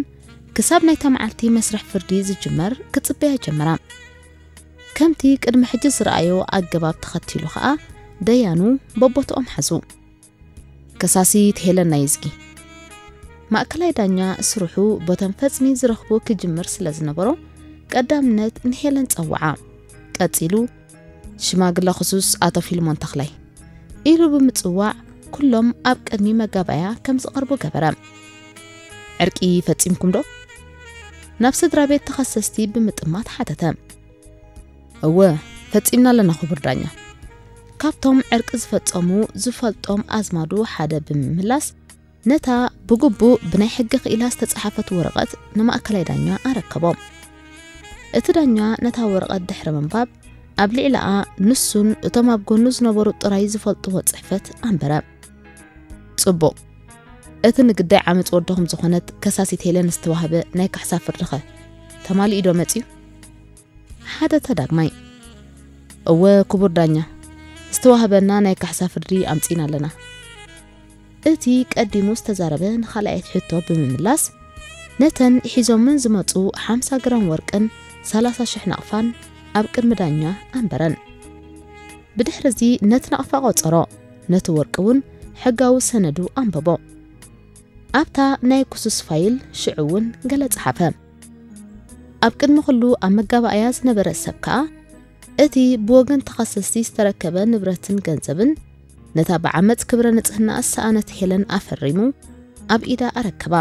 ክሳብ ናይታ መዓልቲ መስርሕ ፍርዲ ዝጅመር ክጽበያ ጀመራ። ከምቲ ቅድሚ ሕጂ ዝረኣዮ ኣገባብ ተኸቲሉ ኸኣ ደያኑ በቦትኦም ሓዙ። ከሳሲት ሄለን ናይዝጊ። ማእከላይ ዳኛ ስርሑ ቦተን ፈጽሚ ዝረኽቦ ክጅምር ስለ ዝነበሮ ቀዳምነት ንሄለን ጸውዓ። ቀጺሉ ሽማግለ ክሱስ ኣቶ ፊልሞን ተኽላይ ኢሉ ብምጽዋዕ ኩሎም ኣብ ቅድሚ መጋባእያ ከም ዝቐርቡ ገበረ። ዕርቂ ፈጺምኩም ዶ? ናብ ስድራ ቤት ተኸሰስቲ ብምጥማት ሓተተ። እወ፣ ፈጺምና ኣለና ክቡር ዳኛ። ካብቶም ዕርቂ ዝፈጸሙ ዝፈልጦም ኣዝማዱ ሓደ ብምምላስ ነታ ብግቡእ ብናይ ሕጊ ክኢላ ዝተጻሕፈት ወረቐት ንማእከላይ ዳኛ ኣረከቦ። እቲ ዳኛ ነታ ወረቐት ድሕሪ ምንባብ ኣብ ልዕሊኣ ንሱን እቶም ኣብ ጎኑ ዝነበሩ ጥራይ ዝፈልጥዎ ጽሕፈት ኣንበረ። ጽቡቕ። እቲ ንግዳይ ዓመጽ ወድኹም ዝኾነት ከሳሲት ሄለን ዝተዋህበ ናይ ካሕሳ ፍርድኸ ተማሊኡ ዶ መጺኡ? ሓደ ተዳግማይ። እወ ክቡር ዳኛ፣ ዝተዋህበና ናይ ካሕሳ ፍርዲ ኣምጺና ኣለና። እቲ ቀዲሙ ዝተዛረበ ንኻልኣየት ሕቶ ብምምላስ ነተን ሒዞምን ዝመጹ ሓምሳ ግራም ወርቅን ሰላሳ ሽሕ ናቕፋን ኣብ ቅድሚ ዳኛ ኣንበረን። ብድሕርዚ ነቲ ናቕፋ ቆጸሮ፣ ነቲ ወርቂ እውን ሕጋዊ ሰነዱ ኣንበቦ። ኣብታ ናይ ክሱስ ፋይል ሽዑ እውን ገለ ጸሓፈ። ኣብ ቅድሚ ኩሉ ኣብ መጋባእያ ዝነበረ ሰብ ከኣ እቲ ብወገን ተኸሰስቲ ዝተረከበ ንብረትን ገንዘብን ነታ ብዓመጽ ክብረ ንጽህና ዝሰኣነት ሄለን ኣፈሪሙ ኣብ ኢዳ ኣረከባ።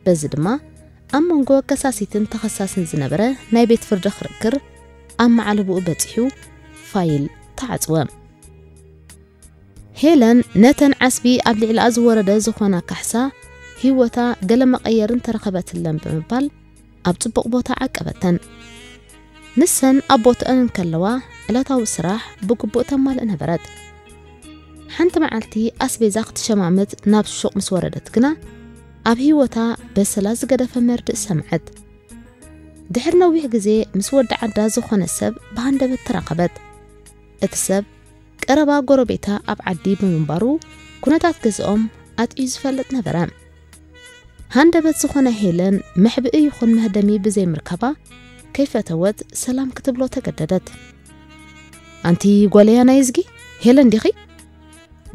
በዚ ድማ ኣብ መንጎ ከሳሲትን ተኸሳስን ዝነበረ ናይ ቤት ፍርዲ ክርክር ኣብ መዓልብኡ በጺሑ ፋይል ተዓጽወ። ሄለን ነተን ዓስቢ ኣብ ልዕሊኣ ዝወረደ ዝኾና ካሕሳ ህይወታ ገለ መቐየርን ተረኸበትለን ብምባል ኣብ ጽቡቕ ቦታ ዓቀበተን። ንሰን ኣብ ቦትአን እንከለዋ ዕለታዊ ስራሕ ብግቡእ ተማልእ ነበረት። ሓንቲ መዓልቲ ኣስቤዛ ክትሸማምት ናብ ሹቕ ምስ ወረደት ግና ኣብ ህይወታ በሰላ ዝገደፈ መርድእ ሰምዐት። ድሕሪ ነዊሕ ግዜ ምስ ወዲ ዓዳ ዝኾነ ሰብ ብሃንደበት ተራኸበት። እቲ ሰብ ቀረባ ጎረቤታ ኣብ ዓዲ ብምንባሩ ኩነታት ገዝኦም ኣጥዩ ዝፈልጥ ነበረ። ሃንደበት ዝኾነ ሄለን መሕብኢ ይኹን መህደሚ ብዘይምርካባ ከይፈተወት ሰላም ክትብሎ ተገደደት። ኣንቲ ጓለያ ናይ እዝጊ፣ ሄለን ዲኺ?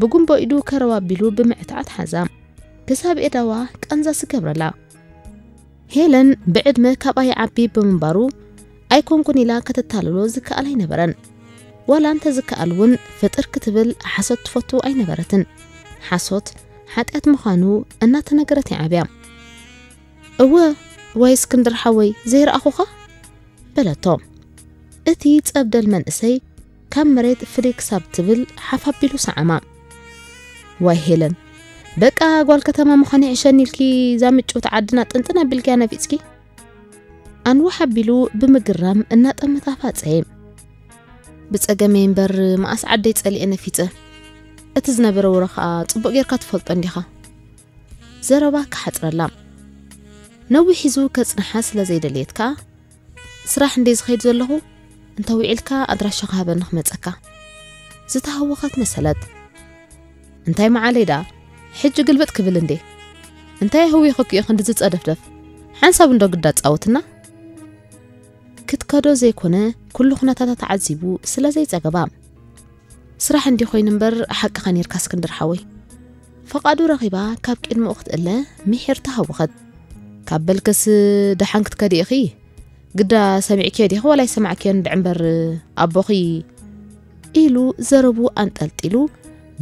ብጉንቦ ኢዱ ከረው ኣቢሉ ብምዕታዕ ሓዛ። ክሳብ ኤዳዋ ቃንዛ ስገብረላ። ሄለን ብዕድመ ካብኣ ይዓቢ ብምንባሩ ኣይኮንኩን ኢላ ከተታልሎ ዝከኣል ኣይነበረን። ዋላ እንተ ዝከኣል እውን ፍጥር ክትብል ሓሶት ትፈቱ ኣይነበረትን። ሓሶት ሓጢኣት ምዃኑ እናተነገረት ይዓብያ። እወ፣ ዋይ እስክንድር ሓወይ ዘይረኣኹኻ? በለቶ። እቲ ጸብደል መንእሰይ ካብ መሬት ፍልይ ክሳብ ትብል ሓፍ ኣቢሉ ሰዓማ። ዋይ ሄለን፣ በቃ ጓል ከተማ ምዃን ይሕሸኒ ኢልኪ እዛ ምጭውቲ ዓድና ጥንጥን ኣቢልኪያ ነፊጽኪ? ኣንዋሕ ኣቢሉ ብምግራም እናጠመታ ፋጸየ። ብጸገመይ እምበር መኣስ ዓደይ ጸሊኤ ነፊጸ። እቲ ዝነበረ ወረ ኸኣ ጽቡቕ ጌርካ ትፈልጦ እንዲኻ። ዘረባ ክሓጽረላ። ነዊሕ ሒዙ ከጽንሓ ስለ ዘይደልየት ከኣ፣ ስራሕ እንደ ዝኸይድ ዘለኹ፣ እንተ ውዒልካ ኣድራሻ ክሃበኒ ክመጸካ። ዝተሃወኸት መሰለት። እንታይ መዓለይ ደኣ፣ ሕጂ ግልብጥ ክብል እንዴ? እንታይ ኣህዊኹኪ እዩ ክንድዚ ጸደፍደፍ? ሓንሳብ እንዶ ግዳ ጻወትና? ክትከዶ ዘይኮነ፣ ኩሉ ኩነታታ ተዓዚቡ ስለ ዘይጸገባ። ስራሕ እንዲ ኮይኑ እምበር፣ ሓቅኻ ኔርካ እስክንድር ሓወይ። ፈቓዱ ረኺባ ካብ ቅድሚኡ ክትእለ፣ ምሒር ተሃወኸት። ካብ በልክስ ደሓን ክትከዲ ኢኺ? ግዳ ሰሚዕክዮ ዲኺ ዋላ ኣይሰማዕክዮን ድዒ እምበር ኣቦኺ፣ ኢሉ ዘረቡ ኣንጠልጢሉ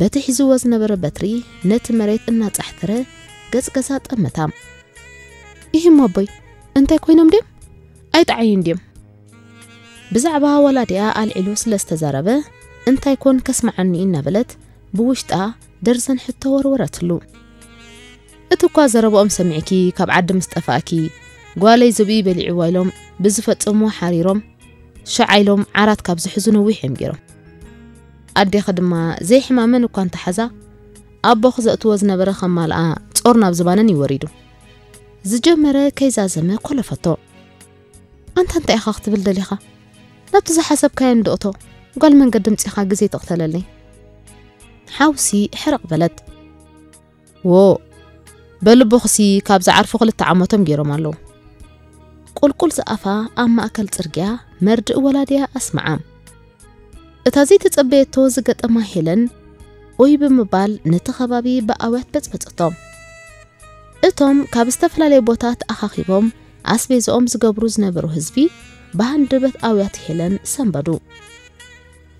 በቲ ሒዝዎ ዝነበረ በትሪ ነቲ መሬት እናጻሕተረ ገጽገጻ ጠመታ። ኢሂም ኣቦይ፣ እንታይ ኮይኖም ድዮም? ኣይጠዓዩን ድዮም? ብዛዕባ ወላዲኣ ኣልዒሉ ስለ ዝተዛረበ እንታይ ኮን ከስምዓኒ እናበለት ብውሽጣ ደርዘን ሕቶ ወርወረትሉ። እቲ እኳ ዘረብኦም ሰሚዕኪ ካብ ዓዲ ምስ ጠፋእኪ ጓለይ ዝብኢ በሊዕዋ ኢሎም ብዝፈጸምዎ ሓሪሮም ሸዓ ኢሎም ዓራት ካብ ዝሕዙ ነዊሕ እዮም ገይሮም። ኣዴኺ ድማ ዘይሕማመን እኳ እንተሓዛ ኣቦኺ ዘእትዎ ዝነበረ ከማልኣ ጾር ናብ ዝባነን እዩ ወሪዱ። ዝጀመረ ከይዛዘመ ኮለፈቶ። ኣንታ እንታይ ኢኻ ክትብል ደሊኻ? ናብቲ ዝሓሰብካዮ እንዶ እቶ ጓል መንገዲ ምጺኻ ግዜ ትቕተለለይ። ሓውሲ ሕርቕ በለት። ዎ፣ በልቦኽሲ ካብ ዝዓርፉ ክልተ ዓመቶም ገይሮም ኣለዉ። ቁልቁል ዝኣፋ ኣብ ማእከል ጽርግያ መርድእ ወላዲያ ኣስምዓ። እታ ዘይተጸበየቶ ዝገጠማ ሄለን ኦይ ብምባል ነቲ ከባቢ ብኣውያት በጽበጸቶ። እቶም ካብ ዝተፈላለየ ቦታ ተኣኻኺቦም ኣስቤዝኦም ዝገብሩ ዝነበሩ ህዝቢ ብሃንደበት ኣውያት ሄለን ሰንበዱ።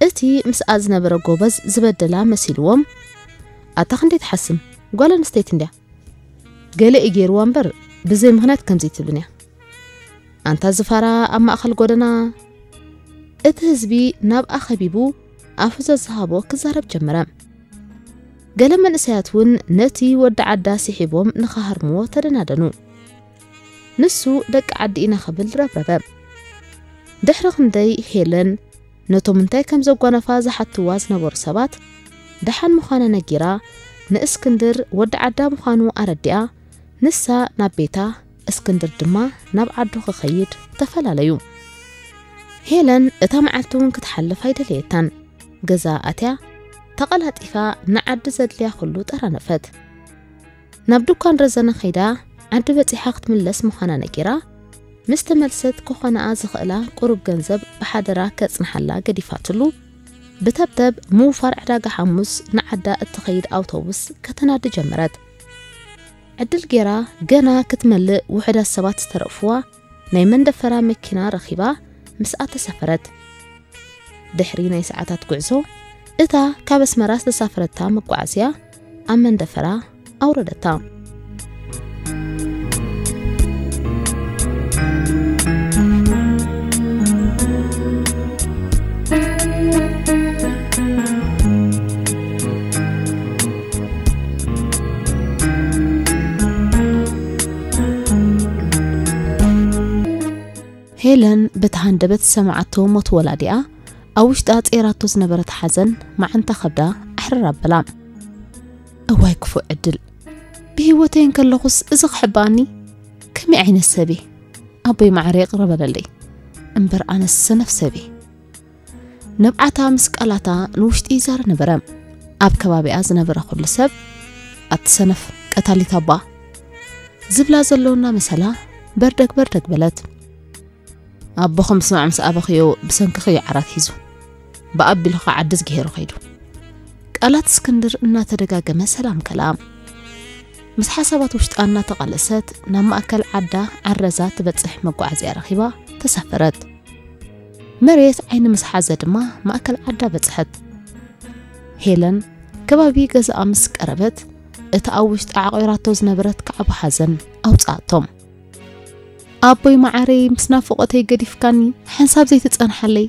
እቲ ምስኣ ዝነበረ ጎበዝ ዝበደላ መሲልዎም፣ ኣታ ክንደይ ትሓስም ጓል ኣንስተይቲ እንድያ። ገለ እዩ ገይርዋ እምበር ብዘይ ምኽንያት ከምዚ ትብልን እያ። ኣንታ ዝፋራ ኣብ ማእከል ጎደና። እቲ ህዝቢ ናብኣ ከቢቡ ኣፉ ዘዝሃቦ ክዛረብ ጀመረ። ገለ መንእሰያት እውን ነቲ ወዲ ዓዳ ስሒቦም ንኸሃርምዎ ተደናደኑ። ንሱ ደቂ ዓዲ ኢና ክብል ረብረበ። ድሕሪ ክንደይ ሄለን ነቶም እንታይ ከም ዘጓነፋ ዝሓትዋ ዝነበሩ ሰባት ደሓን ምዃና ነጊራ ንእስክንድር ወዲ ዓዳ ምዃኑ ኣረዲኣ ንሳ ናብ ቤታ እስክንድር ድማ ናብ ዓዱ ክኸይድ ተፈላለዩ። ሄለን እታ መዓልቲ እውን ክትሓልፍ ኣይደለየታን። ገዛ ኣትያ ተቐላጢፋ ንዓዲ ዘድልያ ኩሉ ጠራነፈት። ናብ ድኳን ረዘነ ከይዳ ዓዲ በጺሓ ክትምለስ ምዃና ነጊራ ምስ ተመልሰት ክኾናኣ ዝኽእላ ቁሩብ ገንዘብ ብሓደራ ከጽንሓላ ገዲፋትሉ ብተብተብ ምውፋር ዕዳጋ ሓሙስ ንዓዳ እትኸይድ ኣውቶቡስ ከተናዲ ጀመረት። ዕድል ጌራ ገና ክትመልእ ውሑዳት ሰባት ዝተረፉዋ ናይ መንደፈራ መኪና ረኺባ ምስኣ ተሳፈረት። ድሕሪ ናይ ሰዓታት ጉዕዞ እታ ካብ ኣስመራ ዝተሳፈረታ መጓዓዝያ ኣብ መንደፈራ ኣውረደታ። ሄለን በቲ ሃንደበት ዝሰማዓቶ ሞት ወላዲኣ ኣብ ውሽጣ ጸይራቶ ዝነበረት ሓዘን መዓንታ ከብዳ ኣሕርር ኣበላ። እዋይ ክፉእ ዕድል! ብህይወተይ እንከለኹስ እዚ ክሕብኣኒ? ከመይ ዓይነት ሰብ እየ? ኣቦይ ማዕረ ይቕረ በለለይ። እምበር ኣነስ ሰነፍ ሰብ እየ። ንብዓታ ምስ ቃላታ ንውሽጢ ይዛረ ነበረ። ኣብ ከባቢኣ ዝነበረ ኩሉ ሰብ፣ "ኣቲ ሰነፍ ቀታሊት ኣባ" ዝብላ ዘሎ እናመሰላ በርደግ በርደግ በለት። "ኣቦኺ ምስማዕ ምስ ኣበኽዮ ብሰንክኺ እዩ ዓራት ሒዙ። ብኣቢሉኻ ዓዲ ዝገሄሩ ከይዱ።" ቃላት እስክንድር እናተደጋገመ ሰላም ከላ። ምስ ሓሳባት ውሽጣ እናተቓለሰት ናብ ማእከል ዓዳ ዓረዛ ትበጽሕ መጓዓዝያ ረኺባ ተሳፈረት። መሬት ዓይኒ ምስ ሓዘ ድማ ማእከል ዓዳ በጽሐት። ሄለን ከባቢ ገዛኣ ምስ ቀረበት፣ እቲ ኣብ ውሽጢ ዓቒራቶ ዝነበረት ካዕቦ ሓዘን ኣውጽኣቶ። "ኣቦይ መዓረይ፣ ምስ ናፍቖተይ ገዲፍካኒ ሓንሳብ ዘይትጸንሓለይ"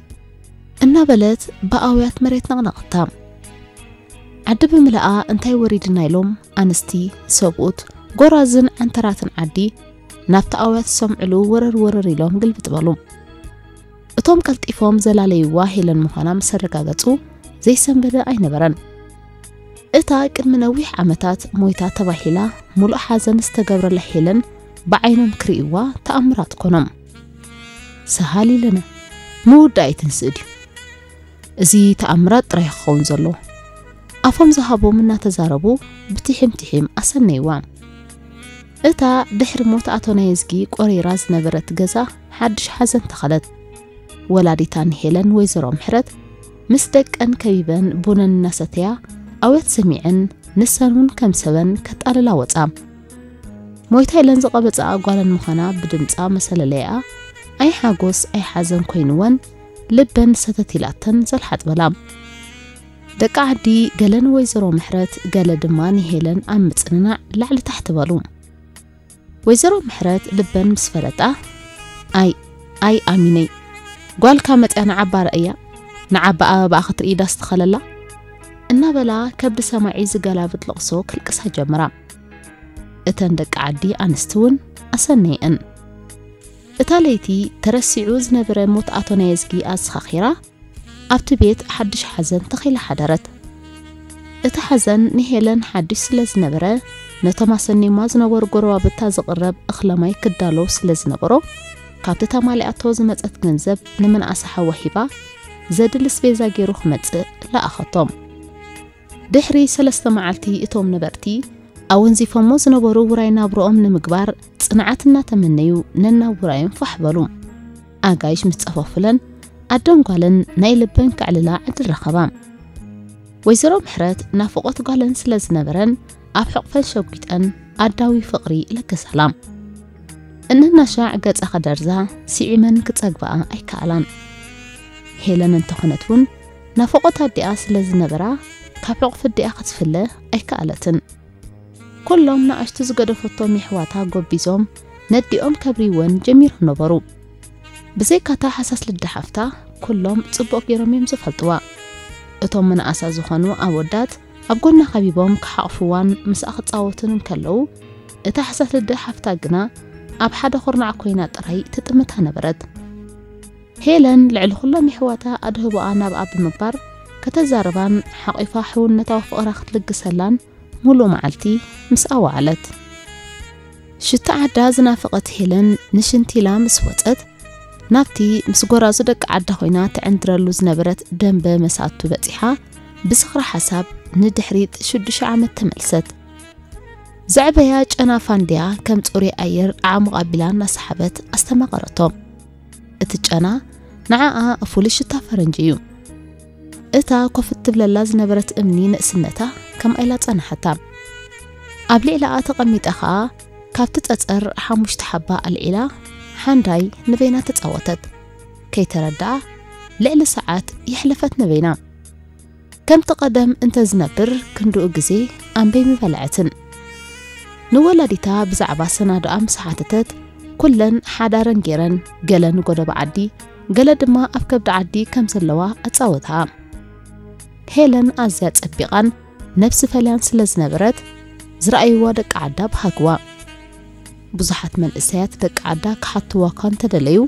እናበለት ብኣውያት መሬት ነቕነቕታ። ዓዲ ብምልኣ እንታይ ወሪድና ኢሎም ኣንስቲ፣ ሰብኡት፣ ጎራዝን ዓንተራትን ዓዲ ናብቲ ኣውያት ዝሰምዕሉ ወረር ወረር ኢሎም ግልብጥ በሉ። እቶም ቀልጢፎም ዘላለይዋ ሄለን ምዃና ምስ ኣረጋገጹ ዘይሰንበደ ኣይነበረን። እታ ቅድሚ ነዊሕ ዓመታት ሞይታ ተባሂላ ምሉእ ሓዘን ዝተገብረላ ሄለን ብዓይኖም ክርእይዋ ተኣምራት ኮኖም። ሰሃሊ ለነ ምውዳእ ኣይትንስእ ድዩ? እዚ ተኣምራት ጥራይ ክኸውን ዘለዎ። ኣፎም ዝሃቦም እናተዛረቡ ብትሒም ትሒም ኣሰነይዋ። እታ ድሕሪ ሞት ኣቶ ናየዝጊ ቆሪራ ዝነበረት ገዛ ሓድሽ ሓዘን ተኸለት። ወላዲታ ንሄለን ወይዘሮ ምሕረት ምስ ደቀን ከቢበን ቡነን እናሰተያ ኣውያት ሰሚዐን ንሰን እውን ከም ሰበን ከጣልላ ወጻ። ሞይታ ኢለን ዝቐበጻ ጓለን ምዃና ብድምጻ መሰለለያኣ ኣይ ሓጎስ ኣይ ሓዘን ኮይንወን ልበን ሰተት ኢላተን ዘልሓጥ በላ። ደቂ ዓዲ ገለ ንወይዘሮ ምሕረት ገለ ድማ ንሄለን ኣብ ምጽንናዕ ላዕሊ ታሕቲ በሉ። ወይዘሮ ምሕረት ልበን ምስ ፈለጣ፣ "ኣይ ኣይ ኣሚነይ፣ ጓልካ መጽያ ንዓባ ረእያ፣ ንዓባ ኣበባኣ ክትርኢ ዳስ ትኸለላ" እናበላ ከብዲ ሰማዒ ዝገላብጥ ለቕሶ ክልቅሳ ጀመራ። እተን ደቂ ዓዲ ኣንስቲ እውን ኣሰነየን። እታ ለይቲ ተረሲዑ ዝነበረ ሞት ኣቶ ናየዝጊ ኣዘኻኺራ ኣብቲ ቤት ሓድሽ ሓዘን ተኺላ ሓደረት። እቲ ሓዘን ንሄለን ሓድሽ ስለ ዝነበረ፣ ነቶም ኣሰንዮማ ዝነበሩ ጎረባብታ ዝቕረብ እኽለ ማይ ክዳሎ ስለ ዝነበሮ፣ ካብቲ ተማሊኣቶ ዝመጸት ገንዘብ ንምንኣሳ ሓዋ ሂባ፣ ዘድሊ ስቤዛ ገይሩ ክመጽእ ለኣኸቶም። ድሕሪ ሰለስተ መዓልቲ እቶም ነበርቲ ኣወንዚፎሞ ዝነበሩ ውራይ ናብርኦም ንምግባር ጽንዓት እናተመነዩ ነናብ ውራዮም ፋሕ በሉ። ኣጋይሽ ምስ ጸፈፉለን ኣደን ጓልን ናይ ልበን ከዕልላ ዕድል ረኸባ። ወይዘሮ ምሕረት ናፍቖት ጓለን ስለ ዝነበረን ኣብ ሕቑፈን ሸጒጠን ኣዳዊ ፍቕሪ ለገሳላ። እንህናሻዕ ገጻ ክደርዛ ስዒመን ክጸግባኣ ኣይከኣላን። ሄለን እንተኾነት እውን ናፍቖት ኣዲኣ ስለ ዝነበራ ካብ ሕቑፊ ኣዲኣ ክትፍለ ኣይከኣለትን። ኩሎም ንኣሽቱ ዝገደፈቶም የሕዋታ ጎቢዞም ነዲኦም ከብርይወን ጀሚሮም ነበሩ። ብዘይካታ ሓሳስ ልዲ ሓፍታ ኩሎም ጽቡቕ ገይሮም እዮም ዝፈልጥዋ። እቶም መናእሳ ዝኾኑ ኣወዳት ኣብ ጎና ከቢቦም ክሓቕፍዋን ምስኣ ክጻወቱን እንከለዉ፣ እታ ሓሳስ ልዲ ሓፍታ ግና ኣብ ሓደ ኩርናዕ ኮይና ጥራይ ትጥምታ ነበረት። ሄለን ልዕሊ ኩሎም የሕዋታ ኣድህቦኣ ናብኣ ብምግባር ከተዛርባን ሓቒፋ ሕውነታዊ ፍቕራ ክትልግሰላን ምሉእ መዓልቲ ምስኣ ወዓለት። ሽታ ዓዳ ዝናፈቐት ሄለን ንሽንቲ ኢላ ምስ ወጸት፣ ናብቲ ምስ ጎራዙ ደቂ ዓዳ ኮይና ትዕንድረሉ ዝነበረት ደንበ መሳቱ በጺሓ፣ ብዝኽሪ ሓሳብ ንድሕሪት ሽዱሽተ ዓመት ተመልሰት። ዘዕበያ ጨና ፋንድያ ከም ጽሩይ ኣየር ዓሙቕ ኣቢላ እናሰሓበት ኣስተማቐረቶ። እቲ ጨና ንዓኣ ፍሉይ ሽታ ፈረንጂ እዩ። እታ ኮፍ እትብለላ ዝነበረት እምኒ ንእስነታ ከምኣ ኢላ ጸናሓታ። ኣብ ልዕሊኣ ተቐሚጣ ኸኣ ካብቲ ጸጸር ሓሙሽተ ሓባ ኣልዒላ ሓንዳይ ንበይና ተጻወተት። ከይተረድኣ ልዕሊ ሰዓት የሕለፈት ንበይና። ከምቲ ቀደም እንተ ዝነብር ክንድኡ ግዜ ኣንበይ ምበልዐትን። ንወላዲታ ብዛዕባ ሰናዶኣ ምስ ሓተተት፣ ኩለን ሓዳረን ገይረን፣ ገለ ንጎደቦ ዓዲ፣ ገለ ድማ ኣብ ከብዲ ዓዲ ከም ዘለዋ ኣጻወትኣ። ሄለን ኣዝያ ጸቢቓን ነብሲ ፈልያን ስለ ዝነበረት፣ ዝረኣይዋ ደቂ ዓዳ ብሃግዋ። ብዙሓት መንእሰያት ደቂ ዓዳ ክሓትዋ እኳ እንተደለዩ፣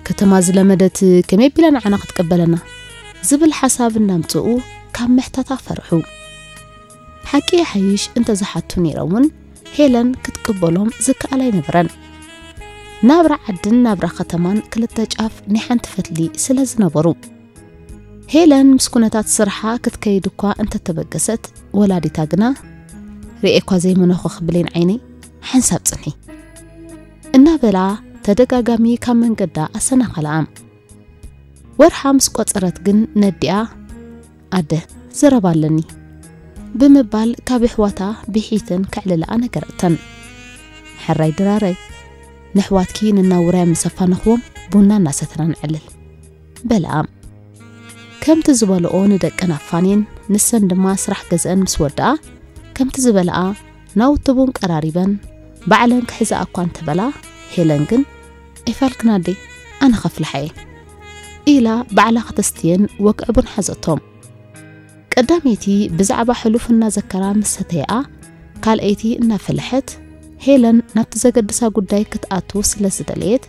"ከተማ ዝለመደት ከመይ ኣቢላ ንዓና ክትቅበለና?" ዝብል ሓሳብ እናምጽኡ ካብ ምሕታታ ፈርሑ። ሓቂ ይሓይሽ እንተ ዝሓቱ ነይሮም እውን፣ ሄለን ክትቅበሎም ዝከኣል ኣይነበረን። ናብራ ዓድን ናብራ ከተማን ክልተ ጫፍ ናይ ሓንቲ ፈትሊ ስለ ዝነበሩ፣ ሄለን ምስ ኩነታት ስርሓ ክትከይድ እኳ እንተተበገሰት፣ ወላዲታ ግና "ርእየ እኳ ዘይመነኹ ብሌን ዓይነይ፣ ሓንሳብ ጽንሒ" እናበላ ተደጋጋሚ ካብ መንገዳ ኣሰናኸላኣ። ወርሓ ምስ ቆጸረት ግን ነዲኣ፣ "ኣደ፣ ዘረባ ኣለኒ" ብምባል ካብ ኣሕዋታ ብሒተን ከዕልላኣ ነገረተን። "ሕራይ ድራረይ፣ ንኣሕዋትኪ ንናውራይ ምስ ኣፋነኽዎም ቡና እናሰተና ንዕልል" በለኣ። ከምቲ ዝበልኦ ንደቀን ኣፋንየን፣ ንሰን ድማ ስራሕ ገዝአን ምስ ወድኣ፣ ከምቲ ዝበልኣ ናውቲ ቡን ቀራሪበን ባዕለን ክሕዝኣ እኳ እንተበላ፣ ሄለን ግን "ኣይፋልክን ኣደይ፣ ኣነ ከፍልሓ እየ" ኢላ ባዕላ ከተስትየን ወግዒ ቡን ሓዘቶም። ቀዳመይቲ ብዛዕባ ሕሉፍ እናዘከራ ምስ ሰተየኣ፣ ካልኣይቲ እናፈለሐት፣ ሄለን ናብቲ ዘገድሳ ጉዳይ ክትኣቱ ስለ ዝደለየት፣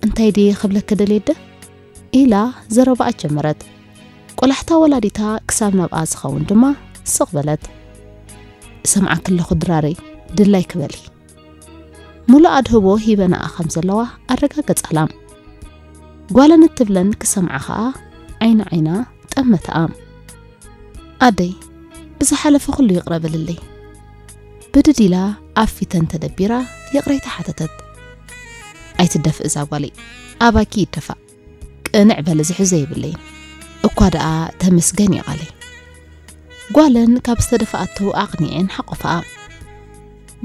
"እንታይ ድየ ክብለኪ ደልየ ኣደ?" ኢላ ዘረባኣ ጀመረት። ቆላሕታ ወላዲታ ክሳብ ናብኣ ዝኸውን ድማ ስቕ በለት። "እሰምዓኪ ኣለኹ ድራረይ፣ ድላይኪ በሊ" ምሉእ ኣድህቦ ሂበናኣ ከም ዘለዋ ኣረጋገጻላ። ጓለን እትብለን ክሰምዓ ኸኣ ዓይኒ ዓይና ጠመተኣ። "ኣደይ፣ ብዝሓለፈ ኩሉ ይቕረ በልለይ" ብድድ ኢላ ኣብ ፊተን ተደቢራ ይቕሬታ ሓተተት። "ኣይትደፍእ እዛ ጓለይ፣ ኣባኪ ይደፋእ። ቅንዕ በሊ ዝሕዞ የብለይን። እኳ ደኣ ተመስገን እዩ ቃለይ" ጓለን ካብ ዝተደፍኣቶ ኣቕኒዐን ሓቆፋኣ።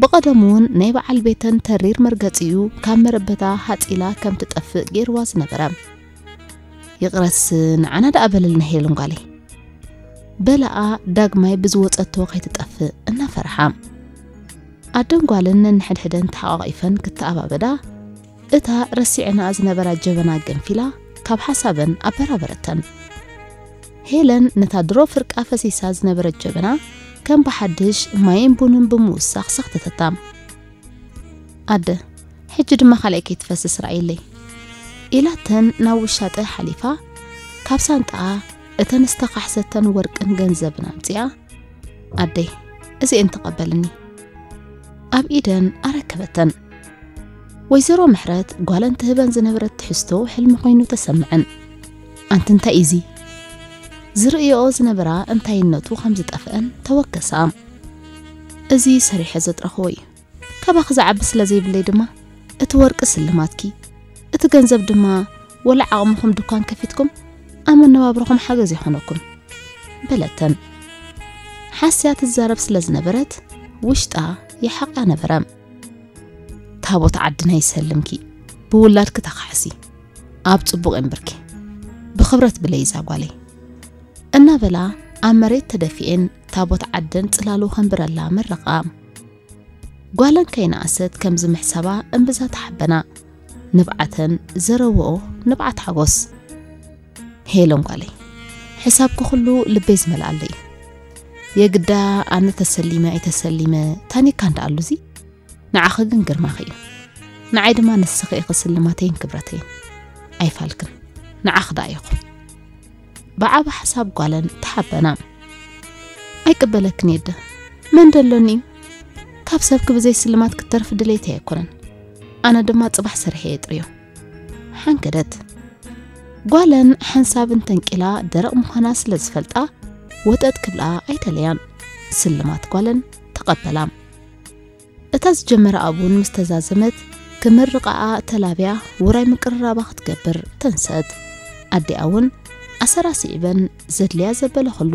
ብቐደም እውን ናይ በዓል ቤተን ተሪር መርገጺኡ ካብ መረበታ ሃጺላ ከም ትጠፍእ ገይርዋ ዝነበረ። "ይቕረስ ንዓና ደኣ በልልና ሄለን ጓለይ" በላኣ ዳግማይ ብዝወጸቶ ከይትጠፍእ እናፈርሓ። ኣደን ጓልን ነንሕድሕደን ተሓቋቒፈን ክተኣባበዳ፣ እታ ረሲዐናኣ ዝነበራ ጀበና ገንፊላ ካብ ሓሳበን ኣበራበረተን። ሄለን ነታ ድሮ ፍርቃ ፈሲሳ ዝነበረት ጀበና ከም ብሓድሽ ማይን ቡንን ብምውሳኽ ሰኽተተታ። "ኣደ፣ ሕጂ ድማ ካልኣይ ከይትፈስስ ረኣይለይ" ኢላተን ናብ ውሻጠ ሓሊፋ፣ ካብ ሳንጣኣ እተን ዝተኻሕሰተን ወርቅን ገንዘብን ኣምጺኣ፣ "ኣደይ፣ እዚኤን ተቐበልኒ" ኣብ ኢደን ኣረከበተን። ወይዘሮ ምሕረት ጓለን ትህበን ዝነበረት ትሕዝቶ ሕልሚ ኮይኑ ተሰምዐን። "ኣንቲ እንታይ እዚ?" ዝርእዮኦ ዝነበራ እንታይነቱ ከም ዝጠፍአን ተወከሳ። "እዚ ሰሪሐ ዘጥረኽዎ እዩ። ካባኺ ዝዓቢ ስለ ዘይብለይ ድማ እቲ ወርቂ ስልማትኪ፣ እቲ ገንዘብ ድማ ወላ ዓቕምኹም ድኳን ከፊትኩም ኣብ መነባብሮኹም ሓገዝ ይኾነኩም" በለተን። ሓስያ ትዛረብ ስለ ዝነበረት ውሽጣ ይሓቕያ ነበረ። "ታቦት ዓድና ይሰልምኪ፣ ብውላድኪ ተኻሕሲ፣ ኣብ ጽቡቕ የንብርኪ፣ ብኽብረት ብለይ እዛ ጓለይ" እናበላ ኣብ መሬት ተደፊኤን ታቦት ዓደን ጽላሉ ከንብረላ መረቓ። ጓለን ከይነኣሰት ከምዚ ምሕሳባ እምብዛ ተሓበና። ንብዓተን ዘረብኦ ንብዓት ሓጎስ። "ሄለን ጓለይ፣ ሕሳብኪ ኩሉ ልበይ ዝመልኣለይ እዩ። የግዳ ኣነ ተሰሊመ ኣይተሰሊመ ታኒካ እንዳኣሉ እዚ ንዓኺ ግን ግርማኺ እዩ። ንዓይ ድማ ንስኺ ኢኺ ስልማተይን ክብረተይን። ኣይፋልክን፣ ንዓኺ ደኣ ኢኹ" ብዓቢ ሓሳብ ጓለን ተሓበና። "ኣይቅበለክን የደ፣ መን ደሎኒ እዩ? ካብ ሰብኪ ብዘይ ስልማት ክትተርፊ ድሌተይ ኣይኮነን። ኣነ ድማ ጽባሕ ሰሪሐ እየ ጥርዮ" ሓንገደት። ጓለን ሓንሳብ እንተንቂላ ደረቕ ምዃና ስለ ዝፈልጣ፣ ወጠጥ ክብላ ኣይደለያን። ስልማት ጓለን ተቐበላ። እታ ዝጀመረኣ ቡን ምስ ተዛዘመት፣ ክምርቓኣ ተላብያ ውራይ ምቅርራባ ክትገብር ተንሰት። ኣዲኣ እውን ኣሰር ኣስዒበን ዘድልያ ዘበለ ኩሉ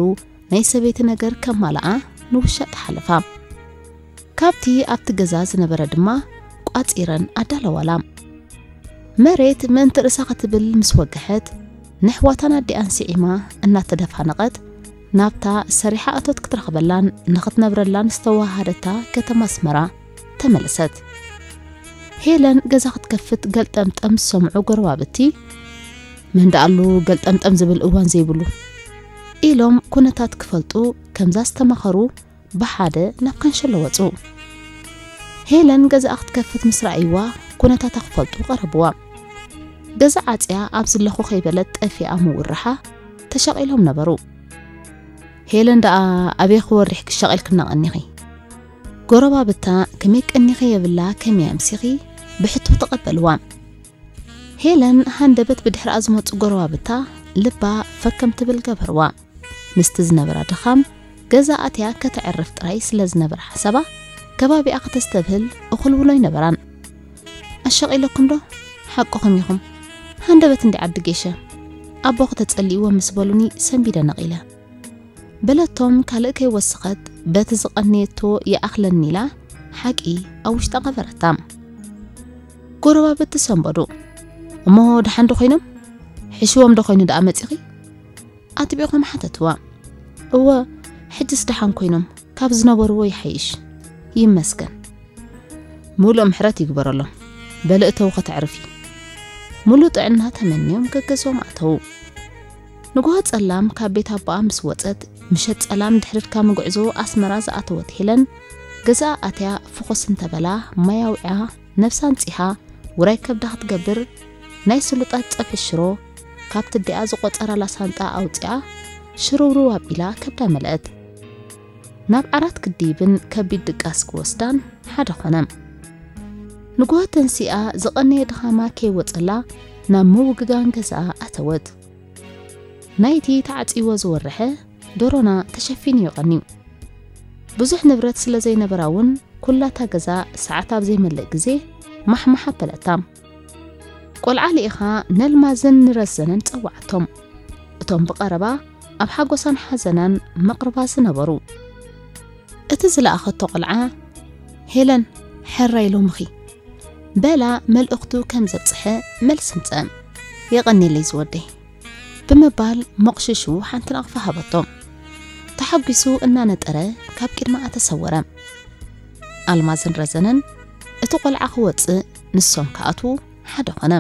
ናይ ሰበይቲ ነገር ከማልኣ ንውሻ ተሓለፋ። ካብቲ ኣብቲ ገዛ ዝነበረ ድማ ቋጺረን ኣዳለዋላ። መሬት ምእንቲ ርእሳ ክትብል ምስ ወግሐት፣ ነሕዋታን ኣዲኣን ስዒማ እናተደፋነቐት፣ ናብታ ሰሪሓ እቶት ክትረኽበላን ንኽትነብረላን ዝተወሃሃደታ ከተማ ኣስመራ ተመለሰት። ሄለን ገዛ ክትከፍት ገልጠምጠም ዝሰምዑ ጎረባብቲ፣ "መን ደኣሉ ገልጠምጠም ዝብል እዋን ዘይብሉ?" ኢሎም ኩነታት ክፈልጡ ከምዛ ዝተማኸሩ ብሓደ ናብ ካንሸሎ ወጹ። ሄለን ገዛኣ ክትከፍት ምስ ረኣይዋ፣ ኩነታታ ክፈልጡ ቀረብዋ። ገዛ ዓጽያ ኣብ ዝለኹ ከይበለት ጠፊኣ ምውርሓ ተሸቒሎም ነበሩ። ሄለን ደኣ ኣበይ ክወርሕ ክሸቒልክና ቀኒኺ? ጎረባብታ ከመይ ቀኒኺ የብላ ከመይ ኣምሲኺ ብሕቶ ተቐበልዋ። ሄለን ሃንደበት ብድሕሪኣ ዝመጹ ጎረባብታ ልባ ፈከም ትብል ገበርዋ። ምስቲ ዝነበራ ድኻም ገዛ ኣትያ ከተዕርፍ ጥራይ ስለ ዝነበረ ሓሳባ፣ ከባቢኣ ከተስተብህል እኹል ውሎ ኣይነበራን። "ኣሻቒለኩም ዶ? ሓቅኹም ኢኹም። ሃንደበት እንዲ ዓዲ ጌሸ። ኣቦ ከተጸልእዎ ምስ በሉኒ ሰንቢደ ነቒለ" በለቶም። ካልእ ከይወሰኸት በቲ ዝቐነየቶ ይኣኽለኒ ኢላ ሓቂ ኣብ ውሽጣ ቀበረታ። ጎረባብቲ ሰንበዱ። "እሞ ደሓን ዶ ኮይኖም? ሕሽዎም ዶ ኮይኑ ደኣ መጺኺ?" ኣጥቢቖም ሓተትዋ። "እወ፣ ሕጅስ ደሓን ኮይኖም፣ ካብ ዝነበርዎ ይሓይሽ። ይመስገን። ምሉእ ምሕረት ይግበረሎም። በሊ እተው ከተዕርፊ።" ምሉእ ጥዕና ተመንዮም ገገዝኦም ኣተዉ። ንግሆ ጸላም ካብ ቤት ኣቦኣ ምስ ወጸት፣ ምሸት ጸላም ድሕሪ ድካም ጉዕዞ ኣስመራ ዝኣተወት ሄለን፣ ገዛኣ ኣትያ ፍኹስ እንተበላ ማይ ኣውዕያ፣ ነብሳ ኣንጺሃ፣ ውራይ ከብዳ ክትገብር፣ ናይ ስሉጣት ጸብሒ ሽሮ ካብቲ ኣዲኣ ዝቆጸራላ ሳንጣ ኣውጺኣ፣ ሽርውርው ኣቢላ ከብዳ መለአት። ናብ ዓራት ክድይብን ከቢድ ድቃስ ክወስዳን ሓደ ኾነ። ንግሆ ተንሲኣ ዝቐነየ ድኻማ ከይወጸላ ናብ ምውግጋን ገዛኣ ኣተወት። ናይቲ ተዓጺዎ ዝወረሐ ዶሮና ተሸፊኑ ይቐንዩ። ብዙሕ ንብረት ስለ ዘይነበራ እውን ኩላታ ገዛ ሰዓት ኣብ ዘይመልእ ግዜ ማሕማሕ ኣበለታ። ቆልዓ ልኢኻ ነልማዝን ንረዘነን ጸዋዓቶም። እቶም ብቐረባ ኣብ ሓጎሳን ሓዘናን መቕርባ ዝነበሩ። እቲ ዝለኣኸቶ ቆልዓ፣ "ሄለን፣ ሕራይ ሎምኺ" በላ መልእኽቱ ከም ዘብጽሐ መልሲ ምጸ። "የቐንየለይ ዝወደይ" ብምባል መቑሽሹ ሓንቲ ናቕፋ ሃበቶ። ተሓጒሱ እናነጠረ ካብ ቅድማኣ ተሰወረ። ኣልማዝን ረዘነን እቲ ቆልዓ ክወጽእ ንሶም ክኣትዉ ሓደ ኾነ።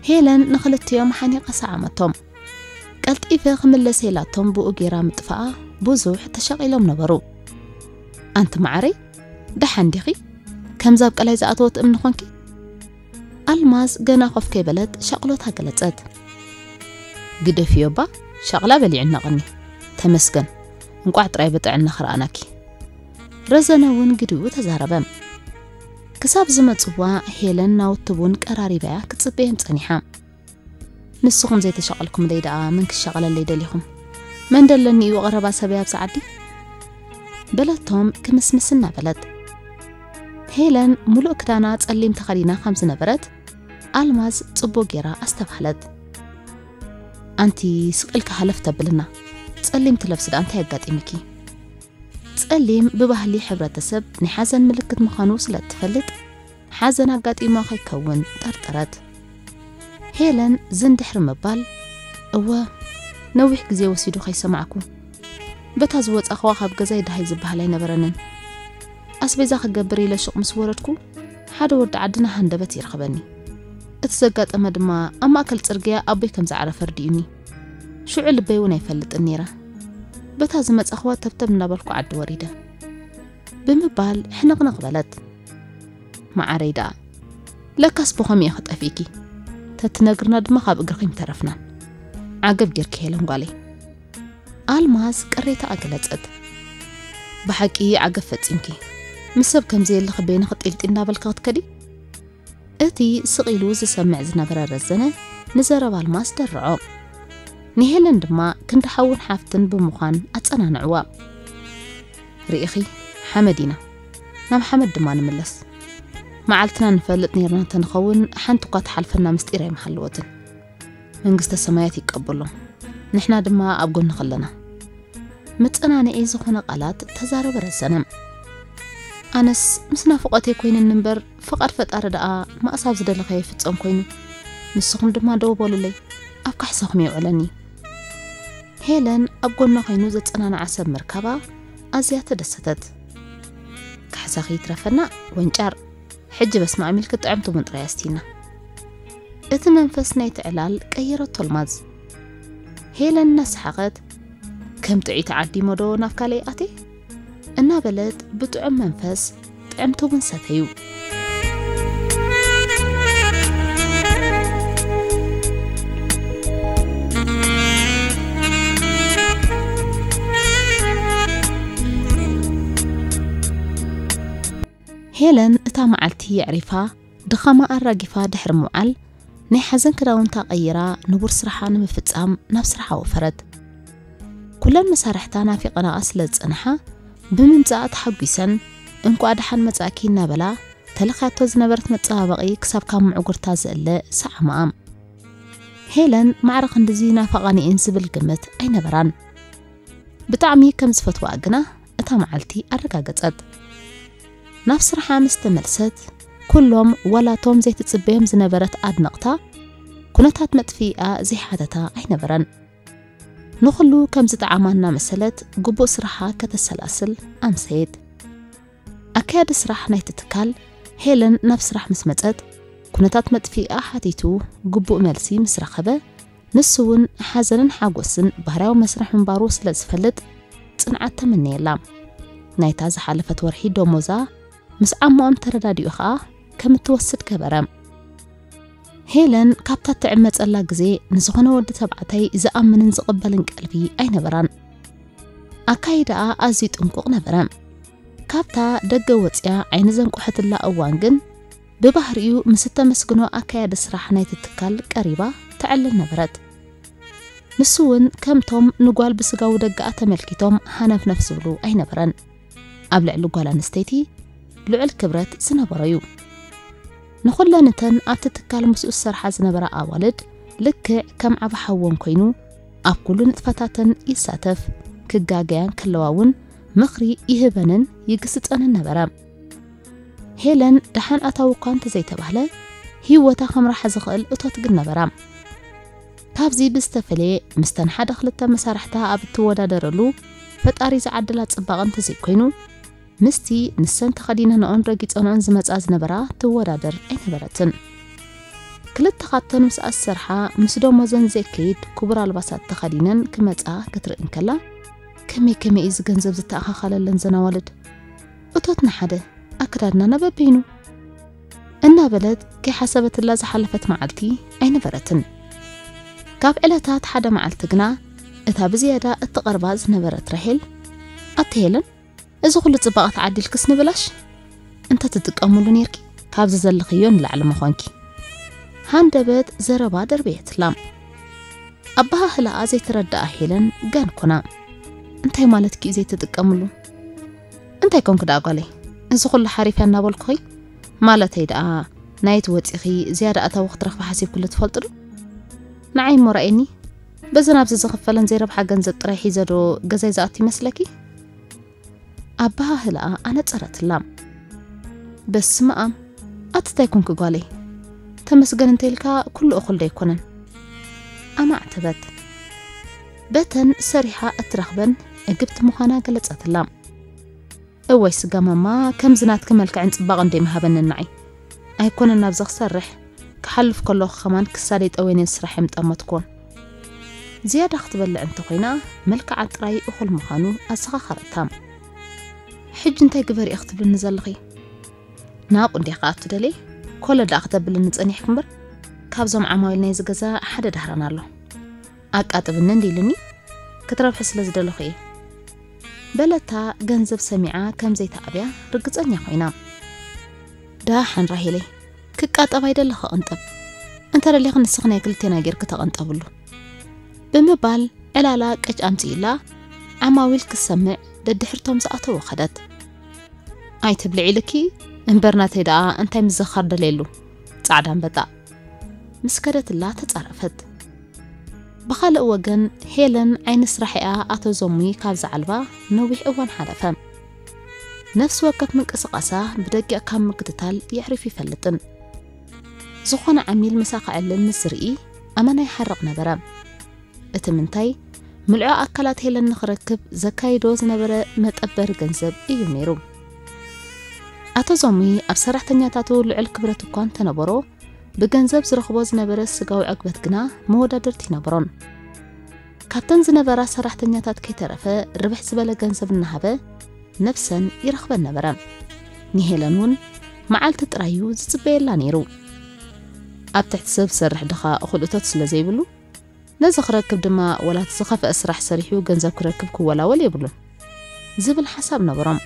ሄለን ንኽልቲኦም ሓኒቓ ሰዓመቶም። ቀልጢፈ ክምለስ ኢላቶም ብኡ ጌራ ምጥፋኣ ብዙሕ ተሻቒሎም ነበሩ። "ኣንቲ መዓረይ፣ ደሓን ዲኺ? ከምዛ ኣብ ቀላይ ዝኣተወት እምኒ ኾንኪ?" ኣልማዝ ገና ኮፍ ከይበለት ሻቕሎታ ገለጸት። "ግደፍዮ እባ፣ ሻቕላ በሊዑ እናቐኒ። ተመስገን፣ እንቋዕ ጥራይ ብጥዕና ክረኣናኪ።" ረዘነ እውን ግዲኡ ተዛረበ። ክሳብ ዝመጽዋ ሄለን ናውቲ ቡን ቀራሪባያ ክትጽበዮም ጸኒሓ። "ንስኹም ዘይተሻቐልኩምለይ ደኣ መን ክሻቐለለይ ደሊኹም? መን ደለኒ እዩ ቀረባ ሰበይ ኣብዚ ዓዲ?" በለቶም ክምስምስ እናበለት። ሄለን ሙሉእ ክዳና ጸሊም ተኸዲና ከም ዝነበረት ኣልማዝ ጽቡቕ ጌራ ኣስተብሃለት። "ኣንቲ ስቕ ኢልካ ሃለፍ ተብልና፣ ጸሊም ትለብሲ ደኣ እንታይ ኣጋጢምኪ?" ጸሊም ብባህሊ ሕብረተሰብ ናይ ሓዘን ምልክት ምዃኑ ስለ እትፈልጥ፣ ሓዘን ኣጋጢሞ ከይከውን ጠርጠረት። ሄለን ዝን ድሕሪ ምባል፣ "እወ፣ ነዊሕ ግዜ ወሲዱ ከይሰማዕኩ። በታ ዝወጻኽዋ ካብ ገዛይ ደሃይ ዝበሃል ኣይነበረንን። ኣስቤዛ ክገብር ኢለ ሹቕ ምስ ወረድኩ፣ ሓደ ወዲ ዓድና ሃንደበት ይረኽበኒ። እቲ ዘጋጠመ ድማ ኣብ ማእከል ጽርግያ ኣቦይ ከም ዝዓረፈ ኣርዲኡኒ። ሽዑ ልበይ እውን ኣይፈልጥን ነይረ። በታ ዝመጻኽዋ ተብተብ እናበልኩ ዓዲ ወሪደ" ብምባል ሕንቕንቕ በለት። "መዓረይ ደኣ፣ ለካስ ብኸምኡ ኢኺ ጠፊእኪ። ተትነግርና ድማ ካብ እግርኺ ምተረፍናን። ዓገብ ጌርኪ ሄለን ጓለይ።" ኣልማዝ ቅሬታ ኣገለጸት። "ብሓቂ ዓገብ ፈጺምኪ። ምስ ሰብ ከም ዘየለኺ በይንኺ ጢልጢል እናበልኪ ክትከዲ?" እቲ ስቕ ኢሉ ዝሰምዕ ዝነበረ ረዘነ ንዘረባ ኣልማዝ ደርዖ። ንሄለን ድማ ክንዲ ሓውን ሓፍትን ብምዃን ኣጸናንዕዋ። "ርኢኺ፣ ሓመድ ኢና፣ ናብ ሓመድ ድማ ንምለስ። መዓልትና ንፈልጥ ነይርና እንተንኸውን ሓንቲ እኳ ትሓልፈና ምስጢር ኣይምሃለወትን። መንግስተ ሰማያት ይቀበሎም፣ ንሕና ድማ ኣብ ጎንኺ ኣለና።" መጸናንዒ ዝኾነ ቃላት ተዛረበ ረዘነ። "ኣነስ ምስ ናፍቖተይ ኮይንኒ እምበር፣ ፍቓድ ፈጣሪ ደኣ ማእሳብ ዝደለኸዮ ይፍጸም ኮይኑ። ንስኹም ድማ ደው በሉለይ፣ ኣብ ካሕሳኹም የውዕለኒ።" ሄለን ኣብ ጎና ኮይኑ ዘጸናንዓ ሰብ ምርካባ ኣዝያ ተደሰተት። "ካሕሳኺ ይትረፈና ወንጫር፣ ሕጂ በስመ ኣብ ኢልኪ ጥዕምቲ ቡን ጥራይ ኣስቲና።" እቲ መንፈስ ናይቲ ዕላል ቀየረቶ ኣልማዝ። ሄለን እናሰሓቐት፣ "ከም ጥዑይቲ ዓዲ እሞ ዶ ናብ ካልእ ኣትየ?" እናበለት ብጥዑም መንፈስ ጥዕምቲ ቡን ሰተዩ። ሄለን እታ መዓልቲ የዕሪፋ ድኻማ ኣራጊፋ ድሕሪ ምውዓል፣ ናይ ሓዘን ክዳውንታ ቀይራ ንቡር ስራሓ ንምፍጻም ናብ ስራሓ ወፈረት። ኩለን መሳርሕታ ናፊቐናኣ ስለ ዝጸንሓ፣ ብምምጻኣ ተሓጒሰን፣ "እንቋዕ ደሓን መጻእኪ" እናበላ፣ ተለኽያቶ ዝነበረት መጸባበቒ ክሳብ ካብ ምዕጉርታ ዝእለ ሰዓማኣ። ሄለን ማዕረ ክንድዚ ናፋቓኒ እየን ዝብል ግምት ኣይነበራን። ብጣዕሚ ከም ዝፈትዋኣ ግና እታ መዓልቲ ኣረጋገጸት። ናብ ስርሓ ምስ ተመልሰት፣ ኩሎም ዋላቶም ዘይትጽበዮም ዝነበረት ኣድነቕታ፣ ኩነታት መጥፍኢኣ ዘይሓተታ ኣይነበረን። ንኹሉ ከም ዝጠዓማ እናመሰለት ግቡእ ስራሓ ከተሰላስል ኣምሰየት። ኣካያዲ ስራሕ ናይቲ ትካል ሄለን ናብ ስራሕ ምስ መጸት፣ ኩነታት መጥፍኢኣ ሓቲቱ ግቡእ መልሲ ምስ ረኸበ፣ ንሱ እውን ሓዘንን ሓጎስን ባህርያዊ መስርሕ ምንባሩ ስለ ዝፈልጥ ጽንዓት ተመነየላ። ናይታ ዝሓለፈት ወርሒ ደሞዛ ምስ ዓማኦም ተረዳዲኡ ኸኣ ከም እትወስድ ገበረ። ሄለን ካብታ እትዕመጸላ ግዜ ንዝኾነ ወዲ ተባዕታይ ዝኣምንን ዝቕበልን ቀልቢ ኣይነበራን። ኣካይዳኣ ኣዝዩ ጥንቁቕ ነበረ። ካብታ ደገ ወጽያ ዓይኒ ዘንቆሐትላ እዋን ግን ብባህሪኡ ምስ እተመስግኖ ኣካያዲ ስራሕ ናይቲ ትካል ቀሪባ ትዕልል ነበረት። ንሱ እውን ከምቶም ንጓል ብስጋዊ ደገኣ ተመልኪቶም ሃነፍነፍ ዝብሉ ኣይነበረን። ኣብ ልዕሊ ጓል ኣንስተይቲ ልዑል ክብረት ዝነበሮ እዩ። ንኹለን እተን ኣብቲ ትካል ምስኡ ዝሰርሓ ዝነበራ ኣዋልድ ልክዕ ከም ዓቢ ሓወን ኮይኑ ኣብ ኩሉ ንጥፈታተን ይሳተፍ፣ ክጋገያ እንከለዋ እውን ምኽሪ ይህበንን ይግስጸንን ነበረ። ሄለን ደሓን ኣታዊ እኳ እንተዘይተባህለ፣ ህይወታ ክምራሕ ዝኽእል እቶት ግን ነበራ። ካብዚ ብዝተፈለየ፣ ምስተን ሓደ ክልተ መሳርሕታ ኣብ እትወዳደረሉ፣ ፈጣሪ ዝዓደላ ጽባቐ እንተዘይኮይኑ፣ ምስቲ ንሰን ተኸዲነንኦን ረጊጸንኦን ዝመጻ ዝነበራ ትወዳደር ኣይነበረትን። ክልተ ካብተን ምስኣ ዝሰርሓ፣ ምስ ደሞዘን ዘይከይድ ክቡር ኣልባሳት ተኸዲነን ክመጻ ክትርኢ እንከላ፣ "ከመይ ከመይ እዩ እዚ ገንዘብ ዝተኣኻኸለለን ዘን ኣዋልድ? እቶትና ሓደ፣ ኣከዳድናና በበይኑ?" እናበለት ከይሓሰበትላ ዝሓለፈት መዓልቲ ኣይነበረትን። ካብ ዕለታት ሓደ መዓልቲ ግና፣ እታ ብዝያዳ እትቐርባ ዝነበረት ራሄል፣ "ኣቲ ሄለን፣ እዚ ኩሉ ጽባቐ ተዓዲልክስ ንብላሽ? እንተ ትጥቀምሉ ኔርኪ፣ ካብዚ ዘለኽዮ ንላዕሊ ምኾንኪ።" ሃንደበት ዘረባ ደርበየትላ። ኣበሃህላኣ ዘይተረድኣ ሄለን ገን ኮና። "እንታይ ማለትኪ እዩ ዘይትጥቀምሉ?" "እንታይ ኮንክ ደኣ ጓለይ? እዚ ኩሉ ሓሪፈ እናበልኩኺ? ማለተይ ደኣ ናይቲ ወጺኺ ዝያዳ ኣታዊ ክትረኽቢ ሓሲብክሉ ትፈልጢ ዶ? ንዓይ እሞ ርኣየኒ፣ በዘን ኣብዚ ዝኽፈለን ዘይረብሓ ገንዘብ ጥራይ ሒዘ ዶ ገዛይ ዝኣቱ ይመስለኪ?" ኣበሃህላኣ ኣነጸረትላ። "በስመ ኣብ፣ ኣቲ እንታይ ኮንኪ ጓለይ? ተመስገን እንተኢልካ ኩሉ እኹል ዶ ኣይኮነን?" ኣማዕተበት። በተን ሰሪሓ እትረኽበን እግብቲ ምዃና ገለጸትላ። "እዋይ ስጋ ማማ፣ ከምዚ ናትኪ መልክዕን ጽባቐን ደይምሃበኒ ንዓይ። ኣይኮነን ናብዚ ክሰርሕ፣ ክሓልፍ ከለኹ ከማን ክሳደይ ጠወነ ስራሕ የምጠመትኩዎን።" ዝያዳ ክትበልዕ እንተኾይና፣ መልክዓ ጥራይ እኹል ምዃኑ ኣዘኻኸረታ። "ሕጂ እንታይ ግበሪ ኢኺ ትብልኒ ዘለኺ? ናብኡ እንድየ ክኣቱ ደልየ? ኮለ ደኣ ክተብልኒ ጸኒሕኪ እምበር፣ ካብዞም ዓማዊል ናይዚ ገዛ ሓደ ዳህራን ኣሎ። ኣቃጥብኒ እንዲ ኢሉኒ፣ ክትረብሒ ስለ ዝደለኹ እየ።" በለታ ገንዘብ ሰሚዓ ከም ዘይተኣብያ ርግጸኛ ኮይና። "ደሓን ራሄለይ፣ ክቃጠብ ኣይደለ ክቕንጠብ። እንተ ደሊኺ ንስኺ ናይ ክልቴና ጌርኪ ተቐንጠብሉ።" ብምባል ዕላላ ቅጭ ኣምጺእላ ዓማዊል ክትሰምዕ ደድሕርቶም ዝኣተወ ኸደት። "ኣይትብልዒ ኢልኪ እምበር ናተይ ደኣ እንታይ ምዝኻር ደልየሉ ጻዕዳ ኣንበጣ?" ምስ ከደትላ ተጻረፈት። ብኻልእ ወገን ሄለን ዓይኒ ስራሒኣ ኣቶ ዘሙይ ካብ ዝዓልባ ነዊሕ እዋን ሓለፈ። ነፍሲ ወከፍ ምንቅስቓሳ ብደቂቕ ካብ ምክትታል የዕሪፍ ይፈልጥን። ዝኾነ ዓሚል ምሳ ከዕልል ምስ ዝርኢ ኣመና ይሓርቕ ነበረ። እቲ ምንታይ፣ ምልዑ ኣካላት ሄለን ንኽረክብ ዘካይዶ ዝነበረ መጠበሪ ገንዘብ እዩ ነይሩ። ኣቶ ዞሚ ኣብ ሰራሕተኛታቱ ልዑል ክብረት እኳ እንተነበሮ፣ ብገንዘብ ዝረኽቦ ዝነበረ ስጋዊ ዕግበት ግና መወዳድርቲ ይነበሮን። ካብተን ዝነበራ ሰራሕተኛታት ከይተረፈ ርብሕ ዝበለ ገንዘብ እናሃበ ነብሰን ይረኽበን ነበረ። ንሄለን እውን መዓልቲ ጥራይ እዩ ዝጽበየላ ነይሩ። ኣብ ትሕቲ ሰብ ዝሰርሕ ድኻ እኹል እቶት ስለ ዘይብሉ፣ ነዚ ክረክብ ድማ ወላ እቲ ዝኸፍአ ስራሕ ሰሪሑ ገንዘብ ክረክብ ክወላወል የብሉን ዝብል ሓሳብ ነበሮም።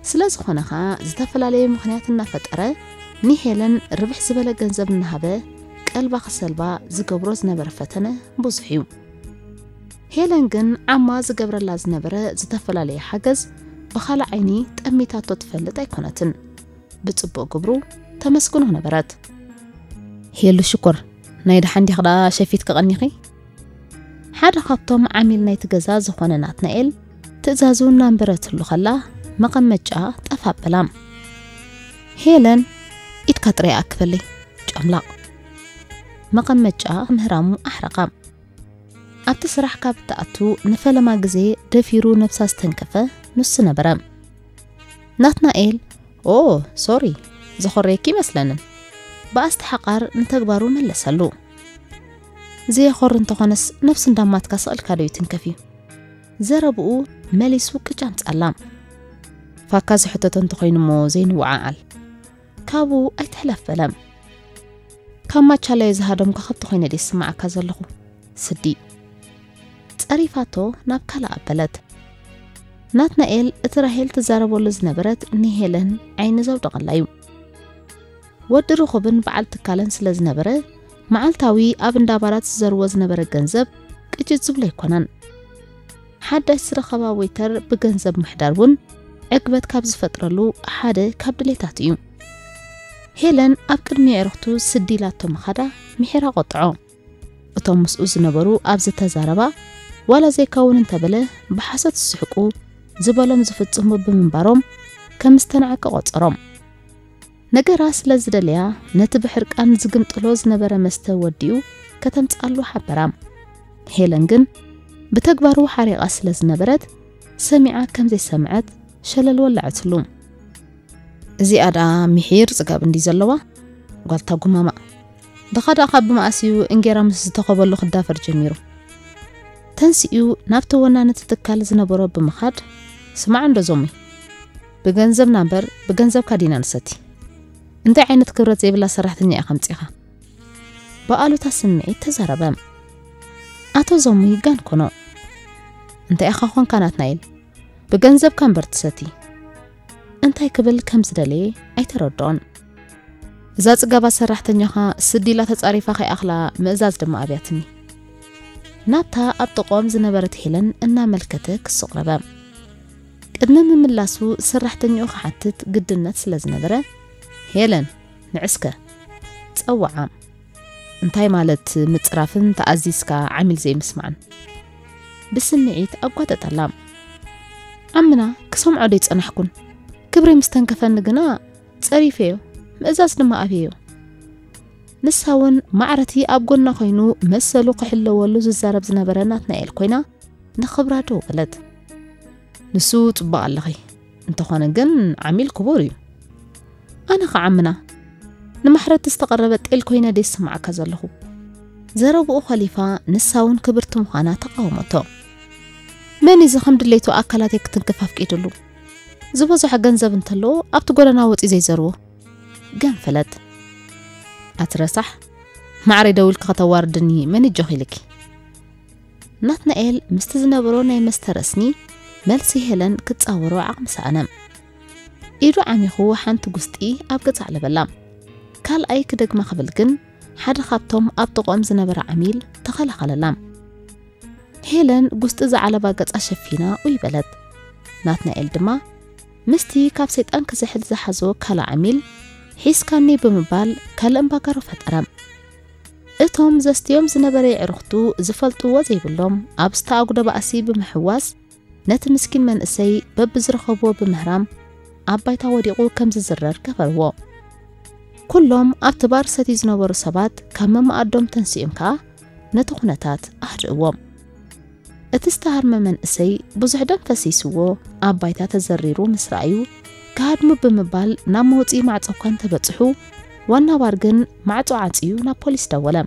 ስለ ዝኾነ ኸኣ ዝተፈላለየ ምኽንያት እናፈጠረ ንሄለን ርብሕ ዝበለ ገንዘብ እናሃበ ቀልባ ክሰልባ ዝገብሮ ዝነበረ ፈተነ ብዙሕ እዩ። ሄለን ግን ዓማ ዝገብረላ ዝነበረ ዝተፈላለየ ሓገዝ ብኻልእ ዓይኒ ጠሚታቶ ትፈልጥ ኣይኮነትን። ብጽቡቕ ግብሩ ተመስግኖ ነበረት። ሄሉ ሽኮር፣ ናይ ደሓን ዲኺ ደኣ ሸፊት ክቐኒኺ? ሓደ ካብቶም ዓሚል ናይቲ ገዛ ዝኾነ ናትናኤል ትእዛዙ እናንበረትሉ ከላ መቐመጫ ጠፋ ኣበላ። ሄለን፣ ኢድካ ጥራይ ኣክበለይ፣ ጨምላቕ። መቐመጫ ምህራሙ ኣሕረቓ። ኣብቲ ስራሕ ካብ እትኣቱ ንፈለማ ግዜ ደፊሩ ነብሳ ዝተንከፈ ንሱ ነበረ። ናትናኤል፣ ኦ ሶሪ፣ ዘኾረየኪ ይመስለንን፣ ብኣስተሓቓር ንተግባሩ መለሰሉ። ዘየኾሪ እንተኾነስ ነብሱ እንዳማትካ ስቕልካ ዶ ይትንከፍ እዩ? ዘረብኡ መሊሱ ቅጫ ኣምጻላ። ፋካ ዝሕተቶ እንተኾይኑ እሞ ዘይንወዓዓል። ካብኡ ኣይትሕለፍ በለ። ካብ ማቻላዮ ዝሃደምኩ ከብቲ ኮይነ ድየ ዝስምዓካ ዘለኹ? ስዲ። ጸሪፋቶ ናብ ካልእ ኣበለት። ናትናኤል እቲ ራሄል ትዛረበሉ ዝነበረት ንሄለን ዓይኒ ዘውደቐላ እዩ። ወዲ ርኹብን በዓል ትካልን ስለ ዝነበረ፣ መዓልታዊ ኣብ እንዳ ባራት ዝዘርዎ ዝነበረ ገንዘብ ቅጭት ዝብሎ ኣይኮነን። ሓዳሽ ዝረኸባ ዌይተር ብገንዘብ ምሕዳር እውን ዕግበት ካብ ዝፈጥረሉ ሓደ ካብ ድሌታቱ እዩ። ሄለን ኣብ ቅድሚ ኣዕሩኽቱ ስዲ ኢላቶ ምኻዳ ምሒራ ቆጥዖ። እቶም ምስኡ ዝነበሩ ኣብ ዝተዛረባ፣ ዋላ ዘይከውን እንተበለ ብሓሶት ዝስሕቁ፣ ዝበሎም ዝፍጽሙ ብምንባሮም ከም ዝተናዕቀ ቆጸሮም። ነገራ ስለ ዝደለያ፣ ነቲ ብሕርቃን ዝግምጥሎ ዝነበረ መስተ ወዲኡ ከተምጽኣሉ ሓበራ። ሄለን ግን ብተግባሩ ሓሪቓ ስለ ዝነበረት፣ ሰሚዓ ከም ዘይሰምዐት ሸለል ወለዐትሉ። እዚኣ ደኣ ምሒር ጽጋብ እንዲ ዘለዋ ጓልታ ጉማማ። ድኻ ደኣ ካብ መኣስ እዩ እንጌራ ምስ ዝተኸበሉ ክዳፈር ጀሚሩ? ተንሲኡ ናብቲ ወናኒ እቲ ትካል ዝነበሮ ብምኻድ፣ ስማዕ እንዶ ዞሚ፣ ብገንዘብና እምበር ብገንዘብካ ዲና ንሰቲ። እንታይ ዓይነት ክብረት ዘይብላ ሰራሕተኛ ኢኻ ኣምጺኻ? ብኣሉታ ስምዒት ተዛረበ። ኣቶ ዞሚ ጋን ኮኖ። እንታይ ኢኻ ኾንካ ናትናኤል? ብገንዘብካ እምበር ትሰቲ። እንታይ ክብል ከም ዝደለየ ኣይተረድኦን። እዛ ጽጋባ ሰራሕተኛኻ ስዲ ኢላ ተጻሪፋ ከይኣኽላ ምእዛዝ ድማ ኣብያትኒ። ናብታ ኣብ ጥቕኦም ዝነበረት ሄለን እናመልከተ ክሱቕ ረበ። ቅድሚ ምምላሱ ሰራሕተኛኡ ክሓትት ግድነት ስለ ዝነበረ፣ ሄለን፣ ንዕስከ፣ ጸውዓ። እንታይ ማለት ምጽራፍን ተኣዚዝካ ዓሚል ዘይምስማዕን? ብስምዒት ኣጓጠጠላ። ዓምና ክሰምዖ ደይጸናሕኩን። ክብሪ ምስ ተንከፈኒ ግና ጸሪፈዮ፣ ምእዛዝ ድማ ኣብየዮ። ንሳ እውን ማዕረቲ ኣብ ጎና ኮይኑ መሰሉ ክሕለወሉ ዝዛረብ ዝነበረ ናትናኤል ኮይና ንኽብራ ደው በለት። ንሱ ጽቡቕ ኣለኺ፣ እንተኾነ ግን ዓሚል ክቡር እዩ። ኣነ ኸዓ ዓምና ንማሕረቲ ዝተቐረበ ጤል ኮይነ ደይ ስማዓካ ዘለኹ። ዘረብኡ ኸሊፋ ንሳ እውን ክብርቲ ምዃና ተቃወመቶ። መን እዚ ከም ድሌቱ ኣካላተይ ክትንክፍ ኣፍቂድሉ? ዝበዝሖ ገንዘብ እንተለዎ ኣብቲ ጎደና ወጺኡ ዘይዘርዎ። ገንፈለት። ኣቲ ረሳሕ፣ ማዕረይ ደው ኢልኪ ከተዋርድኒ መን እጆኺ ኢልኪ? ናትናኤል ምስቲ ዝነበሮ ናይ መስተ ረስኒ መልሲ ሄለን ክጻወሮ ዓቕሚ ሰኣነ። ኢዱ ዓሚኹ ሓንቲ ጉስጢ ኣብ ገጻ ኣዕለበላ። ካልኣይ ክደግማ ክብል ግን ሓደ ካብቶም ኣብ ጥቕኦም ዝነበረ ዓሚል ተኸላኸለላ። ሄለን ጉስጢ ዝዓለባ ገጻ ሸፊና ኡይ በለት። ናትናኤል ድማ ምስቲ ካብ ሰይጣን ክዝሕል ዝሓዞ ካልእ ዓሚል ሒዝካኒ ብምባል ካልእ እምባጋሮ ፈጠረ። እቶም ዘስትዮም ዝነበረ የዕሩኽቱ ዝፈልጥዎ ዘይብሎም ኣብ ዝተኣጉደ ባእሲ ብምሕዋስ ነቲ ምስኪን መንእሰይ በብዝረኸብዎ ብምህራም ኣብ ባይታ ወዲቑ ከም ዝዝረር ገበርዎ። ኩሎም ኣብቲ ባር ሰትዩ ዝነበሩ ሰባት ካብ መመኣዶም ተንሲኦም ከኣ ነቲ ኩነታት ኣህድእዎም። እቲ ዝተሃርመ መንእሰይ ብዙሕ ደም ፈሲስዎ ኣብ ባይታ ተዘሪሩ ምስ ረኣዩ፣ ክሃድሙ ብምባል ናብ መውጽኢ ማዕጾ እኳ እንተበጽሑ፣ ዋና ባር ግን ማዕጾ ዓጽዩ ናብ ፖሊስ ደወለ።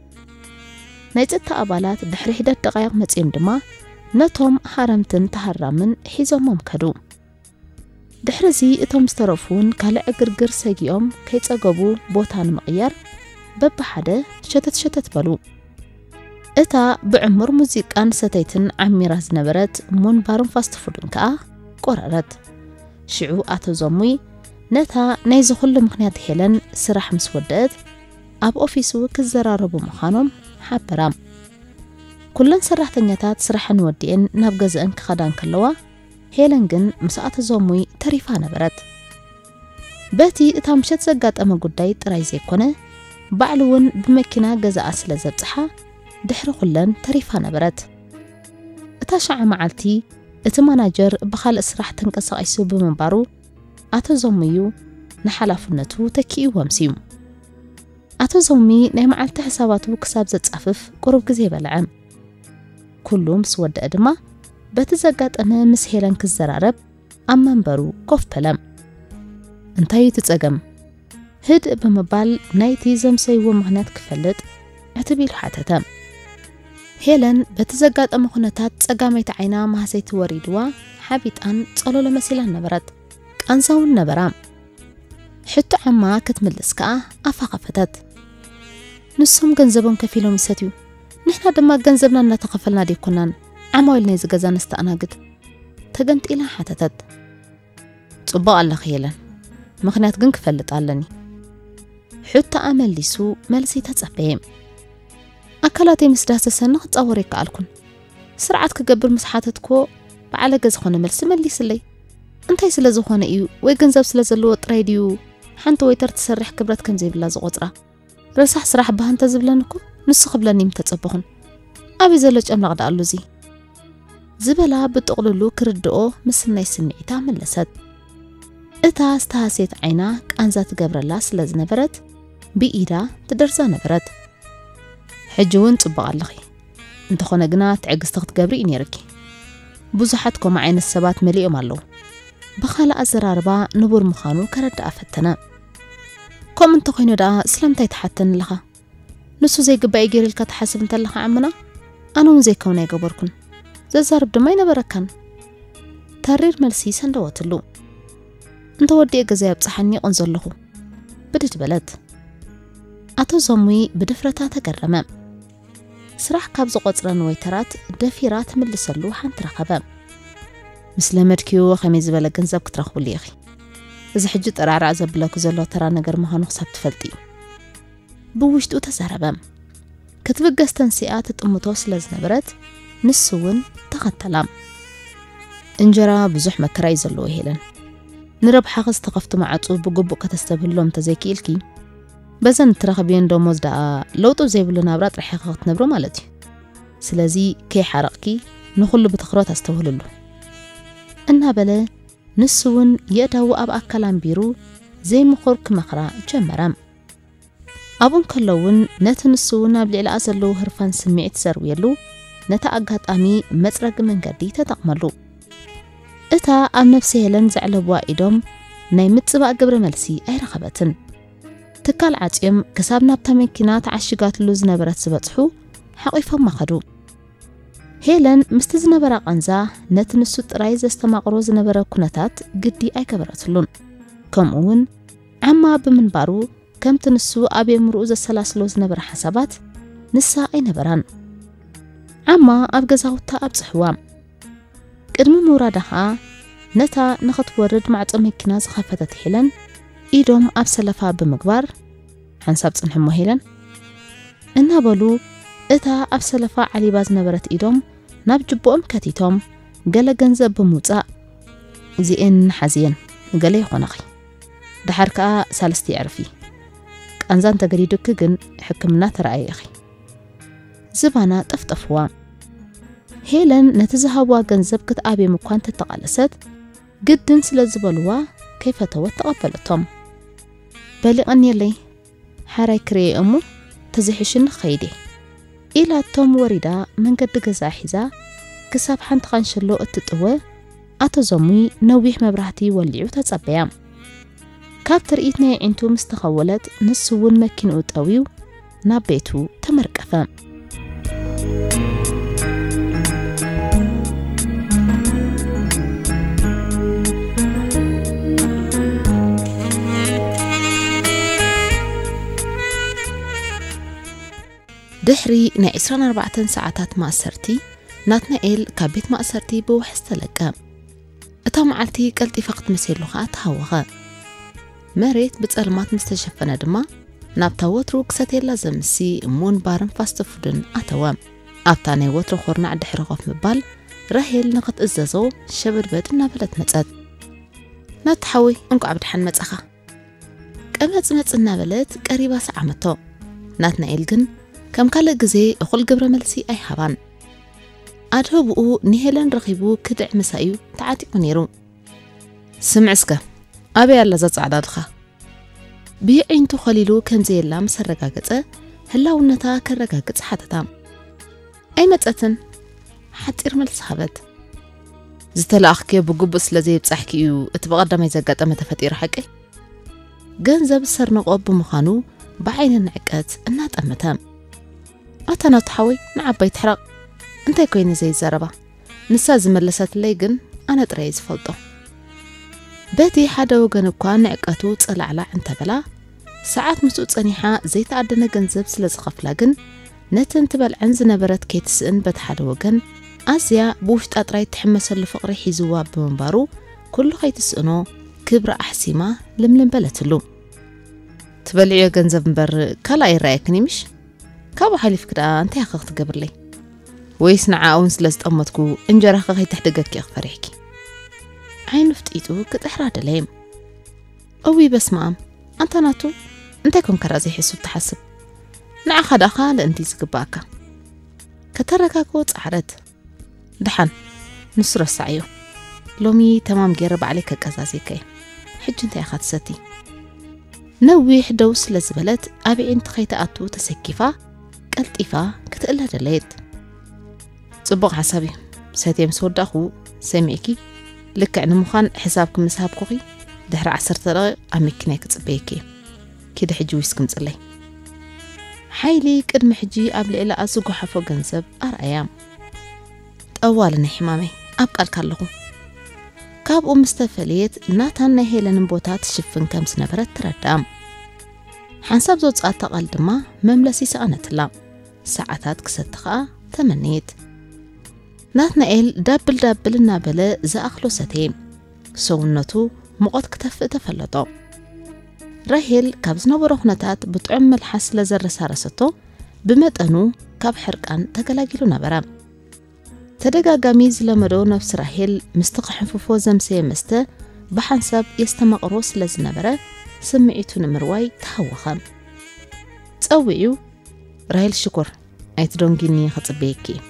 ናይ ጸጥታ ኣባላት ድሕሪ ሒደት ደቓይቕ መጺኦም ድማ ነቶም ሃረምትን ተሃራምን ሒዞሞም ከዱ። ድሕሪ እዚ እቶም ዝተረፉ እውን ካልእ ዕግርግር ሰጊኦም ከይጸገቡ ቦታ ንምቕያር በብሓደ ሸተት ሸተት በሉ። እታ ብዕሙር ሙዚቃን ሰተይትን ዓሚራ ዝነበረት ሙን ባርን ፋስት ፉድን ከኣ ቆረረት። ሽዑ ኣቶ ዘሙይ ነታ ናይዚ ኩሉ ምኽንያት ሄለን ስራሕ ምስ ወደአት ኣብ ኦፊሱ ክዘራረቡ ምዃኖም ሓበራ። ኩለን ሰራሕተኛታት ስራሐን ወዲኤን ናብ ገዝአን ክኸዳ እንከለዋ፣ ሄለን ግን ምስ ኣቶ ዘሙይ ተሪፋ ነበረት። በቲ እታ ምሸት ዘጋጠመ ጉዳይ ጥራይ ዘይኮነ፣ ባዕሉ እውን ብመኪና ገዛኣ ስለ ዘብጽሓ፣ ድሕሪ ኩለን ተሪፋ ነበረት። እታ ሸዓ መዓልቲ፣ እቲ ማናጀር ብኻልእ ስራሕ ተንቀሳቒሱ ብምንባሩ፣ ኣቶ ዘሙይ ንሓላፍነቱ ተኪእዎ ኣምስዩ። ኣቶ ዘሙይ ናይ መዓልቲ ሕሳባቱ ክሳብ ዘጻፍፍ ቁሩብ ግዜ በልዐ። ኩሉ ምስ ወደአ ድማ፣ በቲ ዘጋጠመ ምስ ሄለን ክዘራረብ ኣብ መንበሩ ኮፍ በለ። "እንታይ እዩ እቲ ጸገም?" ህድእ ብምባል ናይቲ ዘምሰይዎ ምኽንያት ክፈልጥ ዕትብ ኢሉ ሓተተ። ሄለን በቲ ዘጋጠመ ኩነታት ጸጋመይቲ ዓይና ማህሰይቲ ወሪድዋ ሓቢጣን ጸሎሎ መሲላን ነበረት። ቃንዛ እውን ነበራ። ሕቶ ዓማ ክትምልስ ከኣ ኣፋ ከፈተት። "ንሶም ገንዘቦም ከፊሎም ይሰትዩ፣ ንሕና ድማ ገንዘብና እናተኸፈልና ደይኮናን ዓማዊል ናይዚ ገዛ ነስተኣናግድ?" ተገምጢላ ሓተተት። "ጽቡቕ ኣለኺ ሄለን፣ ምኽንያት ግን ክፈልጥ ኣለኒ?" ሕቶኣ መሊሱ መልሲ ተጸበየ። "ኣካላተይ ምስ ዳህሰሰኒ ክጻወር ኣይከኣልኩን። ስርዓት ክገብር ምስ ሓተትክዎ፣ ብዓለገ ዝኾነ መልሲ መሊስለይ። እንታይ ስለ ዝኾነ እዩ? ወይ ገንዘብ ስለ ዘለዎ ጥራይ ድዩ ሓንቲ ወይተር ትሰርሕ ክብረት ከም ዘይብላ ዝቖጽራ? ረሳሕ ስራሕ ባህ እንተ ዝብለኒ እኮ ንሱ ክብለኒ ምተጸበኹን። ኣበይ ዘሎ ጨምላቕ ደኣ ኣሎ እዚ?" ዝበላ ብጥቕልሉ ክርድኦ ምስናይ ስምዒታ መለሰት። እታ ዝተሃስየት ዓይና ቃንዛ ትገብረላ ስለ ዝነበረት ብኢዳ ትደርዛ ነበረት። "ሕጂ እውን ጽቡቕ ኣለኺ። እንተኾነ ግና ትዕግስቲ ክትገብሪ እዩ ነይርኪ። ብዙሓት ከምኡ ዓይነት ሰባት መሊኦም ኣለዉ።" ብኻልእ ኣዘራርባ ንቡር ምዃኑ ከረድኣ ፈተነ። "ከምኡ እንተኾይኑ ደኣ ስለምንታይ ትሓተኒ ኣለኻ? ንሱ ዘይግባእ እዩ ገይሩ ኢልካ ትሓስብ እንተለኻ ዓምና፣ ኣነ እውን ዘይከውን ኣይገበርኩን። ዘዛርብ ድማ ኣይነበረካን።" ተሪር መልሲ ሰንደወትሉ። "እንተወዲኤ ገዛ የብጽሓኒ ይቕን ዘለኹ።" ብድድ በለት። ኣቶ ዘሙይ ብድፍረታ ተገረመ። ስራሕ ካብ ዝቖጽረን ወይተራት ደፊራ ትምልሰሉ ሓንቲ ረኸበ። "ምስ ለመድክዮ ከመይ ዝበለ ገንዘብ ክትረኽብሉ ኢኺ? እዚ ሕጂ ጠራዕራዕ ዘብለኪ ዘሎ ተራ ነገር ምዃኑ ክሳብ ትፈልጢ እዩ።" ብውሽጡ ተዛረበ። ክትብገስ ተንሲኣ ትጥምቶ ስለ ዝነበረት፣ ንሱ እውን ተኸተላ። "እንጀራ ብዙሕ መከራ እዩ ዘለዎ ሄለን። ንረብሓኺ ዝተኸፍቱ ማዕጹ ብግቡእ ከተስተብህሎም እንተዘይክኢልኪ፣ በዘን እትረኽብየን ደሞዝ ደኣ ለውጢ ዘይብሉ ናብራ ጥራሕ ኢኺ ክትነብሪ ማለት እዩ። ስለዚ ከይሓረቕኪ ንኹሉ ብትኹረት ኣስተውህልሉ።" እናበለ ንሱ እውን የእዳዉ ኣብ ኣካል ኣንቢሩ ዘይምኹር ክመኽራ ጀመረ። ኣብኡ እንከሎ እውን ነቲ ንሱ እውን ኣብ ልዕሊኣ ዘለዉ ህርፋን ስምዒት ዘርውየሉ ነቲ ኣጋጣሚ መጽረጊ መንገዲ ተጠቕመሉ። እታ ኣብ ነፍሲ ሄለን ዘዕለብዋ ኢዶም ናይ ምጽባእ ግብረ መልሲ ኣይረኸበትን። ትካል ዓጽዮም ክሳብ ናብታ መኪና ተዓሺጋትሉ ዝነበረት ዝበጽሑ ሓቒፎማ ኸዱ። ሄለን ምስቲ ዝነበራ ቃንዛ ነቲ ንሱ ጥራይ ዘስተማቕሮ ዝነበረ ኩነታት ግዲ ኣይገበረትሉን። ከምኡ እውን ዓማ ብምንባሩ ከምቲ ንሱ ኣብ የእምርኡ ዘሰላስሎ ዝነበረ ሓሳባት ንሳ ኣይነበራን። ዓማ ኣብ ገዛውታ ኣብጽሕዋ። ቅድሚ ምውራዳ ኸኣ ነታ ንኽትወርድ ማዕጾ መኪና ዝኸፈተት ሄለን ኢዶም ኣብ ሰለፋ ብምግባር፣ "ሓንሳብ ጽንሒ እሞ ሄለን?" እናበሉ እታ ኣብ ሰለፋ ዓሊባ ዝነበረት ኢዶም ናብ ጅቦኦም ከቲቶም ገለ ገንዘብ ብምውጻእ፣ "እዚኤን ሓዝየን ንገለ ይኾናኺ። ደሓር ከኣ ሳልስቲ የዕርፊ። ቃንዛ እንተገዲዱኪ ግን ሕክምና ተረኣየ ኢኺ።" ዝባና ጠፍጠፍዋ። ሄለን ነቲ ዝሃብዋ ገንዘብ ክትኣብዮም እኳ እንተተቓለሰት፣ ግድን ስለ ዝበልዋ ከይፈተወት ተቐበለቶም። "በሊቐኒ የለይ፣ ሓራይ ክርእዮ እሞ ተዘይሕሽኒ ክኸይድ እየ" ኢላቶም ወሪዳ መንገዲ ገዛ ሒዛ ክሳብ ሓንቲ ካንሸሎ እትጥወ ኣቶ ዘሙይ ነዊሕ መብራህቲ ወሊዑ ተጸበያ። ካብ ትርኢት ናይ ኣዒንቱ ምስ ተኸወለት ንሱ እውን መኪንኡ ጠውዩ ናብ ቤቱ ተመርቀፈ። ድሕሪ ናይ ዕስራን ኣርባዕተን ሰዓታት ማእሰርቲ፣ ናትናኤል ካብ ቤት ማእሰርቲ ብዋሕስ ተለቀ። እታ መዓልቲ ቀልጢፋ ክትመሰየሉ ኸኣ ተሃወኸ። መሬት ብጸልማት ምስ ተሸፈነ ድማ፣ ናብታ ወትሩ ክሰትየላ ዘምሲ ሙን ባርን ፋስት ፉድን ኣተወ። ኣብታ ናይ ወትሩ ኹርናዕ ድሕሪ ኮፍ ምባል፣ ራሄል ንኽትእዘዞ ሸበድበድ እናበለት መጸት። "ናቲ ሓወይ፣ እንቋዕ ብደሓን መጻኻ." ቀመጽመጽ እናበለት ቀሪባ ሰዓመቶ። ናትናኤል ግን ከም ካልእ ግዜ እኹል ግብረ መልሲ ኣይሃባን። ኣድህብኡ ንሄለን ረኺቡ ክድዕ ምሳዩ ተዓጢቑ ነይሩ። "ስምዕ እስከ፣ ኣበይ ኣላ እዛ ጻዕዳ ድኻ?" ብየዒንቱ ኸሊሉ ከም ዘየላ ምስ ኣረጋገጸ፣ ህላውነታ ከረጋግጽ ሓተታ። "ኣይመጸትን" ሓጺር መልሲ ሃበት። "ዝተላእኽክዮ ብግቡእ ስለ ዘየብጻሕኪ እዩ እቲ ብቐዳማይ ዘጋጠመ ተፈጢሩ ሓቀይ?" ገንዘብ ዝሰርንቆ ብምዃኑ ብዓይኒ ንዕቀት እናጠመተ፣ "ኣታ ናቱ ሓወይ ንዓባይ ትሕረቕ፣ እንታይ ኮይነ ዘይዘረባ?" ንሳ ዝመለሰትለይ ግን ኣነ ጥራይ እየ ዝፈልጦ። በቲ ሓደ ወገን እኳ ንዕቀቱ ጸላዕላዕ እንተበላ፣ ሰዓት ምስኡ ጸኒሓ ዘይተኣደነ ገንዘብ ስለ ዝኸፍላ ግን፣ ነተን ትበልዐን ዝነበረት ከይትስእን በቲ ሓደ ወገን፣ ኣዝያ ብውሽጣ ጥራይ ትሕመሰሉ ፍቕሪ ሒዝዋ ብምንባሩ፣ ኩሉ ከይትስእኖ ክብራ ኣሕሲማ ልምልም በለትሉ። "ትበልዕዮ ገንዘብ እምበር ካልእ ኣይረኣየክን እዩ ምሽ? ካብኡ ሓሊፍኪ ደኣ እንታይ ኢኺ ክትገብርለይ? ወይስ ንዓ እውን ስለ ዝጠመትኩ እንጀራኺ ከይተሕድገኪ ኢኺ ፈሪሕኪ?" ዓይኑ ፍጢጡ ክጥሕራ ደለየ። "እውይ በስመኣም፣ ኣንታ ናቱ እንታይ ኮንካ ደኣ ዘይሕሱብ ትሓስብ? ንዓኻ ደኣ ካልእ እንዲ ዝግባኣካ?" ከተረጋግኦ ጻዕረት። "ደሓን፣ ንሱ ረሳዕዮ። ሎሚ ተማም ገይረ ባዕለይ ከቀዛዝየካ እየ። ሕጂ እንታይ ኢኻ ትሰቲ?" ነዊሕ ደው ስለ ዝበለት፣ ኣብ ኣዒንቲ ከይትኣቱ ተሰኪፋ፣ ቀልጢፋ ክትእለ ደለየት። "ጽቡቕ ሓሳብ እዩ። ሰትየ ምስ ወዳእኹ ሰሚዕኪ፣ ልክዕ ንምዃን ሕሳብኪ ምስ ሃብኩኺ፣ ድሕሪ ዓሰርተ ደቂቕ ኣብ መኪናይ ክጽበየኪ እየ። ኪዲ ሕጂ ዊስኪ ምጽለይ። ሓይሊ ቅድሚ ሕጂ ኣብ ልዕሊኣ ዝጓሓፎ ገንዘብ ኣርኣያ። ጠዋሊ ናይ ሕማመይ፣ ኣብ ቃልካ ኣለኹ። ካብኡ ምስ ተፈለየት፣ ናታን ናይ ሄለንን ቦታ ትሽፍን ከም ዝነበረት ተረድኣ። ሓንሳብ ዘውጽኣታ ቃል ድማ መምለሲ ሰኣነትላ። ሰዓታት ክሰቲ ኸኣ ተመነየት። ናትናኤል ዳብል ዳብል እናበለ ዝኣኽሎ ሰተየ። ሰውነቱ ሙቐት ክተፍእ ተፈለጦ። ራሄል ካብ ዝነበሮ ኩነታት ብጥዑም መልሓስ ስለ ዘረሳረሰቶ፣ ብመጠኑ ካብ ሕርቃን ተገላጊሉ ነበረ። ተደጋጋሚ ዝለመዶ ነብሲ ራሄል ምስቲ ክሕንፍፎ ዘምሰየ መስተ ብሓንሳብ የስተማቕሮ ስለ ዝነበረ፣ ስምዒቱ ንምርዋይ ተሃወኸ። ጸዊዑ፣ "ራሄል ሽኮር፣ ኣይትደንጊኒ፣ ክጽበየኪ እየ።"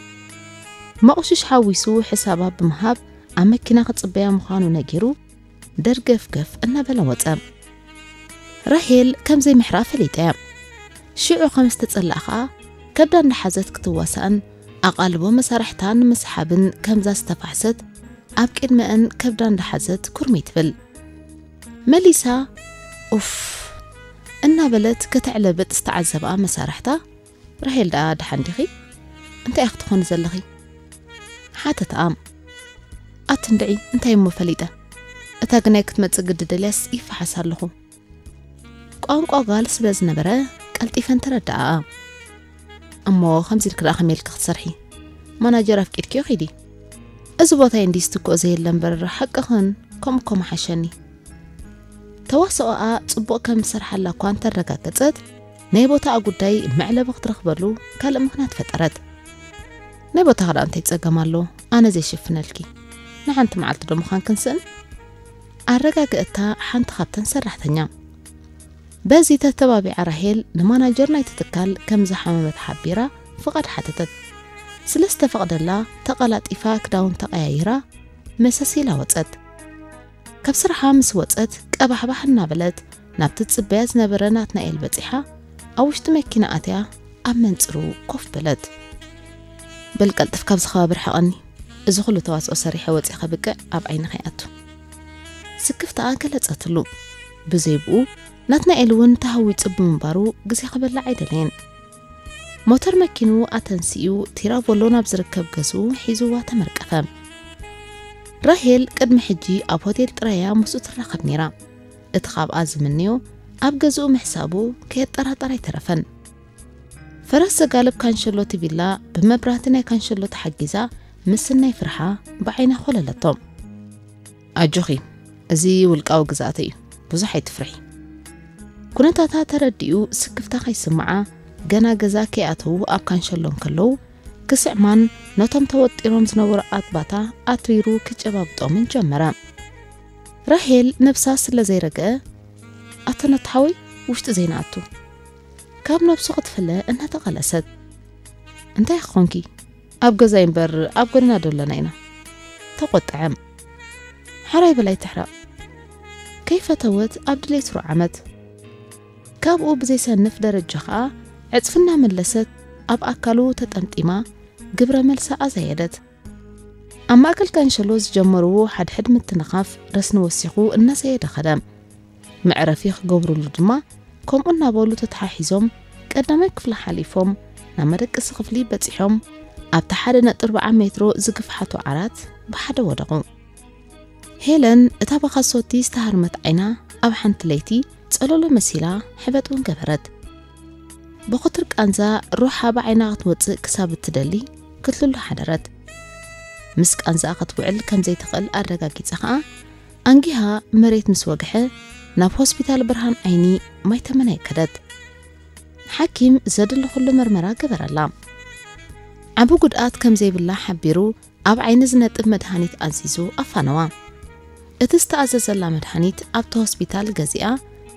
መቑሽሽ ሓዊሱ ሕሳባ ብምሃብ ኣብ መኪና ክጽበያ ምዃኑ ነጊሩ፣ ደርገፍገፍ እናበለ ወጸ። ራሄል ከም ዘይምሕራ ፈሊጣ እያ። ሽዑ ከም ዝተጸልኣ ኸኣ፣ ከብዳ እንዳሓዘት ክትዋሳእን ኣቓልቦ መሳርሕታ ንምስሓብን ከምዛ ዝተፋሕሰት፣ ኣብ ቅድመአን ከብዳ እንዳሓዘት ኩርመይ ትብል። መሊሳ፣ "ኡፍ" እናበለት ከተዕለብጥ ዝተዓዘብኣ መሳርሕታ፣ "ራሄል ደኣ ደሓን ዲኺ? እንታይ ኢኺ ትኾኒ ዘለኺ?" ሓተትኣ። "ኣቲ እንድዒ፣ እንታይ እሞ ፈሊጠ? እታ ግናይ ክትመጽእ ግዲ ደልያስ ይፈሓስ ኣለኹ።" ቋንቋ ጓል ስለ ዝነበረ ቀልጢፈን ተረድኣኣ። "እሞ ከምዚ ኢልኪ ደኣ ከመይ ኢልኪ ክትሰርሒ? ማናጀር ኣፍቂድክዮ ኺዲ። እዚ ቦታይ እንድዩ ዝትክኦ ዘየለ እምበር ሓቅኽን ከምኡ እኮ ምሓሸኒ።" ተዋስኦኣ ጽቡቕ ከም ዝሰርሓላ እኳ እንተረጋገጸት፣ ናይ ቦታኣ ጉዳይ መዕለቢ ክትረኽበሉ ካልእ ምኽንያት ፈጠረት። "ናይ ቦታኺ ደኣ እንታይ ጸገም ኣለዎ? ኣነ ዘይሽፍነልኪ። ንሓንቲ መዓልቲ ዶ ምዃን ክንስእን?" ኣረጋግአታ ሓንቲ ካብተን ሰራሕተኛ። በዚ ተተባቢዓ ራሄል ንማናጀር ናይቲ ትካል ከም ዝሓመመት ሓቢራ ፍቓድ ሓተተት። ስለ ዝተፈቕደላ ተቐላጢፋ ክዳውንታ ቀያይራ መሰስ ኢላ ወጸት። ካብ ስርሓ ምስ ወጸት ቀባሕባሕ እናበለት ናብቲ ትጽበያ ዝነበረ ናትናኤል በጺሓ ኣብ ውሽጢ መኪና ኣትያ ኣብ መንጽሩ ኮፍ በለት። "በል ቀልጥፍ ካብዚ ከባቢ ርሕቐኒ፣ እዚ ኩሉ ተዋስኦ ሰሪሐ ወጺ ከብቅዕ ኣብ ዓይኒ ከይኣቱ።" ስክፍታኣ ገለጸትሉ። ብዘይብኡ ናትናኤል እውን ተሃዊጹ ብምንባሩ ግዜ ክበልዕ ኣይደለየን። ሞተር መኪኑ ኣተንሲኡ ቲራቮሎ ናብ ዝርከብ ገዝኡ ሒዝዋ ተመርቀፈ። ራሄል ቅድሚ ሕጂ ኣብ ሆቴል ጥራያ ምስኡ ትራኸብ ነይራ። እቲ ካብኣ ዝምነዮ ኣብ ገዝኡ ምሕሳቡ ከየጠራጠር ኣይተረፈን። ፈረስ ዘጋልብ ካንሸሎቲ ቪላ ብመብራህቲ ናይ ካንሸሎ ተሓጊዛ ምስናይ ፍርሓ ብዓይና ኮለለቶ። ኣጆኺ፣ እዚ ውልቃዊ ግዝኣተይ እዩ፣ ብዙሕ ኣይትፍርሒ። ኩነታታ ተረዲኡ ስክፍታ ከይስምዓ፣ ገና ገዛ ከይኣተዉ ኣብ ካንሸሎ እንከለዉ፣ ክስዕማን ነቶም ተወጢሮም ዝነበሩ ኣጥባታ ኣትሪሩ ክጨባብጦምን ጀመረ። ራሄል ነብሳ ስለ ዘይረግአ፣ ኣቶ ነታሓወይ ውሽጢ ዘይንኣቱ፣ ካብ ነብሱ ክትፍለ እናተቓለሰት፣ እንታይ ክኾንኪ? ኣብ ገዛይ እምበር ኣብ ጎደና ዶ ኣለና ኢና? ተቖጥዐ። ሓራይ በላይ ትሕረቕ። ከይፈተወት ኣብ ድሌት ሩዓመት። ካብኡ ብዘይሰንፍ ደረጃ ኸኣ ዕጽፍና መለሰት ኣብ ኣካሉ ተጠምጢማ ግብረ መልሳ ኣዘየደት። ኣብ ማእከል ካንሸሎ ዝጀመርዎ ሓድሕድ ምትንኻፍ ረስኒ ወሲኹ እናዘየደ ኸደ። መዕረፊ ክገብሩሉ ድማ ከምኡ እናበሉ ተተሓሒዞም ቀዳማይ ክፍሊ ሓሊፎም ናብ መደቀሲ ክፍሊ በጺሖም ኣብቲ ሓደ ነጥቢ ኣርባዓ ሜትሮ ዝግፍሓቱ ዓራት ብሓደ ወደቑ። ሄለን እታ ብኻሶቲ ዝተሃርመት ዓይና ኣብ ሓንቲ ለይቲ ጸለሎ መሲላ ሕበጥ እውን ገበረት። ብኹትር ቃንዛ ሩሓ ብዓይና ክትወጽእ ክሳብ እትደሊ ክትልሉ ሓደረት። ምስ ቃንዛኣ ክትውዕል ከም ዘይትኽእል ኣረጋጊጻ ኸኣ ኣንጊሃ መሬት ምስ ወግሐ ናብ ሆስፒታል ብርሃን ዓይኒ ማይ ተመናይ ከደት። ሓኪም ዘድሊ ኩሉ መርመራ ገበረላ። ዓቢ ጉድኣት ከም ዘይብላ ሓቢሩ ኣብ ዓይኒ ዝነጥብ መድሃኒት ኣዚዙ ኣፋነዋ። እቲ ዝተኣዘዘላ መድሃኒት ኣብቲ ሆስፒታል ገዚኣ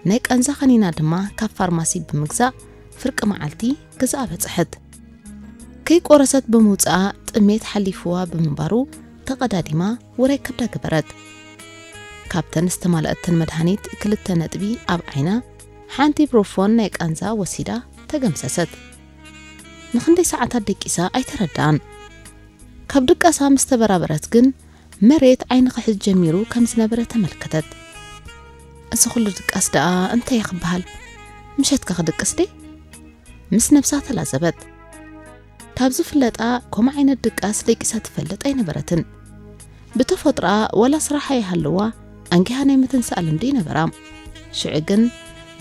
ናይ ቃንዛ ኸኒና ድማ ካብ ፋርማሲ ብምግዛእ ፍርቂ መዓልቲ ገዛኣ በጽሐት። ከይቆረሰት ብምውጽኣ ጥሜት ሓሊፍዋ ብምንባሩ ተቐዳዲማ ውራይ ከብዳ ገበረት። ካብተን ዝተማልኣተን መድሃኒት ክልተ ነጥቢ ኣብ ዓይና ሓንቲ ብሮፎን ናይ ቃንዛ ወሲዳ ተገምሰሰት። ንኽንደይ ሰዓታት ደቂሳ ኣይተረዳኣን። ካብ ድቃሳ ምስ ተበራበረት ግን መሬት ዓይኒ ክሕዝ ጀሚሩ ከም ዝነበረ ተመልከተት። እዚ ኩሉ ድቃስ ደኣ እንታይ ክበሃል? ምሸትከ ክድቅስ ደይ? ምስ ነብሳ ተላዘበት። ካብ ዝፍለጣ ከምኡ ዓይነት ድቃስ ደቂሳ ትፈልጥ ኣይነበረትን። ብተፈጥሮኣ ዋላ ስራሕ ኣይሃለዋ ኣንጊሃ ናይ ምትንሳእ ልምዲ ይነበራ። ሽዑ ግን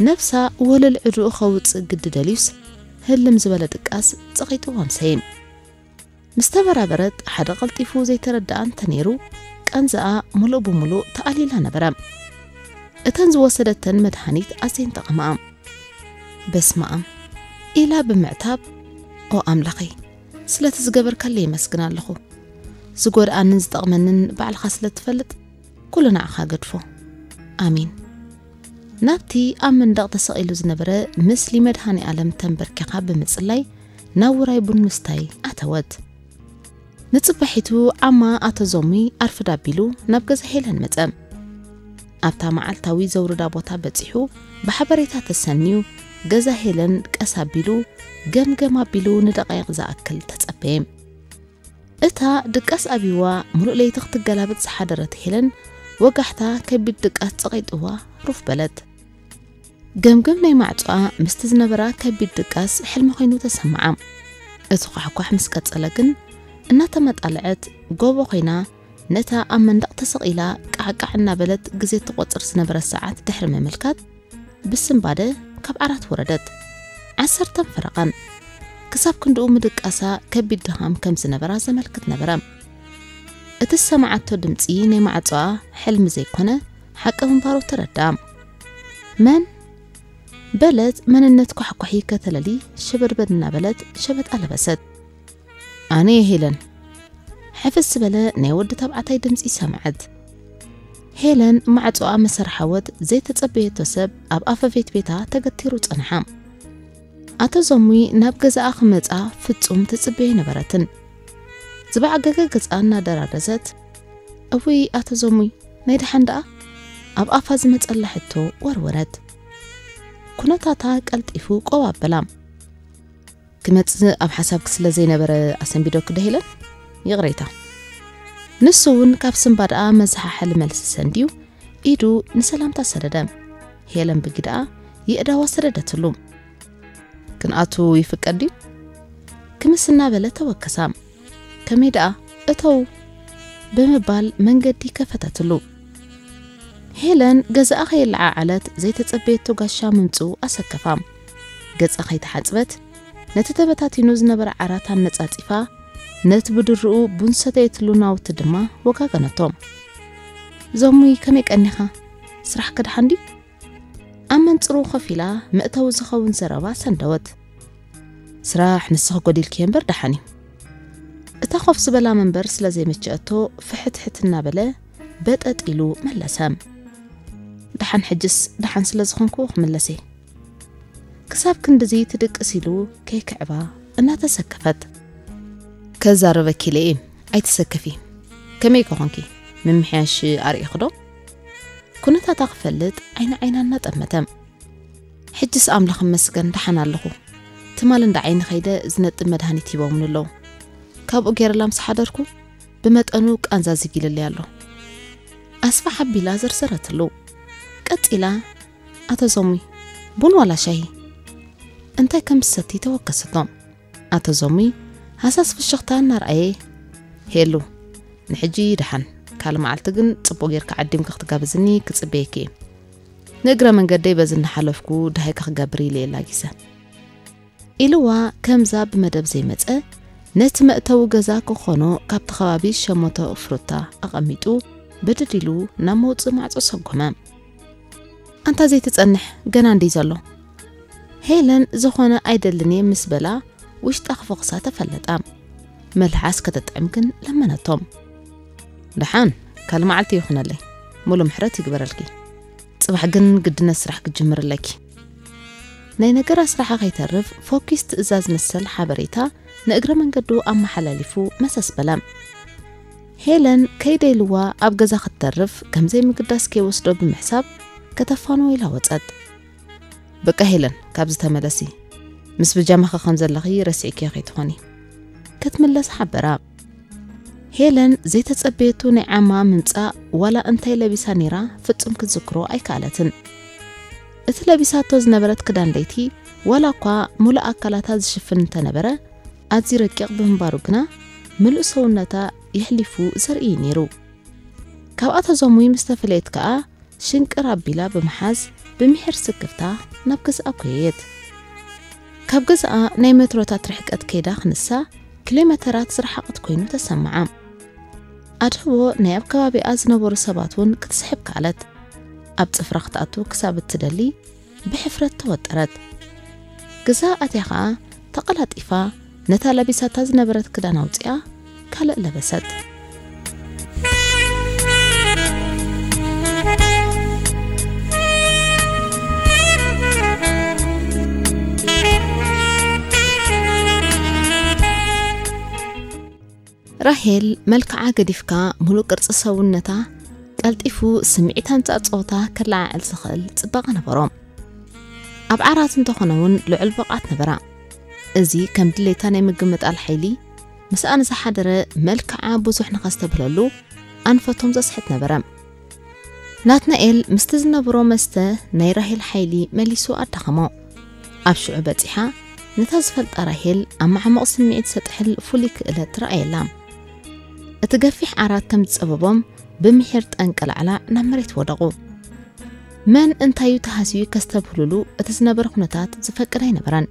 ነብሳ ወለል ዕድኡ ከውጽእ ግዲ ደልዩስ ህልም ዝበለ ድቃስ ጸቒጥዋ ኣምሰየ። ምስ ተበራበረት ሓደ ቀልጢፉ ዘይተረድኣ እንተነይሩ ቃንዛኣ ምሉእ ብምሉእ ተኣልይላ ነበረ። እተን ዝወሰደተን መድሃኒት ኣዝየን ጠቐማኣ። በስመኣም ኢላ ብምዕታብ፣ ኦ ኣምላኸይ፣ ስለቲ ዝገበርካለይ የመስግን ኣለኹ። ዝጎድኣንን ዝጠቕመንን ባዕልኻ ስለ ትፈልጥ ኩሉ ንዓኻ ገድፎ። ኣሜን። ናብቲ ኣብ መንደቕ ተሰቒሉ ዝነበረ ምስሊ መድሃኔ ኣለም ተንበርኪኻ ብምጽላይ ናብ ውራይ ቡን ምስታይ ኣተወት። ንጽባሒቱ ዓማ ኣቶ ዞሚ ኣርፍድ ኣቢሉ ናብ ገዛ ሄለን መጸ። ኣብታ መዓልታዊ ዘውርዳ ቦታ በጺሑ ብሓበሬታ ተሰንዩ ገዛ ሄለን ቀስ ኣቢሉ ገምገም ኣቢሉ ንደቓይቕ ዝኣክል ተጸበየ። እታ ድቃስ ኣብይዋ ምሉእ ለይቲ ክትገላበጥ ዝሓደረት ሄለን ወጋሕታ ከቢድ ድቃስ ጸቒጥዋ ሩፍ በለት። ገምገም ናይ ማዕጾኣ ምስቲ ዝነበራ ከቢድ ድቃስ ሕልሚ ኮይኑ ተሰምዓ። እቲ ኳሕኳሕ ምስ ቀጸለ ግን እናተመጣለዐት ጎቦ ኮይና ነታ ኣብ መንደቕ ተሰቒላ ቃዕቃዕ እናበለት ግዜ ትቖጽር ዝነበረት ሰዓት ድሕሪ ምምልካት ብስንባደ ካብ ዓራት ወረደት። ዓሰርተን ፈረቓን። ክሳብ ክንድኡ ምድቃሳ ከቢድ ድኻም ከም ዝነበራ ዘመልክት ነበረ። እቲ ዝሰማዓቶ ድምጺ ናይ ማዕጾኣ ሕልሚ ዘይኮነ ሓቂ ምንባሩ ተረዳ። መን? በለት መንነት ኳሕኳሒ ከተለሊ ሸበድበድ እናበለት ሸበጣ ለበሰት። ኣነ እየ ሄለን። ሕፍስ ዝበለ ናይ ወዲ ተባዕታይ ድምጺ ሰምዐት። ሄለን ማዕጾኣ መሰርሓወት ዘይተጸበየቶ ሰብ ኣብ ኣፈፌት ቤታ ተገቲሩ ጸንሓ። ኣቶ ዘሙይ ናብ ገዛኣ ክመጻ ፍጹም ትጽበዮ ነበረትን። ዝበዓገገ ገጻ እናደራረዘት፣ እውይ ኣቶ ዘሙይ፣ ናይ ደሓን ደኣ? ኣብ ኣፋ ዝመጸላ ሕቶ ወርወረት። ኩነታታ ቀልጢፉ ቆብ ኣበላ። ክመጽእ ኣብ ሓሳብኪ ስለ ዘይነበረ ኣሰንቢዶኪ ዶ ሄለን? ይቕሬታ። ንሱ እውን ካብ ስንባድኣ መዝሓሕሊ መልሲ ሰንድዩ ኢዱ ንሰላምታ ሰደደ። ሄለን ብግድኣ የእዳዋ ሰደደትሉ። ክንኣቱ ይፍቀድ ድዩ? ክምስ እናበለ ተወከሳ። ከመይ ደኣ? እተው ብምባል መንገዲ ከፈተትሉ። ሄለን ገዛኣ ከየለዓዓለት ዘይተጸበየቶ ጋሻ ምምጽኡ ኣሰከፋ። ገጻ ከይተሓጽበት ነቲ ተበታቲኑ ዝነበረ ዓራት ኣነጻጺፋ ነቲ ብድርኡ ቡን ሰተየትሉ ናውቲ ድማ ወጋገነቶ። ዞሙይ ከመይ ቀኒኻ? ስራሕኪ ደሓን ድዩ? ኣብ መንጽሩ ኮፍ ኢላ መእተዊ ዝኸውን ዘረባ ሰንደወት። ስራሕ ንስኺ ጎዲልኪ እምበር ደሓን እዩ። እታ ኮፍ ዝበላ መንበር ስለ ዘይመቸአቶ ፍሕትሕት እናበለ በጠጥ ኢሉ መለሰ። ደሓን ሕጅስ ደሓን ስለ ዝኾንኩ ክምለሰ። ክሳብ ክንድዚ ትድቅስ ኢሉ ከይክዕባ እናተሰከፈት። ከዛረበኪ ኢለ እየ፣ ኣይትሰከፊ። ከመይ ኮኾንኪ? ምምሕያሽ ኣርእኹ ዶ? ኩነታታ ክፈልጥ ዓይኒ ዓይና እናጠመተ። ሕጅስ ኣምላኽ ይመስገን ደሓን ኣለኹ። ትማል እንዳ ዓይኒ ኸይደ ዝነጥብ መድሃኒት ሂቦምኒ ኣለዉ። ካብኡ ገይረ ላምስ ሓደርኩ፣ ብመጠኑ ቃንዛ ዝጊልለይ ኣሎ። ኣስፋሕ ኣቢላ ዘርዘረትሉ። ቀጺላ፣ ኣቶ ዞሙይ፣ ቡን ዋላ ሻሂ? እንታይ ከም ዝሰቲ ተወከሰቶም። ኣቶ ዞሙይ ሃሳስ ፍሽኽታ እናርኣየ፣ ሄሉ፣ ንሕጂ ደሓን፣ ካልእ መዓልቲ ግን ጽቡቕ ጌርካ ዓዲምካ ክትጋብዝኒ ክጽበየኪ እየ። ንእግረ መንገደይ በዚ እናሓለፍኩ ደሃይካ ክገብር ኢለ እየ ላጊሰ። ኢልዋ ከምዛ ብመደብ ዘይመጸ፣ ነቲ መእተዊ ገዛ ክኾኖ ካብቲ ከባቢ ሸሞቶ ፍሩታ ኣቐሚጡ፣ ብድድ ኢሉ ናብ መውጽኢ ማዕጾ ሰጎመ። ኣንታ ዘይትጸንሕ፣ ገና እንድዩ ዘሎ። ሄለን ዝኾነ ኣይደልን እየ ምስ በላ፣ ውሽጣ ክፈኽሳ ተፈለጣ። መልሓስ ከተጥዕም ግን ለመነቶም። ደሓን፣ ካልእ መዓልቲ ይኹነለይ። ሙሉ ምሕረት ይግበረልኪ። ጽባሕ ግን ግድነት ስራሕ ክትጅምሪ ኣለኪ። ናይ ነገራ ስራሓ ከይተርፍ ፎኪስ ትእዛዝ መሰል ሓበሬታ ንእግረ መንገዱ ኣመሓላሊፉ መሰስ በለ። ሄለን ከይደ ኢልዋ ኣብ ገዛ ክትተርፍ ከም ዘይምግዳስ ከይወስዶ ብምሕሳብ ከተፋንዎ ኢላ ወጸት። በቃ ሄለን፣ ካብዚ ተመለሲ። ምስ ብጃማኺ ከም ዘለኺ ረሲዕክዮ ከይትኾኒ። ክትምለስ ሓበራ። ሄለን ዘይተጸበየቱ ናይ ዓማ ምምጻእ ዋላ እንታይ ለቢሳ ነይራ ፍጹም ክትዝክሮ ኣይከኣለትን። እቲ ለቢሳቶ ዝነበረት ክዳን ለይቲ ዋላ እኳ ሙሉእ ኣካላታ ዝሽፍን እንተነበረ፣ ኣዝዩ ረቂቕ ብምንባሩ ግና ምሉእ ሰውነታ የሕሊፉ ዘርኢ እዩ ነይሩ። ካብ ኣቶ ዞሙይ ምስ ተፈለየት ከኣ ሽንቅር ኣቢላ ብምሓዝ ብምሒር ስክፍታ ናብ ገዝኣ ጐየየት። ካብ ገዝኣ ናይ ሜትሮታት ርሕቀት ከይዳ ክንሳ ኪሎሜተራት ዝረሓቐት ኮይኑ ተሰምዓ። ኣድህቦ ናይ ኣብ ከባቢኣ ዝነበሩ ሰባት እውን ክትስሕብ ከኣለት። ኣብ ጽፍራ ክትኣቱ ክሳብ እትደሊ ብሕፍረት ተወጠረት። ገዛ ኣትያ ኸኣ ተቐላጢፋ ነታ ለቢሳታ ዝነበረት ክዳን ኣውጺኣ ካልእ ለበሰት። ራሄል መልክዓ ገዲፍካ ሙሉእ ቅርጺ ሰውነታ ቀልጢፉ ስምዒታን ጻጽኦታ ከለዓዕል ዝኽእል ጽባቐ ነበሮ። ኣብ ዓራት እንተኾነ እውን ልዑል ብቕዓት ነበራ። እዚ ከም ድሌታ ናይ ምግምጣል ሓይሊ ምስኣ ንዝሓደረ መልክዓ ብዙሕ ንኸስተብህለሉ ኣንፈቶም ዘስሕት ነበረ። ናትናኤል ምስቲ ዝነብሮ መስተ ናይ ራሄል ሓይሊ መሊሱ ኣዳኸሞ። ኣብ ሽዑ በጺሓ ነታ ዝፈልጣ ራሄል ኣብ ማዕሙቕ ስምዒት ዘጥሕል ፍሉይ ክእለት ረኣየላ። እቲ ገፊሕ ዓራት ከም ዝጸበቦም ብምሒር ጠንቀላዕላዕ ናብ መሬት ወደቑ። መን እንታዩ ተሃስዩ ከስተብህሉሉ እቲ ዝነበረ ኩነታት ዝፈቅድ ኣይነበረን።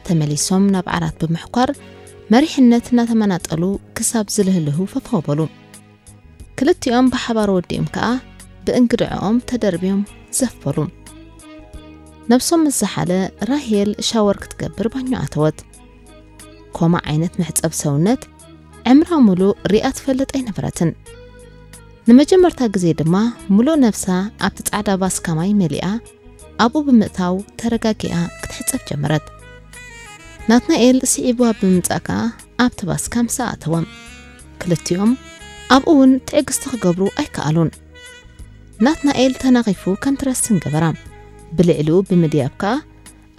ተመሊሶም ናብ ዓራት ብምሕኳር መሪሕነት እናተመናጠሉ ክሳብ ዝልህልሁ ፈፈው በሉ። ክልቲኦም ብሓባር ወዲኦም ከኣ ብእንግድዕኦም ተደርብዮም ዘፍ በሉ። ነብሶም ምስ ዝሓለ ራሄል ሻወር ክትገብር ባኞ ኣተወት። ኮማ ዓይነት መሕጸብ ሰውነት ዕምራ ሙሉእ ሪኣ ትፈልጥ ኣይነበረትን። ንመጀመርታ ግዜ ድማ ሙሉእ ነብሳ ኣብቲ ጻዕዳ ባስካ ማይ መሊኣ ኣብኡ ብምእታው ተረጋጊኣ ክትሕጸብ ጀመረት። ናትናኤል ስዒቡ ኣብ ብምምጻእ ከኣ ኣብቲ ባስካ ምስ ኣእተወ። ክልቲኦም ኣብኡ እውን ትዕግስቲ ክገብሩ ኣይከኣሉን። ናትናኤል ተናኺፉ ከም ትረስን ገበራ። ብልዕሊኡ ብምድያብ ከኣ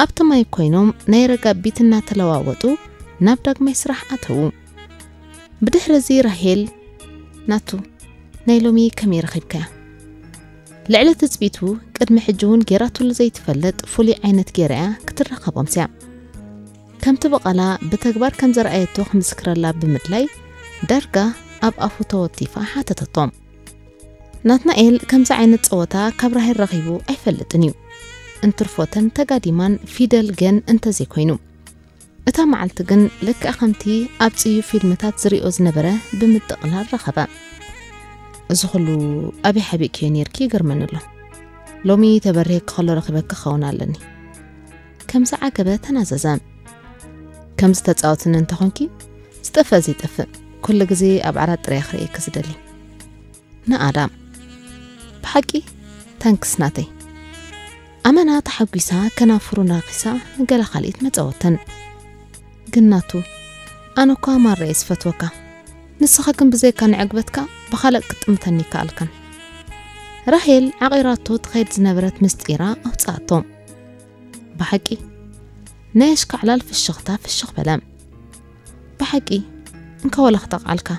ኣብቲ ማይ ኮይኖም ናይ ረጋቢት እናተለዋወጡ ናብ ዳግማይ ስራሕ ኣተዉ። ብድሕሪ እዚ ራሄል፣ ናቱ፣ ናይ ሎሚ ከመይ ረኺብካያ? ልዕሊ ትጽቢቱ ቅድሚ ሕጂ እውን ጌራትሉ ዘይትፈልጥ ፍሉይ ዓይነት ጌራ እያ ክትረኸቦም ስያ። ከምቲ ብቓላ ብተግባር ከም ዘርኣየቶ ክምስክረላ ብምድላይ ዳርጋ ኣብ ኣፉ ተወቲፋ ሓተተቶ። ናትናኤል ከምዚ ዓይነት ጸወታ ካብ ራሄል ረኺቡ ኣይፈልጥን እዩ። እንትርፎተን ተጋዲማን ፊደል ገን እንተዘይኮይኑ። እታ መዓልቲ ግን ልክዕ ከምቲ ኣብ ጽዩ ፊልምታት ዝሪኦ ዝነበረ ብምጥቕላል ረኸበ። እዚ ኩሉ ኣበይ ሓቢእክዮ ነይርኪ ይገርመኒ ኣሎ። ሎሚ ተበሪሄኪ ከሎ ረኺበኪ ክኸውን ኣለኒ። ከም ዝዓገበ ተናዘዘ። ከም ዝተጻወትኒ እንተኾንኪ፣ ዝጠፍእ ዘይጠፍእ፣ ኩሉ ግዜ ኣብ ዓራት ጥራይ ክርእየኪ ዝደሊ። ንኣዳም። ብሓቂ፣ ታንክስ ናተይ። ኣመና ተሓጒሳ ከናፍሩ ነኺሳ ንገለ ካልኢት መጸወተን። ግን ናቱ፣ ኣነ እኳ ማራ እየ ዝፈትወካ። ንስኻ ግን ብዘይካ ንዕግበትካ ብኻልእ ክትጥምተኒ ይከኣልካን። ራሄል ዓቒራቶ ትኸይድ ዝነበረት ምስጢራ ኣውጽኣቶ። ብሓቂ፣ ናይ ኣሽካዕላል ፍሽኽታ ፍሽኽ በለ። ብሓቂ፣ እንካ ወላ ክጠቕዓልካ።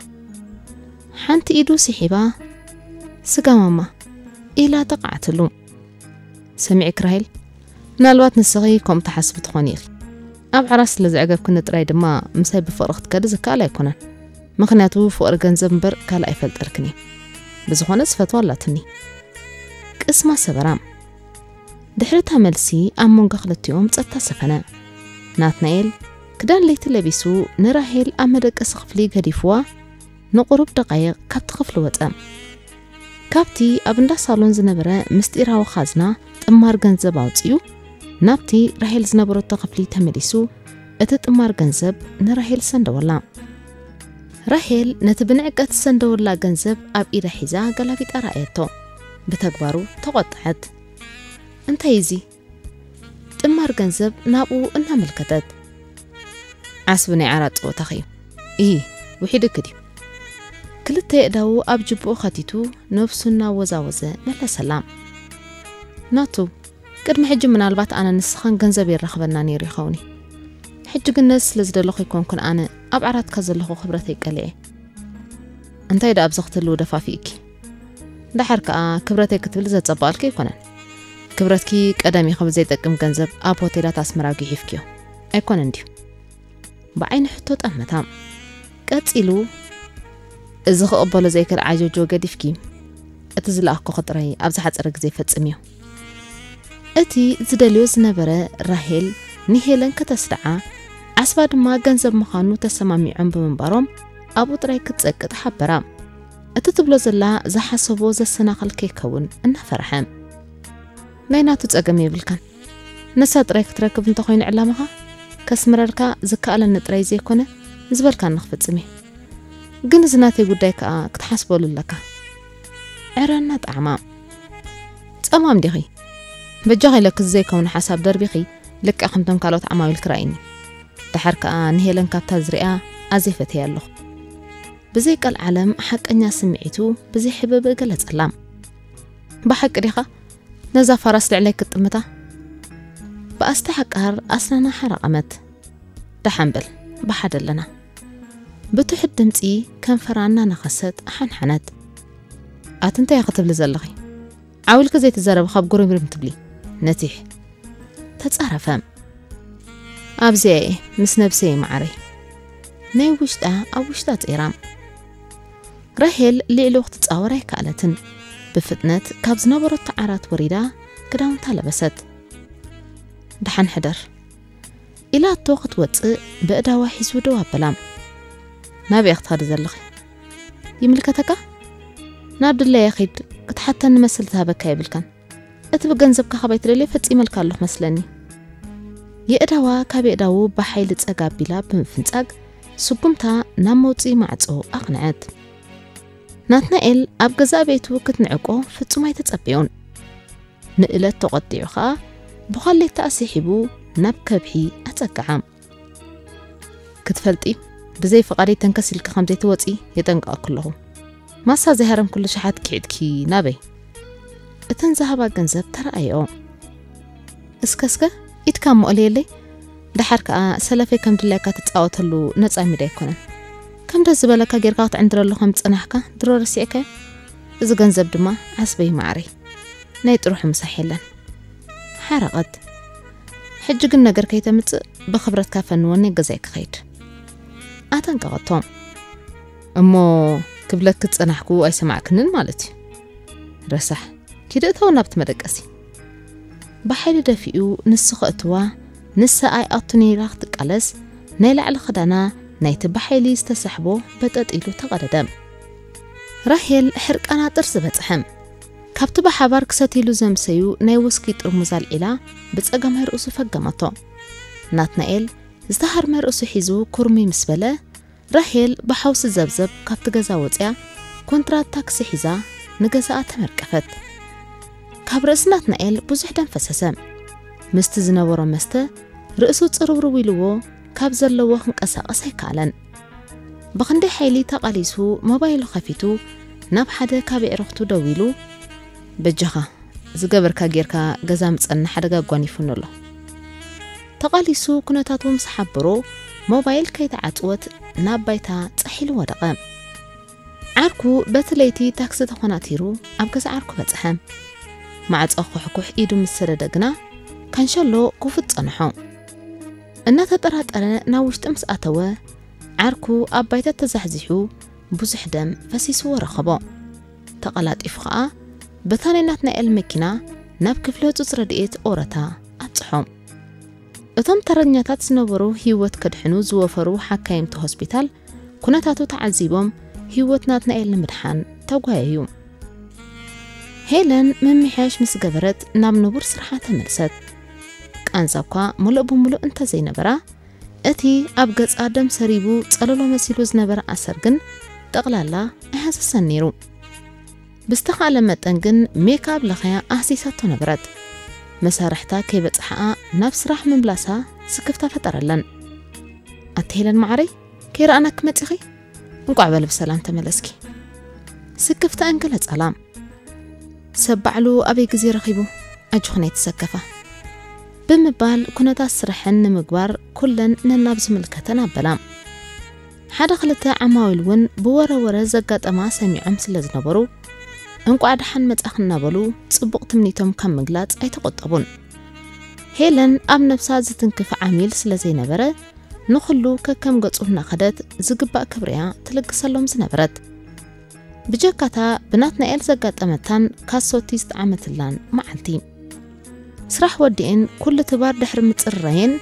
ሓንቲ ኢዱ ስሒባ፣ ስጋ ማማ፣ ኢላ ጠቕዓትሉ። ሰሚዕክ ራሄል፣ ምናልባት ንስኺ ከምኡ ትሓስቢ ትኾኒ ኢኺ። ኣብ ዓራት ስለ ዘዕገብክኒ ጥራይ ድማ ምሳይ ብፍቕሪ ክትከዲ ዝከኣል ኣይኮነን። ምኽንያቱ ፍቕሪ ገንዘብ እምበር ካልእ ኣይፈልጠልክን እዩ። ብዝኾነ ዝፈትዋ ኣላትኒ። ቅስማ ሰበራ። ድሕሪ እታ መልሲ ኣብ መንጎ ክልቲኦም ጸጥታ ሰፈነ። ናትናኤል ክዳን ለይቲ ለቢሱ ንራሄል ኣብ መደቀሲ ክፍሊ ገዲፍዋ ንቁሩብ ደቃይቕ ካብቲ ክፍሊ ወጸ። ካብቲ ኣብ እንዳ ሳሎን ዝነበረ ምስጢራዊ ኻዝና ጥማር ገንዘብ ኣውጺኡ ናብቲ ራሄል ዝነበረቶ ክፍሊ ተመሊሱ እቲ ጥማር ገንዘብ ንራሄል ሰንደወላ። ራሄል ነቲ ብንዕቀት ዝሰንደወላ ገንዘብ ኣብ ኢዳ ሒዛ ገላቢጣ ረኣየቶ። ብተግባሩ ተቖጠዐት። እንታይ እዚ? ጥማር ገንዘብ ናብኡ እናመልከተት። ዓስቢ ናይ ዓራት ጸወታኺ እዩ። እሂ፣ ውሒድኪ ድዩ? ክልተ የእዳዉ ኣብ ጅብኡ ኸቲቱ ነብሱ እናወዛወዘ መለሰላ። ናቱ፣ ቅድሚ ሕጂ ምናልባት ኣነ ንስኻን ገንዘብ የራኽበና ነይሩ ይኸውን እዩ። ሕጂ ግን ነዚ ስለ ዝደለኹ ኣይኮንኩን ኣነ ኣብ ዓራትካ ዘለኹ ክብረተይ ቀሊዐ። እንታይ ደኣ ኣብዚ ክትህልዊ ደፋፊእኪ? ደሓር ከኣ ክብረተይ ክትብሊ ዘጸባኣልኪ ኣይኮነን። ክብረትኪ ቀደም እዩ ከም ዘይጠቅም ገንዘብ ኣብ ሆቴላት ኣስመራ ጊሒፍክዮ። ኣይኮነን ድዩ? ብዓይኒ ሕቶ ጠመታ። ቀጺሉ፣ እዚ ክቕበሎ ዘይክእል ዓጀውጀው ገዲፍኪ፣ እቲ ዝለኣኽኩኺ ጥራይ ኣብ ዝሓጸረ ግዜ ፈጽምዮ። እቲ ዝደልዮ ዝነበረ ራሄል ንሄለን ከተስድዓ፣ ዓስባ ድማ ገንዘብ ምዃኑ ተሰማሚዖም ብምንባሮም ኣብኡ ጥራይ ክትጸቅጥ ሓበራ። እቲ ትብሎ ዘላ ዝሓሰቦ ዘሰናኽል ከይከውን እናፈርሐ። ናይ ናቱ ጸገም የብልካን። ንሳ ጥራይ ክትረክብ እንተኾይኑ ዕላማኻ፣ ከስምረልካ ዝከኣለኒ ጥራይ ዘይኮነ፣ ዝበልካኒ ክፍጽም እየ። ግን እዚ ናተይ ጉዳይ ከኣ ክትሓስበሉ ኣለካ። ዕረ እናጠዓማ። ጸማም ዲኺ? በጃኺ ኢለኪ እዚ ዘይከውን ሓሳብ ደርቢኺ ልክዕ ከምቶም ካልኦት ዓማዊል ክረኣይኒ። ደሓር ከኣ ንሄለን ካብታ ዝሪኣ ኣዝየ ፈትያ ኣለኹ። ብዘይ ቀልዓለም ሓቀኛ ስምዒቱ ብዘይ ሕብብእ ገለጸላ። ብሓቂ ዲኻ? ነዛ ፋራስ ልዕለይ ክትጥምታ? ብኣስተሓቃር ኣስናና ሓረቐመት። ደሓን በል፣ ብሓደ ኣለና። ብትሑት ድምጺ ከንፈራ እናነኸሰት ሓንሓነት። ኣቲ እንታይ ኢኺ ትብሊ ዘለኺ? ዓው ኢልኪ ዘይትዛረቢ ካብ ጉርምሪም ትብሊ። ነቲሕ። ተጻረፈ። ኣብዚኣ እየ ምስ ነብሰይ መዓረይ። ናይ ውሽጣ ኣብ ውሽጣ ጸይራ። ራሄል ልዕሉ ክትጻወር ኣይከኣለትን። ብፍጥነት ካብ ዝነበረቶ ዓራት ወሪዳ ክዳውንታ ለበሰት። ደሓን ሕደር። ኢላቶ ክትወጽእ ብእዳዋ ሒዙ ደው ኣበላ። ናበይ ክትኸዲ ዘለኺ? ይምልከተካ? ናብ ድላየ ኺድ፣ ክትሓተኒ መስል ዝሃበካ የብልካን። እቲ ብገንዘብካ ካባይ ትደልዮ ፈጺመልካ ኣለኹ መስለኒ። የእዳዋ ካብ የእዳዉ ብሓይሊ ጸጋ ኣቢላ ብምፍንጻግ፣ ስጉምታ ናብ መውጽኢ ማዕጾ ኣቕንዐት። ናትናኤል ኣብ ገዛእ ቤቱ ክትንዕቆ ፍጹም ኣይተጸበዮን። ንእለት ተቖጢዑ ኸኣ ብዃሌታ ኣስሒቡ ናብ ከብሒ ኣጸግዓ። ክትፈልጢ፣ ብዘይ ፍቓደይ ተንከስ ኢልኪ ከም ዘይትወጺ የጠንቅቐኪ ኣለኹ። ማሳ ዘይሃረምክሉ ሸሓት ክሒድኪ ናበይ? እተን ዝሃባ ገንዘብ ተረኣዮ። እስከ እስከ፣ ኢድካ እሞ እልየለይ። ደሓር ከኣ ሰለፈይ ከም ድላይካ ትጻወተሉ ነጻ ሚዳ ኣይኮነን። ከም ደስ ዝበለካ ጌርካ ክትዕንድረሉ ከም ዝጸናሕካ ድሮ ረሲዕካዮ? እዚ ገንዘብ ድማ ዓስበይ ማዕረይ። ናይ ጥርሑ ምሳሕ የለን። ሓረቐት። ሕጂ ግን ነገር ከይተምጽእ ብኽብረትካ ፈንወኒ ገዛይ ክኸይድ። ኣጠንቀቐቶ። እሞ ክብለኪ ዝጸናሕኩ ኣይሰማዕክንን ማለት እዩ። ረሳሕ። ኪዲ እተው ናብቲ መደቀሲ። ብሓይሊ ደፊኡ ንሱ ከእትዋ፣ ንሳ ኣይኣቱን ኢላ ክትቃለስ፣ ናይ ላዕሊ ክዳና ናይቲ ብሓይሊ ዝተሳሕቦ በጠጥ ኢሉ ተቐደደ። ራሄል ሕርቃና ጥርሲ በጽሐ። ካብቲ ብሓባር ክሰትይሉ ዘምሰዩ ናይ ውስኪ ጥርሙዝ ኣልዒላ ብጸጋማይ ርእሱ ፈገመቶ። ናትናኤል ዝተሃርመ ርእሱ ሒዙ ኩርሚ ምስ በለ፣ ራሄል ብሓውሲ ዘብዘብ ካብቲ ገዛ ወጽያ ኮንትራት ታክሲ ሒዛ ንገዛኣ ተመርቀፈት። ካብ ርእሲ ናትናኤል ብዙሕ ደም ፈሰሰ። ምስቲ ዝነበሮ መስተ ርእሱ ጽርውርው ኢልዎ ካብ ዘለዎ ክንቀሳቐስ ኣይከኣለን። ብኽንደይ ሓይሊ ተቓሊሱ ሞባይሉ ከፊቱ ናብ ሓደ ካብ ኣዕሩኽቱ ደዊሉ፣ በጃኻ ዝገበርካ ጌርካ ገዛ ምጸና ሓደጋ ኣጓኒፉኒ ኣሎ። ተቓሊሱ ኩነታቱ ምስ ሓበሮ ሞባይል ከይተዓጽወት ናብ ባይታ ጸሒሉ ወደቐ። ዓርኩ በቲ ለይቲ ታክሲ ተኾናቲሩ ኣብ ገዛ ዓርኩ በጽሐ። ማዕጾ ኩሕኩሕ ኢዱ ምስ ሰደደ ግና ካንሸሎ ክፉት ጸንሖ። እናተጠራጠረ ናብ ውሽጢ ምስ ኣተወ ዓርኩ ኣብ ባይታ ተዛሕዚሑ ብዙሕ ደም ፈሲስዎ ረኸቦ። ተቐላጢፉ ኸኣ በታ ናይ ናትናኤል መኪና ናብ ክፍሊ ህጹጽ ረድኤት ኦረታ ኣብጽሖ። እቶም ተረኛታት ዝነበሩ ህይወት ከድሕኑ ዝወፈሩ ሓካይምቲ ሆስፒታል ኩነታቱ ተዓዚቦም ህይወት ናትናኤል ንምድሓን ተጓየዩ። ሄለን ምምሕያሽ ምስ ገበረት ናብ ንቡር ስርሓ ተመልሰት። ቃንዛ እኳ ምሉእ ብምሉእ እንተዘይነበራ፣ እቲ ኣብ ገጻ ደም ሰሪቡ ጸለሎ መሲሉ ዝነበረ ኣሰር ግን ጠቕላላ ኣይሃሰሰን ነይሩ። ብዝተኻእለ መጠን ግን ሜክኣፕ ለኸያ ኣህሲሳቶ ነበረት። መሳርሕታ ከይበጽሓኣ ናብ ስራሕ ምምላሳ ስክፍታ ፈጠረለን። ኣቲ ሄለን መዓረይ፣ ከይረኣናኪ መጺኺ? እንቋዕ በለ ብሰላም ተመለስኪ። ስክፍታ እንገለጸላ። ሰብ ባዕሉ ኣበይ ግዜ ረኺቡ? ኣጆኽን ኣይትሰከፋ። ብምባል ኩነታት ስራሐን ንምግባር ኩለን ነናብ ዝምልከተን ኣበላ። ሓደ ክልተ ዓማዊል እውን ብወረ ወረ ዘጋጠማ ሰሚዖም ስለ ዝነበሩ፣ እንቋዕ ደሓን መጻኺ እናበሉ ጽቡቕ ትምኒቶም ካብ ምግላጽ ኣይተቖጠቡን። ሄለን ኣብ ነብሳ ዝትንክፍ ዓሚል ስለ ዘይነበረ፣ ንኹሉ ከከም ገጹ እናኸደት ዝግባእ ክብሪያ ትልግሰሎም ዝነበረት። ብጀካታ ብናትናኤል ዘጋጠመታን ካሶቲ ዝጠዓመትላን መዓልቲ። ስራሕ ወዲኤን ኩሉ ትባር ድሕሪ ምጽርራየን፣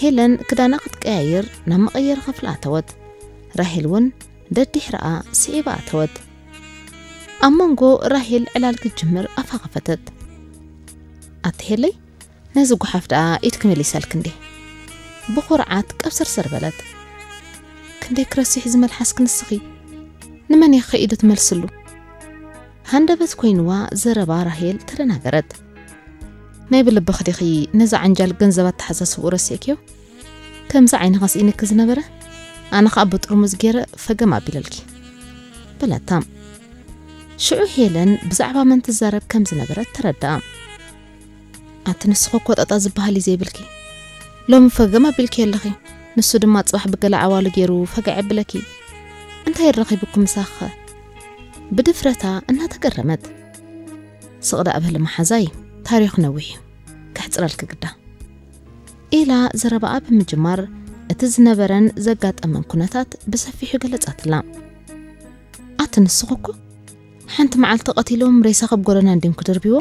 ሄለን ክዳና ክትቀያይር ናብ መቐየሪ ክፍሊ ኣተወት። ራሄል እውን ደድሕረኣ ስዒባ ኣተወት። ኣብ መንጎ ራሄል ዕላል ክትጅምር ኣፋ ከፈተት። ኣቲ ሄለይ፣ ነዚ ጓሓፍ ደኣ ኢድኪ መሊሰልኪ እንዴ? ብኹርዓት ቀብሰርሰር በለት። ክንደይ ክረሲሕ ዝመልሓስኪ ንስኺ? ንመን ኢኺ ኢዱ ትመልስሉ? ሃንደበት ኮይንዋ ዘረባ ራሄል ተደናገረት። ናይ ብልብኺ ዲኺ ነዚ ዓንጃል ገንዘብ ኣተሓሳስብኡ ረሲዕክዮ? ከምዚ ዓይንኻ ስኢንኪ ዝነበረ፣ ኣነ ኸኣ ብጥርሙዝ ገይረ ፈገም ኣቢለልኪ። በለታ። ሽዑ ሄለን ብዛዕባ መን ትዛረብ ከም ዝነበረት ተረድኣ። ኣቲ ንስኺ እኮ ጣጣ ዝበሃል እዩ ዘይብልኪ። ሎሚ ፈገም ኣቢልኪ ኣለኺ፣ ንሱ ድማ ጽባሕ ብገለ ዓዋሉ ገይሩ ፈገዕ የብለኪ። እንታይ ረኺቡኩም ምሳኺ ኸ? ብድፍረታ እናተገረመት። ስቕ ደኣ በሊ መሓዛይ፣ ታሪኽ ነዊሕ እዩ፣ ከሕጽረልኪ ግዳ። ኢላ ዘረባኣ ብምጅማር እቲ ዝነበረን ዘጋጠመን ኩነታት ብሰፊሑ ገለጸትላ። ኣቲ ንስኺ እኮ ሓንቲ መዓልቲ ቀቲሎም ሬሳ ካብ ጎደና እንድዮም ክድርብይዎ?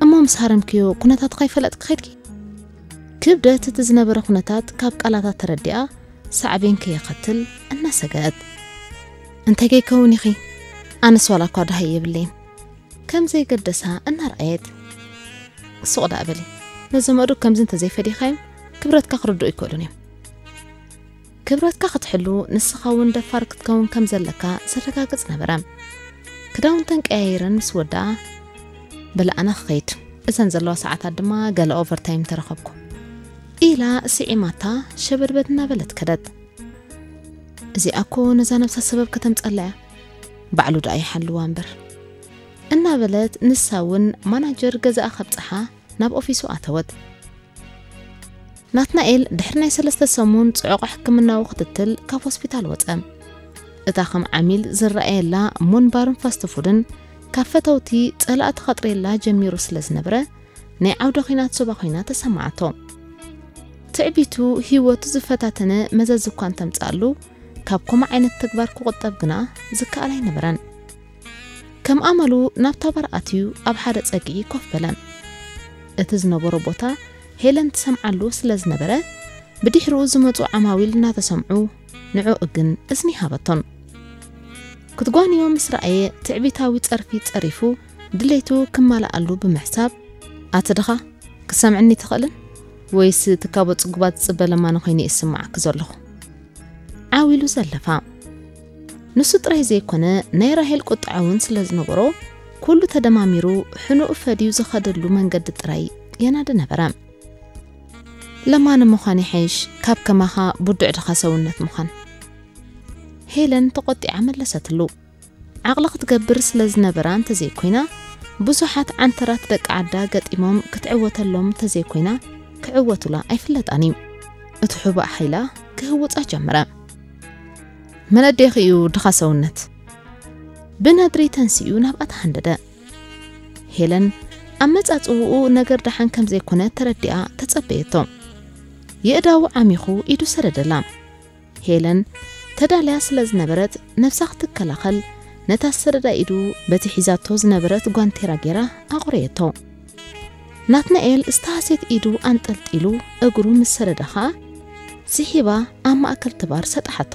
እሞ ምስ ሃረምክዮ ኩነታቱ ከይፈለጥኪ ኸድኪ? ክብደት እቲ ዝነበረ ኩነታት ካብ ቃላታ ተረዲኣ ሳዕቤን ከየኸትል እናሰገአት። እንታይ ከይከውን ኢኺ? ኣነስ ዋላ እኳ ደሃይ የብለይን። ከም ዘይገደሳ እናረኣየት። ሱቕ ደኣ በሊ። ነዞም ኣእዱግ ከምዚ እንተዘይፈዲኻዮም ክብረትካ ክርድኡ ኣይክእሉን እዮም። ክብረትካ ክትሕሉ ንስኻ እውን ደፋር ክትከውን ከም ዘለካ ዘረጋግጽ ነበረ። ክዳውንተን ቀያይረን ምስ ወድኣ፣ በለ ኣነ ክኸይድ፣ እዘን ዘለዋ ሰዓታት ድማ ገለ ኦቨርታይም ተረኸብኩ ኢላ ስዒማታ ሸበድበድ እናበለት ከደት። እዚኣ እኮ ነዛ ነብሳ ሰበብ ከተምጸላ እያ፣ ባዕሉ ደኣ ይሓልዋ እምበር እናበለት ንሳ እውን ማናጀር ገዛኣ ከብጽሓ ናብ ኦፊሱ ኣተወት። ናትናኤል ድሕሪ ናይ ሰለስተ ሰሙን ጽዑቕ ሕክምናዊ ክትትል ካብ ሆስፒታል ወጸ። እታ ከም ዓሚል ዝረኣየላ ሙን ባርን ፋስት ፉድን ካብ ፈተውቲ ጸላእቲ ከጥርየላ ጀሚሩ ስለ ዝነበረ ናይ ዓውደ ኹናት ዞባ ኮይና ተሰማዓቶ። ትዕቢቱ ህይወቱ ዝፈታተነ መዘዝ እኳ እንተምጻኣሉ ካብ ከምኡ ዓይነት ተግባር ክቑጠብ ግና ዝከኣል ኣይነበረን። ከም ኣመሉ ናብታ ባር ኣትዩ ኣብ ሓደ ጸግዒ ኮፍ በለ። እቲ ዝነበሮ ቦታ ሄለን ትሰምዓሉ ስለ ዝነበረ ብድሕሪኡ ዝመጹ ዓማዊል እናተሰምዑ ንዕኡ ግን እዝኒ ሃበቶን። ክትጓንዮ ምስ ረኣየ ትዕቢታዊ ጸርፊ ጸሪፉ ድሌቱ ክማልኣሉ ብምሕሳብ፣ ኣቲ ድኻ ክሰምዕኒ ትኽእልን? ወይስ ትካቦ ጽጉባት ዝጽበ ለማኒ ኮይነ ይስምዓኪ ዘለኹ? ዓው ኢሉ ዘለፋ። ንሱ ጥራይ ዘይኮነ ናይ ራሄል ቁጥዓ እውን ስለ ዝነበሮ ኩሉ ተደማሚሩ ሕኑኡ ፈድዩ ዝኸደሉ መንገዲ ጥራይ የናዲ ነበረ። ለማኒ ምዃን ይሓይሽ ካብ ከማኻ ብዱዕ ድኻ ሰውነት ምዃን። ሄለን ተቖጢዓ መለሰትሉ። ዓቕሊ ክትገብር ስለ ዝነበራ እንተዘይኮይና፣ ብዙሓት ዓንተራት ደቂ ዓዳ ገጢሞም ክትዕወተሎም እንተዘይኮይና፣ ክዕወቱላ ኣይፍለጣን እዩ። እቲ ሕቡእ ሓይላ ክህውጻ ጀመረ። መን ኣዴኺ እዩ ድኻ ሰውነት? ብነድሪ ተንሲኡ ናብኣ ተሃንደደ። ሄለን ኣመጻጽውኡ ነገር ደሓን ከም ዘይኮነ ተረዲኣ ተጸበየቶ። የእዳዉ ዓሚኹ ኢዱ ሰደደላ። ሄለን ተዳልያ ስለ ዝነበረት ነብሳ ክትከላኸል ነታ ዝሰደዳ ኢዱ በቲ ሒዛቶ ዝነበረት ጓንቴራ ጌራ ኣቑረየቶ። ናትናኤል ዝተሃስየት ኢዱ ኣንጠልጢሉ እግሩ ምስ ሰደዳ ኸኣ ስሒባ ኣብ ማእከል ትባር ሰጣሓቶ።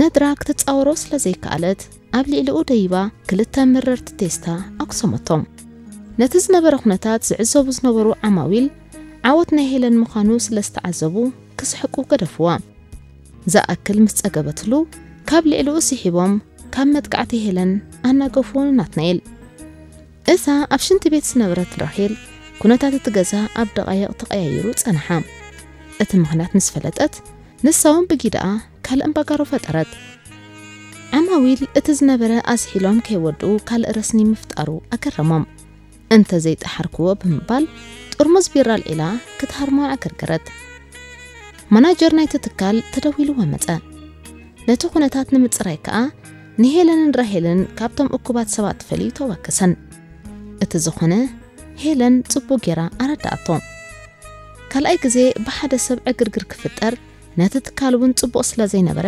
ነድራ ክትጻወሮ ስለ ዘይከኣለት ኣብ ልዕሊኡ ደይባ ክልተ መረርቲ ቴስታ ኣጉሰመቶ። ነቲ ዝነበረ ኩነታት ዝዕዘቡ ዝነበሩ ዓማዊል ዓወት ናይ ሄለን ምዃኑ ስለ ዝተዓዘቡ ክስሕቁ ገደፍዋ። ዝኣክል ምስ ጸገበትሉ ካብ ልዕሊኡ ስሒቦም ካብ መጥቃዕቲ ሄለን ኣናገፍዎ ንናትናኤል። እዛ ኣብ ሽንቲ ቤት ዝነበረት ራሄል ኩነታት እቲ ገዛ ኣብ ደቓይቕ ተቐያይሩ ጸንሓ። እቲ ምኽንያት ምስ ፈለጠት ንሳ እውን ብጊዳኣ ካልእ እምባጋሮ ፈጠረት። ዓማዊል እቲ ዝነበረ ኣዝሒሎም ከይወድኡ ካልእ ረስኒ ምፍጣሩ ኣገረሞም። እንተ ዘይጠሓርክዎ ብምባል ጥርሙዝ ቢራ ኣልዒላ ክትሃርሞ ኣገርገረት። ማናጀር ናይቲ ትካል ተደዊልዎ መጸ። ነቲ ኩነታት ንምጽራይ ከኣ ንሄለንን ራሄልን ካብቶም እኩባት ሰባት ፈልዩ ተወከሰን። እቲ ዝኾነ ሄለን ጽቡቕ ጌራ ኣረዳኣቶ። ካልኣይ ግዜ ብሓደ ሰብ ዕግርግር ክፍጠር ነቲ ትካል እውን ጽቡቕ ስለ ዘይነበረ፣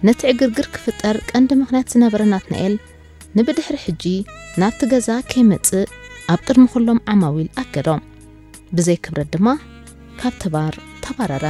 ነቲ ዕግርግር ክፍጠር ቀንዲ ምኽንያት ዝነበረ ናትናኤል ንብድሕሪ ሕጂ ናብቲ ገዛ ከይመጽእ ኣብ ቅድሚ ኩሎም ዓማዊል ኣገዶ። ብዘይ ክብረት ድማ ካብቲ ባር ተባረረ።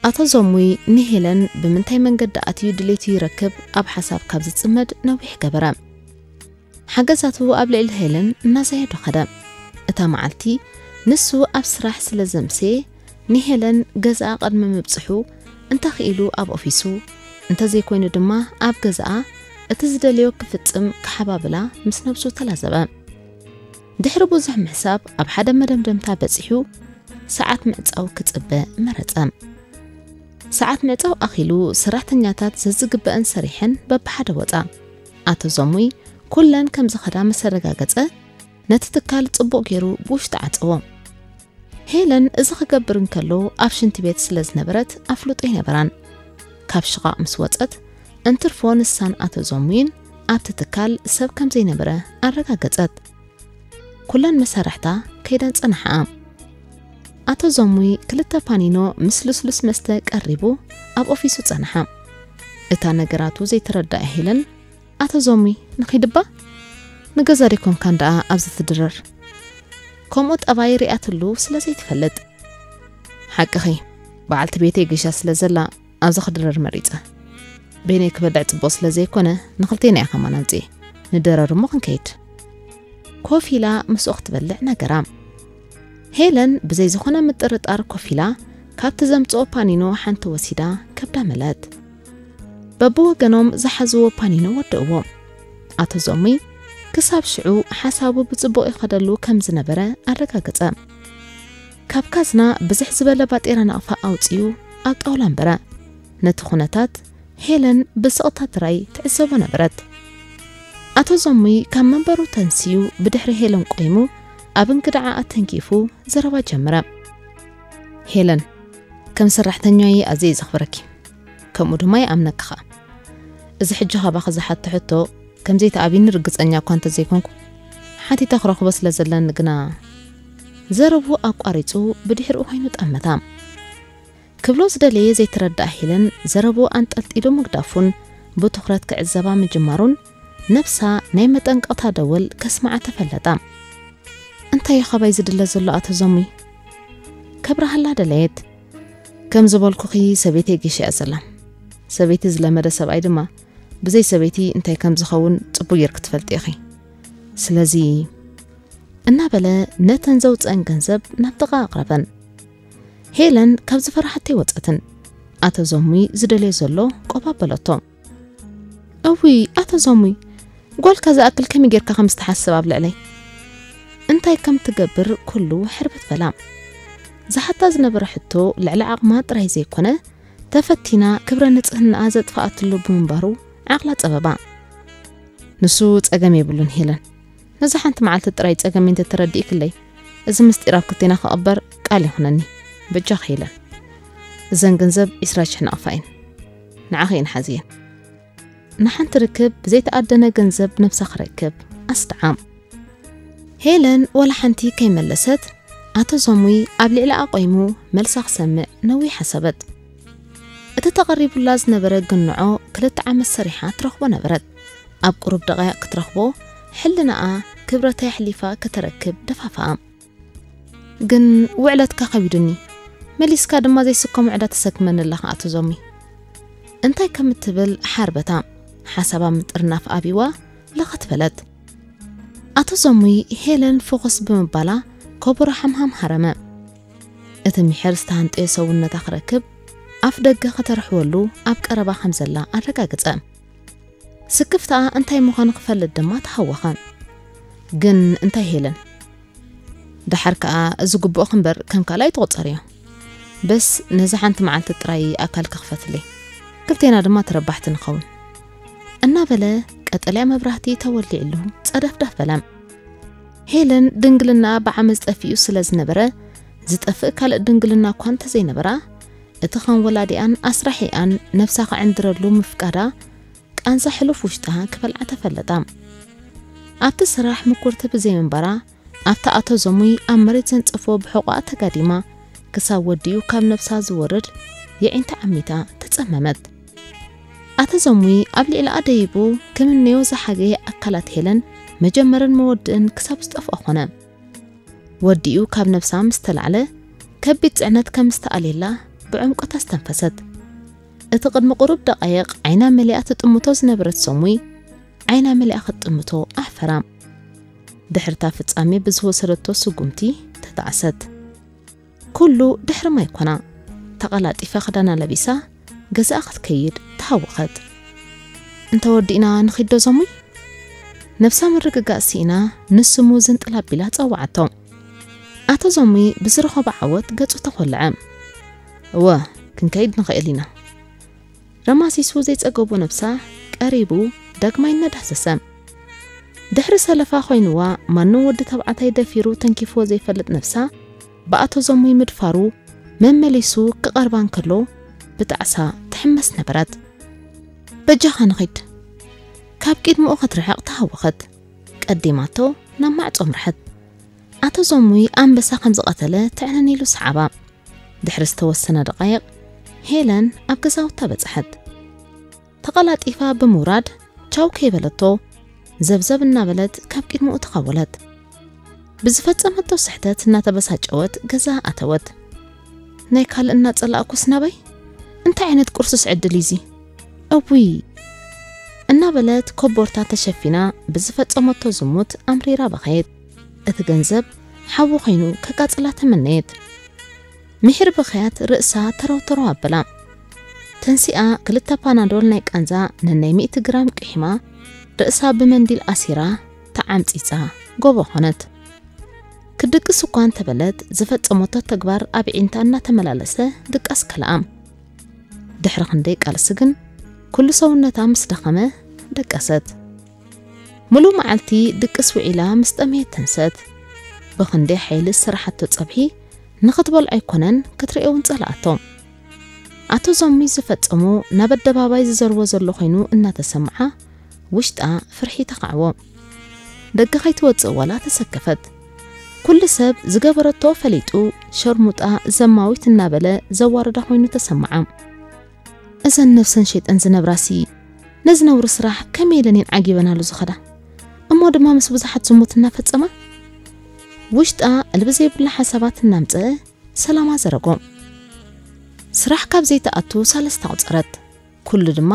ኣቶ ዞሙይ ንሄለን ብምንታይ መንገዲ ኣትዩ ድሌቱ ይረክብ ኣብ ሓሳብ ካብ ዝጽመድ ነዊሕ ገበረ። ሓገዛቱ ኣብ ልዕሊ ሄለን እናዛየዶ ኸደ። እታ መዓልቲ ንሱ ኣብ ስራሕ ስለ ዘምሰየ ንሄለን ገዛኣ ቅድሚ ምብጽሑ እንተኽኢሉ ኣብ ኦፊሱ እንተዘይኮይኑ ድማ ኣብ ገዛኣ እቲ ዝደለዮ ክፍጽም ክሓባብላ ምስ ነብሱ ተላዘበ። ድሕሪ ብዙሕ ምሕሳብ ኣብ ሓደ መደምደምታ በጺሑ ሰዓት ምዕጻው ክጽበ መረጸ። ሰዓት ምዕጻው ኣኺሉ ሰራሕተኛታት ዘዝግበአን ሰሪሐን በብሓደ ወጻ። ኣቶ ዞሙይ ኩለን ከም ዝኸዳ ምስ ኣረጋገጸ ነቲ ትካል ጽቡቕ ገይሩ ብውሽጢ ዓጸዎ። ሄለን እዚ ክገብር እንከሎ ኣብ ሽንቲ ቤት ስለ ዝነበረት ኣፍልጦ ኣይነበራን። ካብ ሽቓቕ ምስ ወጸት እንትርፎ ንሳን ኣቶ ዞሙይን ኣብቲ ትካል ሰብ ከም ዘይነበረ ኣረጋገጸት። ኩለን መሳርሕታ ከይደን ጸንሓ። ኣቶ ዞሙይ ክልተ ፓኒኖ ምስ ልስሉስ መስተ ቀሪቡ ኣብ ኦፊሱ ጸንሓ። እታ ነገራቱ ዘይተረድኣ ሄለን ኣቶ ዞሙይ ንኺድባ ንገዛ ደይኮንካን ደኣ ኣብዚ ትድረር? ከምኡ ጠባይ ሪኣትሉ ስለ ዘይትፈልጥ። ሓቅኺ፣ በዓልቲ ቤተይ ጌሻ ስለ ዘላ ኣብዚ ክድረር መሪጸ። በይነይ ክበልዕ ጽቡቕ ስለ ዘይኮነ ንኽልቴና እየ ከማን ኣምጽኤ። ንደረር እሞ ክንከይድ። ኮፍ ኢላ ምስኡ ክትበልዕ ነገራ። ሄለን ብዘይ ዝኾነ ምጥርጣር ኮፍ ኢላ ካብቲ ዘምጽኦ ፓኒኖ ሓንቲ ወሲዳ ከብዳ መለት። በብወገኖም ዝሓዝዎ ፓኒኖ ወደእዎ። ኣቶ ዞሙይ ክሳብ ሽዑ ሓሳቡ ብጽቡቕ ይኸደሉ ከም ዝነበረ ኣረጋገጸ። ካብ ካዝና ብዝሕ ዝበለ ባጤራ ናቕፋ ኣውጺኡ ኣብ ጣውላ ኣንበረ። ነቲ ኩነታት ሄለን ብስቕታ ጥራይ ትዕዘቦ ነበረት። ኣቶ ዞሙይ ካብ መንበሩ ተንሲኡ ብድሕሪ ሄለን ቆይሙ ኣብ እንግድዓኣ ተንኪፉ ዘረባ ጀመረ። ሄለን፣ ከም ሰራሕተኛይ ኣዝየ እየ ዘኽብረኪ። ከምኡ ድማ ይኣምነኪ ኸኣ። እዚ ሕጂ ካባኺ ዝሓቶ ሕቶ ከም ዘይትኣብይኒ ርግጸኛ እኳ እንተዘይኮንኩ፣ ሓቲተ ክረኽቦ ስለ ዘለኒ ግና፣ ዘረቡ ኣቋሪጹ ብድሕሪኡ ኮይኑ ጠመታ። ክብሎ ዝደለየ ዘይተረድኣ ሄለን ዘረቡ ኣንጠልጢሉ ምግዳፉን ብትኹረት ክዕዘባ ምጅማሩን ነብሳ ናይ መጠንቀቕታ ደወል ከስምዓ ተፈለጣ። እንታይ እዩ ኻባይ ዝድለ ዘሎ ኣቶ ዘሙይ? ከብርሃላ ደለየት። ከም ዝበልኩኺ ሰበይተይ ጌሻ እያ ዘላ። ሰበይቲ ዝለመደ ሰብኣይ ድማ ብዘይ ሰበይቲ እንታይ ከም ዝኸውን ጽቡቕ ጌርኪ ትፈልጢ ኢኺ። ስለዚ እናበለ ነተን ዘውፅአን ገንዘብ ናብ ጥቓ ኣቕረበን። ሄለን ካብ ዝፈራሓቶ ኣይወፀትን። ኣቶ ዘሙይ ዝደልዮ ዘሎ ቆብ ኣበለቶ። እውይ ኣቶ ዘሙይ፣ ጓልካ ዝኣክል ከመይ ጌርካ ከም ዝተሓስብ ኣብ ልዕለይ እንታይ ከም ትገብር ኩሉ ሕርበት በላ። ዝሓታ ዝነበረ ሕቶ ልዕሊ ዓቕማ ጥራይ ዘይኮነ ተፈቲና ክብረ ንጽህናኣ ዘጥፍኣትሉ ብምንባሩ ዓቕላ ጸበባ። ንሱ ጸገም የብሉን ሄለን። ነዛ ሓንቲ መዓልቲ ጥራይ ጸገመይ እንተተረዲእክለይ፣ እዚ ምስጢር ኣብ ክልቴና ክቕበር ቃል ይኹነኒ። በጃኺ ሄለን። እዘን ገንዘብ ዒስራ ሽሕ ናቕፋ እየን። ንዓኺ እየን ሓዝየን። ንሓንቲ ርክብ ብዘይተኣደነ ገንዘብ ነብሳ ክረክብ ኣስድዓ። ሄለን ወላ ሓንቲ ከይመለሰት፣ ኣቶ ዘሙይ ኣብ ልዕሊ ኣቆይሙ መልሳ ክሰምዕ ነዊሕ ሓሰበት። እቲ ተቐሪቡላ ዝነበረ ግንዖ ክልተ ዓመት ሰሪሓ ትረኽቦ ነበረት። ኣብ ቁሩብ ደቓይቕ ክትረኽቦ ሕልናኣ ክብረታ የሕሊፋ ከተረክብ ደፋፍኣ። ግን ውዕለትካ ከቢዱኒ፣ መሊስካ ድማ ዘይስከሞ ዕዳ ተሰክመኒ ኣለኻ ኣቶ ዘሙይ። እንታይ ከም እትብል ሓርበታ፣ ሓሳባ ምጥርናፍ ኣቢዋ ለኸት በለት። ኣቶ ዘሙይ ሄለን ፎኸስ ብምባላ ከበሮ ሓምሃም ሃረመ። እቲ ምሒር ዝተሃንጠዮ ሰውነታ ክረክብ ኣፍ ደገ ከተርሕወሉ ኣብ ቀረባ ከም ዘላ ኣረጋገጸ። ስክፍታኣ እንታይ ምዃኑ ክፈልጥ ድማ ተሃወኸ። ግን እንታይ ሄለን? ደሓር ከኣ እዚ ግቡእኺ እምበር ከም ካልኣይ ትቑጸርዮ። በስ ነዚ ሓንቲ መዓልቲ ጥራይ ኣካልኪ ክፈትለይ። ክልቴና ድማ ተረባሕቲ ንኸውን። እናበለ ቀጠልያ መብራህቲ ተወሊዕሉ ጸደፍደፍ በለ። ሄለን ድንግልናኣ ብዓመጽ ጠፊኡ ስለ ዝነበረ፣ ዝጠፍእ ካልእ ድንግልና እኳ እንተዘይነበራ፣ እቲ ከም ወላዲኣን ኣስራሒኣን ነብሳ ክዕንድረሉ ምፍቃዳ፣ ቃንዛ ሕሉፍ ውሽጣ ክበልዓ ተፈለጣ። ኣብቲ ስራሕ ምኩርቲ ብዘይምንባራ፣ ኣብታ ኣቶ ዘሙይ ኣብ መሬት ዘንጸፎ ብሕቖኣ ተጋዲማ፣ ክሳብ ወዲኡ ካብ ነብሳ ዝወርድ የዒንታ ዓሚታ ተጸመመት። ኣቶ ዘሙይ ኣብ ልዕሊኣ ደይቡ ክምነዮ ዝሓገየ ኣካላት ሄለን መጀመርን መወድእን ክሳብ ዝጠፍኦ ኾነ። ወዲኡ ካብ ነብሳ ምስ ተላዕለ፣ ከቢድ ጽዕነት ከም ዝተኣልየላ ብዕምቆት ኣስተንፈሰት። እቲ ቅድሚ ቁሩብ ደቓይቕ ዓይና መሊኣ ትጥምቶ ዝነበረት ዘሙይ፣ ዓይና መሊኣ ክትጥምቶ ኣሕፈራ። ድሕርታ ፍጻሜ ብዝወሰደቶ ስጉምቲ ተጣዕሰት። ኩሉ ድሕሪ ማይ ኮና፣ ተቐላጢፋ ክዳና ለቢሳ ገዛኣ ክትከይድ ተሃወኸት። እንተወዲእና ንኺድ ዶ ዘሙይ? ነብሳ ምርግጋእ ስኢና ንስሙ ዝንጥል ኣቢላ ጸውዓቶ። ኣቶ ዘሙይ ብዝረኸቦ ዓወት ገጹ ተኾልዐ። እወ፣ ክንከይድ ንኽእል ኢና። ረማሲሱ ዘይጸገቦ ነብሳ ቀሪቡ ዳግማይ እናዳህሰሰ። ድሕሪ ሰለፋ ኮይንዋ ማንም ወዲ ተባዕታይ ደፊሩ ተንኪፍዎ ዘይፈልጥ ነብሳ ብኣቶ ዘሙይ ምድፋሩ መመሊሱ ክቐርባ እንከሎ ብጣዕሳ ትሕመስ ነበረት። በጃኻ ንኺድ። ካብ ቅድሚኡ ክትርሕቕ ተሃወኸት። ቀዲማቶ ናብ ማዕጾ ኣምርሐት። ኣቶ ዘሙይ ኣንበሳ ከም ዝቐተለ ትዕነን ኢሉ ሰዓባ። ድሕሪ ዝተወሰነ ደቓይቕ ሄለን ኣብ ገዛውታ በጽሐት። ተቐላጢፋ ብምውራድ ቻው ከይበለቶ ዘብዘብ እናበለት ካብ ቅድሚኡ ተኻወለት። ብዝፈጸመቶ ስሕተት እናተበሳጨወት ገዛ ኣተወት። ናይ ካልእ እናጸላእኩስ ናበይ? እንታይ ዓይነት ቁርስስ ዕድል እዩ እዚ? እውይ! እናበለት ኮቦርታ ተሸፊና ብዝፈጸመቶ ዝሙት ኣምሪራ በኸየት። እቲ ገንዘብ ሓዊ ኾይኑ ከቃጽላ ተመነየት። ምሒር ብኽያት ርእሳ ተረውተረው ኣበላ። ተንሲኣ ክልተ ፓናዶል ናይ ቃንዛ ነናይ ሚእቲ ግራም ቂሒማ ርእሳ ብመንዲል ኣሲራ ተዓምጺጻ ጎቦ ኾነት። ክድቅስ እኳ እንተበለት ዝፈጸመቶ ተግባር ኣብ ዒንታ እናተመላለሰ ድቃስ ከልኣ። ድሕሪ ክንደይ ቃልሲ ግን ኩሉ ሰውነታ ምስ ደኸመ ደቀሰት። ምሉእ መዓልቲ ድቅስ ውዒላ ምስ ጠመየት ተንሰት። ብኽንደይ ሓይሊ ዝሰራሓቶ ጸብሒ ንኽትበልዖ ኣይኮነን ክትርእዮ እውን ጸላኣቶ። ኣቶ ዞሚ ዝፈጸሞ ናብ ኣደባባይ ዝዘርቦ ዘሎ ኮይኑ እናተሰምዓ ውሽጣ ፍርሒ ተኻዕዎ። ደገ ከይትወጽእ ዋላ ተሰከፈት። ኩሉ ሰብ ዝገበረቶ ፈሊጡ፣ ሸርሙጣ፣ ዘማዊት እናበለ ዘዋርዳ ኮይኑ ተሰምዓ። እዘን ነብሰን ሸይጠን ዝነብራሲ ነዚ ነውሪ ስራሕ ከመይ ኢለን እየን ዓጊበናሉ ዝኸዳ? እሞ ድማ ምስ ብዙሓት ዝሙት እናፈጸማ? ውሽጣ እልቢ ዘይብላ ሓሳባት እናምጸአ ሰላማ ዘረጎ። ስራሕ ካብ ዘይትኣቱ ሳለስታ ቁጸረት። ኩሉ ድማ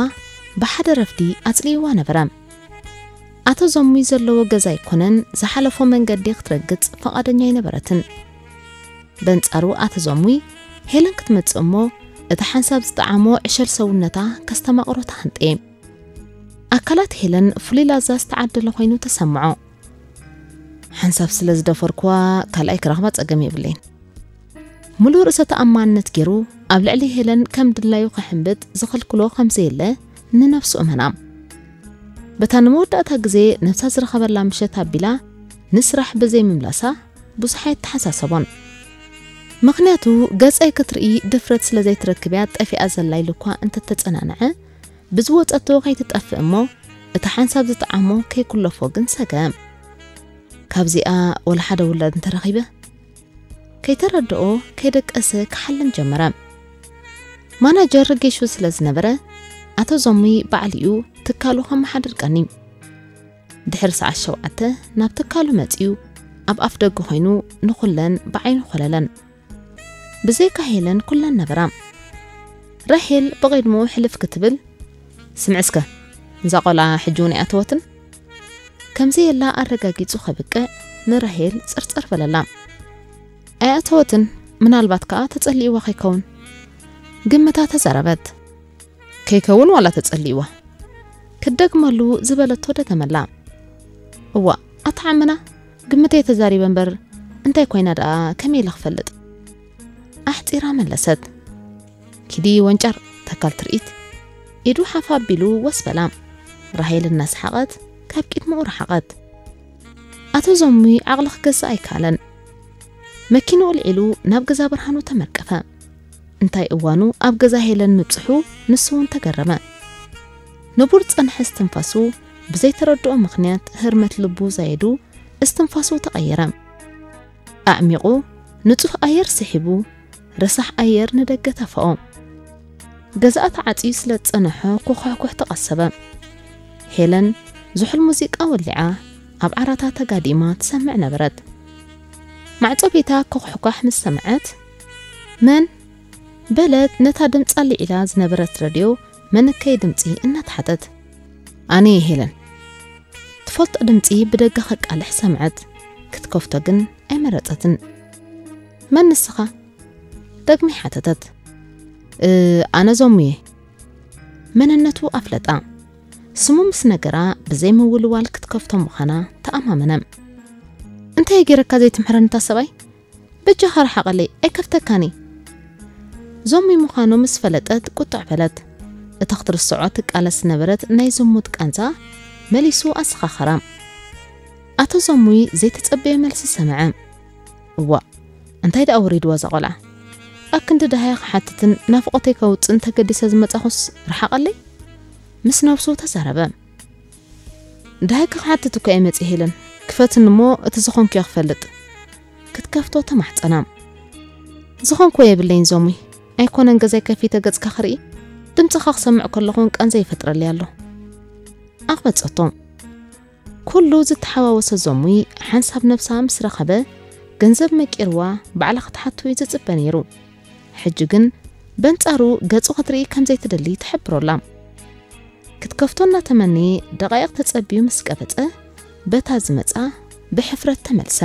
ብሓደ ረፍዲ ኣጽሊይዋ ነበረ። ኣቶ ዘሙይ ዘለዎ ገዛ ኣይኮነን ዝሓለፎ መንገዲ ክትረግጽ ፈቓደኛ ኣይነበረትን። በንጻሩ ኣቶ ዘሙይ ሄለን ክትመጽእ እሞ እቲ ሓንሳብ ዝጠዓሞ ዕሸል ሰውነታ ከስተማቕሮ ተሃንጠየ። ኣካላት ሄለን ፍሉይ ላዛ ዝተዓደለ ኮይኑ ተሰምዖ። ሓንሳብ ስለ ዝደፈርኩዋ ካልኣይ ክረኽባ ጸገም የብለይን። ሙሉእ ርእሰ ተኣማንነት ገይሩ ኣብ ልዕሊ ሄለን ከም ድላዩ ክሕንብጥ ዝኽልክሎ ከም ዘየለ ንነፍሱ እመና። በታ ንመወዳእታ ግዜ ነብሳ ዝረኸበላ ምሸት ኣቢላ ንስራሕ ብዘይ ምምላሳ ብዙሕ ኣይተሓሳሰቦን። ምኽንያቱ ገጸይ ክትርኢ ድፍረት ስለ ዘይትረክብ እያ ጠፊኣ ዘላ ኢሉ እኳ እንተተጸናንዐ፣ ብዝወጸቶ ከይትጠፍእ እሞ እቲ ሓንሳብ ዝጠዓሞ ከይኩለፎ ግን ሰገ። ካብዚኣ ወላ ሓደ ውላድ እንተረኺበ? ከይተረድኦ ከይደቀሰ ክሓልም ጀመረ። ማናጀር ጌሹ ስለ ዝነበረ ኣቶ ዞሙይ ባዕሊኡ ትካሉ ከመሓድር ቀኒ። ድሕሪ ሰዓት ሸውዓተ ናብ ትካሉ መጺኡ ኣብ ኣፍ ደገ ኮይኑ ንኹለን ብዓይኑ ኮለለን። ብዘይካ ሄለን ኩለን ነበራ። ራሄል ብቕድሙ ሕልፍ ክትብል፣ "ስምዕ እስከ፣ እዛ ቆልዓ ሕጂ እውን ኣይኣተወትን?" ከምዘየላ ኣረጋጊጹ ከብቅዕ ንራሄል ጸርጸር በለላ። "ኣይኣተወትን፣ ምናልባት ከኣ ተጸሊእዋ ከይከውን?" ግምታ ተዛረበት። "ከይከውን ዋላ ተጸሊእዋ?" ክትደግመሉ ዝበለቶ ደገመላ። "እዋ፣ ኣታ ዓምና፣ ግምተይ ተዛሪበ እምበር፣ እንታይ ኮይና ደኣ ከመይ ኢለ ክፈልጥ?" ኣሕጺራ መለሰት። "ኪዲ ወንጨር፣ ተካል ትርኢት።" ኢዱ ሓፍ ኣቢሉ ወስ በላ። ራሄል እናሰሓቐት ካብ ቅድሚኡ ረሓቐት። ኣቶ ዞሙይ ዓቕሊ ክገዝእ ኣይከኣለን። መኪንኡ ኣልዒሉ ናብ ገዛ ብርሃኑ ተመርቀፈ። እንታይ እዋኑ ኣብ ገዛ ሄለን ምብጽሑ ንሱ እውን ተገረመ። ንቡር ጸንሐ እስትንፋሱ ብዘይተረድኦ ምኽንያት ህርመት ልቡ ዛየዱ እስትንፋሱ ተቐየረ። ኣዕሚቑ ንጹህ ኣየር ስሒቡ ረሳሕ ኣየር ንደገ ተፈኦ። ገዛኣ ተዓጽዩ ስለ ዝጸንሖ ኩኹሕኩሕ ተቐሰበ። ሄለን ዝሑል ሙዚቃ ወሊዓ ኣብ ዓራታ ተጋዲማ ትሰምዕ ነበረት። ማዕጾ ቤታ ኮኽሕኳሕ ምስ ሰምዐት፣ "መን?" በለት ነታ ድምጻ ልዒላ ዝነበረት ረድዮ መንከይ ድምጺ እናተሓተት። "ኣነ እየ ሄለን።" ትፈልጦ ድምጺ ብደገ ከቃልሕ ሰምዐት። ክትከፍቶ ግን ኣይመረጸትን። "መን ንስኻ?" ደግሚ ሓተተት። "እ፣ ኣነ ዞሙ እየ።" መንነቱ ኣፍለጣ። ስሙ ምስ ነገራ ብዘይ ምውልዋል ክትከፍቶ ምዃና ተኣማመነ። "እንታይ ገይረካ ዘይትምሕረኒ እታ ሰብኣይ? በጃኻ ርሓቐለይ፣ ኣይከፍተካኒ።" ዞሚ ምዃኑ ምስ ፈለጠት ቁጥዕ በለት። እታ ክትርስዖ ትቃለስ ዝነበረት ናይ ዝሙት ቃንዛ መሊሱ ኣሰኻኸራ። ኣቶ ዞሙይ ዘይተጸበየ መልሲ ሰምዐ። "እዋእ፣ እንታይ ደኣ ወሪድዋ እዛ ቆልዓ? ኣክንዲ ደሃያ ክሓትትን ናፍቖተይ ከውጽእን ተገዲሰ ዝመጻኹስ ርሓቐለይ?" ምስ ነብሱ ተዛረበ። "ደሃይኪ ክሓትት እኮ እየ መጺእ ሄለን። ክፈትኒ እሞ እቲ ዝኾንኩዮ ክፈልጥ።" ክትከፍቶ ተማሕጸና። "ዝኾንኩዎ የብለይን ዞሙይ። ኣይኮነን ገዛይ ከፊተ ገጽካ ክርኢ፣ ድምጽኻ ክሰምዕ ከለኹ እውን ቃንዛ ይፈጥረለይ ኣሎ።" ኣቕበጸቶ። ኩሉ ዝተሓዋወሰ ዞሙይ ሓንሳብ ነብሳ ምስ ረኸበ፣ ገንዘብ መቂርዋ ባዕላ ክትሓቱ እዩ ዝጽበ ነይሩ። ሕጂ ግን በንጻሩ ገጹ ክትርኢ ከም ዘይትደሊ ትሕብሮ ኣላ። ክትከፍቶ እናተመነየ ደቓይቕ ተጸብዩ ምስ ቀበጸ፣ በታ ዝመጻ ብሕፍረት ተመልሰ።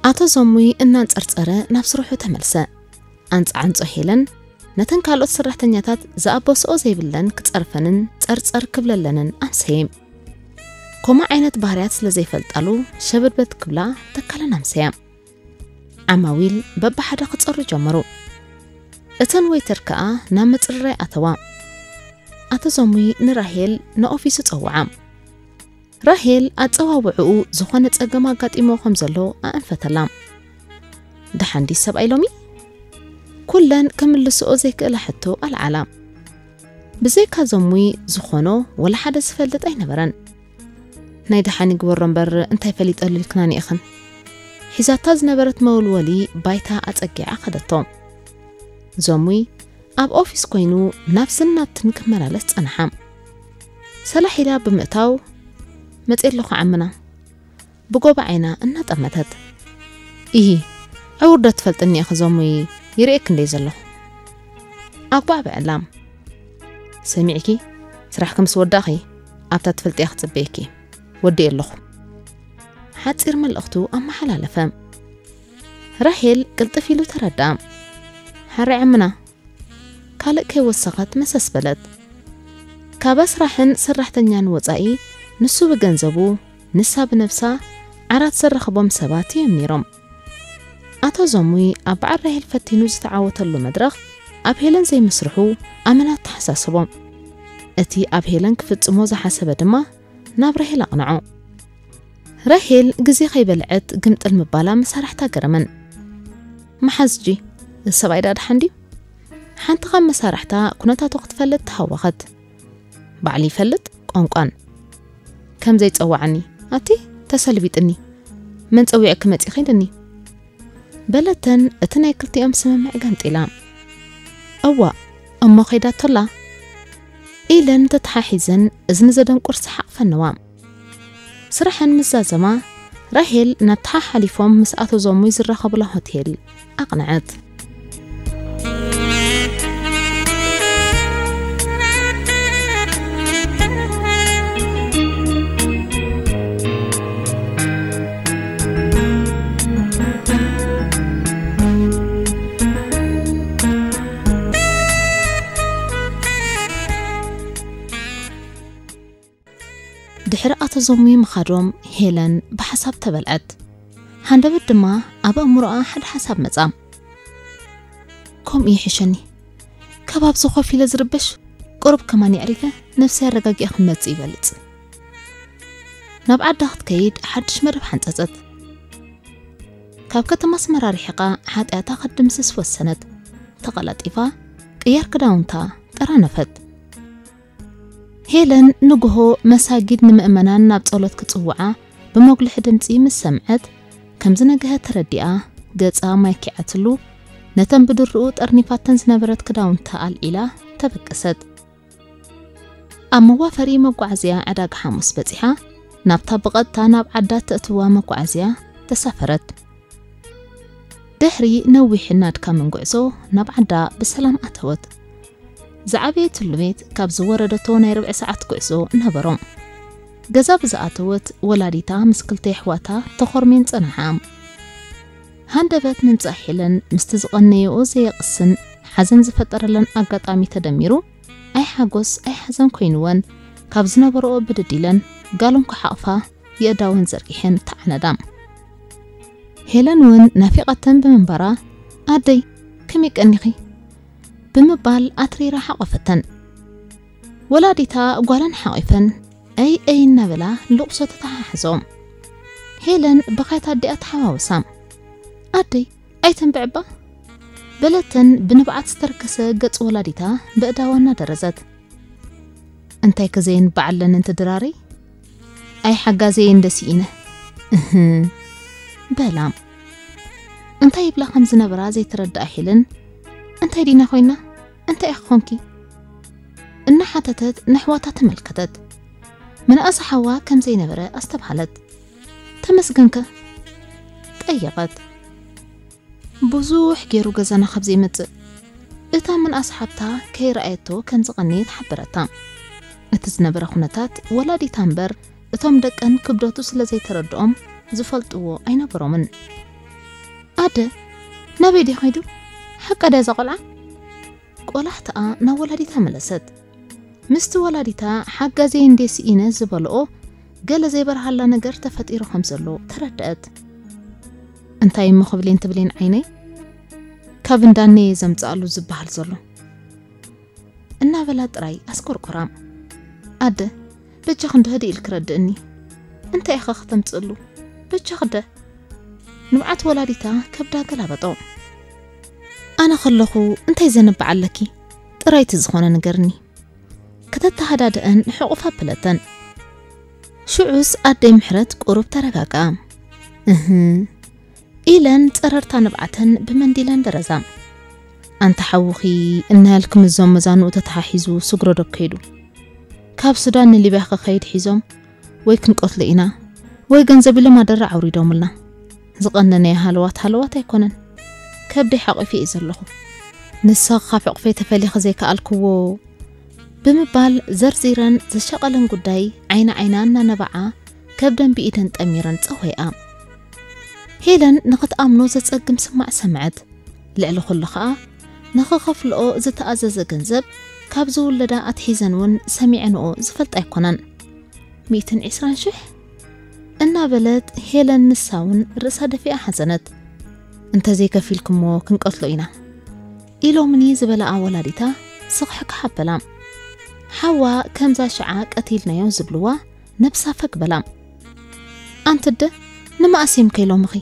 ኣቶ ዞሙይ እናንጸርጸረ ናብ ስርሑ ተመልሰ። ኣንጻዓንጾ ሄለን ነተን ካልኦት ሰራሕተኛታት ዝኣበስኦ ዘይብለን ክጸርፈንን ጸርጸር ክብለለንን ኣምሰየ። ኮማ ዓይነት ባህርያት ስለ ዘይፈልጣሉ ሸበድበድ ክብላ ተካለን ኣምሰያ። ዓማዊል በብሓደ ክጸሩ ጀመሩ። እተን ወይተር ከኣ ናብ ምጽርራይ ኣተዋ። ኣቶ ዞሙይ ንራሄል ንኦፊሱ ጸውዓ። ራሄል ኣጸዋውዕኡ ዝኾነ ጸገም ኣጋጢሞ ከም ዘሎ ኣእንፈተላ። "ደሓን ድዩ ሰብኣይ ሎሚ?" ኩለን ክምልስኦ ዘይክእላ ሕቶ ኣልዓላ። ብዘይካ ዞሙይ ዝኾኖ ወላ ሓደ ዝፈልጥ ኣይነበረን። "ናይ ደሓን ይግበሮ እምበር እንታይ ፈሊጠሉ ኢልክናኒ ኢኽን?" ሒዛታ ዝነበረት መወልወሊ ባይታ ኣጸጊዓ ከደቶ። ዞሙይ ኣብ ኦፊስ ኮይኑ ናብዝን ናብትን ክመላለስ ጸንሓ። ሰላሕ ኢላ ብምእታው፣ "መጽየ ኣለኹ ዓምና" ብጎባ ዓይና እናጠመተት። "ኢሂ፣ ዕውር ዶ ትፈልጥኒ ኢኺ ዞሙይ፣ ይርእየኪ እንደ ዘለኹ?" ኣጓዕበዐላ። "ሰሚዕኪ፣ ስራሕኪ ምስ ወዳእኺ ኣብታ ትፈልጥያ ክጽበየኪ። ወዲኤ ኣለኹ።" ሓጺር መልእኽቱ ኣመሓላለፈ። ራሄል ቅልጥፍ ኢሉ ተረዳ። "ሓራይ ዓምና" ካልእ ከይወሰኸት መሰስ በለት። ካብ ኣስራሕን ሰራሕተኛን ወጻኢ ንሱ ብገንዘቡ፣ ንሳ ብነብሳ ዓራት ዘራኸቦም ሰባት እዮም ነይሮም። ኣቶ ዞሙይ ኣብ በዓል ራሄል ፈቲኑ ዝተዓወተሉ መድረኽ ኣብ ሄለን ዘይምስርሑ ኣመና ኣተሓሳሰቦ። እቲ ኣብ ሄለን ክፍጽሞ ዝሓሰበ ድማ ናብ ራሄል ኣቕንዖ። ራሄል ግዜ ከይበልዐት ግምጥል ምባላ መሳርሕታ ገረመን። "መሓዝጂ፣ እዚ ሰብኣይ ደኣ ደሓን ድዩ?" ሓንቲ ካብ መሳርሕታ ኩነታቱ ክትፈልጥ ተሃወኸት። "ባዕሉ ይፈልጥ ቋንቋን ከም ዘይጸዋዓኒ፣ ኣቲ ተሰልቢጥኒ፣ መን ጸዊዕኪ መጺኺ ኢልኒ?" በለተን እቲ ናይ ክልቲኦም ስምምዕ ገምጢላ። "እዋ፣ እሞ ከይዳቶላ?" ኢለን ተተሓሒዘን እዝኒ ዘደንቁር ሰሓቕ ፈነዋ። ስራሐን ምስ ዛዘማ፣ ራሄል ናብቲ ሓሓሊፎም ምስ ኣቶ ዞሙይ ዝራኸቡላ ሆቴል ኣቕንዐት። ድሕሪ ኣቶ ዞሙይ ምኻዶም፣ ሄለን ብሓሳብ ተበልዐት። ሃንደበት ድማ ኣብ ኣእምሮኣ ሓደ ሓሳብ መጻ። "ከምኡ ይሕሸኒ። ካብ ኣብዚ ኮፍ ኢለ ዝርበሽ፣ ቁሩብ ከማን የዕሪፈ ነብሰይ ኣረጋጊኣ ክመጽእ ይበልጽ።" ናብ ዓዳ ክትከይድ ሓድሽ መደብ ሓንጸጸት። ካብ ከተማ ኣስመራ ርሒቓ ሓጢኣታ ክትድምስስ ወሰነት። ተቐላጢፋ ቅያር ክዳውንታ ጠራነፈት። ሄለን ንግሆ መሳጊድ ንምእመናን ናብ ጸሎት ክጽውዓ ብመጉልሒ ድምጺ ምስ ሰምዐት፣ ከም ዝነግሀ ተረዲኣ፣ ገጻ ማይ ኪዓትሉ፣ ነተን ብድርኡ ጠርኒፋተን ዝነበረት ክዳውንታ ኣልዒላ ተበገሰት። ኣብ መዋፈሪ መጓዓዝያ ዕዳጋ ሓሙስ በጺሓ፣ ናብታ ብቐጥታ ናብ ዓዳ ተእትዋ መጓዓዝያ ተሳፈረት። ድሕሪ ነዊሕን ኣድካምን ጉዕዞ ናብ ዓዳ ብሰላም ኣተወት። ዝዓበየትሉ ቤት ካብ ዝወረደቶ ናይ ርብዒ ሰዓት ጉዕዞ ነበሮ። ገዛ ብዝኣተወት ወላዲታ ምስ ክልተ የሕዋታ ተኾርሜን ጸንሓ። ሃንደበት ምምጻእ ሄለን ምስቲ ዝቐነየኦ ዘየቕስን ሓዘን ዝፈጠረለን ኣጋጣሚ ተደሚሩ፣ ኣይ ሓጎስ ኣይ ሓዘን ኮይንወን፣ ካብ ዝነበረኦ ብድድ ኢለን ጋሎም ክሓቕፋ የእዳወን ዘርጊሐን ተዓነዳ። ሄለን እውን ናፊቓተን ብምንባራ፣ "ኣደይ፣ ከመይ ቀኒኺ?" ብምባል ኣትሪራ ሓቖፈተን። ወላዲታ ጓለን ሓቒፈን፣ "ኣይ ኣይ" እናበላ ልቕሶ ተተሓሕዞ። ሄለን ብኻይታ ኣዲኣ ተሓዋወሳ። "ኣደይ፣ ኣይተንብዕባ?" በለተን ብንብዓት ዝተርከሰ ገጽ ወላዲታ በእዳዋ እናደረዘት። "እንታይ ከዘይንብዓለን እንቲ ድራረይ? ኣይ ሓጋዘየ እንደ ስኢነ። እህ" በላ። እንታይ ይብላ ከም ዝነበራ ዘይተረድኣ ሄለን፣ "እንታይ ዲና ኮይና? እንታይ ኢኺ ኾንኪ?" እናሓተተት ነሕዋታ ተመልከተት። ምንኣስ ሓዋ ከም ዘይነበረ ኣስተብሃለት። "ተመስገንከ?" ጠየቐት። ብዙሕ ገይሩ ገዛና ካብ ዘይመጽእ፣ እታ ምንኣስ ሓብታ ከይረኣየቶ ከም ዝቐነየት ሓበረታ። እቲ ዝነበረ ኩነታት ወላዲታ እምበር፣ እቶም ደቀን ክብደቱ ስለ ዘይተረድኦም ዝፈልጥዎ ኣይነበሮምን። "ኣደ፣ ናበይ ድዩ ከይዱ? ሓቃ ድያ እዛ ቆልዓ?" ቆላሕታኣ ናብ ወላዲታ መለሰት። ምስቲ ወላዲታ ሓጋዘይ እንዴ ስኢነ ዝበልኦ ገለ ዘይበርሃላ ነገር ተፈጢሩ ከም ዘሎ ተረድአት። "እንታይ እሞ ክብሌን ትብሌን ዓይነይ? ካብ እንዳኔ ዘምጽኣሉ ዝበሃል ዘሎ?" እናበላ ጥራይ ኣስቆርቆራ። "ኣደ፣ በጃኺ እንዶ ህድእ ኢልኪ ረድእኒ። እንታይ ኢኻ ከተምጽእሉ? በጃኺ ደ?" ንብዓት ወላዲታ ከብዳ ገላበጦ። "ኣነ ከለኹ እንታይ ዘንብዓ ኣለኪ? ጥራይ እቲ ዝኾነ ንገርኒ።" ከተተሃዳድአን ሕቑፍ ኣበለተን። ሽዑስ ኣደይ ምሕረት ቁሩብ ተረጋግኣ። "እህ፣ ኢለን ጸረርታ ንብዓተን ብመንዲለን ደረዛ። ኣንታ ሓውኺ እናያልክ ምዞም መዛንኡ ተተሓሒዙ ስግሮ ዶ ከይዱ? ካብ ሱዳን ንሊብያ ክኸይድ ሒዞም ወይ ክንቀትሎ ኢና ወይ ገንዘብ ኢሎም ኣደራ ኣውሪዶምልና። ዝቐነነየ ሃለዋት ሃለዋት ኣይኮነን። ከብደይ ሓቒፈ እየ ዘለኹ። ንሳ ካብ ሕቑፈይ ተፈሊኸ ዘይከኣልክዎ ብምባል ዘርዚረን ዝሸቐለን ጉዳይ ዓይኒ ዓይና እናነበዓ ከብደን ብኢደን ጠሚረን ጸወይኣ። ሄለን ንኽትኣምኖ ዘጸግም ስማዕ ሰምዐት። ልዕሊ ኩሉ ኸኣ ንኽኸፍልኦ ዝተኣዘዘ ገንዘብ ካብ ዝውለዳ ኣትሒዘን እውን ሰሚዐንኦ ዝፈልጣ ኣይኮናን። ሚእትን ዕስራን ሽሕ እናበለት ሄለን ንሳ እውን ርእሳ ደፊኣ ሓዘነት። እንተዘይከፊልክሞ ክንቀትሎ ኢና ኢሎምኒ ዝበላኣ ወላዲታ ስኽሕካ ሓበላ። ሓዋ ከምዛ ሽዓ ቀቲልናዮ ዝብልዋ ነብሳ ፈግ በላ። ኣንትደ ንመኣስ እዮም ከይሎምኺ?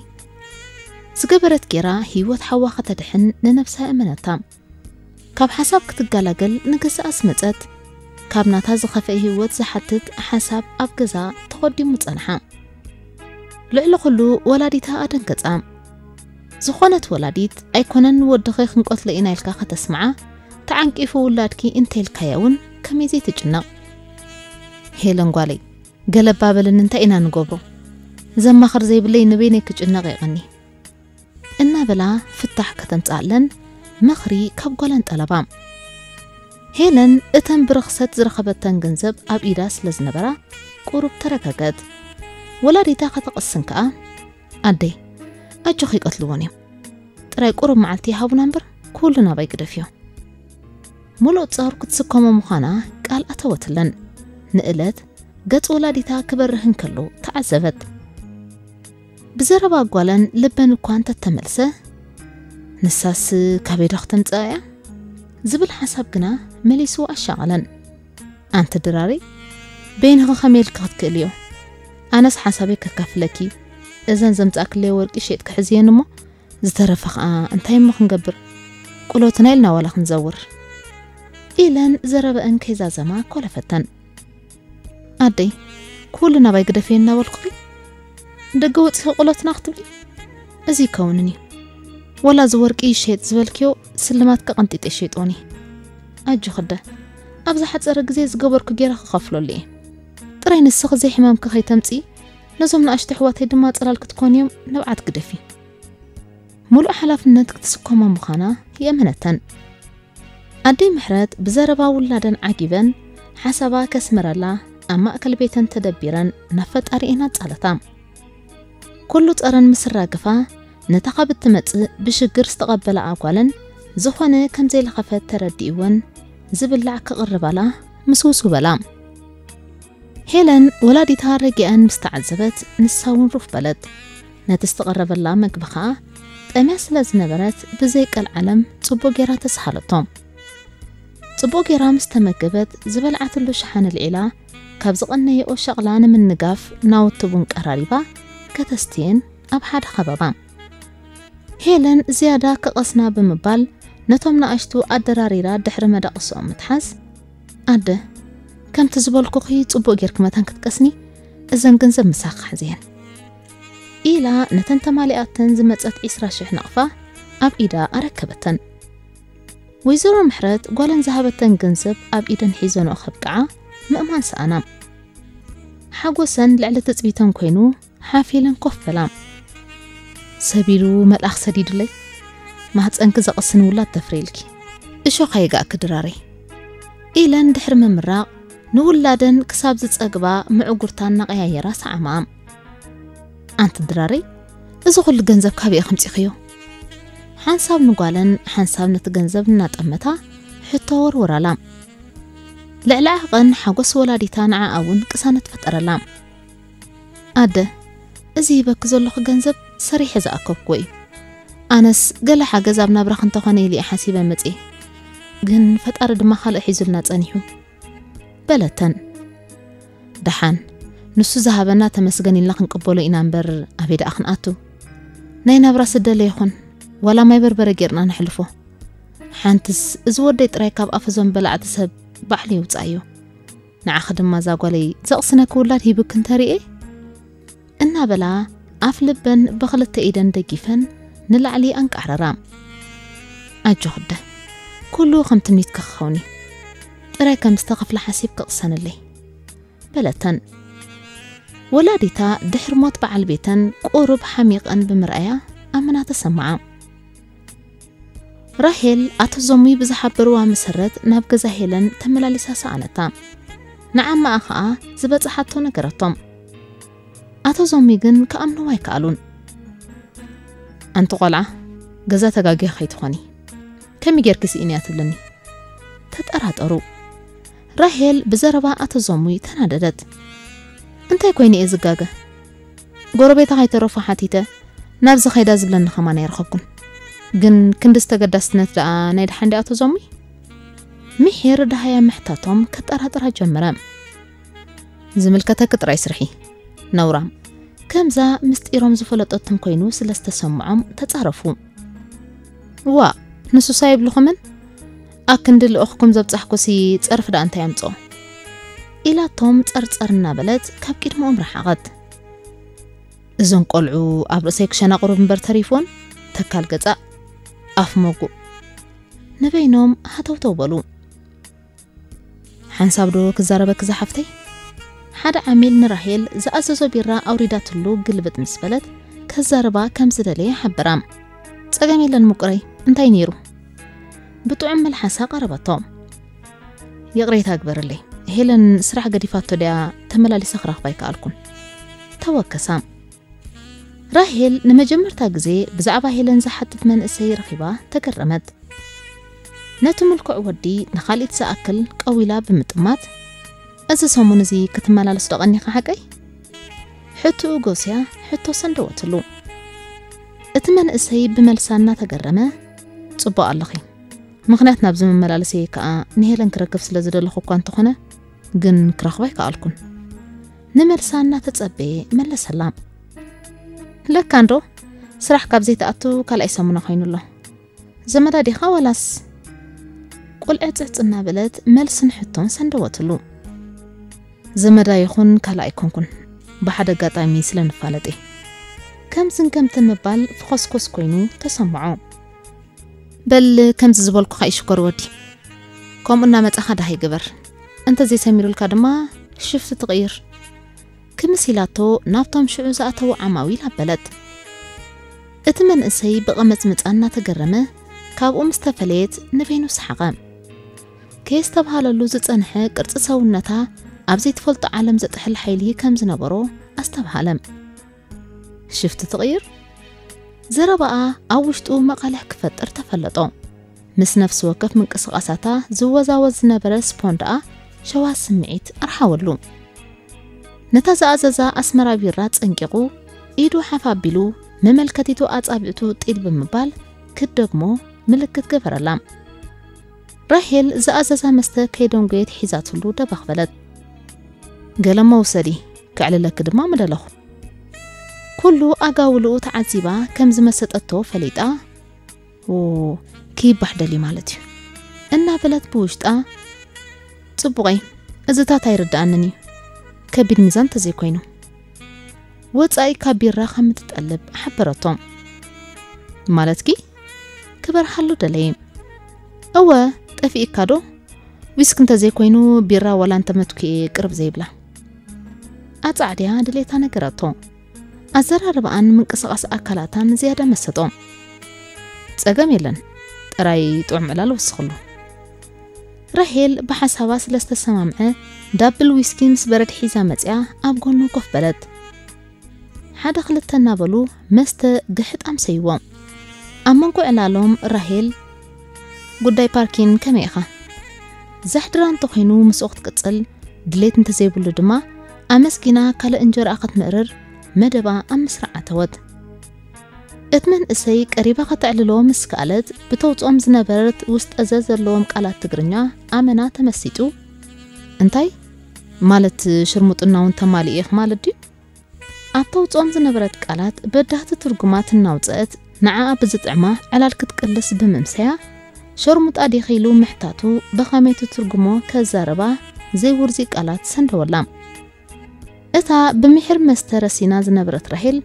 ዝገበረት ጌራ ህይወት ሓዋ ከተድሕን ንነብሳ እመነታ። ካብ ሓሳብ ክትገላገል ንገዛኣ ዝመጸት፣ ካብ ናታ ዝኸፍአ ህይወት ዝሓትት ሓሳብ ኣብ ገዛ ተቖዲሙ ጸንሓ። ልዕሊ ኩሉ ወላዲታ ኣደንገጻ። ዝኾነት ወላዲት ኣይኮነን ንወድኺ ክንቀትሎ ኢና ኢልካ ከተስምዓ፣ ተዓንቂፉ ውላድኪ እንተ ኢልካያ እውን ከመይ ዘይትጭነቕ? ሄለን ጓለይ፣ ገለባ በልኒ እንታይ ኢና ንገብሮ? ዘማኽር ዘይብለይ ንበይነይ ክጭነቕ የቐኒ። እናበላ ፍታሕ ከተምጽኣለን ምኽሪ ካብ ጓለን ጠለባ። ሄለን እተን ብርኽሰት ዝረኸበተን ገንዘብ ኣብ ኢዳ ስለ ዝነበራ ቁሩብ ተረጋገት። ወላዲታ ከተቐስን ከኣ፣ ኣደይ፣ ኣጆኺ ይቀትልዎን እዮም። ጥራይ ቁሩብ መዓልቲ ይሃቡና እምበር ኩሉ ናባይ ግደፍዮ። ሙሉእ ጸር ክትስከሞ ምዃና ቃል ኣተወትለን። ንእለት ገጽ ወላዲታ ክበርህ እንከሎ ተዓዘበት። ብዘረባ ጓለን ልበን እኳ እንተተመልሰ፣ ንሳስ ካበይ ዶ ክተምጽኣ እያ? ዝብል ሓሳብ ግና መሊሱ ኣሻቐለን። ኣንቲ ድራሪ፣ በይንኺ ከመይ ኢልኪ ክትክእልዮ? ኣነስ ሓሳበይ ከካፍለኪ፣ እዘን ዘምጻእክለይ ወርቂ ሸይጥኪ ሕዝየን እሞ፣ ዝተረፈ ኸኣ እንታይ እሞ ክንገብር? ቁሎትና ኢልና ዋላ ክንዘውር። ኢለን ዘረበአን ከይዛዘማ ኮለፈተን። ኣደይ፣ ኩሉ ናባይ ግደፍዮ እናበልኩኺ፣ ደገ ወጺኺ ቁሎትና ክትብሊ? እዚ ይከውንን እዩ። ወላ እዚ ወርቂ ይሸየጥ ዝበልክዮ ስልማት ከቐንጢጠ ይሸይጦን እየ። ኣጆኺ ኣደ፣ ኣብ ዝሓጸረ ግዜ ዝገበርኩ ጌረ ክኸፍለሉ እየ። ጥራይ ንስኺ ዘይሕማምኪ ከይተምጽኢ፣ ነዞም ንኣሽቱ ኣሕዋተይ ድማ ጽላል ክትኮንዮም ንብዓት ግደፊ። ሙሉእ ሓላፍነት ክትስከሞ ምዃና ይእመነተን። ኣደይ ምሕረት ብዘረባ ውላደን ዓጊበን፣ ሓሳባ ከስምረላ ኣብ ማእከል ቤተን ተደቢረን ናብ ፈጣሪኤን ኣጻለታ። ኩሉ ጸረን ምስ ራገፋ፣ ነታ ካብ እትመጽእ ብሽግር ዝተቐበላ ኣጓለን ዝኾነ ከም ዘይለኸፈት ተረዲእወን፣ ዝብላዕ ክቕርባላ ምስውሱ በላ። ሄለን ወላዲታ ረጊኣን ምስ ተዓዘበት፣ ንሳ እውን ሩፍ በለት። ነቲ ዝተቐረበላ መግቢ ኸኣ ጠምያ ስለ ዝነበረት፣ ብዘይ ቀልዓለም ጽቡቕ ጌራ ተስሃለቶ። ጽቡቕ ጌራ ምስ ተመገበት፣ ዝበልዓትሉ ሸሓነ ልዒላ፣ ካብ ዝቐነየኦ ሸቕላ ንምንጋፍ ናውቲ ቡን ቀራሪባ ከተስትየን ኣብ ሓደ ኸበባ። ሄለን ዝያዳ ክቐስና ብምባል፣ ነቶም ንኣሽቱ ኣደራሪራ ድሕሪ መዳቕስኦም ምትሓዝ፣ ኣደ፣ ከምቲ ዝበልኩኺ ጽቡቕ ጌርኪ መታን ክትቀስኒ፣ እዘን ገንዘብ ምሳኺ ሓዝየን። ኢላ ነተን ተማሊኣተን ዝመጸት ዒስራ ሽሕ ናቕፋ ኣብ ኢዳ ኣረከበተን። ወይዘሮ ምሕረት ጓለን ዝሃበተን ገንዘብ ኣብ ኢደን ሒዘንኦ ከብቅዓ ምእማን ሰኣና። ሓጎሰን ልዕሊ ትጽቢተን ኮይኑ ሓፍ ኢለን ኮፍ በላ። ሰብ ኢሉ መልኣኽ ሰዲዱለይ፣ ማህጸንኪ ዘቕስን ውላድ ተፍርየልኪ። እሾኽ ኣይጋእኪ ድራረይ። ኢለን ድሕሪ ምምራቕ ንውላደን ክሳብ ዝጸግባ ምዕጉርታ እናቐያየራ ሰዓማኣ። ኣንቲ ድራረይ፣ እዚ ኹሉ ገንዘብ ካበይ ከምጺኽዮ? ሓንሳብ ንጓለን ሓንሳብ ነቲ ገንዘብ እናጠመታ ሕቶ ወርወራላ። ልዕሊ ዓቐን ሓጎስ ወላዲታ ንዓኣ እውን ቅሳነት ፈጠረላ። ኣደ፣ እዚ ሂበኪ ዘለኹ ገንዘብ ሰሪሐ ዝኣከብኩዎ እዩ። ኣነስ ገለ ሓገዝ ኣብ ናብራኺ እንተኾነ ኢለ እየ ሓሲበ መጽየ። ግን ፈጣሪ ድማ ካልእ ሒዙልና ጸኒሑ። በለተን። ደሓን፣ ንሱ ዝሃበና ተመስገን ኢልና ክንቅበሎ ኢና እምበር ኣበይ ደኣ ክንኣቱ? ናይ ናብራ ስደለ ይኹን፣ ዋላ ማይ በርበረ ጌርና ነሕልፎ። ሓንትስ እዚ ወደይ ጥራይ ካብ ኣፍ እዞም በላዕቲ ሰብ ባዕሉ የውጻእዮ። ንዓኺ ድማ እዛ ጓለይ ዘቕስነኪ ውላድ ሂብኪ እንተርእየ፣ እናበላ ኣፍ ልበን ብኽልተ ኢደን ደጊፈን ንላዕሊ ኣንቃዕረራ። ኣጆኽ ኣደ፣ ኩሉ ከም ትምኒትካ ክኸውን እዩ። ጥራይ ከም ዝተኸፍለ ሓሲብ ክቕሰነለይ፣ በለተን። ወላዲታ ድሕሪ ሞት በዓል ቤተን ቁሩብ ሓሚቐን ብምርኣያ ኣመና ተሰማዓ። ራሄል ኣቶ ዞሚ ብዝሓበርዋ መሰረት ናብ ገዛ ሄለን ተመላሊሳ ሰኣነታ። ንዓማኣ ኸኣ ዝበጽሓቶ ነገረቶም። ኣቶ ዞሚ ግን ክኣምንዋ ኣይከኣሉን። ኣንቲ ቆልዓ፣ ገዛ ተጋግያ ከይትኾኒ፣ ከመይ ጌርኪ ስኢንያ ትብልኒ? ተጠራጠሩ። ራሄል ብዘረባ ኣቶ ዞሙይ ተናደደት። እንታይ ኮይነ እየ ዝጋገ? ጎረቤታ ከይተረፎ ሓቲተ፣ ናብዚ ከይዳ ዝብለኒ ከማን ኣይረኸብኩን። ግን ክንድዚ ተገዳስነት ደኣ ናይ ደሓን ድኣ ኣቶ ዞሙይ? ምሒር ደሃያ ምሕታቶም ከጠራጥራ ጀመረ። ዝምልከተኪ ጥራይ ስርሒ፣ ነውራም። ከምዛ ምስጢሮም ዝፈለጠቶም ኮይኑ ስለ ዝተሰምዖም ተጻረፉ። ዋእ፣ ንሱሳ ይብልኹምን? ኣክንዲ ልእኽኩም ዘብጻሕኩሲ ጸርፊ ደኣ እንታይ ኣምጽኦ? ኢላቶም ጸርጸር እናበለት ካብ ቅድመኦም ረሓቐት። እዞን ቆልዑ ኣብ ርእሰይ ክሸናቕሩ እምበር ተሪፍዎን፣ ተካል ገጻ ኣፍ መጉእ። ንበይኖም ሃተውተው በሉ። ሓንሳብ ዶ ክዛረበኪ ዝሓፍተይ? ሓደ ዓሚል ንራሄል ዝኣዘዞ ቢራ ኣውሪዳትሉ ግልብጥ ምስ በለት፣ ከዛርባ ከም ዝደለየ ሓበራ። ጸገም የለን ምቁረይ፣ እንታይ ነይሩ? ብጥዑም መልሓሳ ቀረበቶ። ይቕሬታ ግበርለይ፣ ሄለን ስራሕ ገዲፋቶ ድያ ተመላሊሰ ክረኽባ ኣይከኣልኩን። ተወከሳ። ራሄል ንመጀመርታ ግዜ ብዛዕባ ሄለን ዝሓትት መንእሰይ ረኺባ ተገረመት። ነቲ ምልኩዕ ወዲ ንኻልኢት ዝኣክል ቀዊላ ብምጥማት፣ "እዚ ሰሙን እዚ ክትመላለስ ዶ ቀኒኻ ሓቀይ?" ሕቶኡ ጎስያ ሕቶ ሰንደወትሉ። እቲ መንእሰይ ብመልሳ እናተገረመ፣ "ጽቡቕ ኣለኺ። ምኽንያት ናብዚ መመላለሰይ ከኣ ንሄለን ክረክብ ስለ ዝደለኹ እኳ እንተኾነ፣ ግን ክረኽባ ኣይከኣልኩን።" ንመልሳ እናተጸበየ መለሰላ። "ለካ እንዶ ስራሕ ካብ ዘይትኣቱ ካልኣይ ሰሙና ኮይኑ ኣሎ። ዘመዳ ዲኻ ዋላስ?" ቁልዕጽጽ እናበለት መልስን ሕቶን ሰንደወትሉ። "ዘመዳ ይኹን ካልእ ኣይኮንኩን፣ ብሓደ ኣጋጣሚ ስለ ንፋለጥ እየ።" ከምዝን ከምትን ምባል ፍኾስኮስ ኮይኑ ተሰምዖ። "በል ከምዚ ዝበልኩኻ ይሽኮር ወዲ፣ ከምኡ እናመጻኻ ደሃይ ግበር፣ እንተዘይሰሚሩልካ ድማ ሽፍቲ ትቕይር" ክምስ ኢላቶ ናብቶም ሽዑ ዝኣተዉ ዓማዊል ኣበለት። እቲ መንእሰይ ብቐመጽምጻ እናተገረመ ካብኡ ምስ ተፈለየት ንበይኑ ሰሓቐ። ከየስተብሃለሉ ዝጸንሐ ቅርጺ ሰውነታ ኣብ ዘይትፈልጦ ዓለም ዘጥሕል ሓይሊ ከም ዝነበሮ ኣስተብሃለ። ሽፍቲ ትቕይር? ዘረባኣ ኣብ ውሽጡ መቓልሕ ክፈጥር ተፈለጦ። ምስ ነፍሲ ወከፍ ምንቅስቓሳታ ዝወዛወዝ ዝነበረ ስፖን ደኣ ሸዋ ስምዒት ኣርሓወሉ። ነታ ዝኣዘዛ ኣስመራ ቢራ ጸንቂቑ፣ ኢዱ ሓፍ ኣቢሉ፣ መመልከቲቱ ኣጻብዕቱ ጢል ብምባል ክደግሞ ምልክት ገበረላ። ራሄል ዝኣዘዛ መስተ ከይደንጎየት ሒዛትሉ ደበኽ በለት። "ገለሞ ውሰዲ፣ ከዕልለኪ ድማ ምደለኹ።" ኩሉ ኣጋውልኡ ተዓዚባ ከም ዝመሰጠቶ ፈሊጣ፣ "ኦ፣ ክይባሕ ደልዩ ማለት እዩ" እናበለት ብውሽጣ፣ "ጽቡቐይ፣ እዚታት ኣይርድኣንን እዩ፣ ከቢድ ሚዛን እንተዘይኮይኑ።" ወጻኢ ካብ ቢራ ከም እትጠልብ ሓበረቶ። "ማለትኪ?" ክበርሃሉ ደለየ። "እወ፣ ጠፊእካ ዶ? ዊስክ እንተዘይኮይኑ ቢራ ዋላ እንተመትኩ እየ ቅርብ ዘይብላ።" ኣጻዕድያ ድሌታ ነገረቶ። ኣዘራርባኣን ምንቅስቓስ ኣካላታን ዝያዳ መሰጦ። "ጸገም የለን፣ ጥራይ ጥዑም ዕላል ወስኽሉ።" ራሄል ብሓሳባ ስለ ዝተሰማምዐ፣ ዳብል ዊስኪ ምስ በረድ ሒዛ መጺኣ ኣብ ጎኑ ኮፍ በለት። ሓደ ክልተ እናበሉ መስተ ግሕጥ ኣምሰይዎ። ኣብ መንጎ ዕላሎም ራሄል፣ "ጉዳይ ፓርኪን ከመይ ኢኻ?" ዘሕድራ እንተኾይኑ ምስኡ ክትቅጽል፣ ድሌት እንተዘይብሉ ድማ ኣመስጊና ካልእ እንጀራኣ ክትምእርር መደባ ኣብ ምስራዕ ኣተወት። እቲ መንእሰይ ቀሪባ ከተዕልሎ ምስ ከኣለት፣ ብተውጽኦም ዝነበረት ውስጠዘ ዘለዎም ቃላት ትግርኛ ኣመና ተመሲጡ፣ "እንታይ ማለት ሽርሙጥና እውን ተማሊኡ ኢኺ ማለት ድዩ?" ኣብ ተውጽኦም ዝነበረት ቃላት በዳህቲ ትርጉማት እናውጽአት ንዓኣ ብዝጥዕማ ዕላል ክትቅልስ ብምምሰያ፣ ሸርሙጣ ዲኺ ኢሉ ምሕታቱ ብኸመይ ትትርጉሞ ከዛርባ ዘይውርዚ ቃላት ሰንደወላ። እታ ብምሒር መስተ ረሲና ዝነበረት ራሄል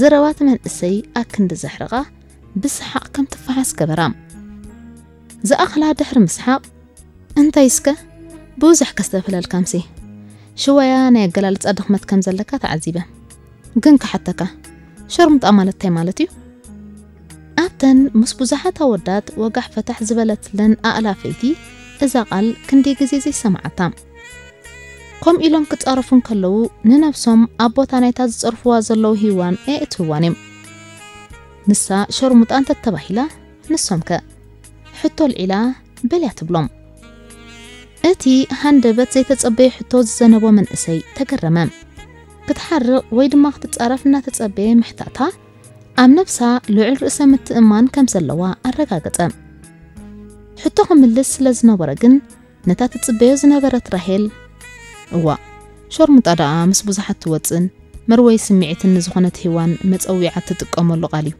ዘረባ እቲ መንእሰይ ኣክንዲ ዘሕርቓ ብሰሓቕ ከም ትፈሓስ ገበራ። ዝኣኽላ ድሕሪ ምስሓቕ፣ እንታይ እስከ ብዙሕ ከስተብህለልካምሲ፣ ሽወያ ናይ ኣገላልጻ ድኽመት ከም ዘለካ ተዓዚበ። ግን ክሓተካ፣ ሸርሙጣ ማለት እንታይ ማለት እዩ? ኣብተን ምስ ብዙሓት ኣወዳት ወጋሕ ፈታሕ ዝበለትለን ኣእላፈይቲ እዛ ቃል ክንደይ ግዜ ዘይሰማዓታ። ከምኡ ኢሎም ክጻረፉ እንከለዉ ንነብሶም ኣብ ቦታ ናይታ ዝጸርፍዋ ዘለዉ ሂዋን ኣየእትውዋን እዮም። ንሳ ሸርሙጣ እንተተባሂላ ንሶም ከ? ሕቶ ኣልዒላ በልያ ትብሎም። እቲ ሃንደበት ዘይተጸበየ ሕቶ ዝዘነቦ መንእሰይ ተገረመ። ክትሓርቕ ወይ ድማ ክትጻረፍ እናተጸበየ ምሕታታ ኣብ ነብሳ ልዑል ርእሰ ምትእማን ከም ዘለዋ ኣረጋገጸ። ሕቶ ክምልስ ስለ ዝነበረ ግን ነታ ትጽበዮ ዝነበረት ራሄል፣ እዋ፣ ሸርሙጣ ደኣ ምስ ብዙሓት ትወጽን መርወይ ስምዒትን ንዝኾነት ሄዋን መጸዊዓ ትጥቀመሉ ቃል እዩ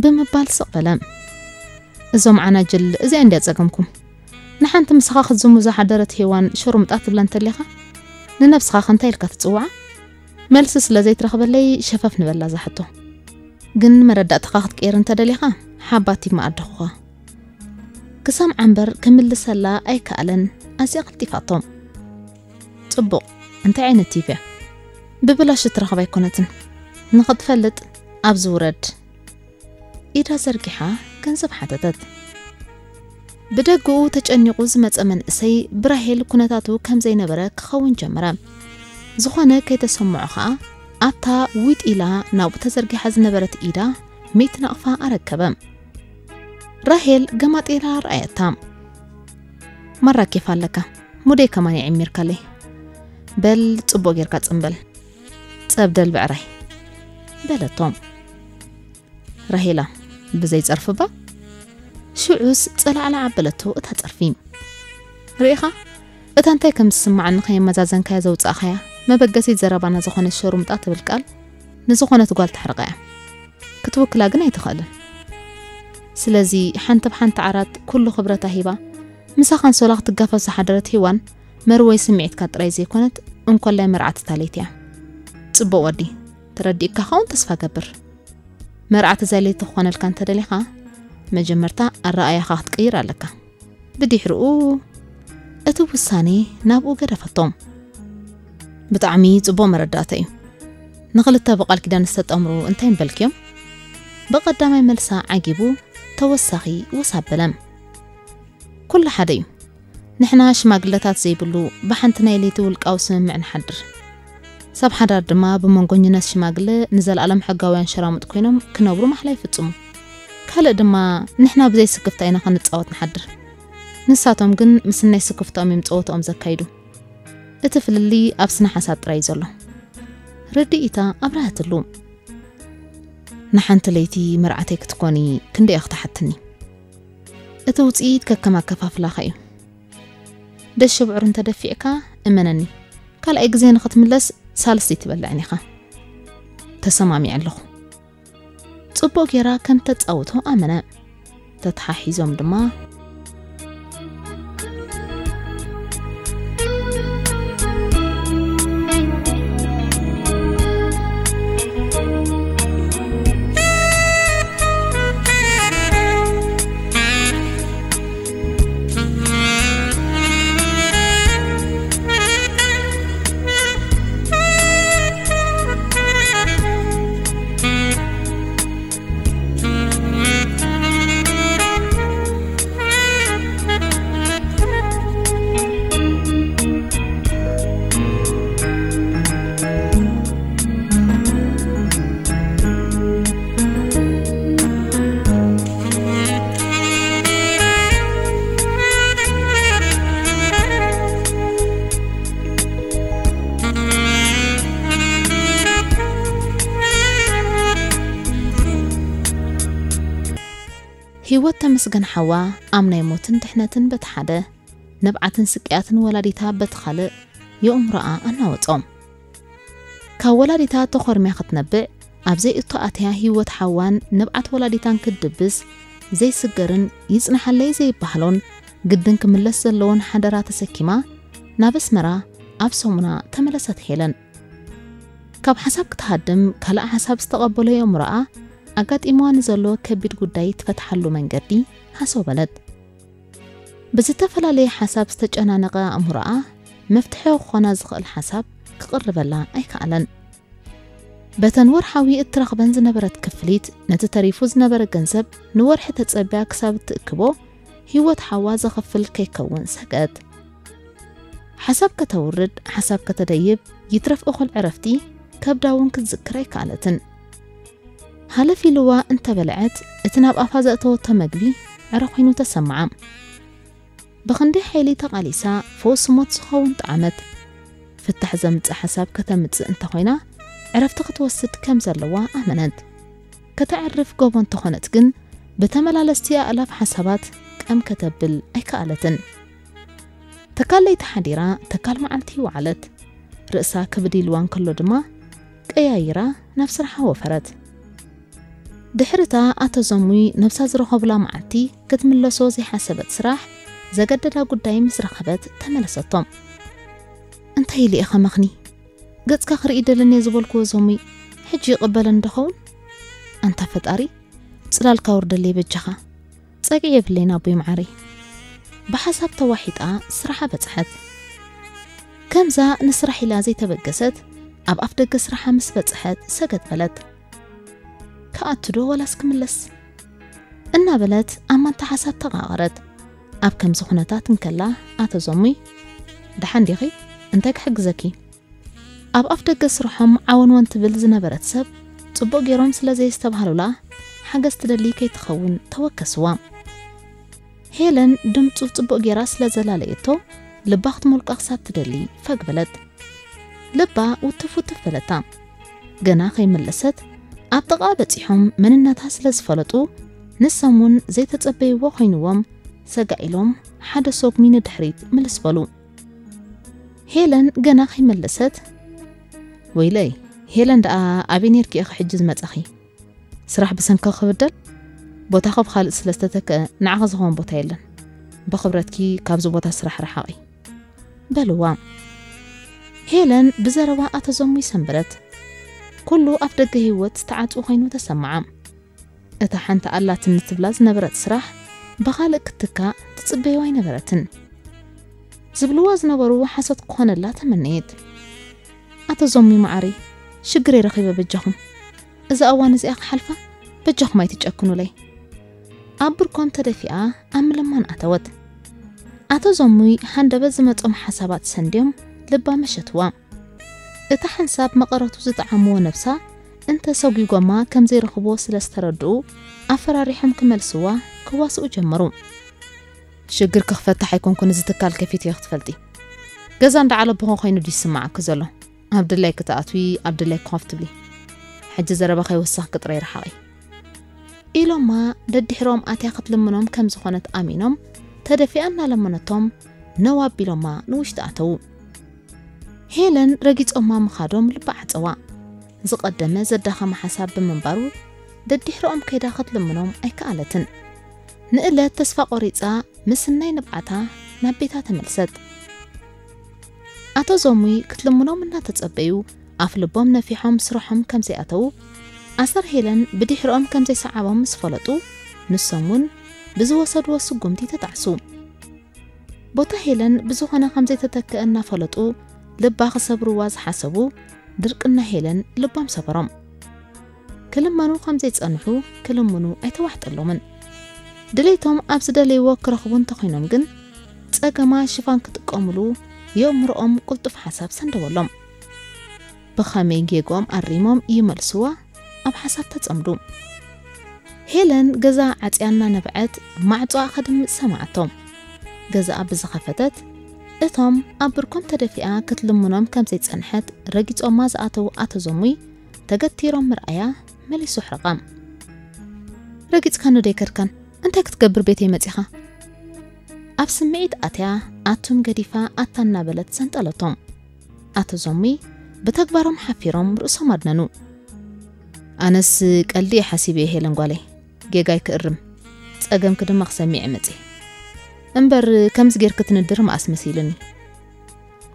ብምባል ስቕ በለ። እዞም ዓናጅል እዚኣ እንድያ ጸገምኩም። ንሓንቲ ምሳኻ ክትዝሙ ዝሓደረት ሄዋን ሸርሙጣ ትብላ እንተሊኻ ንነብስኻ ከ እንታይ ኢልካ ትጽውዓ? መልሲ ስለ ዘይትረኽበለይ ሸፈፍ ንበላ እዛ ሕቶ። ግን መረዳእታኻ ክትቀይር እንተደሊኻ ሓባቲብ መኣደኹኻ። ክሰምዓ እምበር ክምልሰላ ኣይከኣለን። ኣዝያ ቀልጢፋቶ። ጽቡቕ፣ እንታይ ዓይነት ቲፕ እያ? ብብላሽ እትረኽብ ኣይኮነትን። ንኽትፈልጥ ኣብዚ ውረድ። ኢዳ ዘርጊሓ ገንዘብ ሓተተት። ብደግኡ ተጨኒቑ ዝመጸ መንእሰይ ብራሄል ኩነታቱ ከም ዘይነበረ ክኸውን ጀመረ። ዝኾነ ከይተሰምዖ ኸኣ ኣብታ ዊጥ ኢላ ናብኡ ተዘርጊሓ ዝነበረት ኢዳ ሚእቲ ናቕፋ ኣረከበ። ራሄል ገማጢራ ረኣየታ። ማራ ኬፍ ኣለካ፣ ሙደይ ከማን የዕሚርካለይ። በል ጽቡቕ ጌርካ ጽምበል። ጸብደል ብዕራይ። በለቶ። ራሄላ፣ ብዘይ ጸርፊ እባ? ሽዑስ ጸላዕላዕ ኣበለቶ እታ ጸርፊ። ርኢኻ? እታ እንታይ ከም ዝስምዓኒ ከየመዛዘንካያ ዘውጻእኻያ መበገሲት ዘረባና ዝኾነት ሸሩምጣ ትብል ቃል ንዝኾነት ጓል ተሕርቓ እያ። ክትውክላ ግን ኣይትኽእልን። ስለዚ ሓንቲ ብሓንቲ ዓራት ኩሉ ክብረታ ሂባ ምሳኻ ኣንሶላ ክትጋፈፍ ዝሓደረት ሄዋን መርወይ ስምዒትካ ጥራይ ዘይኮነት እንኮላይ መርዓት እታ ለይቲ እያ። ጽቡቕ ወዲ፣ ተረዲእካ ኸውን ተስፋ ገብር። መርዓት እዛ ለይቲ ክኾነልካ እንተደሊኻ መጀመርታ ኣረኣያኻ ክትቅይር ኣለካ። ብድሕርኡ እቲ ውሳኔ ናብኡ ገደፈቶም። ብጣዕሚ ጽቡቕ መረዳእታ እዩ። ንኽልተ ብቓል ኪዳን ዝተጠምሩ እንታይ ምበልክዮም? ብቐዳማይ መልሳ ዓጊቡ ተወሳኺ ወስ ኣበለ። ኩሉ ሓደ እዩ። ንሕና ሽማግለታት ዘይብሉ ብሓንቲ ናይ ለይቲ ውልቃዊ ስምምዕ ንሓድር። ሰብ ሓዳር ድማ ብመንጎኝነት ሽማግለ ንዘለኣለም ሕጋውያን ሸራሙጥ ኮይኖም ክነብሩ ማሕላ ይፍጽሙ። ካልእ ድማ ንሕና ብዘይ ስክፍታ ኢና ክንጻወት ንሓድር። ንሳቶም ግን ምስ ናይ ስክፍታኦም እዮም ጸወታኦም ዘካይዱ። እቲ ፍልልይ ኣብ ስነ ሓሳብ ጥራይ እዩ ዘሎ። ርድኢታ ኣብርሃትሉ። ንሓንቲ ለይቲ መርዓተይ ክትኮኒ ክንደይ ኢኺ ትሓትኒ? እቲ ውጽኢት ከከም ኣከፋፍላኻ እዩ። ደሽ ብዕሩ እንተደፊዕካ እመነኒ፣ ካልኣይ ግዜ ንኽትምለስ ሳልስቲ ትበልዕን ኢኻ። ተሰማሚዐ ኣለኹ። ጽቡቕ ጌራ ከም ተጻውቶ ኣመነ። ተተሓሒዞም ድማ ህይወት ተመስገን ሓዋ ኣብ ናይ ሞትን ድሕነትን በቲ ሓደ፣ ንብዓትን ስቅያትን ወላዲታ በቲ ካልእ የእምሮኣ ኣናወጾም። ካብ ወላዲታ ተኾርምያ ክትነብዕ ኣብ ዘይእቶ ኣትያ ህይወት ሓዋን ንብዓት ወላዲታን ክትድብስ ዘይስገርን ይጽናሓለይ ዘይበሃሎን ግድን ክምለስ ዘለዎን ሓደራ ተሰኪማ ናብ ኣስመራ ኣብ ሰሙና ተመለሰት ሄለን። ካብ ሓሳብ ክትሃድም ካልእ ሓሳብ ዝተቐበሎ የእምሮኣ ኣጋጢምዋ ንዘሎ ከቢድ ጉዳይ ትፈትሓሉ መንገዲ ሃሰው በለት። ብዝተፈላለየ ሓሳብ ዝተጨናነቐ ኣእምሮኣ መፍትሒ ክኾና ዝኽእል ሓሳብ ክቕርበላ ኣይከኣለን። በተን ወርሓዊ እትረኽበን ዝነበረት ክፍሊት ነቲ ተሪፉ ዝነበረ ገንዘብ ንወርሒ ተጸቢያ ክሳብ እትእክቦ ህይወት ሓዋ ዘኸፍል ከይከውን ሰገት። ሓሳብ ከተውርድ፣ ሓሳብ ከተደይብ፣ ይትረፍ እኹል ዕረፍቲ ከብዳ እውን ክትዝክር ኣይከኣለትን። ሃለፍ ኢልዋ እንተበልዐት እቲ ናብ ኣፋ ዘእተወቶ መግቢ ዕረ ኮይኑ ተሰምዓ። ብኽንደይ ሓይሊ ተቓሊሳ ፈውሲ ሞት ዝኸውን ጠዓመት። ፍታሕ ዘምጽእ ሓሳብ ከተምጽእ እንተኾይና ዕረፍቲ ክትወስድ ከም ዘለዋ ኣመነት። ከተዕርፍ ጎቦ እንተኾነት ግን ብተመላለስቲ ኣእላፍ ሓሳባት ቀም ከተብል ኣይከኣለትን። ተካል ለይቲ ሓዲራ ተካል መዓልቲ ይወዓለት። ርእሳ ክብድ ኢልዋ እንከሎ ድማ ቀያይራ ናብ ስርሓ ወፈረት። ድሕርታ ኣቶ ዘሙይ ነብሳ ዝረኸቡላ መዓልቲ ክትምለሶ ዘይሓሰበት ስራሕ ዘገደዳ ጉዳይ ምስ ረኸበት ተመለሰቶም። እንታይ ኢሉ ኢኸ መኽኒ? ገጽካ ክርኢ ደለኒ ዝበልክዎ ዘሙይ ሕጂ ይቕበለኒ ዶ ኸውን? ኣንታ ፈጣሪ ጽላልካ ውርደለይ በጃኻ። ጸግዒ የብለይን ኣቦይ መዓረይ። ብሓሳብ ተዋሒጣ ስራሓ በጽሐት። ከምዛ ንስራሕ ኢላ ዘይተበገሰት ኣብ ኣፍ ደገ ስራሓ ምስ በጽሐት ሰገት በለት። ክኣቱ ዶ ወላስ ክምለስ? እናበለት ኣብ ማንታ ሓሳብ ተቓቐረት። ኣብ ከምዚ ኩነታት እንከላ ኣቶ ዘሙይ፣ ደሓን ዲኺ? እንታይ ክሕግዘኪ? ኣብ ኣፍ ደገ ስርሖም ዓወንወን ትብል ዝነበረት ሰብ ጽቡቕ ገይሮም ስለ ዘየስተብሃሉላ ሓገዝ ትደሊ ከይትኸውን ተወከስዋ። ሄለን ድምፁ ጽቡቕ ገይራ ስለ ዘላለየቶ ልባ ክትሞልቃ ክሳብ ትደሊ ፈግ በለት። ልባ ውትፍ ውትፍ በለታ። ገና ከይመለሰት ኣብ ጥቓ በጺሖም መንነታ ስለ ዝፈለጡ ንሶም እውን ዘይተጸበይዎ ኮይንዎም ሰጋእ ኢሎም ሓደ ሰጉሚ ንድሕሪት ምልስ በሉ። ሄለን ገና ከይመለሰት፣ ወይለይ ሄለን ደኣ ኣበይ ኔርኪ ኢኺ ሕጂ ዝመጻኺ? ስራሕ ብሰንኪ ክብደል? ቦታኺ ብኻልእ ስለ ዝተተክአ ንዓኺ ዝኸውን ቦታ የለን። ብኽብረትኪ ካብዚ ቦታ ስራሕ ርሓቒ በልዋ። ሄለን ብዘረባ ኣቶ ዘሙ ይሰንበረት። ኩሉ ኣፍ ደገ ህይወት ዝተዓጽወ ኮይኑ ተሰምዓ። እታ ሓንቲ ኣላትኒ ትብላ ዝነበረት ስራሕ ብኻልእ ክትትካእ ትጽበዮ ኣይነበረትን። ዝብልዋ ዝነበሩ ሓሶት ክኾነላ ተመነየት። ኣቶ ዞሚ መዓረይ፣ ሽግረይ ረኺበ በጃኹም። እዛ እዋን እዚኣ ክሓልፋ በጃኹም ኣይትጨክኑለይ። ኣብ ብርኮም ተደፊኣ ኣብ ምልማን ኣተወት። ኣቶ ዞሙይ ሃንደበት ዝመጾም ሓሳባት ሰንድዮም ልባ መሸትዋ። እታ ሓንሳብ መቐረቱ ዝጠዓምዎ ነብሳ እንተ ሰጒጎማ ከም ዘይረኽብዎ ስለ ዝተረድኡ ኣፈራሪሖም ክመልስዋ ክዋስኡ ጀመሩ። ሽግር ክኽፈትሕ ኣይኮንኩን እዚ ትካል ከፊተዮ ክትፈልጢ። ገዛ እንዳ ዓለቦኾ ኮይኑ ድዩ ዝስምዓኪ ዘሎ? ኣብ ድላይኪ ትኣትዊ ኣብ ድላይኪ ኮፍ ትብሊ። ሕጂ ዘረባ ከይወሰኽኪ ጥራይ ርሓቒ። ኢሎማ ደድሕሮም ኣትያ ክትልምኖም ከም ዝኾነት ኣሚኖም ተደፊኣ እናለመነቶም ነው ኣቢሎማ ንውሽጢ ኣተዉ። ሄለን ረጊጾማ ምኻዶም ልባ ዓጸዋ። ዝቐደመ ዘዳኸመ ሓሳብ ብምንባሩ ደድሕሮኦም ከይዳ ክትልምኖም ኣይከኣለትን። ንእለት ተስፋ ቆሪጻ ምስናይ ንብዓታ ናብ ቤታ ተመልሰት። ኣቶ ዞሙይ ክትልምኖም እናተጸበዩ ኣፍ ልቦም ነፊሖም ስርሖም ከም ዘይኣተዉ ኣሰር ሄለን ብድሕሮኦም ከም ዘይሰዓቦም ምስ ፈለጡ ንሶም እውን ብዝወሰድዎ ስጉምቲ ተጣዕሱ። ቦታ ሄለን ብዝኾነ ከም ዘይተተክአ እናፈለጡ ልባ ክሰብርዋ ዝሓሰቡ ድርቅና ሄለን ልቦም ሰበሮም። ክልመኑ ከም ዘይጸንሑ ክልምኑ ኣይተዋሕጠሎምን። ድሌቶም ኣብ ዝደለይዎ ክረኽቡ እንተኾይኖም ግን ጸገማ ሽፋን ክጥቀምሉ የእምሮኦም ቅልጡፍ ሓሳብ ሰንደወሎም። ብኸመይ ጌጎም ኣሪሞም ይመልስዋ ኣብ ሓሳብ ተጸምዱ። ሄለን ገዛ ዓጽያ እናነብዐት ማዕጾኣ ከድምጽ ሰማዓቶም። ገዛኣ ብዝኸፈተት እቶም ኣብ ብርኮም ተደፊኣ ክትልምኖም ከም ዘይጸንሐት ረጊጾማ ዝኣተዉ ኣቶ ዞሙይ ተገቲሮም ምርኣያ መሊሱ ኣሕረቓ። ረጊጽካኒ ዶ ኣይከድካን? እንታይ ክትገብር ቤተይ መጺኻ? ኣብ ስምዒት ኣትያ ኣቱም ገዲፋ ኣታ እናበለት ሰንጠለቶም። ኣቶ ዞሙይ ብተግባሮም ሓፊሮም ርእሶም ኣድነኑ። ኣነስ ቀልዲ እየ ሓሲበ እየ ሄለን ጓለይ፣ ጌጋይ ክእርም፣ ጸገምኪ ድማ ክሰሚዕ እየ መጺኤ። እምበር ከምዚ ጌርኪ ትንድሪ መኣስ መሲሉኒ።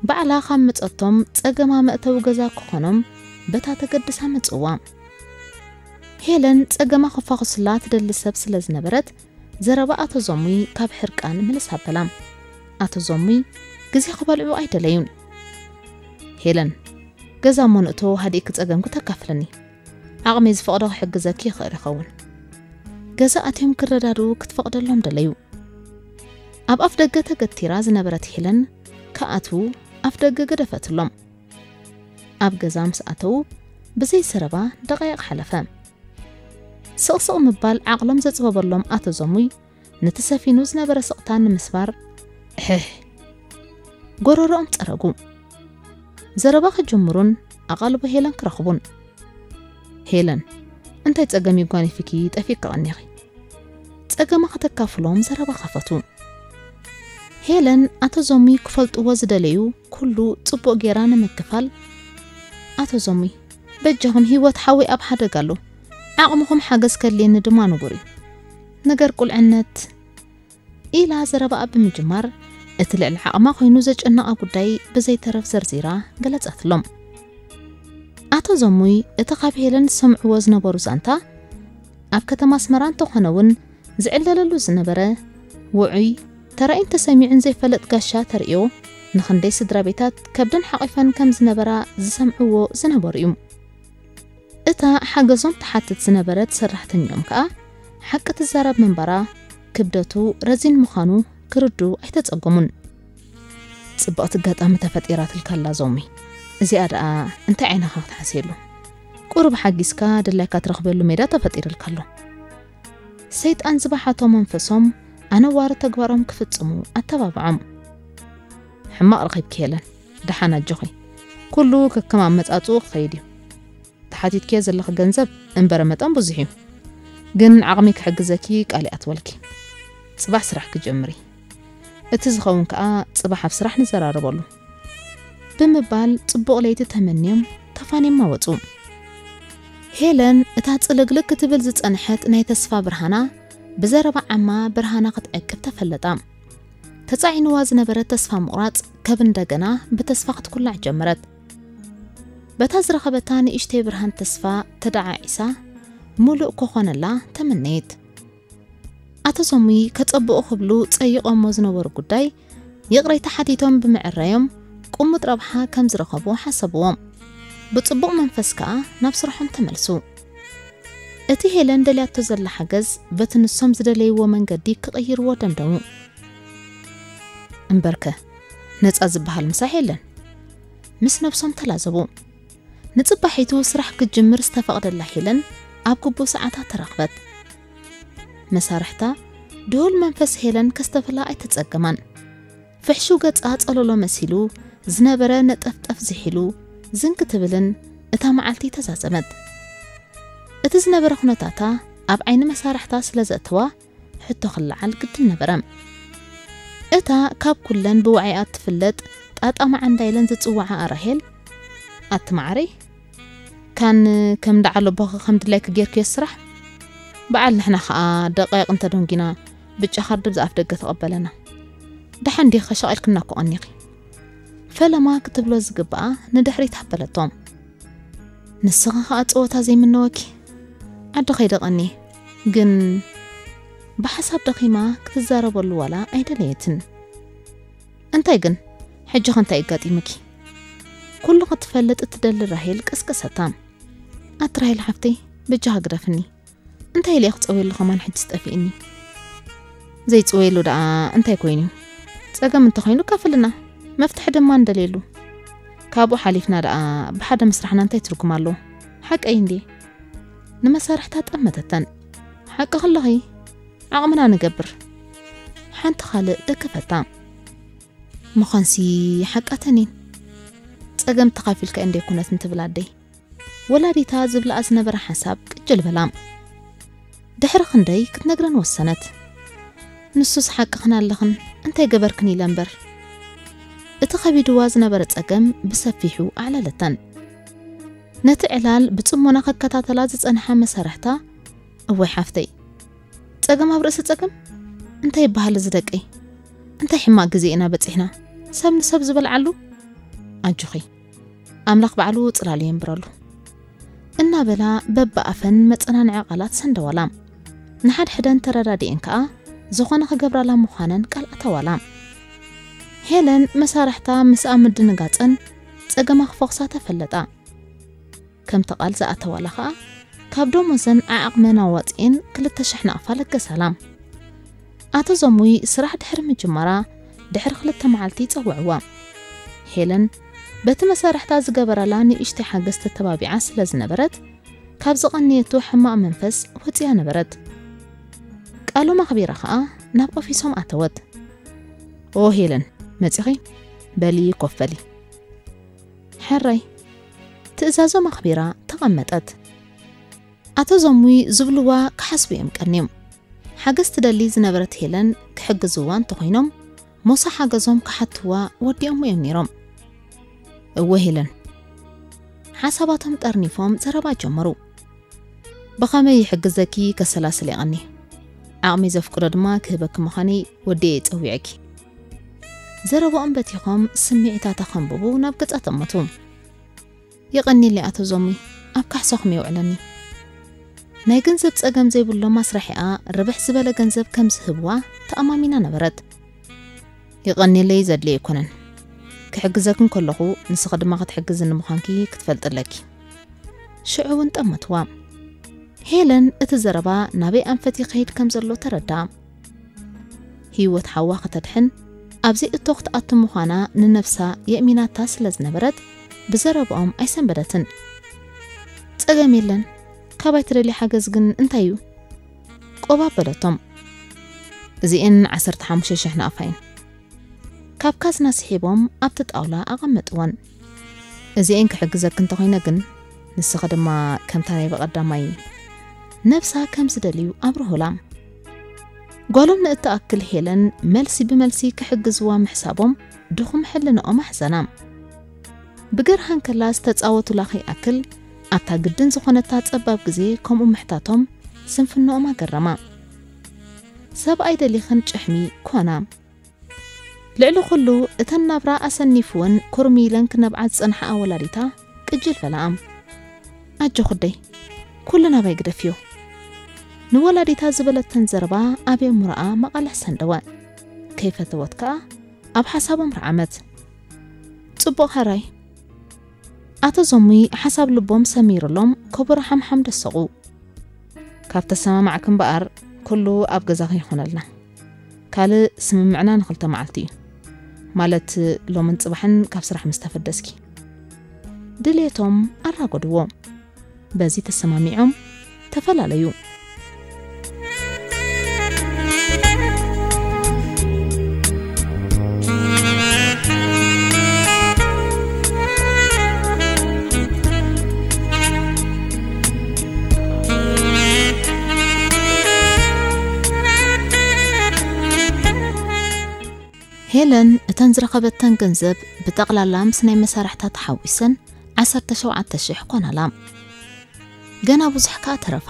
ባዕላ ካብ መጸቶም ጸገማ መእተዊ ገዛ ክኾኖም በታ ተገድሳ መጽዋ። ሄለን ጸገማ ክፋኹስላ ትደሊ ሰብ ስለ ዝነበረት፣ ዘረባ ኣቶ ዞሙይ ካብ ሕርቃን ምልስ ኣበላ። ኣቶ ዞሙይ ግዜ ክበልዑ ኣይደለዩን። "ሄለን፣ ገዛ እሞ ንእቶ፣ ሃዲእኪ ጸገምኪ ተካፍለኒ። ዓቕመይ ዝፈቕዶ ክሕግዘኪ ይኽእል ይኸውን። ገዛ ኣትዮም ክረዳድኡ ክትፈቕደሎም ደለዩ። ኣብ ኣፍ ደገ ተገቲራ ዝነበረት ሄለን ክኣትዉ ኣፍ ደገ ገደፈትሎም። ኣብ ገዛ ምስ ኣተዉ ብዘይ ዘረባ ደቓይቕ ሓለፈ። ስቕስቕ ምባል ዓቕሎም ዘጽበበሎም ኣቶ ዞሙይ ነቲ ሰፊኑ ዝነበረ ስቕታ ንምስባር፣ "እሕሕ" ጎረሮኦም ጸረጉ። ዘረባ ክጅምሩን ኣቓልቦ ሄለን ክረኽቡን። "ሄለን፣ እንታይ ጸገም ይጓኒፍኪ ጠፊእኪ ቀኒኺ?" ጸገማ ከተካፍሎም ዘረባ ከፈቱ። ሄለን ኣቶ ዞሙይ ክፈልጥዎ ዝደለዩ ኩሉ ጽቡቕ ጌራ ንምክፋል፣ "ኣቶ ዞሙይ፣ በጃኹም ህይወት ሓወይ ኣብ ሓደጋ ኣሎ። ዓቕምኹም ሓገዝ ከድልየኒ ድማ ንጉር እዩ። ነገር ቁልዕነት" ኢላ ዘረባኣ ብምጅማር፣ እቲ ልዕሊ ዓቕማ ኮይኑ ዘጨነቓ ጉዳይ ብዘይተረፍ ዘርዚራ ገለጸትሎም። ኣቶ ዞሙይ እቲ ካብ ሄለን ዝሰምዕዎ ዝነበሩ ዛንታ፣ ኣብ ከተማ ኣስመራ እንተኾነ እውን ዝዕለለሉ ዝነበረ ውዑይ፣ ተራእዩን ተሰሚዑን ዘይፈለጥ ጋሻ ተርእዮ፣ ንኽንደይ ስድራ ቤታት ከብደን ሓቒፈን ከም ዝነበራ ዝሰምዕዎ ዝነበሩ እዩ። እታ ሓገዞም ትሓትት ዝነበረት ሰራሕተኛኦም ከኣ ሓቂ ትዛረብ ምንባራ፣ ክብደቱ ረዚን ምዃኑ ክርዱ ኣይተጸገሙን። "ጽብቕቲ ኣጋጣሚ ተፈጢራትልካ ኣላ ዞሚ። እዚኣ ደኣ እንታይ ዓይንኻ ክትሓስየሉ? ቁሩብ ሓጊዝካ ድላይካ ትረኽበሉ ሜዳ ተፈጢርልካ ኣሎ።" ሰይጣን ዝበሓቶ መንፈሶም ኣነዋሪ ተግባሮም ክፍጽሙ ኣተባብዖም። "ሕማቕ ረኺብኪ ሄለን፣ ደሓን ኣጆኺ። ኩሉ ከከም ኣመጻጽኡ ክኸይድ እዩ። ተሓቲትክዮ ዘለኺ ገንዘብ እምበረ መጠን ብዙሕ እዩ። ግን ዓቕሚ ክሕግዘኪ ቃል ይኣትወልኪ። ጽባሕ ስራሕ ክጀምሪ። እቲ ዝኸውን ከኣ ጽባሕ ኣብ ስራሕ ንዘራረበሉ" ብምባል ጽቡቕ ለይቲ ተመንዮም ተፋንዮማ ወጹ። ሄለን እታ ጽልግልግ ክትብል ዝጸንሐት ናይ ተስፋ ብርሃና ብዘረባ ዓማ ብርሃና ክትዕቅብ ተፈለጣ። ተጻዒንዋ ዝነበረ ተስፋ ምቑራጽ ከብ እንደገና ብተስፋ ክትኩላዕ ጀመረት። በታ ዝረኸበታ ንእሽተይ ብርሃን ተስፋ ተደዓዒሳ፣ ምሉእ ክኾነላ ተመነየት። ኣቶ ዞሙይ ከጸብቑ ክብሉ ጸይቖሞ ዝነበሩ ጉዳይ ይቕሬታ ሓቲቶም ብምዕራዮም ቅሙጥ ረብሓ ከም ዝረኸቡ ሓሰብዎ። ብጽቡቕ መንፈስ ከኣ ናብ ስርሖም ተመልሱ። እቲ ሄለን ደልያቶ ዘላ ሓገዝ በቲ ንሶም ዝደለይዎ መንገዲ ክቕይርዎ ደምደሙ። እምበርከ ነጻ ዝበሃል ምሳሕ የለን። ምስ ነብሶም ተላዘቡ። ንጽባሒቱ ስራሕ ክትጅምር ዝተፈቕደላ ሄለን ኣብ ግቡእ ሰዓታ ተረኽበት። መሳርሕታ ድሁል መንፈስ ሄለን ከስተብህላ ኣይተጸገማን። ፍሕሹው ገጻ ጸለሎ መሲሉ ዝነበረ ነጠፍጠፍ ዝሒሉ ዝንግ ትብልን እታ መዓልቲ ተዛዘመት። እቲ ዝነበረ ኩነታታ ኣብ ዓይኒ መሳርሕታ ስለ ዘእተዋ ሕቶ ክለዓል ግድን ነበረ። እታ ካብ ኩለን ብዋዒኣ እትፍለጥ ጣጣ መዓንዳ ኢለን ዝጽውዓኣ ራሄል፣ "ኣቲ መዓረይ፣ ካን ከም ደዓል ኣቦኺ ከም ድላይኪ ጌርክዮ ስራሕ? በዓል ንሕና ኸኣ ደቃይቕ እንተ ደንጒና ብጫ ካርድ ብዝኣፍ ደገ ተቐበለና። ደሓን ዲኺ ሸቒልክና እኮ ቀኒኺ?" ፈለማ ክትብሎ ዝግብኣ ንድሕሪት ኣበለቶ። "ንስኺ ኸኣ ጸወታ ዘይምነወኪ? ዓዲ ከይደ ቀንየ፣ ግን ብሓሳብ ደኺማ ክትዛረበሉ ዋላ ኣይደለየትን። እንታይ ግን፣ ሕጂ ኸ እንታይ ኣጋጢሙኪ?" ኩሉ ክትፈልጥ እትደሊ ራሄል ቀስቀሰታ። "ኣቲ ራሄል ሓፍተይ፣ በጃኺ ግደፍኒ። እንታይ ኢለ እየ ክጸውየሉ ከማን ሕጂ ስጠፊእኒ?" "ዘይጽወየሉ ደኣ እንታይ ኮይኑ? ጸገም እንተኾይኑ ካፍልና፣ መፍትሒ ድማ ንደልየሉ። ካብኡ ሓሊፍና ደኣ ብሓደ ምስራሕና እንታይ ትርጉም ኣለዎ? ሓቀይ እንድየ?" ንመሳርሕታ ጠመተተን። "ሓቂ ከለኺ ዓቕምና ንገብር። ሓንቲ ካልእ ደገፈታ። ምዃንሲ ሓቃተን እየን። ጸገም ተኻፊልካ እንደ ኩነት እንትብል ኣደይ፣ ወላዲታ ዝብላኣ ዝነበረ ሓሳብ ቅጭል በላ። ድሕሪ ክንደይ ክትነግረን ወሰነት። ንሱስ ሓቅኽን ኣለኽን፣ እንታይ ገበርክን ኢለ እምበር። እቲ ከቢድዋ ዝነበረ ጸገም ብሰፊሑ ኣዕለለተን። ነቲ ዕላል ብጽሞና ከከታተላ ዝጸንሓ መሳርሕታ፣ "እወይ ሓፍተይ፣ ጸገም ኣብ ርእሲ ጸገም? እንታይ ይበሃል እዚ ደቀይ? እንታይ ሕማቕ ግዜ ኢና በጺሕና? ሰብ ንሰብ ዝበልዓሉ? ኣጆኺ፣ ኣምላኽ ባዕሉ ጽላል የንብረሉ። እናበላ በብኣፈን መጸናንዒ ቃላት ሰንደዋላ። ንሓድሕደን ተረዳዲኤን ከኣ ዝኾነ ክገብራላ ምዃነን ቃል ኣተዋላ። ሄለን መሳርሕታ ምስኣ ምድንጋጸን ጸገማ ክፈኹሳ ተፈለጣ። ከምቲ ቃል ዝኣተዋላ ከኣ ካብ ደሞዘን ዓዓቕመን ኣዋጺኤን ክልተ ሽሕ ናቕፋ ለገሳላ። ኣቶ ዘሙይ ስራሕ ድሕሪ ምጅማራ ድሕሪ ክልተ መዓልቲ ጸውዕዋ። ሄለን በቲ መሳርሕታ ዝገበራላ ንእሽተይ ሓገዝ ተተባቢዓ ስለ ዝነበረት ካብ ዝቐነየቶ ሕማቕ መንፈስ ወጺኣ ነበረት። ቃሎም ኣኽቢራ ከኣ ናብ ኦፊሶም ኣተወት። "ኦ ሄለን፣ መጺኺ? በሊ ኮፍ በሊ." ሕራይ ትእዛዞም ኣኽቢራ ተቐመጠት። ኣቶ ዘሙይ ዝብልዋ ክሓስቡ እዮም ቀንዮም። ሓገዝ ትደሊ ዝነበረት ሄለን ክሕግዝዋ እንተኾይኖም ሞሳ ሓገዞም ክሓትዋ ወዲኦሞ እዮም ነይሮም። "እወ ሄለን." ሓሳባቶም ጠርኒፎም ዘረባ ጀመሩ። "ብኸመይ ይሕግዘኪ ከሰላስል የቐኒ። ዓቕሚ ዘፍቅዶ ድማ ክህበኪ ምዃነይ ወዲኤ ጸዊዐኪ." ዘረባኦም በቲኾም ስምዒታታ ከንብቡ ናብ ገጻ ተመቱ። "የቐኒለይ ኣቶ ዞሚ፣ ኣብ ካሕሳኹም የውዕለኒ። ናይ ገንዘብ ጸገም ዘይብሎም ኣስራሒኣ ርብሕ ዝበለ ገንዘብ ከም ዝህብዋ ተኣማሚና ነበረት። የቐኒለይ ዘድልየ ኣይኮነን። ክሕግዘኪ እንከለኹ ንስኺ ድማ ክትሕግዝኒ ምዃንኪ ክትፈልጢ ኣለኪ። ሽዑ እውን ጠመትዋ። ሄለን እቲ ዘረባ ናበይ ኣንፈት ይኸይድ ከም ዘሎ ተረድኣ። ህይወት ሓዋ ከተድሕን ኣብ ዘይእቶ ክትኣቱ ምዃና ንነፍሳ የእሚናታ ስለ ዝነበረት ብዘረባኦም ኣይሰንበደትን። "ጸገም የለን፣ ካባይ ትደልዮ ሓገዝ ግን እንታይ እዩ?" ቆብ ኣበለቶም። እዚኤን ዓሰርተ ሓሙሽተ ሽሕ ናቕፋ እየን። ካብ ካዝና ስሒቦም ኣብቲ ጣውላ ኣቐመጥወን። "እዚኤን ክሕግዘኪ እንተኾይነ ግን ንስኺ ድማ ከምታ ናይ ብቐዳማይ ነፍሳ ከም ዝደልዩ ኣብርሁላ። ጓሎም ንእትኣክል ሄለን መልሲ ብመልሲ ክሕግዝዋ ምሕሳቦም ድኹም ሕልንኦም ኣሕዘና። ብገርሃ እንከላ ዝተጻወቱላ ከይኣክል ኣብታ ግድን ዝኾነታ ጸባብ ግዜ ከምኡ ምሕታቶም ስንፍንኦም ኣገረማ። ሰብኣይ ደሊኽን ጭሕሚ ኮና። ልዕሊ ኩሉ እተን ናብራ ኣሰኒፍወን ኮርሚለን ክነብዓ ዝጸንሓ ወላዲታ ቅጅል በላኣ። "ኣጆ ኩደይ፣ ኩሉ ናባይ ግደፍዮ." ንወላዲታ ዝበለተን ዘረባ ኣብ ኣእምሮኣ መቓልሕ ሰንደወ። ከይፈተወት ከኣ ኣብ ሓሳቦም ረዓመት። "ጽቡቕ ሕራይ." ኣቶ ዞሙይ ሓሳብ ልቦም ሰሚሩሎም ከበሮ ሓምሓም ደሰቑ። "ካብ ተሰማማዕኪ እምበኣር ኩሉ ኣብ ገዛኺ ይኾነልና። ካልእ ስምምዕና ንኽልተ መዓልቲ እዩ። ማለት ሎምን ጽባሕን ካብ ስራሕ ምስ ተፈደስኪ." ድሌቶም ኣራጎድዎ። በዚ ተሰማሚዖም ተፈላለዩ። ሄለን እተን ዝረኸበተን ገንዘብ ብጠቕላላ ምስ ናይ መሳርሕታ ተሓዊሰን ዓሰርተ ሸውዓተ ሽሕ ኮናላ። ገና ብዙሕ ከኣ ተረፋ።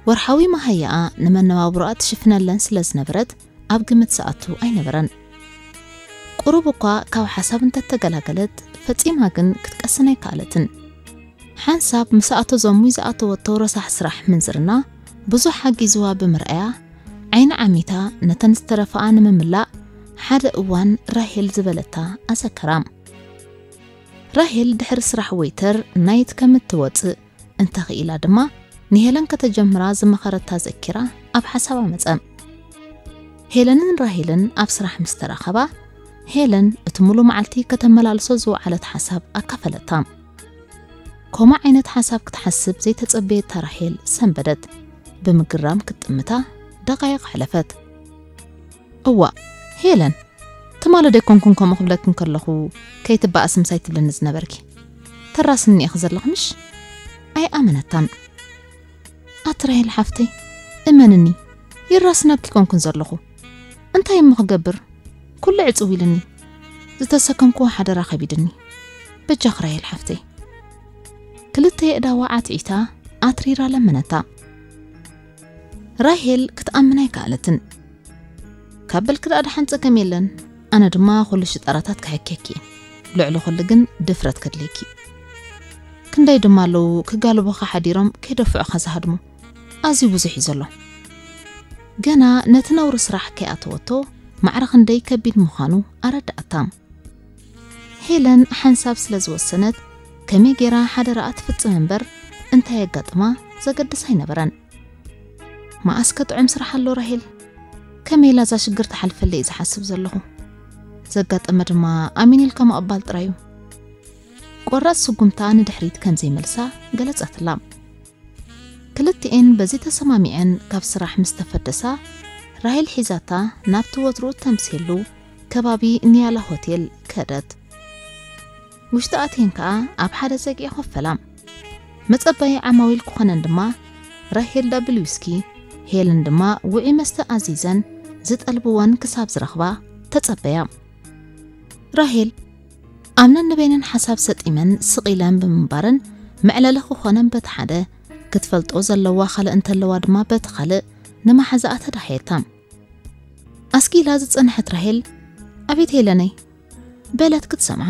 ወርሓዊ መሃያኣ ንመነባብሮኣ ትሽፍነለን ስለ ዝነበረት ኣብ ግምት ዝኣቱ ኣይነበረን። ቁሩብ እኳ ካብ ሓሳብ እንተተገላገለት ፈጺማ ግን ክትቀስን ኣይከኣለትን። ሓንሳብ ምስ ኣቶ ዘሙይ ዝኣተወቶ ረሳሕ ስራሕ ምንዝርና ብዙሕ ሓጊዝዋ ብምርኣያ ዓይኒ ዓሚታ ነተን ዝተረፋኣ ንምምላእ ሓደ እዋን ራሄል ዝበለታ ኣዘከራ። ራሄል ድሕሪ ስራሕ ወይተር ናይት ከም እትወጽእ እንተኽኢላ ድማ ንሄለን ከተጀምራ ዝመኸረታ ዘኪራ ኣብ ሓሳባ መጸ። ሄለንን ራሄልን ኣብ ስራሕ ምስ ተራኸባ ሄለን እቲ ሙሉ መዓልቲ ከተመላልሶ ዝወዓለት ሓሳብ ኣካፈለታ። ከምኡ ዓይነት ሓሳብ ክትሓስብ ዘይተጸበየታ ራሄል ሰንበደት። ብምግራም ክትጥምታ ደቓይቕ ሕለፈት። "እዋእ ሄለን፣ ትማሊ ደይኮንኩን ከምኡ ክብለኪ እንከለኹ ከይትበኣሲ ምሳይ ትብልኒ ዝነበርኪ? ተራስኒ ኢኺ ዘለኺ ምሽ?" ኣይኣመነታን። "ኣቲ ራሄል ሓፍተይ፣ እመንኒ፣ ይራስነኪ ኮንኩን ዘለኹ። እንታይ እሞ ክገብር? ኩሉ ዕጽው ኢልኒ። ዝተሰከምክዎ ሓደራ ከቢድኒ። በጃኺ ራሄል ሓፍተይ." ክልተ የእዳዋ ዓትዒታ ኣትሪራ ለመነታ። ራሄል ክትኣምን ኣይከኣለትን። "ካብ በልኪ ደኣ ደሓን ጸገም የለን። ኣነ ድማ ኩሉ ሽጣራታት ክሕከኪ እየ። ልዕሊ ኩሉ ግን ድፍረት ከድልየኪ እዩ። ክንደይ ድማ ኣለዉ ክጋልቡኻ ሓዲሮም ከይደፍዑኻ ዝሃድሙ። ኣዝዩ ብዙሕ እዩ ዘሎ። ገና ነቲ ነውሪ ስራሕ ከይኣተወቶ ማዕረ ክንደይ ከቢድ ምዃኑ ኣረዳኣታ። ሄለን ሓንሳብ ስለ ዝወሰነት ከመይ ጌራ ሓደራኣ ትፍጽም እምበር እንታይ የጋጥማ ዘገድስ ኣይነበረን። መኣስ ከጥዑም ስራሕ ኣሎ ራሄል? ከመይ ኢላ እዛ ሽግር ትሓልፈለይ ዝሓስብ ዘለኹ። ዘጋጠመ ድማ ኣሚን ኢልካ ምቕባል ጥራይ እዩ። ቆራጽ ስጉምታ ንድሕሪት ከም ዘይመልሳ ገለጸትላ። ክልቲኤን በዚ ተሰማሚዐን ካብ ስራሕ ምስ ተፈደሳ ራሄል ሒዛታ ናብቲ ወትሩ ተምሴሉ ከባቢ ኒያላ ሆቴል ከደት። ውሽጢ ኣትየን ከኣ ኣብ ሓደ ጸግዒ ኮፈላ። መጸበዪ ዓማዊል ክኾነን ድማ ራሄል ዳብል ዊስኪ፣ ሄለን ድማ ውዑይ መስተ ኣዚዘን ዝጠልብወን ክሳብ ዝረኽባ ተጸበያ። ራሄል ኣብ ነንበይነን ሓሳብ ሰጢመን ስቕ ኢለን ብምንባረን መዕለሊ ክኾነን በቲ ሓደ ክትፈልጦ ዘለዋ ካልእ እንተለዋ ድማ በቲ ካልእ ንመሓዛኣ ተዳሃየታ። ኣስኪላ ዝጸንሐት ራሄል ኣቤት ሄለነይ በለት ክትሰምዓ።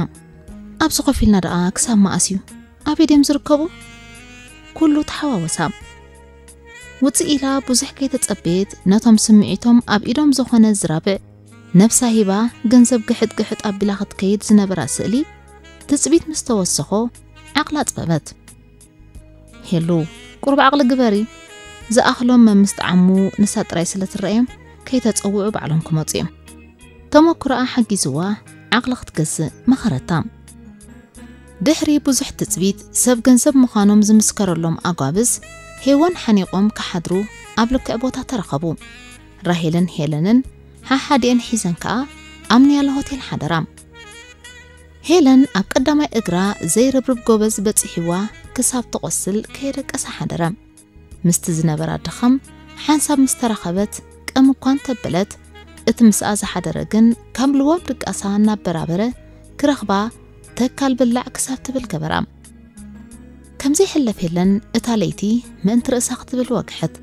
ኣብዚ ኮፍ ኢልና ደኣ ክሳብ መኣስ እዩ? ኣበይ ድዮም ዝርከቡ? ኩሉ ተሓዋወሳ። ውጽእ ኢላ ብዙሕ ከይተጸበየት ነቶም ስምዒቶም ኣብ ኢዶም ዝኾነ ዝራብዕ ነብሳ ሂባ ገንዘብ ግሕጥ ግሕጥ ኣቢላ ክትከይድ ዝነበራ ስእሊ ትጽቢት ምስ ተወሰኾ ዓቕላ ኣጽበበት። ሄሉ ቁሩብ ዓቕሊ ግበሪ። ዝኣኽሎም መምስ ጣዕሙ ንሳ ጥራይ ስለ ትረኣዮም ከይተጸውዑ ባዕሎም ክመጹ እዮም። ተመኩሮኣ ሓጊዝዋ ዓቕሊ ክትገዝእ መኸረታ። ድሕሪ ብዙሕ ትጽቢት ሰብ ገንዘብ ምዃኖም ዝምስከረሎም ኣጓብዝ ሄወን ሓኒቖም ክሓድሩ ኣብ ልክዕ ቦታ ተረኸቡ። ራሄልን ሄለንን ሓሓዲኤን ሒዘን ከኣ ኣብ ኒያላ ሆቴል ሓደራ። ሄለን ኣብ ቀዳማይ እግራ ዘይርብርብ ጎበዝ በጺሕዋ ክሳብ ትቖስል ከየደቀሳ ሓደረ። ምስቲ ዝነበራ ድኻም ሓንሳብ ምስ ተራኸበት ቀም እኳ እንተበለት እቲ ምስኣ ዝሓደረ ግን ካብ ልዋም ድቃሳ እናበራበረ ክረኽባ ተካል ብላዕ ክሳብ ትብል ገበራ። ከምዘይሕለፍ የለን እታ ለይቲ ምእንቲ ርእሳ ክትብል ወግሐት።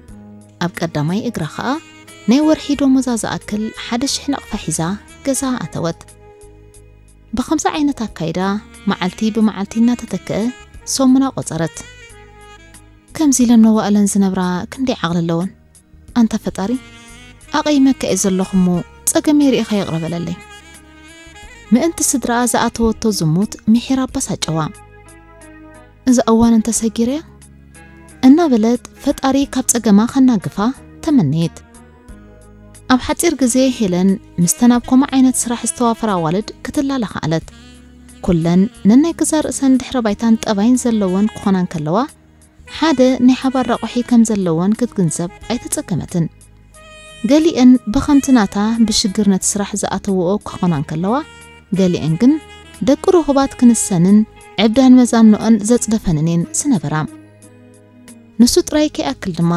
ኣብ ቀዳማይ እግራ ኸኣ ናይ ወርሒ ደሞዛ ዝኣክል ሓደ ሽሕ ናቕፋ ሒዛ ገዛ ኣተወት። ብኸምዚ ዓይነት ኣካይዳ መዓልቲ ብመዓልቲ እናተተክአ ሰሙና ቆጸረት። ከምዚ ኢለን መዋእለን ዝነብራ ክንደይ ዓቕሊ ኣለወን? ኣንታ ፈጣሪ፣ ኣቐይመካ እየ ዘለኹ እሞ ጸገመይ ርኢኻ ይቕረ በለለይ። ምእንቲ ስድራኣ ዝኣተወቶ ዝሙት ምሒር ኣባሳጨዋ። እዛ እዋን እንተሰጊረያ እናበለት ፈጣሪ ካብ ጸገማ ከናግፋ ተመነየት። ኣብ ሓጺር ግዜ ሄለን ምስተን ኣብ ከምኡ ዓይነት ስራሕ ዝተዋፈራ ኣዋልድ ክትላለ ከኣለት። ኩለን ነናይ ገዛእ ርእሰን ድሕረ ባይታን ጠባይን ዘለወን ክኾና እንከለዋ፣ ሓደ ናይ ሓባር ረቑሒ ከም ዘለወን ክትግንዘብ ኣይተጸገመትን። ገሊአን ብኸምቲ ናታ ብሽግር ነቲ ስራሕ ዝኣተውኦ ክኾና እንከለዋ፣ ገሊአን ግን ደቂ ርኹባት ክንሰንን ዕብዳን መዛንኦን ዘጽደፈንን እየን ዝነበራ። ንሱ ጥራይ ከይኣክል ድማ፣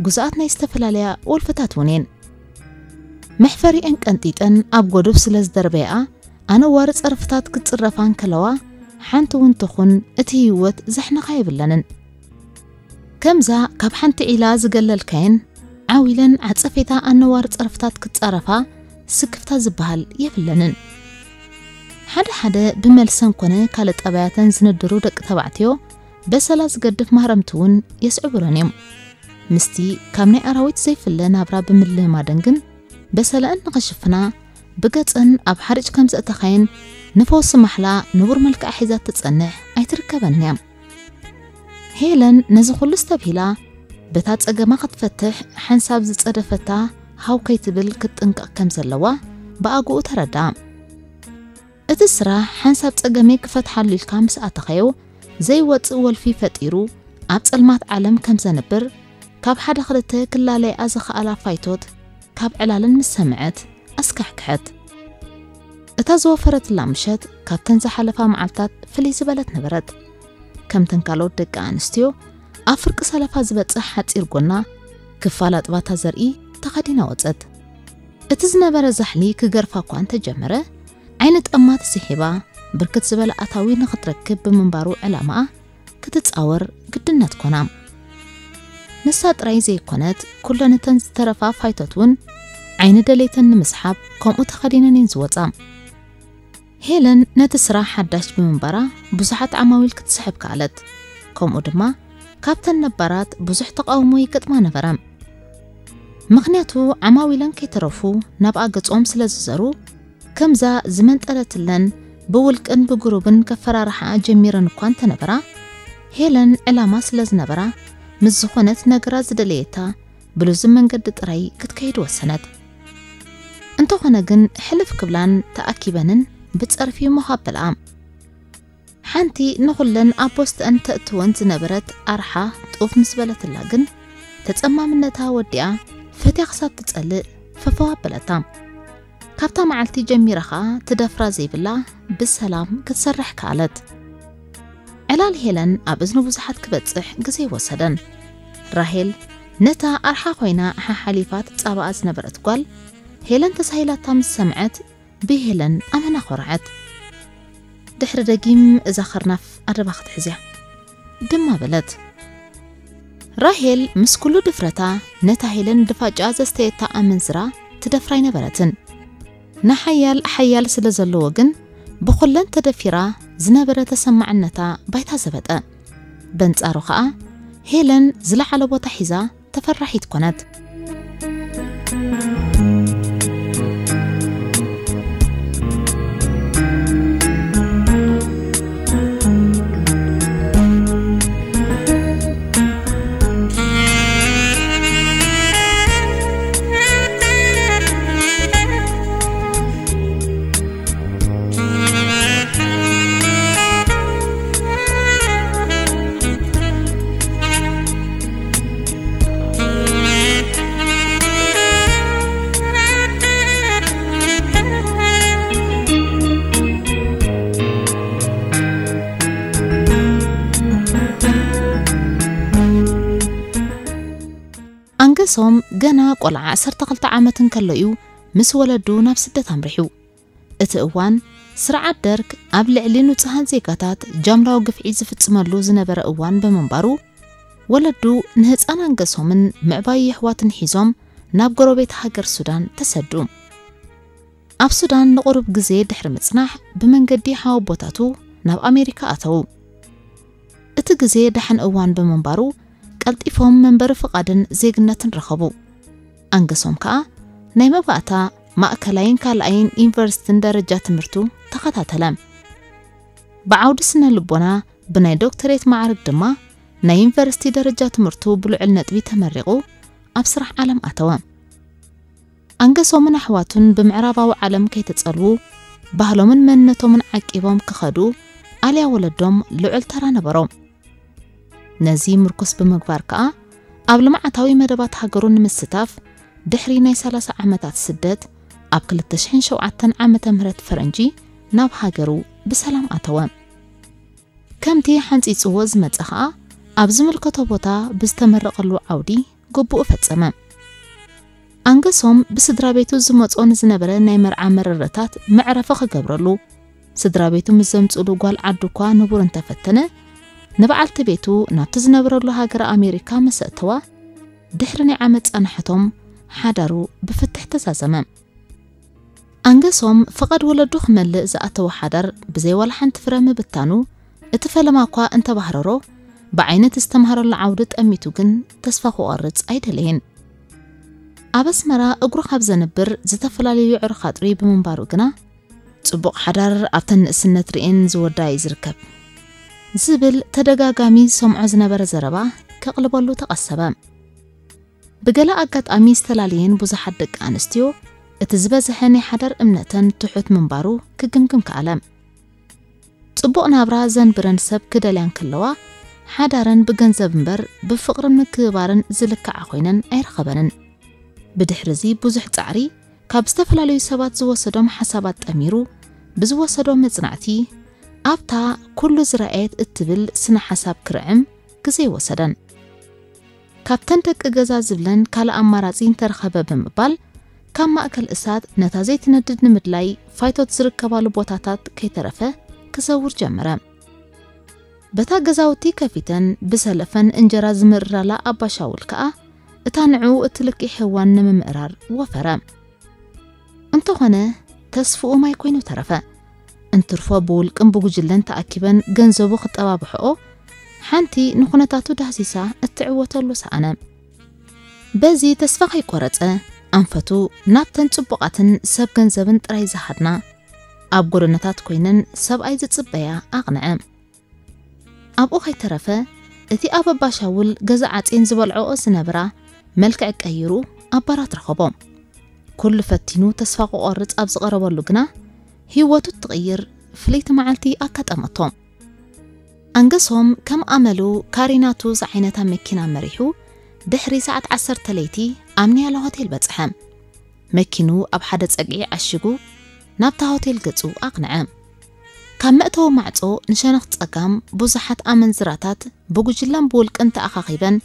ግዙኣት ናይ ዝተፈላለያ ወልፍታት እውን እየን። መሕፈሪአን ቀንጢጠን ኣብ ጎድፍ ስለ ዝደርበያኣ፣ ኣነዋሪ ጸርፍታት ክጽረፋ እንከለዋ፣ ሓንቲ እውን ትኹን እቲ ህይወት ዘሕንኻ የብለንን። ከምዛ ካብ ሓንቲ ዒላ ዝገለልካየን፣ ዓው ኢለን ዓጸፌታ ኣነዋሪ ጸርፍታት ክጻረፋ ስክፍታ ዝበሃል የብለንን። ሓደ ሓደ ብመልሰን ኮነ ካልእ ጠባያተን ዝንድሩ ደቂ ተባዕትዮ፣ በሰላ ዝገድፍ ማህረምቲ እውን የስዕቡለን እዮም። ምስቲ ካብ ናይ ኣራዊት ዘይፍለ ናብራ ብምልማደን ግን፣ በሰለአን ንኸሽፍና ብገጸን ኣብ ሓርጭ ከም ዘእተኻየን ንፈውሲ ማሕላ ንቡር መልክዓ ሒዛ ትጸንሕ ኣይትርከበንን እያ። ሄለን ነዚ ኩሉ ዝተብሂላ፣ በታ ጸገማ ክትፈትሕ ሓንሳብ ዝጸደፈታ ሃው ከይትብል ክትጥንቀቕ ከም ዘለዋ ብኣግኡ ተረድኣ። እቲ ስራሕ ሓንሳብ ጸገመይ ክፈትሓሉ ኢልካ ምስ ኣተኻዮ፣ ዘይወጽእ ወልፊ ፈጢሩ ኣብ ጸልማት ዓለም ከም ዘንብር፣ ካብ ሓደ ክልተ ክላለይኣ ዝኸኣላ ፋይቶት ካብ ዕላለን ምስ ሰምዐት ኣስካሕክሐት። እታ ዝወፈረትላ ምሸት ካብተን ዝሓለፋ መዓልታት ፍልይ ዝበለት ነበረት። ከምተን ካልኦት ደቂ ኣንስትዮ ኣብ ፍርቂ ሰለፋ ዝበጽሕ ሓጺር ጎና ክፋል ኣጥባታ ዘርኢ ተኸዲና ወጸት። እቲ ዝነበረ ዛሕሊ ክገርፋ እኳ እንተጀመረ፣ ዓይኒ ጠማ ተስሒባ ብርክት ዝበለ ኣታዊ ንኽትረክብ ብምንባሩ ዕላማኣ ክትጻወር ግድነት ኮና። ንሳ ጥራይ ዘይኮነት፣ ኩለን እተን ዝተረፋ ፋይቶት እውን ዓይኒ ደሌተን ንምስሓብ ከምኡ ተኸዲነን እየን ዝወጻ። ሄለን ነቲ ስራሕ ሓዳሽ ብምንባራ ብዙሓት ዓማዊል ክትስሕብ ከኣለት። ከምኡ ድማ ካብተን ነባራት ብዙሕ ተቓውሞ ይገጥማ ነበረ። ምኽንያቱ ዓማዊለን ከይተረፉ ናብኣ ገጾም ስለ ዝዘሩ፣ ከምዛ ዝመንጠለትለን ብውልቅን ብግሩብን ከፈራርሓ ጀሚረን እኳ እንተነበራ፣ ሄለን ዕላማ ስለ ዝነበራ፣ ምስ ዝኾነት ነገራ ዝደለየታ ብልዙብ መንገዲ ጥራይ ክትከይድ ወሰነት። እንተኾነ ግን ሕልፍ ክብላን ተኣኪበንን ብጸርፊ ሞኽ ኣበልኣ። ሓንቲ ንኹለን ኣብ ቦስተአን ተእትወን ዝነበረት ኣርሓ ጡፍ ምስ በለትላ ግን፣ ተጸማምነታ ወዲኣ ፈትያ ክሳብ ትጸልእ ፈፈው ኣበለታ። ካብታ መዓልቲ ጀሚራ ኸኣ ትደፍራ ዘይብላ ብሰላም ክትሰርሕ ከኣለት። ዕላል ሄለን ኣብ እዝኒ ብዙሓት ክበጽሕ ግዜ ወሰደን። ራሄል ነታ ኣርሓ ኮይና ሓሓሊፋ ትጻባኣ ዝነበረት ጓል፣ ሄለን ተሳሂላታ ምስ ሰምዐት፣ ብሄለን ኣመና ኾርዐት። ድሕሪ ደጊም እዛ ኸርናፍ ኣደባ ክትሕዝያ ድማ በለት። ራሄል ምስ ኩሉ ድፍረታ ነታ ሄለን ድፋጫ ዘስተየታ ኣመንዝራ ትደፍራ ኣይነበረትን። ንሓያል ሓያል ስለ ዘለዎ ግን ብኹለን ተደፊራ ዝነበረ ተሰማዕነታ ባይታ ዘበጠ። በንጻሩ ኸኣ ሄለን ዝለዓለ ቦታ ሒዛ ተፈራሒት ኮነት። ኣንገሶም ገና ቆልዓ ዓሰርተ ክልተ ዓመት እንከሎ እዩ ምስ ወለዱ ናብ ስደት ኣምሪሑ። እቲ እዋን ስርዓት ደርግ ኣብ ልዕሊ ንጹሃን ዜጋታት ጃምላዊ ግፍዒ ዝፍጽመሉ ዝነበረ እዋን ብምንባሩ፣ ወለዱ ንህጻን ኣንገሶምን ምዕባይ የሕዋትን ሒዞም ናብ ጎረቤት ሃገር ሱዳን ተሰዱ። ኣብ ሱዳን ንቑሩብ ግዜ ድሕሪ ምጽናሕ ብመንገዲ ሓወቦታቱ ናብ ኣሜሪካ ኣተዉ። እቲ ግዜ ደሓን እዋን ብምንባሩ ቀልጢፎም መንበሪ ፍቓድን ዜግነትን ረኸቡ። ኣንገሶም ከኣ ናይ መባእታ ማእከላይን ካልኣይን ዩኒቨርሲቲን ደረጃ ትምህርቱ ተኸታተለ። ብዓውዲ ስነ ልቦና ብናይ ዶክተሬት ማዕርግ ድማ ናይ ዩኒቨርሲቲ ደረጃ ትምህርቱ ብልዑል ነጥቢ ተመሪቑ ኣብ ስራሕ ዓለም ኣተወ። ኣንገሶምን ኣሕዋቱን ብምዕራባዊ ዓለም ከይተጸልዉ ባህሎምን መንነቶምን ዓቂቦም ክኸዱ ኣልያ ወለዶም ልዑል ተራ ነበሮም። ነዚ ምርኩስ ብምግባር ከኣ ኣብ ልምዓታዊ መደባት ሃገሩ ንምስታፍ ድሕሪ ናይ ሰላሳ ዓመታት ስደት ኣብ ክልተ ሽሕን ሸውዓተን ዓመተ ምህረት ፈረንጂ ናብ ሃገሩ ብሰላም ኣተወ። ከምቲ ሓንጺጽዎ ዝመጸ ኸኣ ኣብ ዝምልከቶ ቦታ ብዝተመረቐሉ ዓውዲ ግቡኡ ፈጸመ። ኣንገሶም ብስድራ ቤቱ ዝመጾ ንዝነበረ ናይ መርዓ መረረታት መዕረፊ ክገብረሉ፣ ስድራ ቤቱ ምስ ዘምጽእሉ ጓል ዓዱ እኳ ንቡር እንተፈተነ፣ ንበዓልቲ ቤቱ ናብቲ ዝነብረሉ ሃገር ኣሜሪካ ምስ ኣእተዋ፣ ድሕሪ ናይ ዓመት ጻንሖቶም ሓዳሩ ብፍትሕ ተዛዘመ። ኣንገሶም ፍቓድ ወለዱ ክመልእ ዝኣተወ ሓዳር ብዘይ ዋላ ሓንቲ ፍረ ምብታኑ፣ እቲ ፈለማ እኳ እንተባህረሮ፣ ብዓይነት ዝተምሃረሉ ዓውዲ ጠሚቱ ግን ተስፋ ክቖርጽ ኣይደለየን። ኣብ ኣስመራ እግሩ ካብ ዘንብር ዝተፈላለዩ ኣዕሩኽ ኣጥርዩ ብምንባሩ ግና፣ ጽቡቕ ሓዳር ኣብተን ንእስነት ርእየን ዝወዳ እዩ ዝርከብ ዝብል ተደጋጋሚ ዝሰምዖ ዝነበረ ዘረባ ከቕልበሉ ተቐሰበ። ብገለ ኣጋጣሚ ዝተላለየን ብዙሓት ደቂ ኣንስትዮ፣ እቲ ዝበዝሐ ናይ ሓዳር እምነተን ትሑት ምንባሩ ክግምግም ከኣለ። ጽቡቕ ናብራ ዘንብረን ሰብ ክደልያ እንከለዋ፣ ሓዳረን ብገንዘብ እምበር ብፍቕርን ምክብባርን ዝልክዓ ኮይነን ኣይረኸበንን። ብድሕሪ እዚ ብዙሕ ጻዕሪ፣ ካብ ዝተፈላለዩ ሰባት ዝወሰዶም ሓሳባት ጠሚሩ ብዝወሰዶ መጽናዕቲ፣ ኣብታ ኩሉ ዝረኣየት እትብል ስነ ሓሳብ ክርዕም ግዜ ኣይወሰደን። ካብተን ደቂ ገዛ ዝብለን ካልእ ኣማራጺ እንተረኸበ ብምባል፣ ካብ ማእከል እሳት ነታ ዘይትነድድ ንምድላይ ፋይቶት ዝርከባሉ ቦታታት ከይተረፈ ክዘውር ጀመረ። በታ ገዛውቲ ከፊተን ብሰለፈን እንጀራ ዝምእርራላ ኣባ ሻውል ከኣ፣ እታ ንዕኡ እትልኪ ሄዋን ንምምእራር ወፈረ። እንተኾነ፣ ተስፍኡ ማይ ኮይኑ ተረፈ። እንትርፎ ብውልቅን ብጉጅለን ተኣኪበን ገንዘቡ ክጠባብሕኦ፣ ሓንቲ ንኹነታቱ ዳህሲሳ እትዕወተሉ ሰኣነ። በዚ ተስፋ ከይቆረጸ፣ ኣንፈቱ ናብተን ጽቡቓትን ሰብ ገንዘብን ጥራይ ዝሃድና፣ ኣብ ጎደናታት ኮይነን ሰብኣይ ዝጽበያ ኣቕንዐ። ኣብኡ ከይተረፈ፣ እቲ ኣብ ኣባሻውል ገዛ ዓጼን ዝበልዐኦ ዝነብራ መልክዕ ቀይሩ ኣብ ባራት ረኸቦ። ኩሉ ፈቲኑ ተስፋ ክቆርጽ ኣብ ዝቐረበሉ ግና፣ ህይወቱ እትቕይር ፍልይቲ መዓልቲ ኣጋጠመቶ። ኣንገሶም ከም ኣመሉ ካሪናቱ ዝዓይነታ መኪና መሪሑ፣ ድሕሪ ሰዓት ዓሰርተ ለይቲ ኣብ ኒያላ ሆቴል በጽሐ። መኪኑ ኣብ ሓደ ጸግዒ ዓሺጉ ናብታ ሆቴል ገጹ ኣቕንዐ። ካብ መእተዊ ማዕጾ ንሸነኽ ጸጋም ብዙሓት ኣመንዝራታት ብጉጅለን ብውልቅን ተኣኻኺበን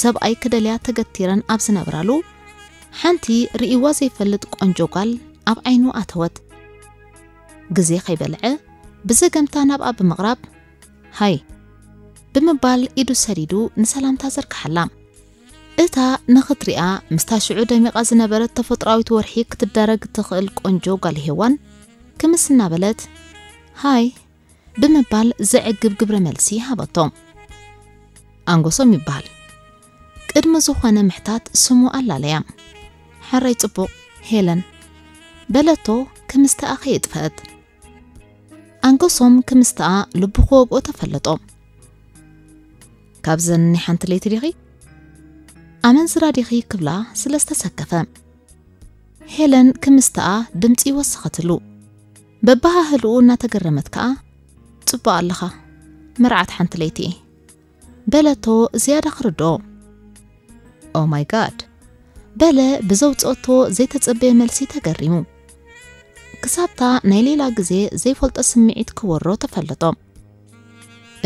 ሰብኣይ ክደልያ ተገቲረን ኣብ ዝነብራሉ፣ ሓንቲ ርእይዋ ዘይፈልጥ ቆንጆ ጓል ኣብ ዓይኑ ኣተወት። ግዜ ከይበልዐ ብዘገምታ ናብኣ ብምቕራብ፣ "ሃይ" ብምባል ኢዱ ሰዲዱ ንሰላምታ ዘርግሓላ። እታ ንኽትሪኣ ምስታ ሽዑ ደሚቓ ዝነበረት ተፈጥሮኣዊት ወርሒ ክትዳረግ እትኽእል ቆንጆ ጓል ሄዋን ክምስ እናበለት፣ "ሃይ" ብምባል ዘዕግብ ግብረ መልሲ ሃበቶ። ኣንጎሶም ይበሃል። ቅድሚ ዝኾነ ምሕታት ስሙ ኣላለያ። "ሕራይ ጽቡቕ፣ ሄለን" በለቶ ክምስተኣ ከየጥፈአት። ኣንጎሶም ክምስተኣ ልቡ ክወግኦ ተፈለጦ። "ካብዘን ናይ ሓንቲ ለይቲ ዲኺ? ኣመንዝራ ዲኺ?" ክብላ ስለ ዝተሰከፈ፣ ሄለን ክምስተኣ ድምጺ ወሰኸትሉ። በባሃህልኡ እናተገረመት ከኣ፣ "ጽቡቕ ኣለኻ፣ መርዓት ሓንቲ ለይቲ እየ" በለቶ ዝያዳ ክርድኦ። "ኦ ማይ ጋድ" በለ ብዘውጽኦቶ ዘይተጸበየ መልሲ ተገሪሙ። ክሳብታ ናይ ሌላ ግዜ ዘይፈልጦ ስምዒት ክወሮ ተፈለጦ።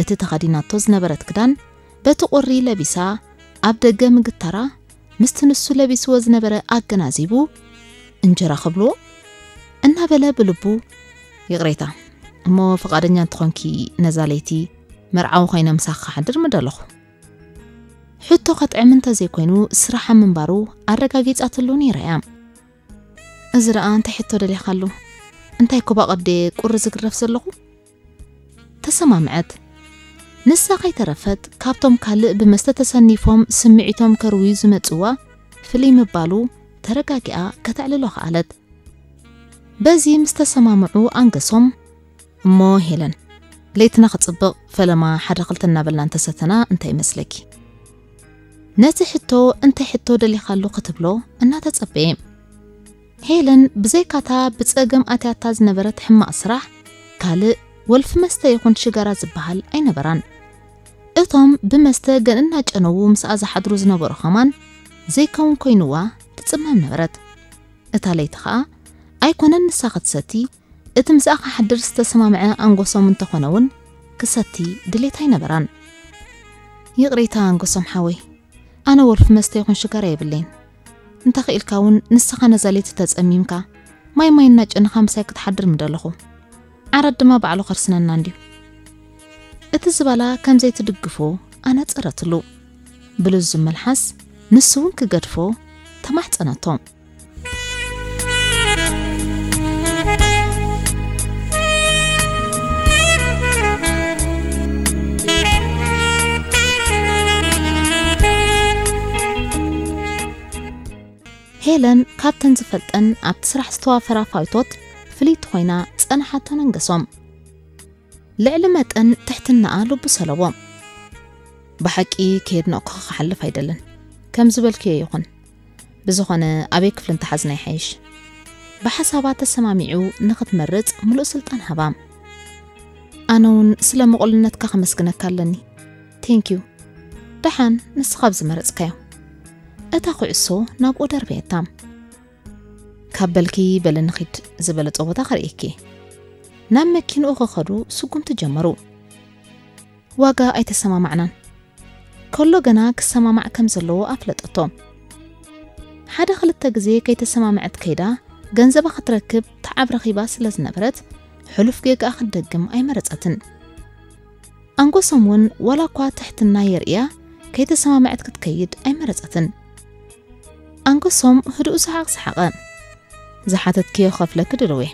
እቲ ተኸዲናቶ ዝነበረት ክዳን በቲ ቁሪ ለቢሳ ኣብ ደገ ምግታራ፣ ምስቲ ንሱ ለቢስዎ ዝነበረ ኣገናዚቡ፣ "እንጀራ ክብልዎ?" እናበለ ብልቡ፣ "ይቕሬታ፣ እሞ ፍቓደኛ እንተኾንኪ ነዛ ለይቲ መርዓዊ ኮይነ ምሳኺ ክሓድር ምደለኹ?" ሕቶ ከጥዕም እንተዘይኮይኑ ስራሓ ምንባሩ ኣረጋጊጻትሉ ነይራ እያ። "እዚ ደኣ እንታይ ሕቶ ደሊኻሉ? እንታይ ኮባ ቀብዴ ቁሪ ዝግረፍ ዘለኹ?" ተሰማምዐት። ንሳ ከይተረፈት ካብቶም ካልእ ብመስተ ተሰኒፎም ስምዒቶም ከርውዩ ዝመጽዋ ፍልይ ምባሉ ተረጋጊኣ ከተዕልሎ ከኣለት። በዚ ምስ ተሰማምዑ ኣንገሶም፣ "እሞ ሄለን፣ ለይትና ክጽብቕ ፈለማ ሓደ ክልተ እናበልና እንተሰተና እንታይ ይመስለኪ?" ነቲ ሕቶ እንታይ ሕቶ ደሊኻሉ ክትብሎ እናተጸበየ። ሄለን ብዘይካታ ብጸገም ኣትያታ ዝነበረት ሕማቕ ስራሕ፣ ካልእ ወልፊ መስተ ይኹን ሽጋራ ዝበሃል ኣይነበራን። እቶም ብመስተ ገን እናጨነዉ ምስኣ ዝሓድሩ ዝነበሩ ኸማን ዘይከውን ኮይንዋ ትጽመም ነበረት። እታ ለይቲ ኸኣ ኣይኮነን ንሳ ክትሰቲ፣ እቲ ምስኣ ክሓድር ዝተሰማምዐ ኣንጎሶም እንተኾነ እውን ክሰቲ ድሌት ኣይነበራን። "ይቕሬታ ኣንጎሶም ሓወይ፣ ኣነ ወልፊ መስተ ይኹን ሽጋራ የብለይን። እንተኽኢልካ እውን ንስኻ ነዛ ለይቲ ተጸሚምካ፣ ማይ ማይ እናጨነኻ ምሳይ ክትሓድር ምደለኹ። ዓራት ድማ ባዕሉ ከርስነና እንድዩ" እቲ ዝባላ ከም ዘይትድግፎ ኣነጸረትሉ። ብልዙብ መልሓስ ንሱ እውን ክገድፎ ተማሕጸነቶ። ሄለን ካብተን ዝፈልጠን ኣብቲ ስራሕ ዝተዋፈራ ፋይቶት ፍልይቲ ኮይና ጸንሓቶ ነንገሶም። ልዕሊ መጠን ትሕትናኣ ልቡ ሰለቦ። "ብሓቂ ከየድነቕኩኺ ክሓልፍ ኣይደልን። ከም ዝበልክዮ ይኹን። ብዝኾነ ኣበይ ክፍሊ እንተሓዝና ይሓይሽ?" ብሓሳባ ተሰማሚዑ ንኽትመርጽ ምሉእ ስልጣን ሃባ። "ኣነ እውን ስለ ምቕሉልነትካ ከመስግነካ ኣለኒ። ቴንኪዩ። ደሓን ንስኻ ኣብ ዝመረጽካዮ" እታ ኩዕሶ ናብኡ ደርበየታ። "ካብ በልኪ በሊ ንኺድ ዝበለጸ ቦታ ከርእየኪ" ናብ መኪንኡ ክኸዱ ስጉምቲ ጀመሩ። ዋጋ ኣይተሰማማዕናን። ከሎ ገና ክሰማማዕ ከም ዘለዎ ኣፍለጠቶ። ሓደ ክልተ ግዜ ከይተሰማምዐት ከይዳ፣ ገንዘባ ክትረክብ ተዓብ ረኺባ ስለ ዝነበረት፣ ሕሉፍ ጌጋኣ ክትደግም ኣይመረጸትን። ኣንጎሶም እውን ዋላ እኳ ትሕትና የርእያ፣ ከይተሰማምዐት ክትከይድ ኣይመረጸትን። ኣንጎሶም ህዱእ ሰሓቕ ሰሓቐ። "ዝሓተትክዮ ክኸፍለኪ ድልው እየ።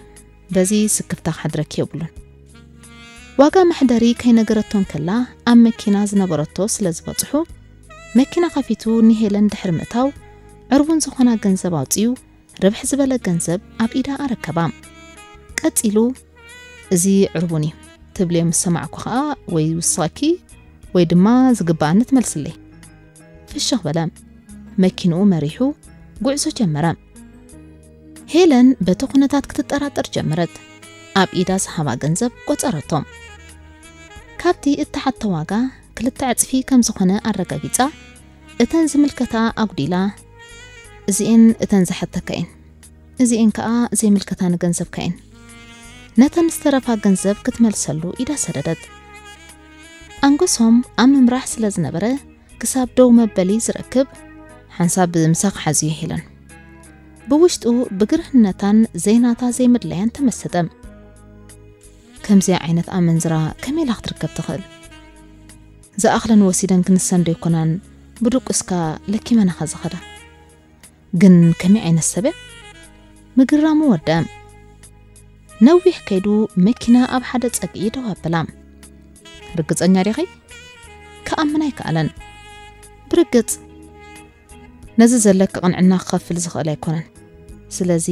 በዚ ስክፍታ ክሓድረኪ የብሉን። ዋጋ መሕደሪ ከይነገረቶ እንከላ ኣብ መኪና ዝነበረቶ ስለ ዝበጽሑ፣ መኪና ከፊቱ ንሄለን ድሕሪ ምእታው ዕርቡን ዝኾና ገንዘብ ኣውጺኡ ርብሕ ዝበለ ገንዘብ ኣብ ኢዳ ኣረከባ። ቀጺሉ፣ "እዚ ዕርቡን እዩ" ትብልዮ ምስ ሰማዕኩ ኸኣ ወይ ውስኻኪ ወይ ድማ ዝግብኣኒ ትመልስለይ። ፍሽኽ በለ። መኪንኡ መሪሑ ጉዕዞ ጀመረ። ሄለን በቲ ኩነታት ክትጠራጠር ጀመረት። ኣብ ኢዳ ዝሃባ ገንዘብ ቆጸረቶ። ካብቲ እተሓቶ ዋጋ ክልተ ዕጽፊ ከም ዝኾነ ኣረጋጊጻ፣ እተን ዝምልከታ ኣጉዲላ፣ "እዚኤን እተን ዝሓተካ እየን፣ እዚኤን ከኣ ዘይምልከታኒ ገንዘብካ እየን። ነተን ዝተረፋ ገንዘብ ክትመልሰሉ ኢዳ ሰደደት። ኣንገሶም ኣብ ምምራሕ ስለ ዝነበረ፣ ክሳብ ደው መበሊ ዝረክብ ሓንሳብ ምሳኺ ሓዝዮ ሄለን። ብውሽጡ ብግርህነታን ዘይናታ ዘይምድላያን ተመሰጠ። ከምዚኣ ዓይነት ኣመንዝራ ከመይ ኢላ ክትርከብ ትኽእል? ዝኣኽለን ወሲደን ክንሰን ዶ ይኮናን ብድቁስካ ለኪመናኻ ዝኸዳ? ግን ከመይ ዓይነት ሰብ እያ? ምግርራሙ ወደ። ነዊሕ ከይዱ መኪና ኣብ ሓደ ጸግዒ ደው ኣበላ። "ርግጸኛ ዲኺ?" ክኣምን ኣይከኣለን። "ብርግጽ፣ ነዚ ዘለኪ ቅንዕና ክኸፍል ዝኽእል ኣይኮነን። ስለዚ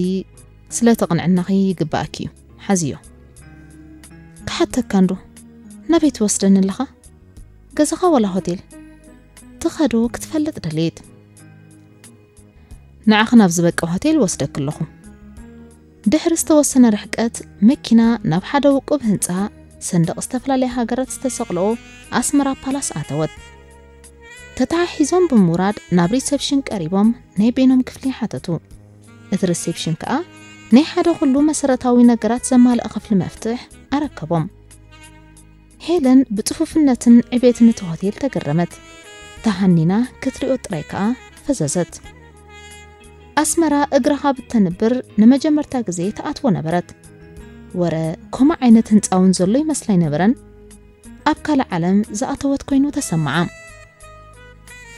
ስለቲ ቅንዕናኺ ይግብኣኪ እዩ። ሓዝዮ። ክሓተካ እንዶ፣ ናበይ ትወስደኒ ኣለኻ? ገዛኻ ዋላ ሆቴል?" ትኸዶ ክትፈልጥ ደልየት። "ንዓኺ ናብ ዝበቅዕ ሆቴል ወስደኪ ኣለኹ።" ድሕሪ ዝተወሰነ ርሕቀት መኪና ናብ ሓደ ውቁብ ህንጻ፣ ሰንደቕ ዝተፈላለያ ሃገራት ዝተሰቕልኦ ኣስመራ ፓላስ ኣተወት። ተተሓሒዞም ብምውራድ ናብ ሪሰፕሽን ቀሪቦም ናይ በይኖም ክፍሊ ሓተቱ። እቲ ሪሴፕሽን ከኣ ናይ ሓደ ኩሉ መሰረታዊ ነገራት ዘማልአ ክፍሊ መፍትሕ ኣረከቦም። ሄለን ብጽፉፍነትን ዕቤትን እቲ ሆቴል ተገረመት። ተሃኒና ክትሪኦ ጥራይ ከኣ ፈዘዘት። ኣስመራ እግራ ካብ እተንብር ንመጀመርታ ግዜ ትኣትዎ ነበረት። ወረ ከምኡ ዓይነት ህንጻ እውን ዘሎ ይመስላ ኣይነበረን። ኣብ ካልእ ዓለም ዝኣተወት ኮይኑ ተሰምዓ።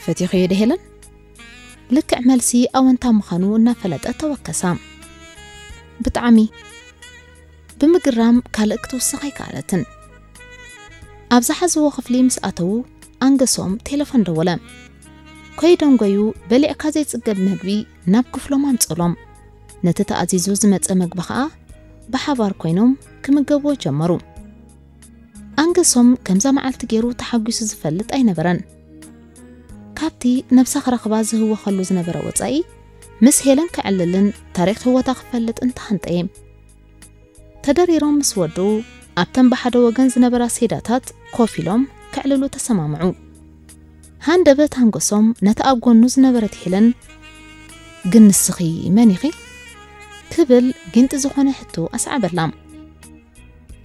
"ፈቲኽዮ ዶ ሄለን?" ልክዕ መልሲ ኣወንታ ምዃኑ እናፈለጠት ተወከሳ። "ብጣዕሚ።" ብምግራም ካልእ ክትውስኽ ኣይከኣለትን። ኣብ ዝሓዝዎ ክፍሊ ምስ ኣተዉ ኣንገሶም ቴሌፎን ደወለ። ከይደንጎዩ በሊዕካ ዘይጽገብ መግቢ ናብ ክፍሎም ኣምጽሎም። ነቲ ተኣዚዙ ዝመጸ መግቢ ኸኣ ብሓባር ኮይኖም ክምገብዎ ጀመሩ። ኣንገሶም ከምዛ መዓልቲ ገይሩ ተሓጒሱ ዝፈልጥ ኣይነበረን። ካብቲ ነብሳ ክረኽባ ዝህወኸሉ ዝነበረ ወጻኢ ምስ ሄለን ክዕልልን ታሪኽ ህይወታ ክፈልጥ እንተሃንጠየ። ተደሪሮም ምስ ወድኡ ኣብተን ብሓደ ወገን ዝነበራ ሴዳታት ኮፍ ኢሎም ከዕልሉ ተሰማምዑ። ሃንደበት ኣንገሶም ነታ ኣብ ጎኑ ዝነበረት ሄለን፣ "ግን ንስኺ መን ኢኺ?" ክብል ጊንጢ ዝኾነ ሕቶ ኣስዓበላ።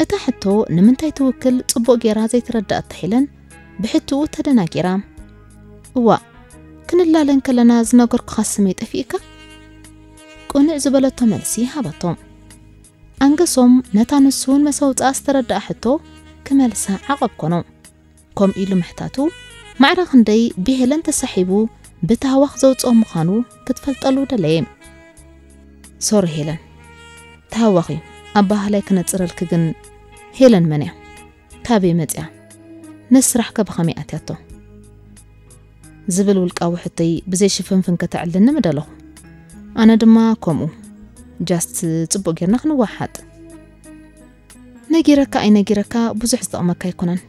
እታ ሕቶ ንምንታይ ትውክል ጽቡቕ ጌራ ዘይተረድኣታ ሄለን ብሕቶኡ ተደናጊራ። "እዋእ፣ ክንላለ እንከለና ዝነገርኩኻ ስመይ ጠፊእካ?" ቅኑዕ ዝበለቶ መልሲ ሃበቶ። ኣንገሶም ነታ ንሱ እውን መሰውጻኣ ዝተረድኣ ሕቶ ክመልሳ ዓቐብ ኮኖ። ከምኡ ኢሉ ምሕታቱ ማዕረ ክንደይ ብሄለን ተሳሒቡ ብታህዋኽ ዘውጽኦ ምዃኑ ክትፈልጠሉ ደለየ። "ሶሪ ሄለን፣ ተሃዋኺ ኣባህላይ ክነጽረልኪ ግን፣ ሄለን መን እያ? ካበይ መጽያ? ነዚ ስራሕከ ብኸመይ ኣትያቶ?" ዝብል ውልቃዊ ሕቶይ ብዘይ ሽፍንፍን ከተዕልኒ ምደለኹ። ኣነ ድማ ከምኡ፣ ጃስት ጽቡቕ ጌርና ክንወሓጥ። ነጊረካ ኣይነጊረካ ብዙሕ ዝጠቕመካ ኣይኮነን።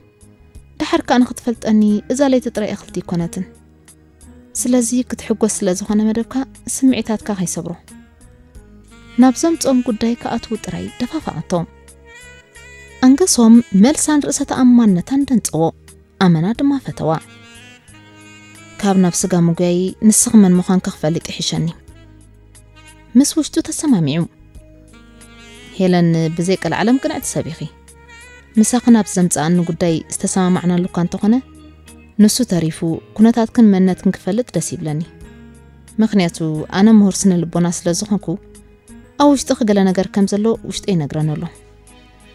ደሓር ከኣ ንኽትፈልጠኒ እዛ ለይቲ ጥራይ እኽልቲ ኣይኮነትን። ስለዚ ክትሕጎስ ስለ ዝኾነ መደብካ ስምዒታትካ ከይሰብሮ። ናብ ዘምጾም ጉዳይ ክኣትዉ ጥራይ ደፋፋቐቶም። ኣንገሶም መልሳን ርእሰ ተኣማንነታን ደንጸዎ። ኣመና ድማ ፈተዋ። ካብ ናብ ስጋ ምጉያይ ንስኺ መን ምዃንኪ ክፈልጥ ይሕሸኒ። ምስ ውሽጡ ተሰማሚዑ። ሄለን ብዘይ ቀልዓለም ቅንዕቲ ሰብ ኢኺ። ምሳኺ ናብ ዘምጽኣኒ ጉዳይ ዝተሰማማዕናሉ እኳ እንተኾነ፣ ንሱ ተሪፉ ኩነታትክን መንነትክን ክፈልጥ ደስ ይብለኒ። ምኽንያቱ ኣነ ምሁር ስነ ልቦና ስለ ዝኾንኩ፣ ኣብ ውሽጥኺ ገለ ነገር ከም ዘሎ ውሽጠይ ይነግረኒ ኣሎ።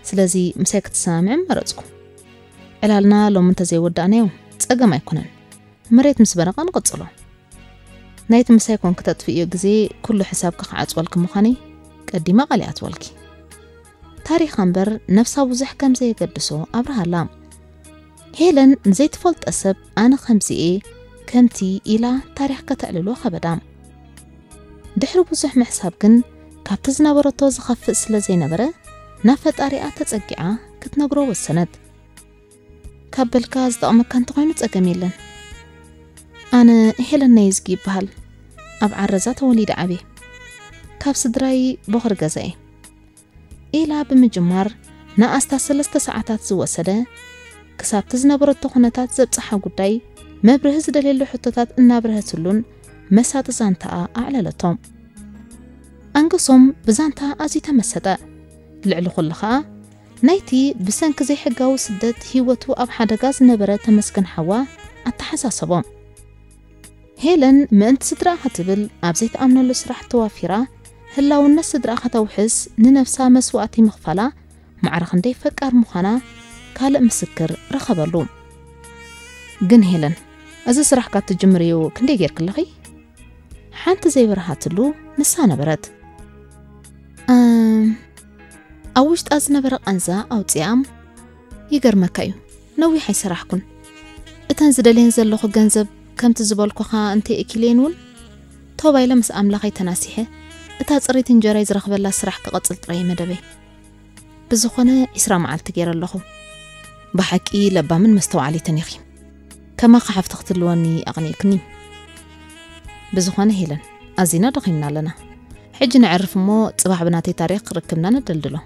ስለዚ ምሳይ ክትሰማምዒ መረጽኩ። ዕላልና ሎሚ እንተዘይወዳእናዮ ጸገም ኣይኮነን። መሬት ምስ በረቐ ንቕጽሎ። ናይቲ ምሳይ ኮንኪ ተጥፍእዮ ግዜ ኩሉ ሕሳብኪ ክዓጽወልኪ ምዃነይ ቀዲመ ቃል ይኣትወልኪ። ታሪኻ እምበር ነብሳ ብዙሕ ከም ዘየገድሶ ኣብርሃላ። ሄለን ንዘይትፈልጦ ሰብ ኣነ ከምዚ እየ ከምቲ ኢላ ታሪኽ ከተዕልሎ ከበዳ። ድሕሪ ብዙሕ ምሕሳብ ግን ካብቲ ዝነበረቶ ዝኸፍእ ስለ ዘይነበረ ናብ ፈጣሪኣ ተጸጊዓ ክትነግሮ ወሰነት። ካብ በልካ ዝጠቕመካ እንተኾይኑ ጸገም የለን። ኣነ ሄለን ናይ ዝጊ ይበሃል። ኣብ ዓረዛ ተወሊደ ዓብየ። ካብ ስድራይ ቦኽሪ ገዛ እየ። ኢላ ብምጅማር ንኣስታት ሰለስተ ሰዓታት ዝወሰደ ክሳብቲ ዝነበረቶ ኩነታት ዘብጽሓ ጉዳይ መብርሂ ዝደልየሉ ሕቶታት እናብርሀትሉን መሳጢ ዛንታኣ ኣዕለለቶ። ኣንገሶም ብዛንታ ኣዝዩ ተመሰጠ። ልዕሊ ኩሉ ኸኣ ናይቲ ብሰንኪ ዘይሕጋዊ ስደት ህይወቱ ኣብ ሓደጋ ዝነበረ ተመስገን ሓዋ ኣተሓሳሰቦ። ሄለን ምእንቲ ስድራኣ ክትብል ኣብ ዘይትኣምነሉ ስራሕ ተዋፊራ ህላውነት ስድራኣ ከተውሕስ ንነብሳ መስዋእቲ ምኽፋላ ማዕረ ክንደይ ፈቃር ምዃና ካልእ ምስክር ረኸበሉ። ግን ሄለን፣ እዚ ስራሕካ እትጅምርዩ ክንደይ ጌርክለኺ? ሓንቲ ዘይበርሃትሉ ንሳ ነበረት። እም፣ ኣብ ውሽጣ ዝነበረ ቃንዛ ኣውፂኣም። ይገርመካ እዩ፣ ነዊሕ ኣይሰራሕኩን። እተን ዝደልየን ዘለኹ ገንዘብ ከምቲ ዝበልኩኻ እንተይእኪለየን እውን፣ ቶባይለ ምስ ኣምላኸይ ተናሲሐ፣ እታ ፅሪት እንጀራይ ዝረኽበላ ስራሕ ክቐፅል ጥራይ መደበይ። ብዝኾነ ዒስራ መዓልቲ ገይረ ኣለኹ። ብሓቂ ለባምን መስተውዓሊትን ኢኺ። ከማኻ ሓፍቲ ክትልወኒ ኣቕኒእክኒ። ብዝኾነ ሄለን፣ ኣዚና ደኺምና ኣለና። ሕጂ ነዕርፍ እሞ፣ ጽባሕ ብናተይ ታሪኽ ርክብና ነደልድሎ።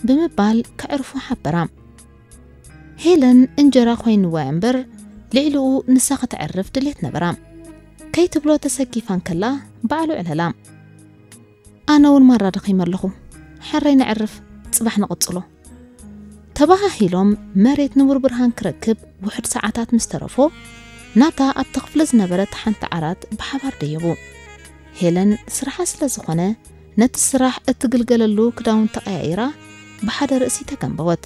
ብምባል ከዕርፉ ሓበራ። ሄለን እንጀራ ኮይንዋ እምበር፣ ልዕሊኡ ንሳ ከተዕርፍ ድሌት ነበራ። ከይትብሎ ተሰኪፋ እንከላ፣ ባዕሉ ዕለላ። ኣነ እውን ማራ ደኺመ ኣለኹ። ሕራይ ነዕርፍ፣ ጽባሕ ንቕጽሎ። ተባሃሂሎም መሬት ንቡር ብርሃን ክረክብ ውሑድ ሰዓታት ምስ ተረፎ፣ ናብታ ኣብቲ ክፍሊ ዝነበረት ሓንቲ ዓራት ብሓባር ደየቡ። ሄለን ስራሓ ስለ ዝኾነ፣ ነቲ ስራሕ እትግልገለሉ ክዳውንቲ ቀያይራ ብሓደ ርእሲ ተገንበወት።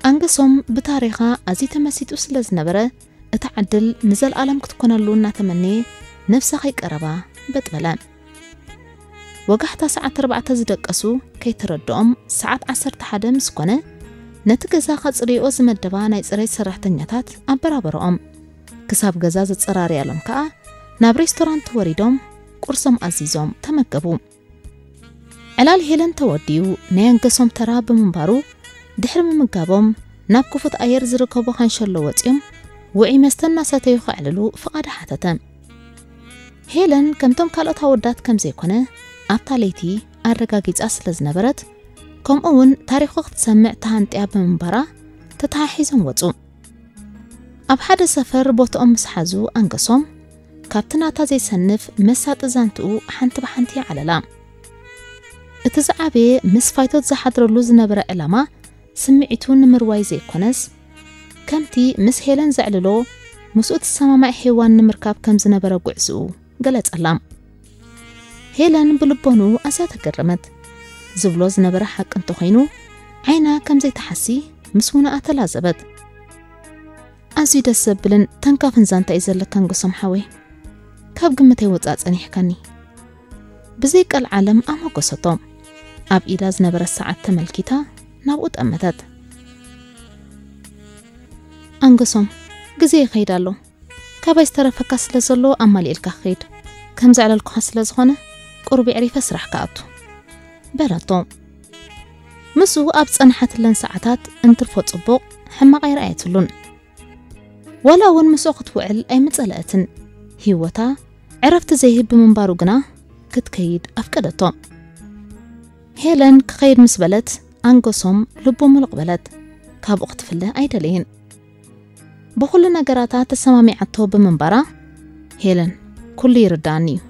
ኣንገሶም ብታሪኻ ኣዝዩ ተመሲጡ ስለ ዝነበረ፣ እታ ዕድል ንዘለኣለም ክትኮነሉ እናተመነየ ነብሳ ከይቀረባ በጥ በለ። ወጋሕታ ሰዓት ኣርባዕተ ዝደቀሱ ከይተረድኦም ሰዓት ዓሰርተ ሓደ ምስ ኮነ፣ ነቲ ገዛ ከጽርይኦ ዝመደባ ናይ ጽሬት ሰራሕተኛታት ኣበራበረኦም። ክሳብ ገዛ ዘጸራርያሎም ከኣ ናብ ሬስቶራንት ወሪዶም ቁርሶም ኣዚዞም ተመገቡ። ዕላል ሄለን ተወዲኡ ናይ ኣንገሶም ተራ ብምንባሩ፣ ድሕሪ ምምጋቦም ናብ ክፉት ኣየር ዝርከቦ ካንሸሎ ወጺኦም ውዑይ መስተ እናሰተዩ ከዕልሉ ፍቓዳ ሓተተ። ሄለን ከምቶም ካልኦት ኣወዳት ከም ዘይኮነ ኣብታ ለይቲ ኣረጋጊጻ ስለ ዝነበረት፣ ከምኡ እውን ታሪኹ ክትሰምዕ ተሃንጥያ ብምንባራ ተተሓሒዞም ወጹ። ኣብ ሓደ ሰፈር ቦትኦም ምስ ሓዙ ኣንገሶም፣ ካብቲ ናታ ዘይሰንፍ መሳጢ ዛንትኡ ሓንቲ ብሓንቲ ይዓለላ። እቲ ዝዓበየ ምስ ፋይቶት ዝሓድረሉ ዝነበረ ዕላማ ስምዒቱ ንምርዋይ ዘይኮነስ፣ ከምቲ ምስ ሄለን ዘዕልሎ ምስኡ ትሰማማዕ ሄዋን ንምርካብ ከም ዝነበረ ጉዕዝኡ ገለጸላ። ሄለን ብልቦንኡ ኣዝያ ተገረመት። ዝብሎ ዝነበረ ሓቂ እንተኾይኑ፣ ዓይና ከም ዘይተሓሲ ምስ ውንኣ ተላዘበት። ኣዝዩ ደስ ዘብልን ተንካፍን ዛንታ እዩ ዘለካ ኣንገሶም ሓወይ። ካብ ግምተይ ወጻእ ጸኒሕካኒ። ብዘይ ቀልዓለም ኣሞገሰቶ። ኣብ ኢዳ ዝነበረ ሰዓት ተመልኪታ ናብኡ ጠመተት። ኣንገሶም፣ ግዜ ይኸይድ ኣሎ። ካባይ ዝተረፈካ ስለ ዘሎ ኣማሊእልካ ክኸይድ። ከም ዘዕለልኩኻ ስለ ዝኾነ ቁሩብ የዕሪፈ ስራሕ ክኣቱ። በለቶ። ምስኡ ኣብ ጸንሓትለን ሰዓታት እንትርፎ ጽቡቕ ሕማቕ ኣይረኣየትሉን። ዋላ እውን ምስኡ ክትውዕል ኣይምጸለአትን። ህይወታ ዕረፍቲ ዘይህብ ብምንባሩ ግና ክትከይድ ኣፍቀደቶ። ሄለን ክኸይድ ምስ በለት ኣንገሶም ልቡ ምሉቕ በለት። ካብኡ ክትፍለ ኣይደለየን። ብኹሉ ነገራታ ተሰማሚዓቶ ብምንባራ፣ ሄለን፣ ኩሉ ይርዳኣኒ እዩ።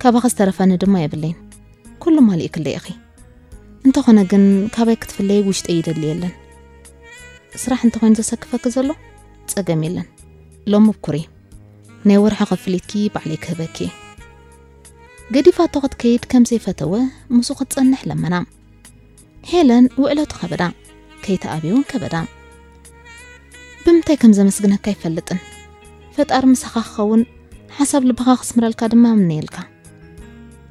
ካባኺ ዝተረፈኒ ድማ የብለይን። ኩሉ ማሊእክለይ ኢኺ። እንተኾነ ግን ካባይ ክትፍለይ ውሽጠይ ይደሊ የለን። ስራሕ እንተኾይኑ ዘሰክፈኪ ዘሎ ጸገም የለን። ሎሚ ብኩሪ ናይ ወርሒ ክፍሊትኪ ባዕለይ ክህበኪ እየ። ገዲፋቶ ክትከይድ ከም ዘይፈተወ ምስኡ ክትጸንሕ ለመና። ሄለን ውዕለቱ ከበዳ፣ ከይተኣብየ እውን ከበዳ። ብምንታይ ከም ዘመስግነካ ኣይፈልጥን። ፈጣሪ ምሳኻ ክኸውን፣ ሓሳብ ልብኻ ክስምረልካ ድማ እምነየልካ።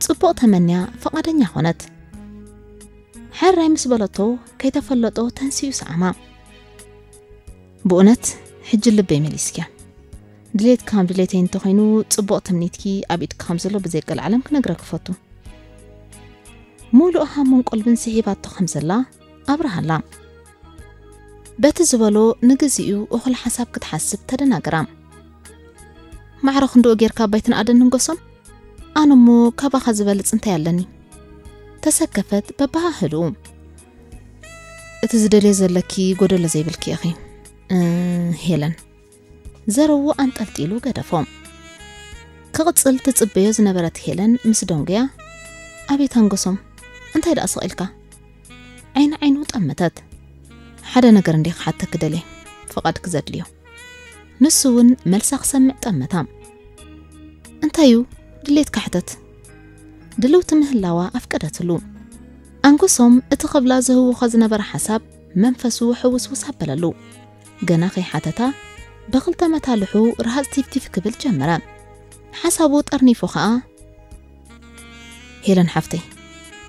ጽቡቕ ተመንያ ፍቓደኛ ኾነት። ሕራይ ምስ በለቶ ከይተፈለጦ ተንሲኡ ሰዓማ። ብእውነት ሕጂ ልበይ መሊስኪያ። ድሌት ካብ ድሌተይ እንተኾይኑ ጽቡቕ ትምኒትኪ ኣብ ኢድኪ ከም ዘሎ ብዘይቀልዓለም ክነግረኪ ክፈቱ። ሙሉእ ሃሙን ቆልብን ስሒባቶ ከም ዘላ ኣብርሃላ። በቲ ዝበሎ ንግዚኡ እኹል ሓሳብ ክትሓስብ ተደናገራ። ማዕረ ክንድኡ ጌርካ ኣባይትን ኣደንን ጎሶም? ኣነሞ ካባኻ ዝበልጽ እንታይ ኣለኒ? ተሰከፈት በባህልኡ። እቲ ዝደልዮ ዘለኪ ጎደሎ ዘይብልኪ ኢኺ፣ እ፣ ሄለን። ዘረዎ ኣንጠልጢሉ ገደፎ። ክቕጽል ትጽበዮ ዝነበረት ሄለን ምስ ደንጉያ፣ ኣቤት ኣንጎሶም፣ እንታይ ደኣ ስቕ ኢልካ? ዓይኒ ዓይኑ ጠመተት። ሓደ ነገር እንዴ ክሓተኪ ደልየ፣ ፍቓድኪ ዘድልዮ። ንሱ እውን መልሳ ክሰምዕ ጠመታ። እንታዩ? ድሌትካ ሕተት። ድልውቲ ምህላዋ ኣፍቀደትሉ። ኣንጎሶም እቲ ክብላ ዝህውኾ ዝነበረ ሓሳብ መንፈሱ ሕውስውስ ኣበለሉ። ገና ከይሓተታ ብኽልተ መታልሑ ረሃጽ ቲፍቲፍ ክብል ጀመረ። ሓሳቡ ጠርኒፉ ኸኣ፣ ሄለን ሓፍተይ፣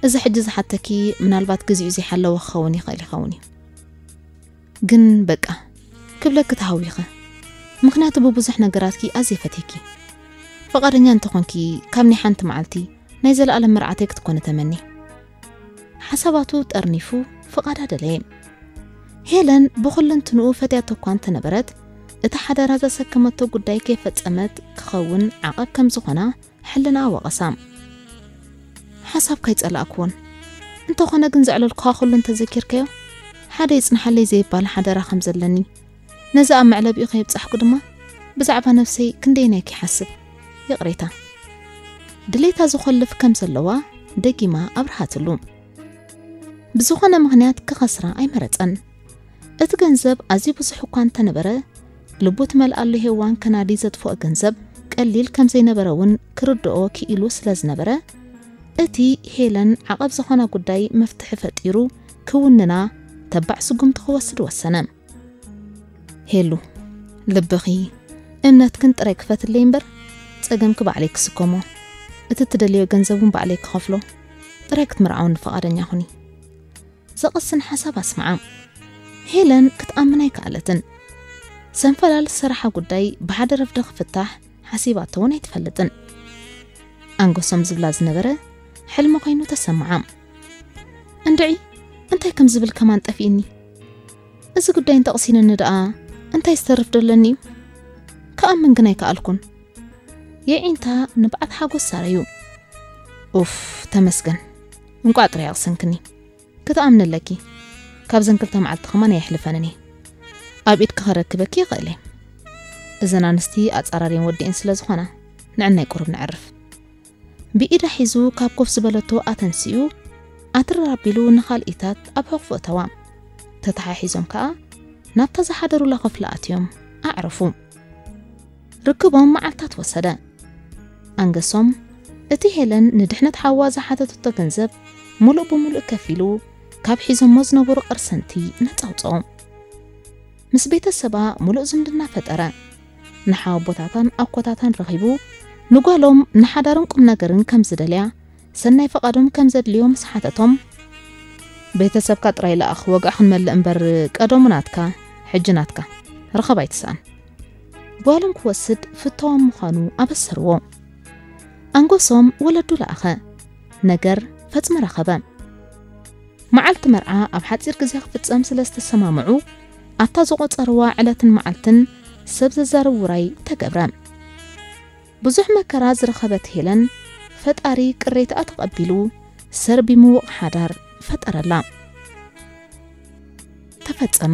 እዚ ሕጂ ዝሓተኪ ምናልባት ግዚኡ ዘይሓለወ ክኸውን ይኽእል ይኸውን እዩ። ግን በቃ፣ ክብለኪ ተሃዊኸ። ምኽንያቱ ብብዙሕ ነገራትኪ ኣዝየ ፈትየኪ። ፍቓደኛ እንተኾንኪ፣ ካብ ናይ ሓንቲ መዓልቲ ናይ ዘለኣለም መርዓተይ ክትኮኒ ተመኒ። ሓሳባቱ ጠርኒፉ ፍቓዳ ደለየ። ሄለን ብኹልንትንኡ ፈትያቶ እኳ እንተነበረት፣ እቲ ሓደራ ዘሰከመቶ ጉዳይ ከይፈጸመት ክኸውን ዓቐብ ከም ዝኾና ሕልናኣ ወቐሳ። ሓሳብካ ኣይጸላእክዎን። እንተኾነ ግን ዘዕለልኩኻ ኩሉ እንተዘኪርካዮ፣ ሓደ ይጽንሓለይ ዘይባል ሓደራ ከም ዘለኒ፣ ነዚ ኣብ መዕለቢኡ ከየብጻሕኩ ድማ ብዛዕባ ነፍሰይ ክንደየናይ ክሓስብ። ይቕሬታ። ድሌታ ዝኾልፍ ከም ዘለዋ ደጊማ ኣብርሃትሉ። ብዝኾነ ምኽንያት ክኸስራ ኣይመረጸን። እቲ ገንዘብ ኣዝዩ ብዙሕ እኳ እንተነበረ፣ ልቡ ትመልኣሉ ሄዋን ከናዲ ዘጥፍኦ ገንዘብ ቀሊል ከም ዘይነበረ እውን ክርድኦ ክኢሉ ስለ ዝነበረ፣ እቲ ሄለን ዓቐብ ዝኾና ጉዳይ መፍትሒ ፈጢሩ ክውንና ተባዕ ስጉምቲ ክወስድ ወሰነ። ሄሉ፣ ልብኺ እምነትክን ጥራይ ክፈትለይ እምበር፣ ጸገምኪ ባዕለይ ክስከሞ፣ እቲ እትደልዮ ገንዘብ እውን ባዕለይ ክኸፍሎ፣ ጥራይ ክትምርዓውኒ ፍቓደኛ ኩኒ። ዘቕስን ሓሳብ ኣስምዓ። ሄለን ክትኣምን ኣይከኣለትን። ሰንፈላል ዝሰራሓ ጉዳይ ብሓደ ረፍደ ክፍታሕ ሓሲባቶ እውን ኣይትፈልጥን። ኣንጎሶም ዝብላ ዝነበረ ሕልሚ ኮይኑ ተሰምዓ። እንድዒ፣ እንታይ ከም ዝብል ከማን ጠፊእኒ። እዚ ጉዳይ እንተቕሲንኒ ደኣ እንታይ ዝተርፍ ደለኒ እዩ? ክኣምን ግን ኣይከኣልኩን። የዒንታ ንብዓት ሓጎስ ሳረዩ። ኡፍ፣ ተመስገን። እንቋዕ ጥራይ ኣቕሰንክኒ። ክትኣምኒ ኣለኪ። ካብዘን ክልተ መዓልቲ ከማን ኣየሕልፈንን እየ። ኣብ ኢድኪ ከረክበኪ ይኽእል እየ። እዘን ኣንስቲ ኣጻራርየን ወዲኤን ስለ ዝኾና፣ ንዕናይ ቁሩብ ነዕርፍ። ብኢዳ ሒዙ ካብ ኮፍ ዝበለቶ ኣተንሲኡ፣ ኣትርር ኣቢሉ ንኻልኢታት ኣብ ሕቑፉ እተዋ። ተተሓሒዞም ከኣ ናብታ ዝሓደሩላ ክፍሊ ኣትዮም ኣዕረፉ። ርክቦም መዓልታት ወሰደ። ኣንገሶም፣ እቲ ሄለን ንድሕነት ሓዋ ዝሓተተቶ ገንዘብ ምሉእ ብምሉእ ከፊሉ፣ ካብ ሒዞሞ ዝነበሩ ቅርሰንቲ ነጻ ኣውጽኦ። ምስ ቤተሰባ ምሉእ ዝምድና ፈጠረ። ንሓወቦታታን ኣኮታታን ረኺቡ፣ ንጓሎም ንሓዳርን ቁም ነገርን ከም ዝደልያ፣ ሰናይ ፈቓዶም ከም ዘድልዮ ምስ ሓተቶም፣ ቤተሰብካ ጥራይ ለኣኽ፣ ወግዒ ክንመልእ እምበር፣ ቀደሙ ናትካ፣ ሕጂ ናትካ፣ ርኸብ ኣይትስኣን። ጓሎም ክወስድ ፍታዎም ምዃኑ ኣበሰርዎ። ኣንጎሶም ወለዱ ለኣኸ። ነገር ፈጽሙ ረኸበ። መዓልቲ መርዓ ኣብ ሓጺር ግዜ ክፍጸም ስለ ዝተሰማምዑ፣ ኣብታ ዝቖጸርዋ ዕለትን መዓልትን ሰብ ዘዛርብ ውራይ ተገብረ። ብዙሕ መከራ ዝረኸበት ሄለን፣ ፈጣሪ ቅሬታኣ ተቐቢሉ፣ ሰርቢ ምዉቕ ሓዳር ፈጠረላ። ተፈጸመ።